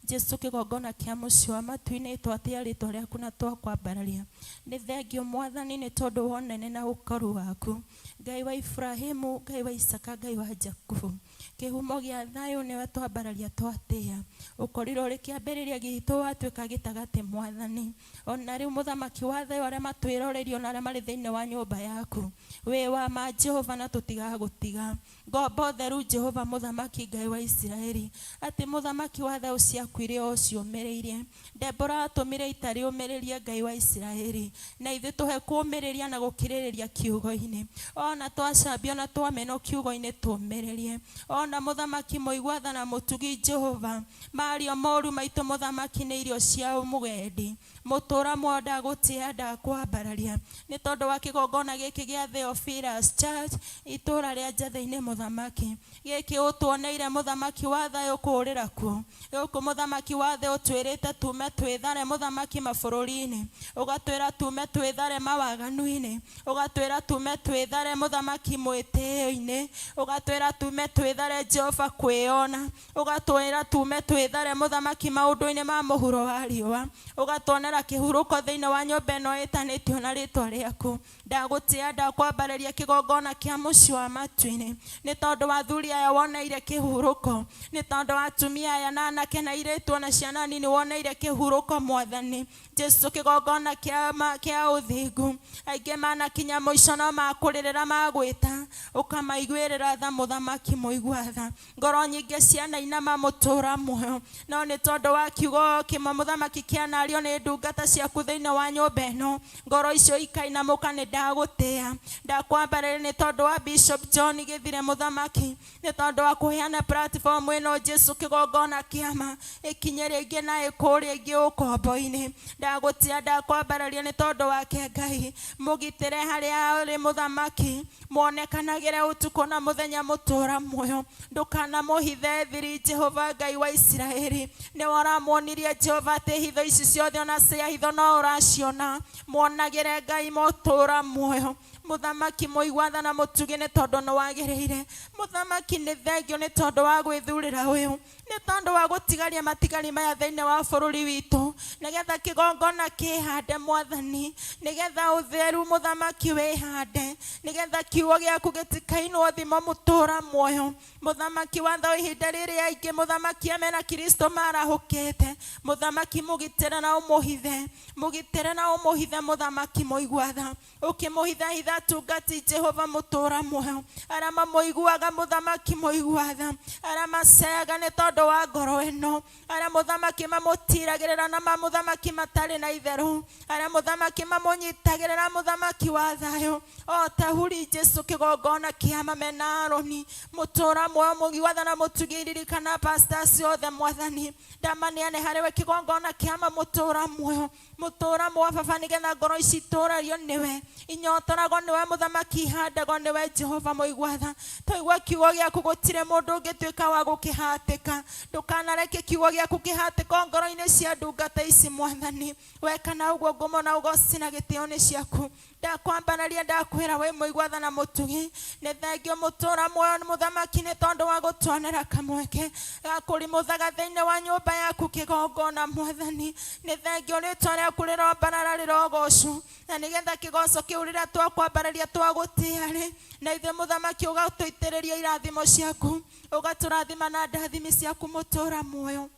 Jesu kĩgongona kĩa mũciĩ wa matu-inĩ twatĩa rĩtwa rĩaku na twakwambararia nĩ thengio mwathani nĩ tondũ wa ũnene na ũkaru waku Ngai wa Ibrahimu, Ngai wa Isaka, Ngai wa Jakubu kĩhumo gĩa thayũ nĩwe twambararia twatĩa ũkorirwo ũrĩ kĩambĩrĩria gitũ watuĩka gĩtagatĩ mwathani ona rĩu mũthamaki wa thayũ arĩa matwĩroreirie ona arĩa marĩ thĩinĩ wa nyũmba yaku wĩ wa ma Jehova na tũtigagũtiga ngombo theru Jehova mũthamaki Ngai wa Isiraeli atĩ mũthamaki wa thayũ ciaku iria ũciũmĩrĩirie Debora atũmire ita rĩũmĩrĩrie Ngai wa Isiraeli na ithuĩ tũhe kũũmĩrĩria na gũkirĩrĩria kiugo-inĩ ona twacambio na twamenwo kiugo-inĩ tũũmĩrĩrie ona mũthamaki mũigua tha na mũtugi Jehova mario moru maitũ mũthamaki nĩ irio cia mũgendi mũtũra muoyo ndagũtĩa ndakwambararia nĩ tondũ wa kĩgongona gĩkĩ gĩa Theophilus Church itũra rĩa Njathĩ-inĩ mũthamaki gĩkĩ ũtuoneire mũthamaki wa thayũ kũũrĩra kuo gũkũ mũthamaki wa thĩ ũtwĩrĩte tume twĩthare mũthamaki mabũrũri-inĩ ũgatwĩra tume twĩthare mawaganu-inĩ ũgatwĩra tume twĩthare mũthamaki mwĩtĩo-inĩ ũgatwĩra tume twĩthare Twĩthare Jehova kwĩona, ũgatwĩra tume twĩthare mũthamaki maũndũ-inĩ ma mũhuro wa riũa, ũgatuonera kĩhurũko thĩinĩ wa nyũmba ĩno ĩtanĩtio na rĩtwa rĩaku. Ndagũtĩa, ndakwambarĩria kĩgongona kĩa mũciĩ wa matu-inĩ, nĩ tondũ wa athuri aya woneire kĩhurũko, nĩ tondũ wa atumia aya na anake na airĩtu ona ciana nini woneire kĩhurũko mwathani Jesu, kĩgongona kĩa ũthingu. Aingĩ manakinya mũico no makũrĩrĩra magwĩta, ũkamaiguĩrĩra tha mũthamaki mũigua tha. Ngoro nyingĩ cianainama mũtũra muoyo, no nĩ tondũ wa kiugo kĩmwe mũthamaki kĩanario nĩ ndungata ciaku thĩinĩ wa nyũmba ĩno, ngoro icio ikainamũka. Nĩ ndagũtĩa, ndakwambarĩria nĩ tondũ wa Bishop John Gĩthire mũthamaki, nĩ tondũ wa kũheana platform ĩno Jesu, kĩgongona kĩama ĩkinye rĩngĩ na ĩkũrĩa ĩngĩ ũkombo-inĩ. Ndagũtĩa, ndakwambararia nĩ tondũ wake Ngai, mũgitĩre harĩa ũrĩ mũthamaki, muonekanagĩre ũtukũ na mũthenya mũtũra muoyo, ndũkanamũhithe thiri Jehova Ngai wa Isiraeli. Nĩwe ũramuonirie Jehova atĩ hitho ici ciothe ona cia hitho no ũraciona, muonagĩre Ngai mũtũra muoyo. Mũthamaki mũigua tha na mũtugi nĩ tondũ nĩ wagĩrĩire. Mũthamaki nĩ thengio nĩ tondũ wa gwĩthurĩra ũyũ, nĩ tondũ wa gũtigaria matigari maya thĩinĩ wa bũrũri witũ, nĩgetha kĩgongona kĩhande mwathani, nĩgetha ũtheru mũthamaki wĩhande, nĩgetha kiugo gĩaku gĩtikainwo thimo mũtũra muoyo. Mũthamaki watho ihinda rĩrĩ aingĩ mũthamaki amena Kristo marahũkĩte, mũthamaki mũgitĩre na ũmũhithe, mũgitĩre na ũmũhithe mũthamaki mũigua tha, ũkĩmũhithahitha tungati Jehova mũtũra muoyo, arĩa mamũiguaga mũthamaki mũigua tha, arĩa maceaga nĩ tondũ wa ngoro ĩno, arĩa mũthamaki mamũtiragĩrĩra na mamũthamaki matarĩ na itherũ, arĩa mũthamaki mamũnyitagĩrĩra mũthamaki wa thayũ, o ta huri Jesu kĩgongona kĩa mame na Aroni mũtũra muoyo mũigua tha na mũtugi. Ririkana pastors othe mwathani, ndamaneane harĩ we kĩgongona kĩa mũtũra muoyo, mũtũra muoyo baba, nĩgetha ngoro ici itũrario nĩwe, inyotoragwo nĩwe mũthamaki, ihandagwo nĩwe Jehova mũigua tha. Twaigua kiugo gĩaku gũtirĩ mũndũ ũngĩtuĩka wa gũkĩhatĩka, ndũkanareke kiugo gĩaku kĩhatĩko ngoro-inĩ cia ndungata ici mwathani. Weka na ũguo ngumo na ũgoci na gĩtĩo nĩ ciaku. Ndakwambararia, ndakwĩra wĩ mũigua tha na mũtugi. Nĩ thengio mũtũra muoyo mũthamaki nĩ tondũ wa gũtuonera kamweke ga kũrimũthaga thĩinĩ wa nyũmba yaku kĩgongona mwathani. Nĩ thengio rĩtwa rĩaku rĩrombarara rĩrogocwo, na nĩgetha kĩgoco kĩu rĩrĩa twakwambararia twagũtĩa rĩ, na ithuĩ mũthamaki ũgatũitĩrĩria irathimo ciaku, ũgatũrathima na ndathimi ciaku mũtũra muoyo.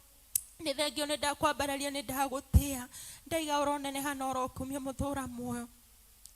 Nĩ thengio nĩ ndakwambararia, nĩ ndagũtĩa, ndaiga ũroneneha na ũrokumio mũtũra muoyo.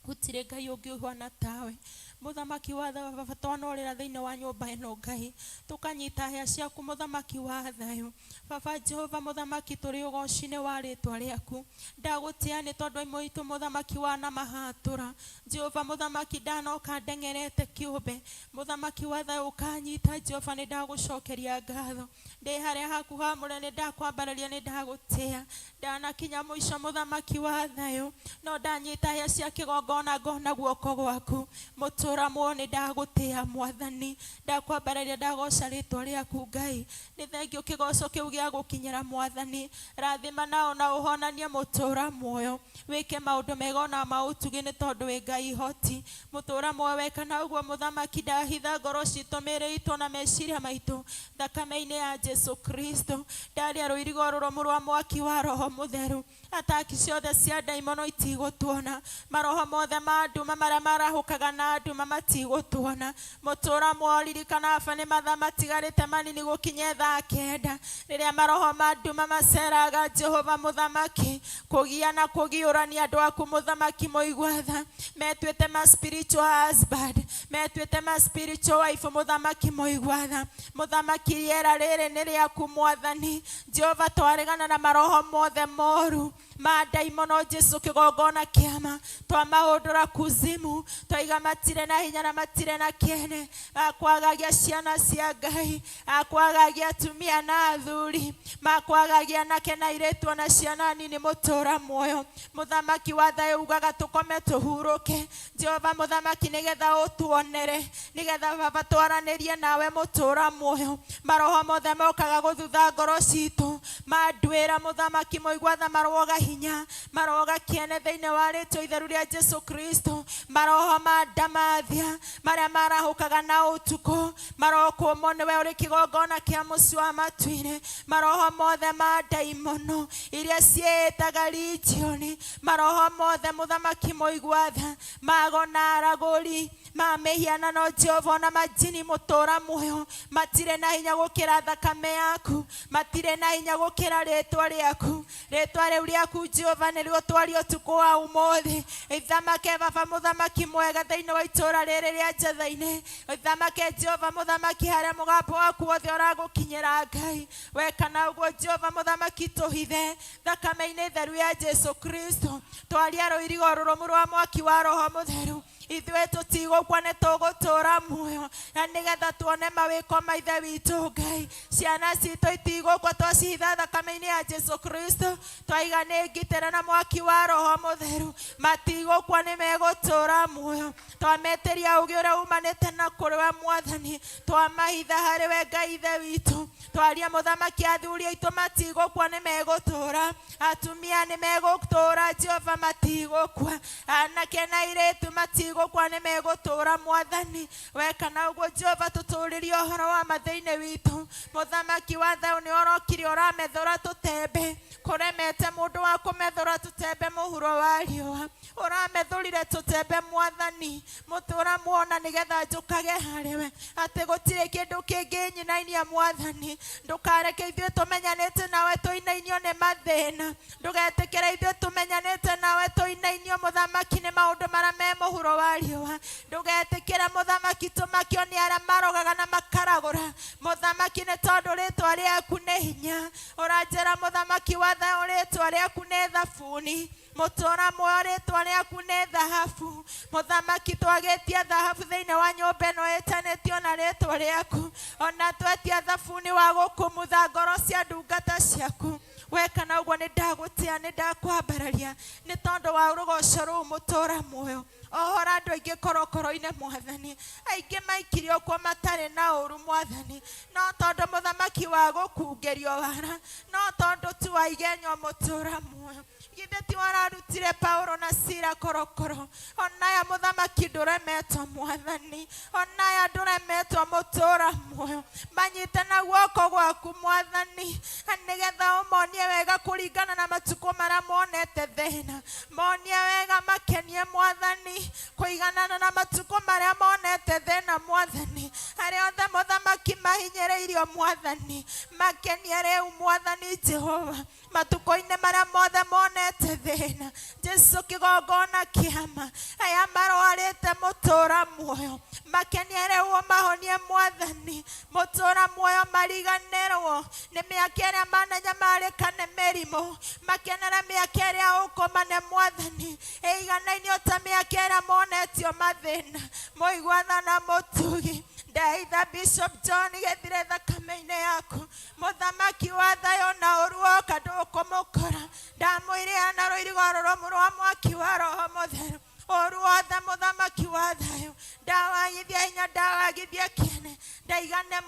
Gũtirĩ Ngai ũngĩ ũhuana tawe mũthamaki wa thayũ. Baba, twanorĩra thĩinĩ wa nyũmba ĩno Ngai, tũkanyita hĩa ciaku mũthamaki wa thayũ. Baba Jehova mũthamaki, tũrĩ ũgoci-inĩ wa rĩtwa rĩaku. Ndagũtĩa nĩ tondũ imwe itũ mũthamaki wa na mahatũra. Jehova mũthamaki, ndanoka ndeng'erete kĩũmbe, mũthamaki wa thayũ ũkanyita. Jehova nĩ ndagũcokeria ngatho, ndĩ harĩa haku hamũre nĩ ndakwambararia, nĩ ndagũtĩa. Ndanakinya mũico mũthamaki wa thayũ, no ndanyita hĩa cia kĩgongona ngona guoko gwaku mũtũra muoyo. Nĩ ndagũtĩa mwathani, ndakwambararia, ndagoca rĩtwa rĩaku Ngai. Nĩ thengio kĩgoco kĩu gĩa gũkinyĩra mwathani. Rathima nao na ũhonanie mũtũra muoyo, wĩke maũndũ mega ona ma ũtugi nĩ tondũ wĩ Ngai hoti. Mũtũra muoyo weka na ũguo mũthamaki, ndahitha ngoro citũ, mĩĩrĩ itũ na meciria maitũ thakame-inĩ ya Jesu Kristo. Ndaria rũirigo rũrũmu rwa mwaki wa Roho Mũtheru, ataki ciothe cia ndaimono itigũtuona, maroho mothe ma nduma marĩa marahũkaga na nduma matigũtuona. Mũtũra muoyo ririkana aba nĩ mathaa matigarĩte manini gũkinye thaa 9, rĩrĩa maroho ma nduma maceraga Jehova mũthamaki kũgia na kũgiũrania andũ aku mũthamaki mũigua tha, metuĩte ma spiritual husband, metuĩte ma spiritual wife mũthamaki mũigua tha. Mũthamaki rĩera rĩrĩ nĩ rĩaku mwathani Jehova, twaregana na maroho mothe moru ma ndaimono Jesu kĩgongona kĩama, twamaũndũra kuzimu, twaiga matirĩ na hinya na matirĩ na kĩene, akwagagia ciana cia Ngai, akwagagia atumia na athuri, makwagagia anake na airĩtu ona ciana nini mũtũra muoyo. Mũthamaki wa thayũ ugaga tũkome tũhurũke Jehova mũthamaki, nĩgetha ũtuonere, nĩgetha baba twaranĩrie nawe mũtũra muoyo. Maroho mothe mokaga gũthutha ngoro citũ manduĩra mũthamaki mũigua tha, maroga hinya, maroga kĩene thĩinĩ wa rĩtwa itheru rĩa Jesu Kristo maroho ma ndamathia marĩa marahũkaga na ũtukũ marokũmwo nĩwe ũrĩ kĩgongona kĩa mũciĩ wa matu-inĩ maroho mothe ma ndaimono iria ciĩtaga legion maroho mothe mũthamaki mũigua tha mago na aragũri ma mĩhianano Jehova na majini mũtũra muoyo matirĩ na hinya gũkĩra thakame yaku matirĩ na hinya gũkĩra rĩtwa rĩaku rĩtwa rĩu rĩaku Jehova nĩrĩo twaria ũtukũ wa ũmũthĩ ithamake baba mũthamaki mwega thĩinĩ wa itũũra rĩrĩ rĩa Njetha-inĩ ithamake Jehova mũthamaki harĩa mũgambo waku wothe ũragũkinyĩra Ngai weka na ũguo Jehova mũthamaki tũhithe thakame-inĩ theru ya Jesu Kristo twaria rũirigo rũrũmu rwa mwaki wa roho mũtheru ithuĩ tũtigũkua nĩ tũgũtũũra muoyo na nĩgetha tuone mawĩko ma ithe witũ Ngai ciana citũ itigũkua twacihitha thakame-inĩ ya Jesu Kristo twaiga nĩ ngitĩre na mwaki wa roho mũtheru matigũkua nĩ megũtũũra muoyo twametĩria ũũgĩ ũrĩa umanĩte na kũrĩ we mwathani twamahitha harĩ we Ngai ithe witũ twaria mũthamaki athuri aitũ matigũkua nĩ megũtũũra atumia nĩ megũtũũra Jehova matigũkua anake na airĩtu matigũkua nĩ megũtũũra mwathani weka na ũguo Jehova tũtũũrĩrie ũhoro wa ma thĩinĩ witũ mũthamaki wa thayũ nĩ ũrokire ũramethũra tũtembe kũremete mũndũ wa kũmethũra tũtembe mũhuro wa riũa ũramethũrire tũtembe mwathani mũtũra muona nĩgetha njũkage harĩwe atĩ gũtirĩ kĩndũ kĩngĩ nyinainia mwathani ndũkareke ithuĩ tũmenyanĩte nawe tũinainio nĩ mathĩna ndũgetĩkĩre ithuĩ tũmenyanĩte nawe tũinainio mũthamaki nĩ maũndũ marĩa me mũhuro wa riũa ndũgetĩkĩre mũthamaki tũmakio nĩ arĩa marogaga na makaragũra mũthamaki nĩ tondũ rĩtwa rĩaku nĩ hinya ũranjĩra mũthamaki wa thayũ rĩtwa rĩaku nĩ thabuni mũtũra muoyo rĩtwa rĩaku nĩ thahabu mũthamaki twagĩtia thahabu thĩinĩ wa nyũmba ĩno ĩtanĩtio na rĩtwa rĩaku ona twetia thabuni wa gũkumutha ngoro cia ndungata ciaku weka na ũguo nĩ ndagũtĩa nĩ ndakwambararia nĩ tondũ wa rũgoco rũu mũtũra muoyo ohora andũ aingĩ korokoro-inĩ mwathani aingĩ maikirio kuo matarĩ na ũru mwathani no tondũ mũthamaki wa gũkungĩrio wara no tondũ tu wa igenyo mũtũra muoyo githĩ ti wararutire Paulo na Sila korokoro onaya mũthamaki ndũremetwo mwathani onaya ndũremetwo mũtũra muoyo manyite na guoko gwaku mwathani nĩgetha ũmonie wega kũringana na matukũ marĩa monete thĩna monie wega makenie mwathani kũiganana na matukũ marĩa monete thĩna mwathani arĩa othe mũthamaki mahinyĩrĩirio mwathani makenie rĩu mwathani Jehova matukũ-inĩ marĩa mothe monete thĩna Jesu kĩgongona kĩama aya marwarĩte mũtũra muoyo makenie rĩu ũmahonie mwathani mũtũra muoyo mariganĩrwo nĩ mĩaka ĩrĩa mananyamarĩka nĩ mĩrimũ makenere mĩaka ĩrĩa ũkũmane mwathani ĩiganainio ta mĩaka ĩrĩa monetio mathĩna mũigua tha na mũtugi ndaitha Bishop John gĩthire thakame-inĩ yaku mũthamaki wa thayũ na ũru woka ndũkũmũkora ndamũirĩra na rũirigo rũrũmu rwa mwaki wa roho mũtheru ũru wothe mũthamaki wa thayũ ndawagithia hinya ndawagithia kĩene ndaigane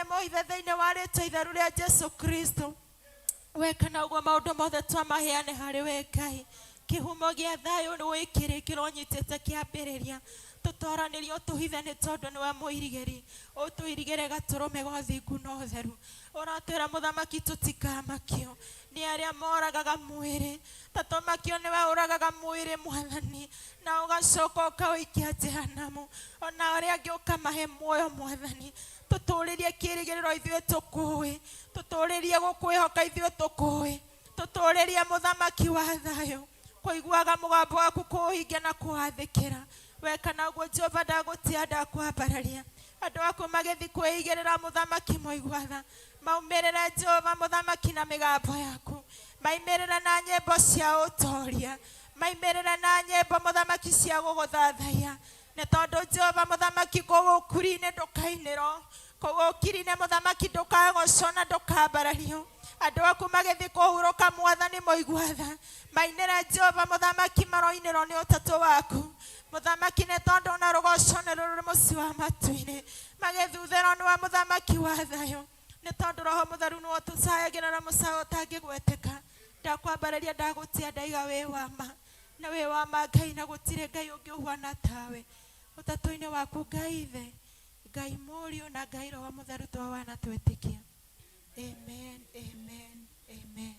mũhithe thĩinĩ wa rĩtwa itheru rĩa Jesu Kristo weka na ũguo maũndũ mothe twamaheane harĩ we Ngai kĩhumo gĩa thayũ nĩ wĩkĩrĩkĩro ũnyitĩte kĩambĩrĩria tũtoranĩrio tũhithe nĩ tondũ nĩwe mũirigĩri ũtũirigĩre gatũrũme ga ũthingu na ũtheru ũratwĩra mũthamaki tũtikamakio nĩ arĩa moragaga mwĩrĩ ta tũmakio nĩwe ũragaga mwĩrĩ mwathani na ũgacoka ũkaũikia jehanamu ona arĩa angĩ ũkamahe muoyo mwathani tũtũũrĩrie kĩĩrĩgĩrĩro ithuĩ tũkũĩ tũtũũrĩrie gũkwĩhoka ithuĩ tũkũĩ tũtũũrĩrie mũthamaki wa thayũ kũiguaga mũgambo waku kũũhingia na kũwathĩkĩra weka na ũguo Jehova ndagũtĩa ndakwambararia andũ aku magĩthiĩ kwĩigĩrĩra mũthamaki mũigua tha maumĩrĩre Jehova mũthamaki na mĩgambo yaku maimĩrĩre na nyĩmbo cia ũtoria maimĩrĩre na nyĩmbo mũthamaki cia gũgũthathaiya nĩ tondũ Jehova mũthamaki kũu ũkuri-inĩ ndũkainĩrwo kũu ũkiri-inĩ mũthamaki ndũkagocwo na ndũkambarario andũ aku magĩthiĩ kũhurũka mwathani mũigua tha mainĩre Jehova mũthamaki maroinĩrwo nĩ ũtatũ waku mũthamaki nĩ tondũ na rũgoco nĩ rũrĩ mũciĩ wa matu-inĩ magĩthuthĩrwo nĩwe mũthamaki wa thayũ nĩ tondũ roho mũtheru nĩwe ũtũcayagĩra na mũcayo ũtangĩgweteka ndakwambararia ndagũtĩa ndaiga wĩ wa ma Na wĩ wa ma Ngai na gũtirĩ Ngai ũngĩ ũhuana tawe. Ũtatũ-inĩ waku Ngai Ithe, Ngai Mũriũ na Ngai Roho Mũtheru twahoya na twetĩkia. Amen, amen, amen.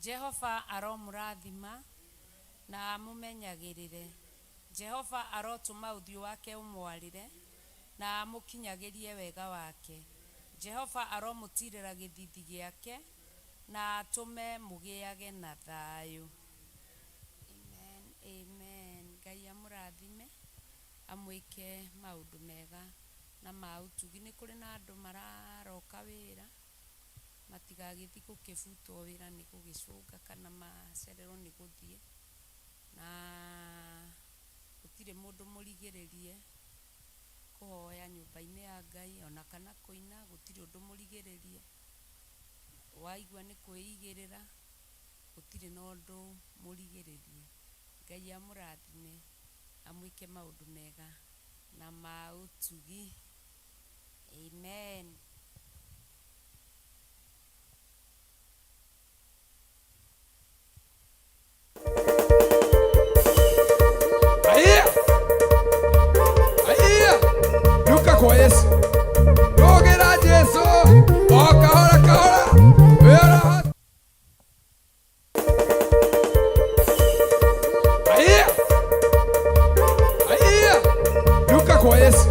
Jehova aromũrathima na amũmenyagĩrĩre. Jehova arotũma ũthiũ wake ũmwarĩre na amũkinyagĩrie wega wake. Jehova aromũtirĩra gĩthithi gĩake na atũme mũgĩage na thayũ. Amen, amen. Ngai amũrathime amwĩke maũndũ mega na ma ũtugi. Nĩ kũrĩ na andũ mararoka wĩra matigagĩthiĩ gũkĩbutwo wĩra nĩ gũgĩcũnga kana macererwo nĩ gũthiĩ, na gũtirĩ mũndũ mũrigĩrĩrie kũhoya nyũmba-inĩ ya Ngai ona kana kũina, gũtirĩ ũndũ mũrigĩrĩrie. Waigua nĩ kwĩigĩrĩra, gũtirĩ na ũndũ mũrigĩrĩrie. Ngai amũrathime amwĩke maũndũ mega na ma ũtugi. Amen. Aiya! Aiya! Nuka kwa Yesu. Rũgĩra Jesu. O kahora kahora. Wĩra. Aiya! Aiya! Nuka kwa Yesu.